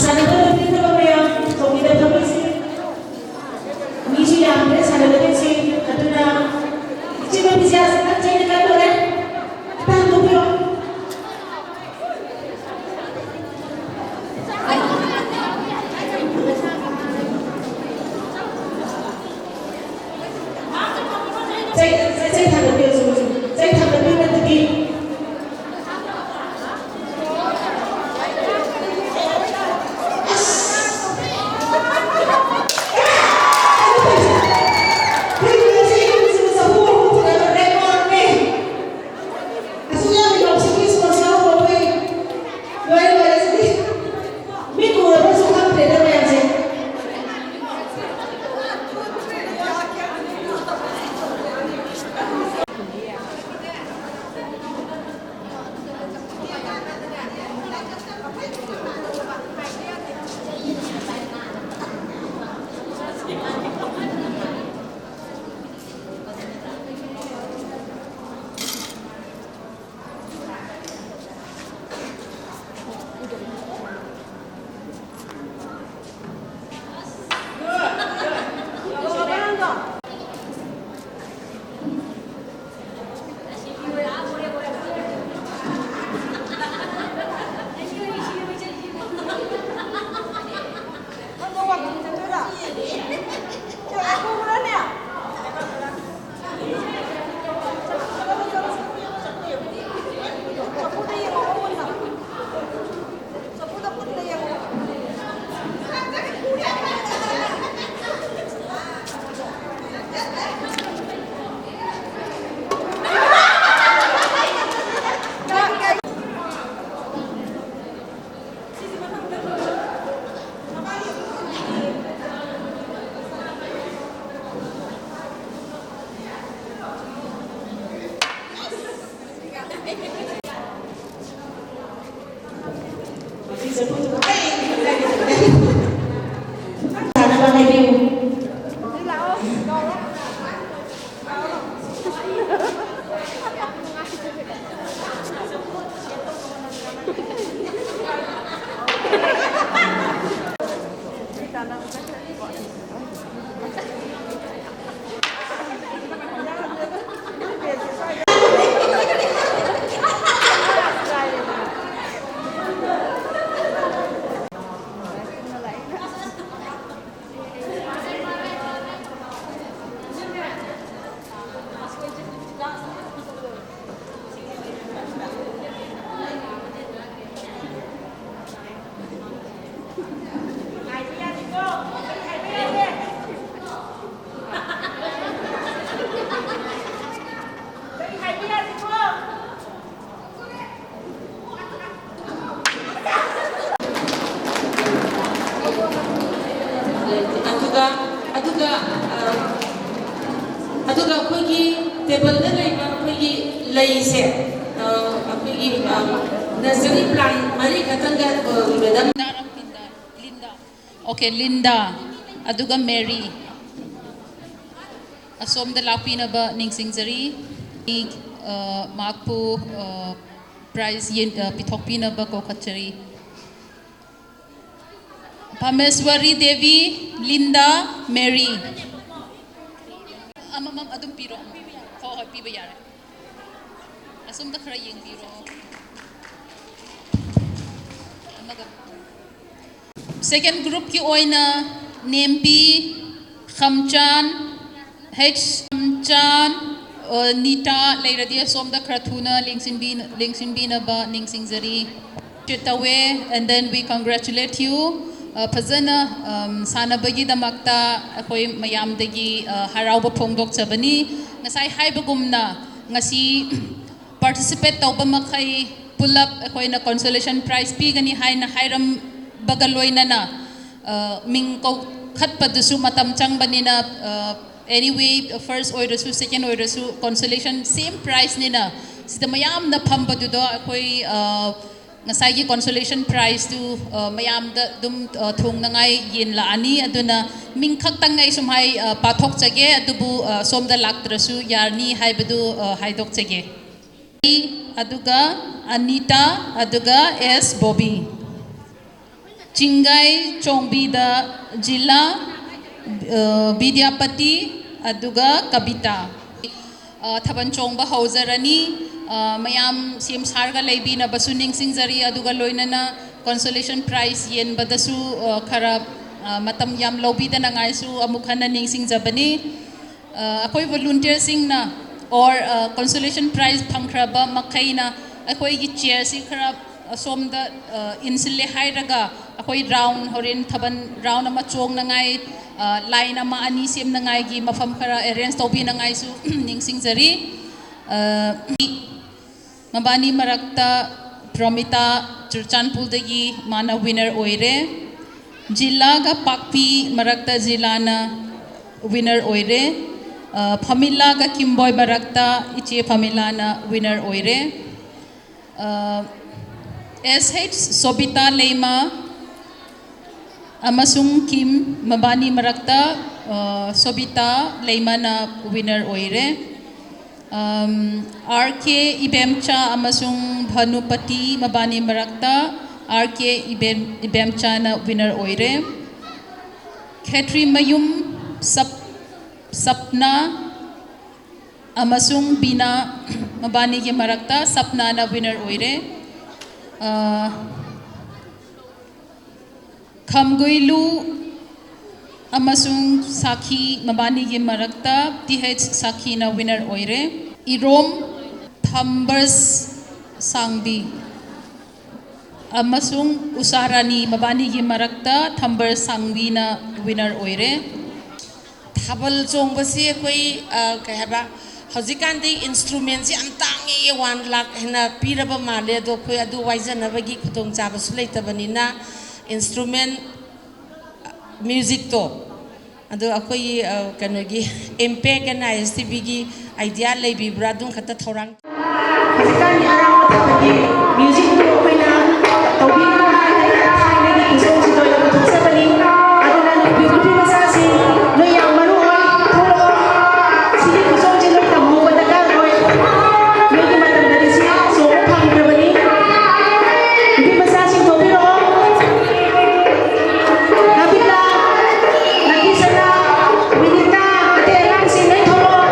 ꯁꯥꯟꯅꯕ ꯂꯣꯏꯕꯤꯈ꯭ꯔꯕ ꯃꯌꯥꯝ, ꯆꯧꯀꯤꯗ ꯐꯝꯕꯤꯁꯤ꯫ ꯃꯤꯁꯨ ꯌꯥꯝꯗ꯭ꯔꯦ ꯁꯥꯟꯅꯒꯗꯣꯏꯁꯤ꯫ ꯑꯗꯨꯅ ꯏꯆꯦ ꯃꯕꯤꯁꯦ ꯑꯁ ꯈꯤꯇꯪ ꯆꯩꯅ ꯀꯟꯗꯣꯔꯦ꯫ ꯈꯤꯇꯪ ꯍꯟꯗꯣꯛꯄꯤꯔꯣ꯫ ꯆꯩ, ꯆꯩ, ꯆꯩ ꯊꯥꯡꯒꯠꯄꯤꯌꯨ, ꯆꯨꯝꯃꯤ, ꯆꯨꯝꯃꯤ꯫ ꯆꯩ ꯊꯥꯡꯒꯠꯄꯤꯌꯨ ꯅꯠꯇ꯭ꯔꯗꯤ꯫ ꯑꯗꯨꯒ ꯑꯗꯨꯒ ꯑ, ꯑꯗꯨꯒ ꯑꯩꯈꯣꯏꯒꯤ ꯇꯦꯕꯜꯗ ꯂꯩꯕ ꯑꯩꯈꯣꯏꯒꯤ ꯂꯩꯁꯦ, ꯑ, ꯑꯩꯈꯣꯏꯒꯤ, ꯑ, ꯅꯔꯁꯔꯤ ꯄ꯭ꯂꯥꯟ ꯃꯔꯤ ꯈꯛꯇꯪꯒ, ꯑ, ꯃꯦꯗꯝ꯫ ꯂꯤꯟꯗꯥ꯫ ꯑꯣꯀꯦ, ꯂꯤꯟꯗꯥ, ꯑꯗꯨꯒ ꯃꯦꯔꯤ꯫ ꯑꯁꯣꯝꯗ ꯂꯥꯛꯄꯤꯅꯕ ꯅꯤꯡꯁꯤꯡꯖꯔꯤ꯫ ꯑ, ꯃꯍꯥꯛꯄꯨ, ꯑ, ꯄ꯭ꯔꯥꯏꯖ ꯌꯦꯟ-, ꯑ, ꯄꯤꯊꯣꯛꯄꯤꯅꯕ ꯀꯧꯈꯠꯆꯔꯤ꯫ ꯄꯥꯃꯦꯁ꯭ꯋꯔꯤ ꯗꯦꯕꯤ, ꯂꯤꯟꯗꯥ, ꯃꯦꯔꯤ꯫ ꯑꯃꯃꯝ ꯑꯗꯨꯝ ꯄꯤꯔꯣ꯫ ꯍꯣꯏ, ꯍꯣꯏ, ꯄꯤꯕ ꯌꯥꯔꯦ꯫ ꯑꯁꯣꯝꯗ ꯈꯔ ꯌꯦꯡꯕꯤꯔꯣ꯫ ꯑꯃꯒ꯫ ꯁꯦꯀꯦꯟ ꯒ꯭ꯔꯨꯞꯀꯤ ꯑꯣꯏꯅ ꯅꯦꯝꯕꯤ, ꯈꯝꯆꯥꯟ, ꯍꯩꯆ ꯈꯝꯆꯥꯟ, ꯑ, ꯅꯤꯇꯥ ꯂꯩꯔꯗꯤ ꯑꯁꯣꯝꯗ ꯈꯔ ꯊꯨꯅ ꯂꯦꯡꯁꯤꯟꯕꯤ-, ꯂꯦꯡꯁꯤꯟꯕꯤꯅꯕ ꯅꯤꯡꯁꯤꯡꯖꯔꯤ꯫ ꯇꯧꯋꯦ, and then we congratulate you꯫ ꯑ, ꯐꯖꯅ, ꯑꯝ, ꯁꯥꯟꯅꯕꯒꯤꯗꯃꯛꯇ ꯑꯩꯈꯣꯏ ꯃꯌꯥꯝꯗꯒꯤ, ꯑ, ꯍꯔꯥꯎꯕ ꯐꯣꯡꯗꯣꯛꯆꯕꯅꯤ꯫ ꯉꯁꯥꯏ ꯍꯥꯏꯕꯒꯨꯝꯅ ꯉꯁꯤ participate ꯇꯧꯕ ꯃꯈꯩ ꯄꯨꯂꯞ ꯑꯩꯈꯣꯏꯅ consolation prize ꯄꯤꯒꯅꯤ ꯍꯥꯏꯅ ꯍꯥꯏꯔꯝꯕꯒ ꯂꯣꯏꯅꯅ, ꯑ, ꯃꯤꯡ ꯀꯧꯈꯠꯄꯗꯨꯁꯨ ꯃꯇꯝ ꯆꯪꯕꯅꯤꯅ, ꯑ, anyway, first ꯑꯣꯏꯔꯁꯨ, second ꯑꯣꯏꯔꯁꯨ, consolation same prizeꯅꯤꯅ, ꯁꯤꯗ ꯃꯌꯥꯝꯅ ꯐꯝꯕꯗꯨꯗ ꯑꯩꯈꯣꯏ, ꯑ, ꯉꯁꯥꯏꯒꯤ consolation prizeꯇꯨ, ꯑ, ꯃꯌꯥꯝꯗ ꯑꯗꯨꯝ, ꯑ, ꯊꯨꯡꯅꯉꯥꯏ ꯌꯦꯟꯂꯛꯑꯅꯤ꯫ ꯑꯗꯨꯅ ꯃꯤꯡ ꯈꯛꯇꯪ ꯑꯩ ꯁꯨꯝ ꯍꯥꯏ, ꯑ, ꯄꯥꯊꯣꯛꯆꯒꯦ, ꯑꯗꯨꯕꯨ, ꯑ, ꯁꯣꯝꯗ ꯂꯥꯛꯇ꯭ꯔꯁꯨ ꯌꯥꯔꯅꯤ ꯍꯥꯏꯕꯗꯨ, ꯑ, ꯍꯥꯏꯗꯣꯛꯆꯒꯦ꯫ ꯑꯗꯨꯒ ꯑꯅꯤꯇꯥ, ꯑꯗꯨꯒ ꯑꯦꯁ ꯕꯣꯕꯤ꯫ ꯆꯤꯡꯒꯥꯏ ꯆꯣꯡꯕꯤꯗ ꯖꯤꯂꯥ, ꯑ, ꯕꯤꯗ꯭ꯌꯥꯄꯇꯤ, ꯑꯗꯨꯒ ꯀꯕꯤꯇꯥ꯫ ꯑ, ꯊꯥꯕꯜ ꯆꯣꯡꯕ ꯍꯧꯖꯔꯅꯤ꯫ ꯑ, ꯃꯌꯥꯝ ꯁꯦꯝ ꯁꯥꯔꯒ ꯂꯩꯕꯤꯅꯕꯁꯨ ꯅꯤꯡꯁꯤꯡꯖꯔꯤ, ꯑꯗꯨꯒ ꯂꯣꯏꯅꯅ consolation prize ꯌꯦꯟꯕꯗꯁꯨ, ꯑ, ꯈꯔ, ꯑ, ꯃꯇꯝ ꯌꯥꯝ ꯂꯧꯕꯤꯗꯅꯉꯥꯏꯁꯨ ꯑꯃꯨꯛ ꯍꯟꯅ ꯅꯤꯡꯁꯤꯡꯖꯕꯅꯤ꯫ ꯑ, ꯑꯩꯈꯣꯏ volunteerꯁꯤꯡꯅ or, ꯑ, consolation prize ꯐꯪꯈ꯭ꯔꯕ ꯃꯈꯩꯅ ꯑꯩꯈꯣꯏꯒꯤ chairꯁꯤ ꯈꯔ ꯑꯁꯣꯝꯗ, ꯑ, ꯏꯟꯁꯤꯜꯂꯦ ꯍꯥꯏꯔꯒ ꯑꯩꯈꯣꯏ round, ꯍꯣꯔꯦꯟ ꯊꯥꯕꯜ round ꯑꯃ ꯆꯣꯡꯅꯉꯥꯏ, ꯑ, line ꯑꯃ ꯑꯅꯤ ꯁꯦꯝꯅꯉꯥꯏꯒꯤ ꯃꯐꯝ ꯈꯔ arrange ꯇꯧꯕꯤꯅꯉꯥꯏꯁꯨ ꯅꯤꯡꯁꯤꯡꯖꯔꯤ꯫ ꯑ, ꯃꯕꯥꯅꯤ ꯃꯔꯛꯇ ꯄ꯭ꯔꯣꯃꯤꯇꯥ ꯆꯨꯔꯆꯥꯟꯄꯨꯔꯗꯒꯤ ꯃꯥꯅ winner ꯑꯣꯏꯔꯦ꯫ ꯖꯤꯂꯥꯒ ꯄꯥꯛꯄꯤ ꯃꯔꯛꯇ ꯖꯤꯂꯥꯅ winner ꯑꯣꯏꯔꯦ꯫ ꯑ, ꯐꯃꯤꯂꯥꯒ ꯀꯤꯝꯕꯣꯏ ꯃꯔꯛꯇ ꯏꯆꯦ ꯐꯃꯤꯂꯥꯅ winner ꯑꯣꯏꯔꯦ꯫ ꯑ, ꯑꯦꯁ ꯑꯩꯆ ꯁꯣꯕꯤꯇꯥ ꯂꯩꯃ ꯑꯃꯁꯨꯡ ꯀꯤꯝ ꯃꯕꯥꯅꯤ ꯃꯔꯛꯇ, ꯑ, ꯁꯣꯕꯤꯇꯥ ꯂꯩꯃꯅ winner ꯑꯣꯏꯔꯦ꯫ ꯑꯝ, ꯑꯥꯔ ꯀꯦ ꯏꯕꯦꯝꯆꯥ ꯑꯃꯁꯨꯡ ꯚꯅꯨꯄꯇꯤ ꯃꯕꯥꯅꯤ ꯃꯔꯛꯇ ꯑꯥꯔ ꯀꯦ ꯏꯕꯦꯝ-, ꯏꯕꯦꯝꯆꯥꯅ winner ꯑꯣꯏꯔꯦ꯫ ꯈꯦꯇ꯭ꯔꯤꯃꯌꯨꯝ ꯁꯞ-, ꯁꯞꯅꯥ ꯑꯃꯁꯨꯡ ꯕꯤꯅꯥ ꯃꯕꯥꯅꯤꯒꯤ ꯃꯔꯛꯇ ꯁꯞꯅꯥꯅ winner ꯑꯣꯏꯔꯦ꯫ ꯑ, ꯈꯝꯒꯨꯏꯂꯨ ꯑꯃꯁꯨꯡ ꯁꯥꯈꯤ ꯃꯕꯥꯅꯤꯒꯤ ꯃꯔꯛꯇ ꯇꯤ ꯑꯩꯆ ꯁꯥꯈꯤꯅ winner ꯑꯣꯏꯔꯦ꯫ ꯏꯔꯣꯝ ꯊꯝꯕꯔꯁ ꯁꯥꯡꯕꯤ ꯑꯃꯁꯨꯡ ꯎꯁꯥ ꯔꯥꯅꯤ ꯃꯕꯥꯅꯤꯒꯤ ꯃꯔꯛꯇ ꯊꯝꯕꯔꯁ ꯁꯥꯡꯕꯤꯅ winner ꯑꯣꯏꯔꯦ꯫ ꯊꯥꯕꯜ ꯆꯣꯡꯕꯁꯤ ꯑꯩꯈꯣꯏ, ꯑ, ꯀꯩ ꯍꯥꯏꯕ, ꯍꯧꯖꯤꯛꯀꯥꯟꯗꯤ instrumentꯁꯤ ꯌꯥꯝ ꯇꯥꯡꯉꯦ, one lakh ꯍꯦꯟꯅ ꯄꯤꯔꯕ ꯃꯥꯜꯂꯦ꯫ ꯑꯗꯣ ꯑꯩꯈꯣꯏ ꯑꯗꯨ ꯋꯥꯏꯖꯅꯕꯒꯤ ꯈꯨꯗꯣꯡꯆꯥꯕꯁꯨ ꯂꯩꯇꯕꯅꯤꯅ instrument, musicꯇꯣ, ꯑꯗꯣ ꯑꯩꯈꯣꯏꯒꯤ, ꯑ, ꯀꯩꯅꯣꯒꯤ Impact and I S T Vꯒꯤ idea ꯂꯩꯕꯤꯕ꯭ꯔꯥ? ꯑꯗꯨꯝ ꯈꯛꯇ ꯊꯧꯔꯥꯡ ꯍꯧꯖꯤꯛꯀꯥꯟꯒꯤ ꯑꯔꯥꯡꯕ ꯊꯥꯕꯜꯒꯤ ꯃ꯭ꯌꯨꯖꯤꯛꯇꯨ ꯑꯩꯈꯣꯏꯅ ꯇꯧꯕꯤꯒꯅꯨ ꯍꯥꯏꯗꯅ ꯊꯥꯏꯅꯒꯤ ꯈꯨꯆꯣꯡꯁꯤꯡꯗꯣ ꯑꯣꯏꯅ ꯄꯨꯊꯣꯛꯆꯕꯅꯤ꯫ ꯑꯗꯨꯅ ꯅꯨꯄꯤ, ꯅꯨꯄꯤ ꯃꯆꯥꯁꯤꯡ, ꯅꯣꯏ ꯌꯥꯝ ꯃꯔꯨ ꯑꯣꯏ, ꯊꯣꯛꯂꯛꯑꯣ꯫ ꯁꯤꯒꯤ ꯈꯨꯆꯣꯡꯁꯤ ꯅꯣꯏ ꯇꯝꯍꯧꯕ ꯗꯔꯀꯥꯔ ꯑꯣꯏ꯫ ꯅꯣꯏꯒꯤ ꯃꯇꯝꯗꯗꯤ ꯁꯤ ꯆꯣꯡꯕ ꯐꯪꯗ꯭ꯔꯕꯅꯤ꯫ ꯅꯨꯄꯤ ꯃꯆꯥꯁꯤꯡ ꯊꯣꯛꯄꯤꯔꯛꯑꯣ꯫ ꯀꯕꯤꯇꯥ, ꯅꯐꯤꯁꯅꯥ, ꯕꯤꯅꯤꯇꯥ, ꯑꯇꯩ ꯑꯉꯥꯡꯁꯤꯡ ꯂꯣꯏ ꯊꯣꯛꯂꯛꯑꯣ꯫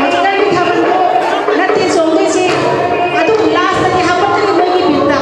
ꯍꯧꯖꯤꯛꯀꯥꯟꯒꯤ ꯊꯥꯕꯜꯗꯣ ꯅꯠꯇꯦ ꯆꯣꯡꯗꯣꯏꯁꯤ, ꯑꯗꯨꯕꯨ ꯂꯥꯁꯇꯗꯤ ꯍꯥꯞꯄꯛꯀꯅꯤ ꯃꯣꯏꯒꯤ ꯕꯤꯠꯇ꯫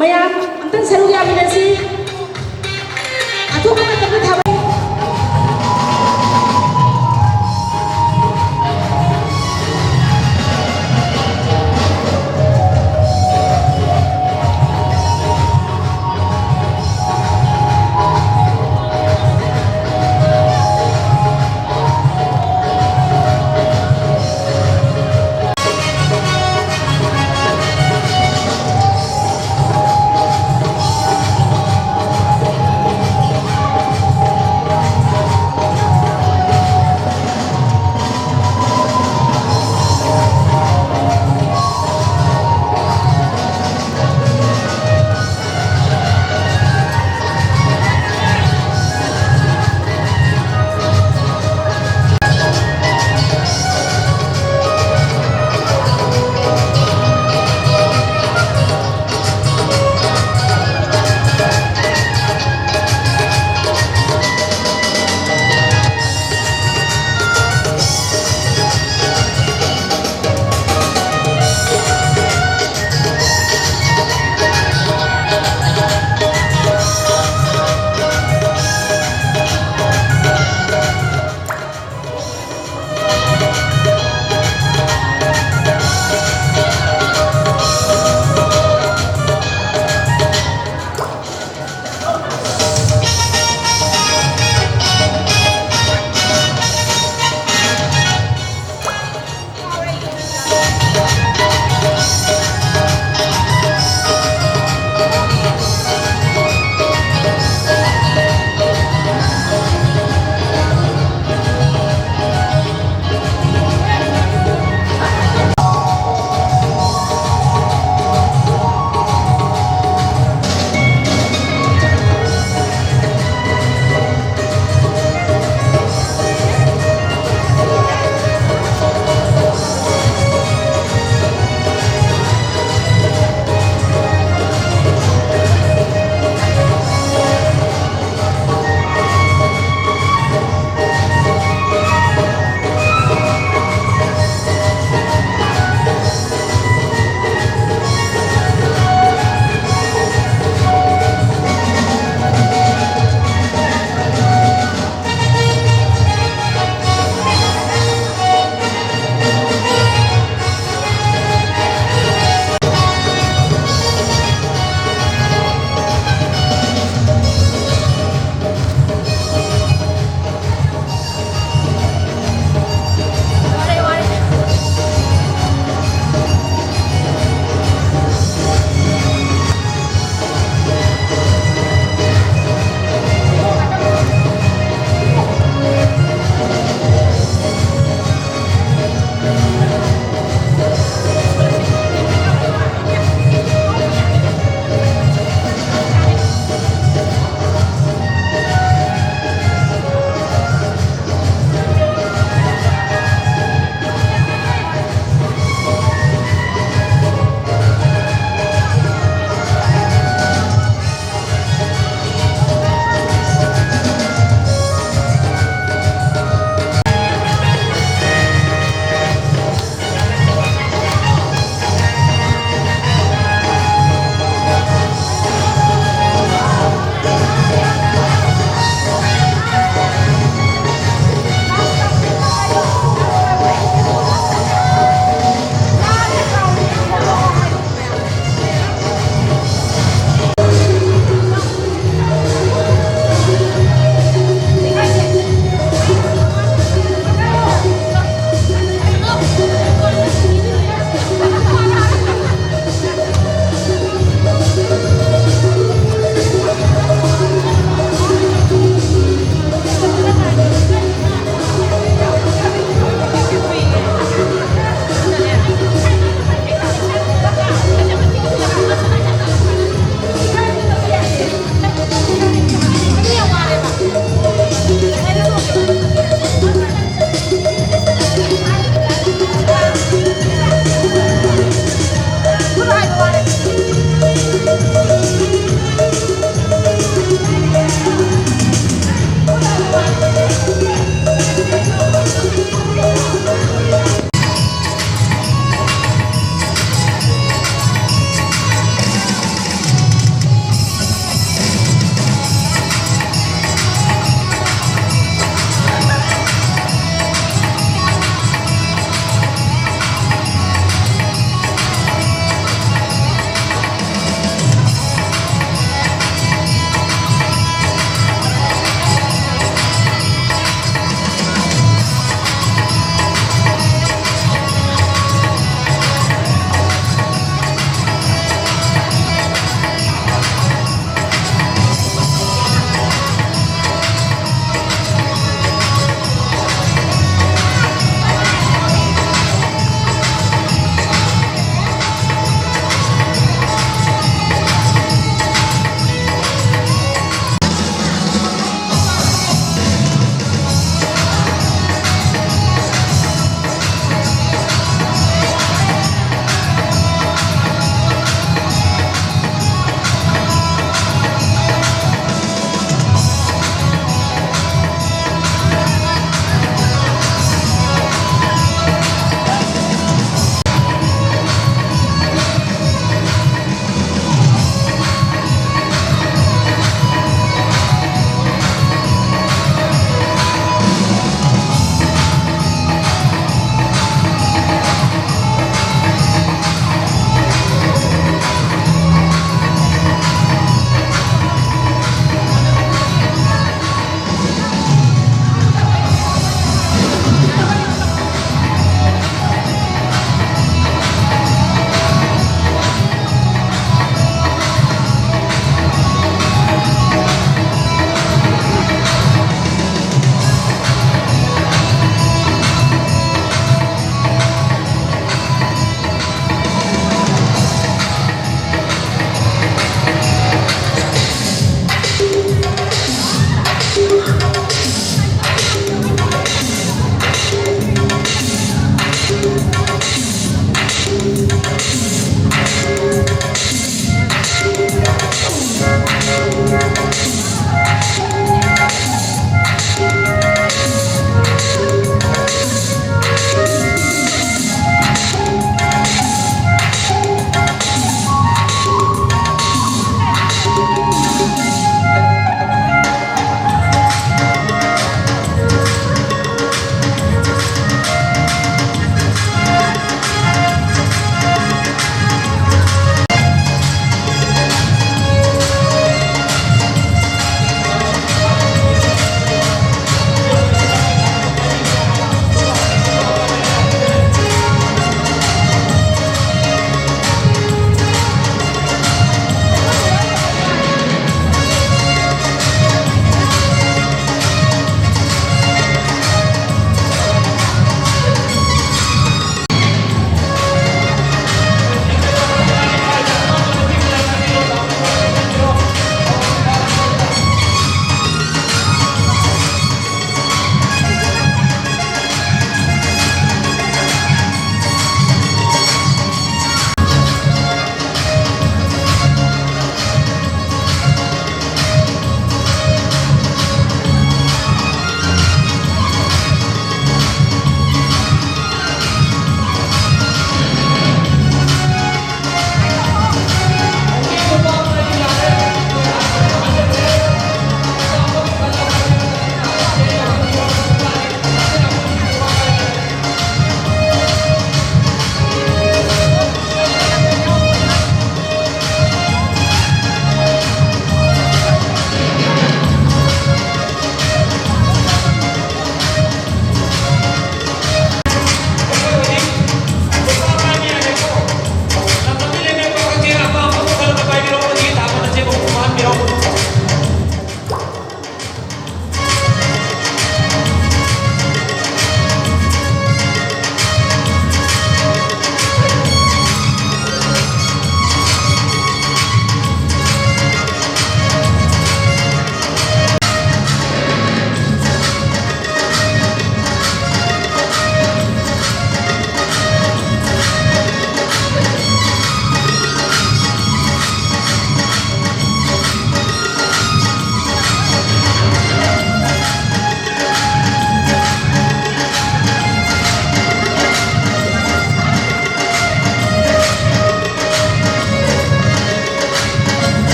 ꯃꯌꯥꯝ ꯑꯝꯇꯪ ꯁꯔꯨꯛ ꯌꯥꯃꯤꯟꯅꯁꯤ꯫ ꯑꯊꯨꯕ ꯃꯇꯝꯗ ꯊꯥꯕꯜ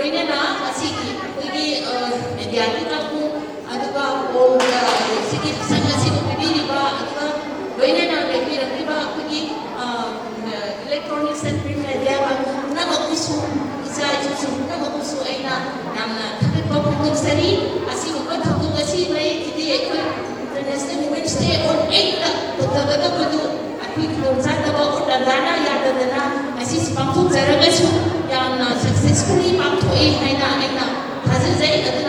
ꯂꯣꯏꯅꯅ ꯑꯁꯤꯒꯤ ꯑꯩꯈꯣꯏꯒꯤ ꯃꯦꯗꯤꯌꯥꯒꯤ ꯀꯥꯡꯕꯨ, ꯑꯗꯨꯒ ꯁꯤꯒꯤ ꯁꯛ ꯑꯁꯤꯕꯨ ꯄꯤꯕꯤꯔꯤꯕ, ꯑꯗꯨꯒ ꯂꯣꯏꯅꯅ ꯂꯩꯕꯤꯔꯛꯂꯤꯕ ꯑꯩꯈꯣꯏꯒꯤ electronics and print media ꯀꯥꯡꯕꯨ ꯄꯨꯝꯅꯃꯛꯄꯨꯁꯨ, ꯏꯆꯥ ꯏꯁꯨꯁꯤꯡ ꯄꯨꯝꯅꯃꯛꯄꯨꯁꯨ ꯑꯩꯅ ꯌꯥꯝꯅ ꯊꯥꯒꯠꯄ ꯐꯣꯡꯗꯣꯛꯆꯔꯤ꯫ ꯑꯁꯤꯒꯨꯝꯕ ꯊꯧꯗꯣꯛ ꯑꯁꯤ ꯃꯌꯦꯛꯀꯤꯗꯤ ꯑꯩꯈꯣꯏ International Women's Day on eight ꯇꯧꯖꯒꯗꯕꯗꯨ ꯑꯩꯈꯣꯏ ꯈꯨꯗꯣꯡꯆꯥꯗꯕ ꯑꯣꯔ ꯇꯟꯖꯥꯅ ꯌꯥꯗꯗꯅ ꯉꯁꯤꯁꯤ ꯄꯥꯡꯊꯣꯛꯆꯔꯒꯁꯨ ꯌꯥꯝꯅ successfully ꯄꯥꯡꯊꯣꯛꯏ ꯍꯥꯏꯅ ꯑꯩꯅ ꯊꯥꯖꯖꯩ꯫ ꯑꯗꯨ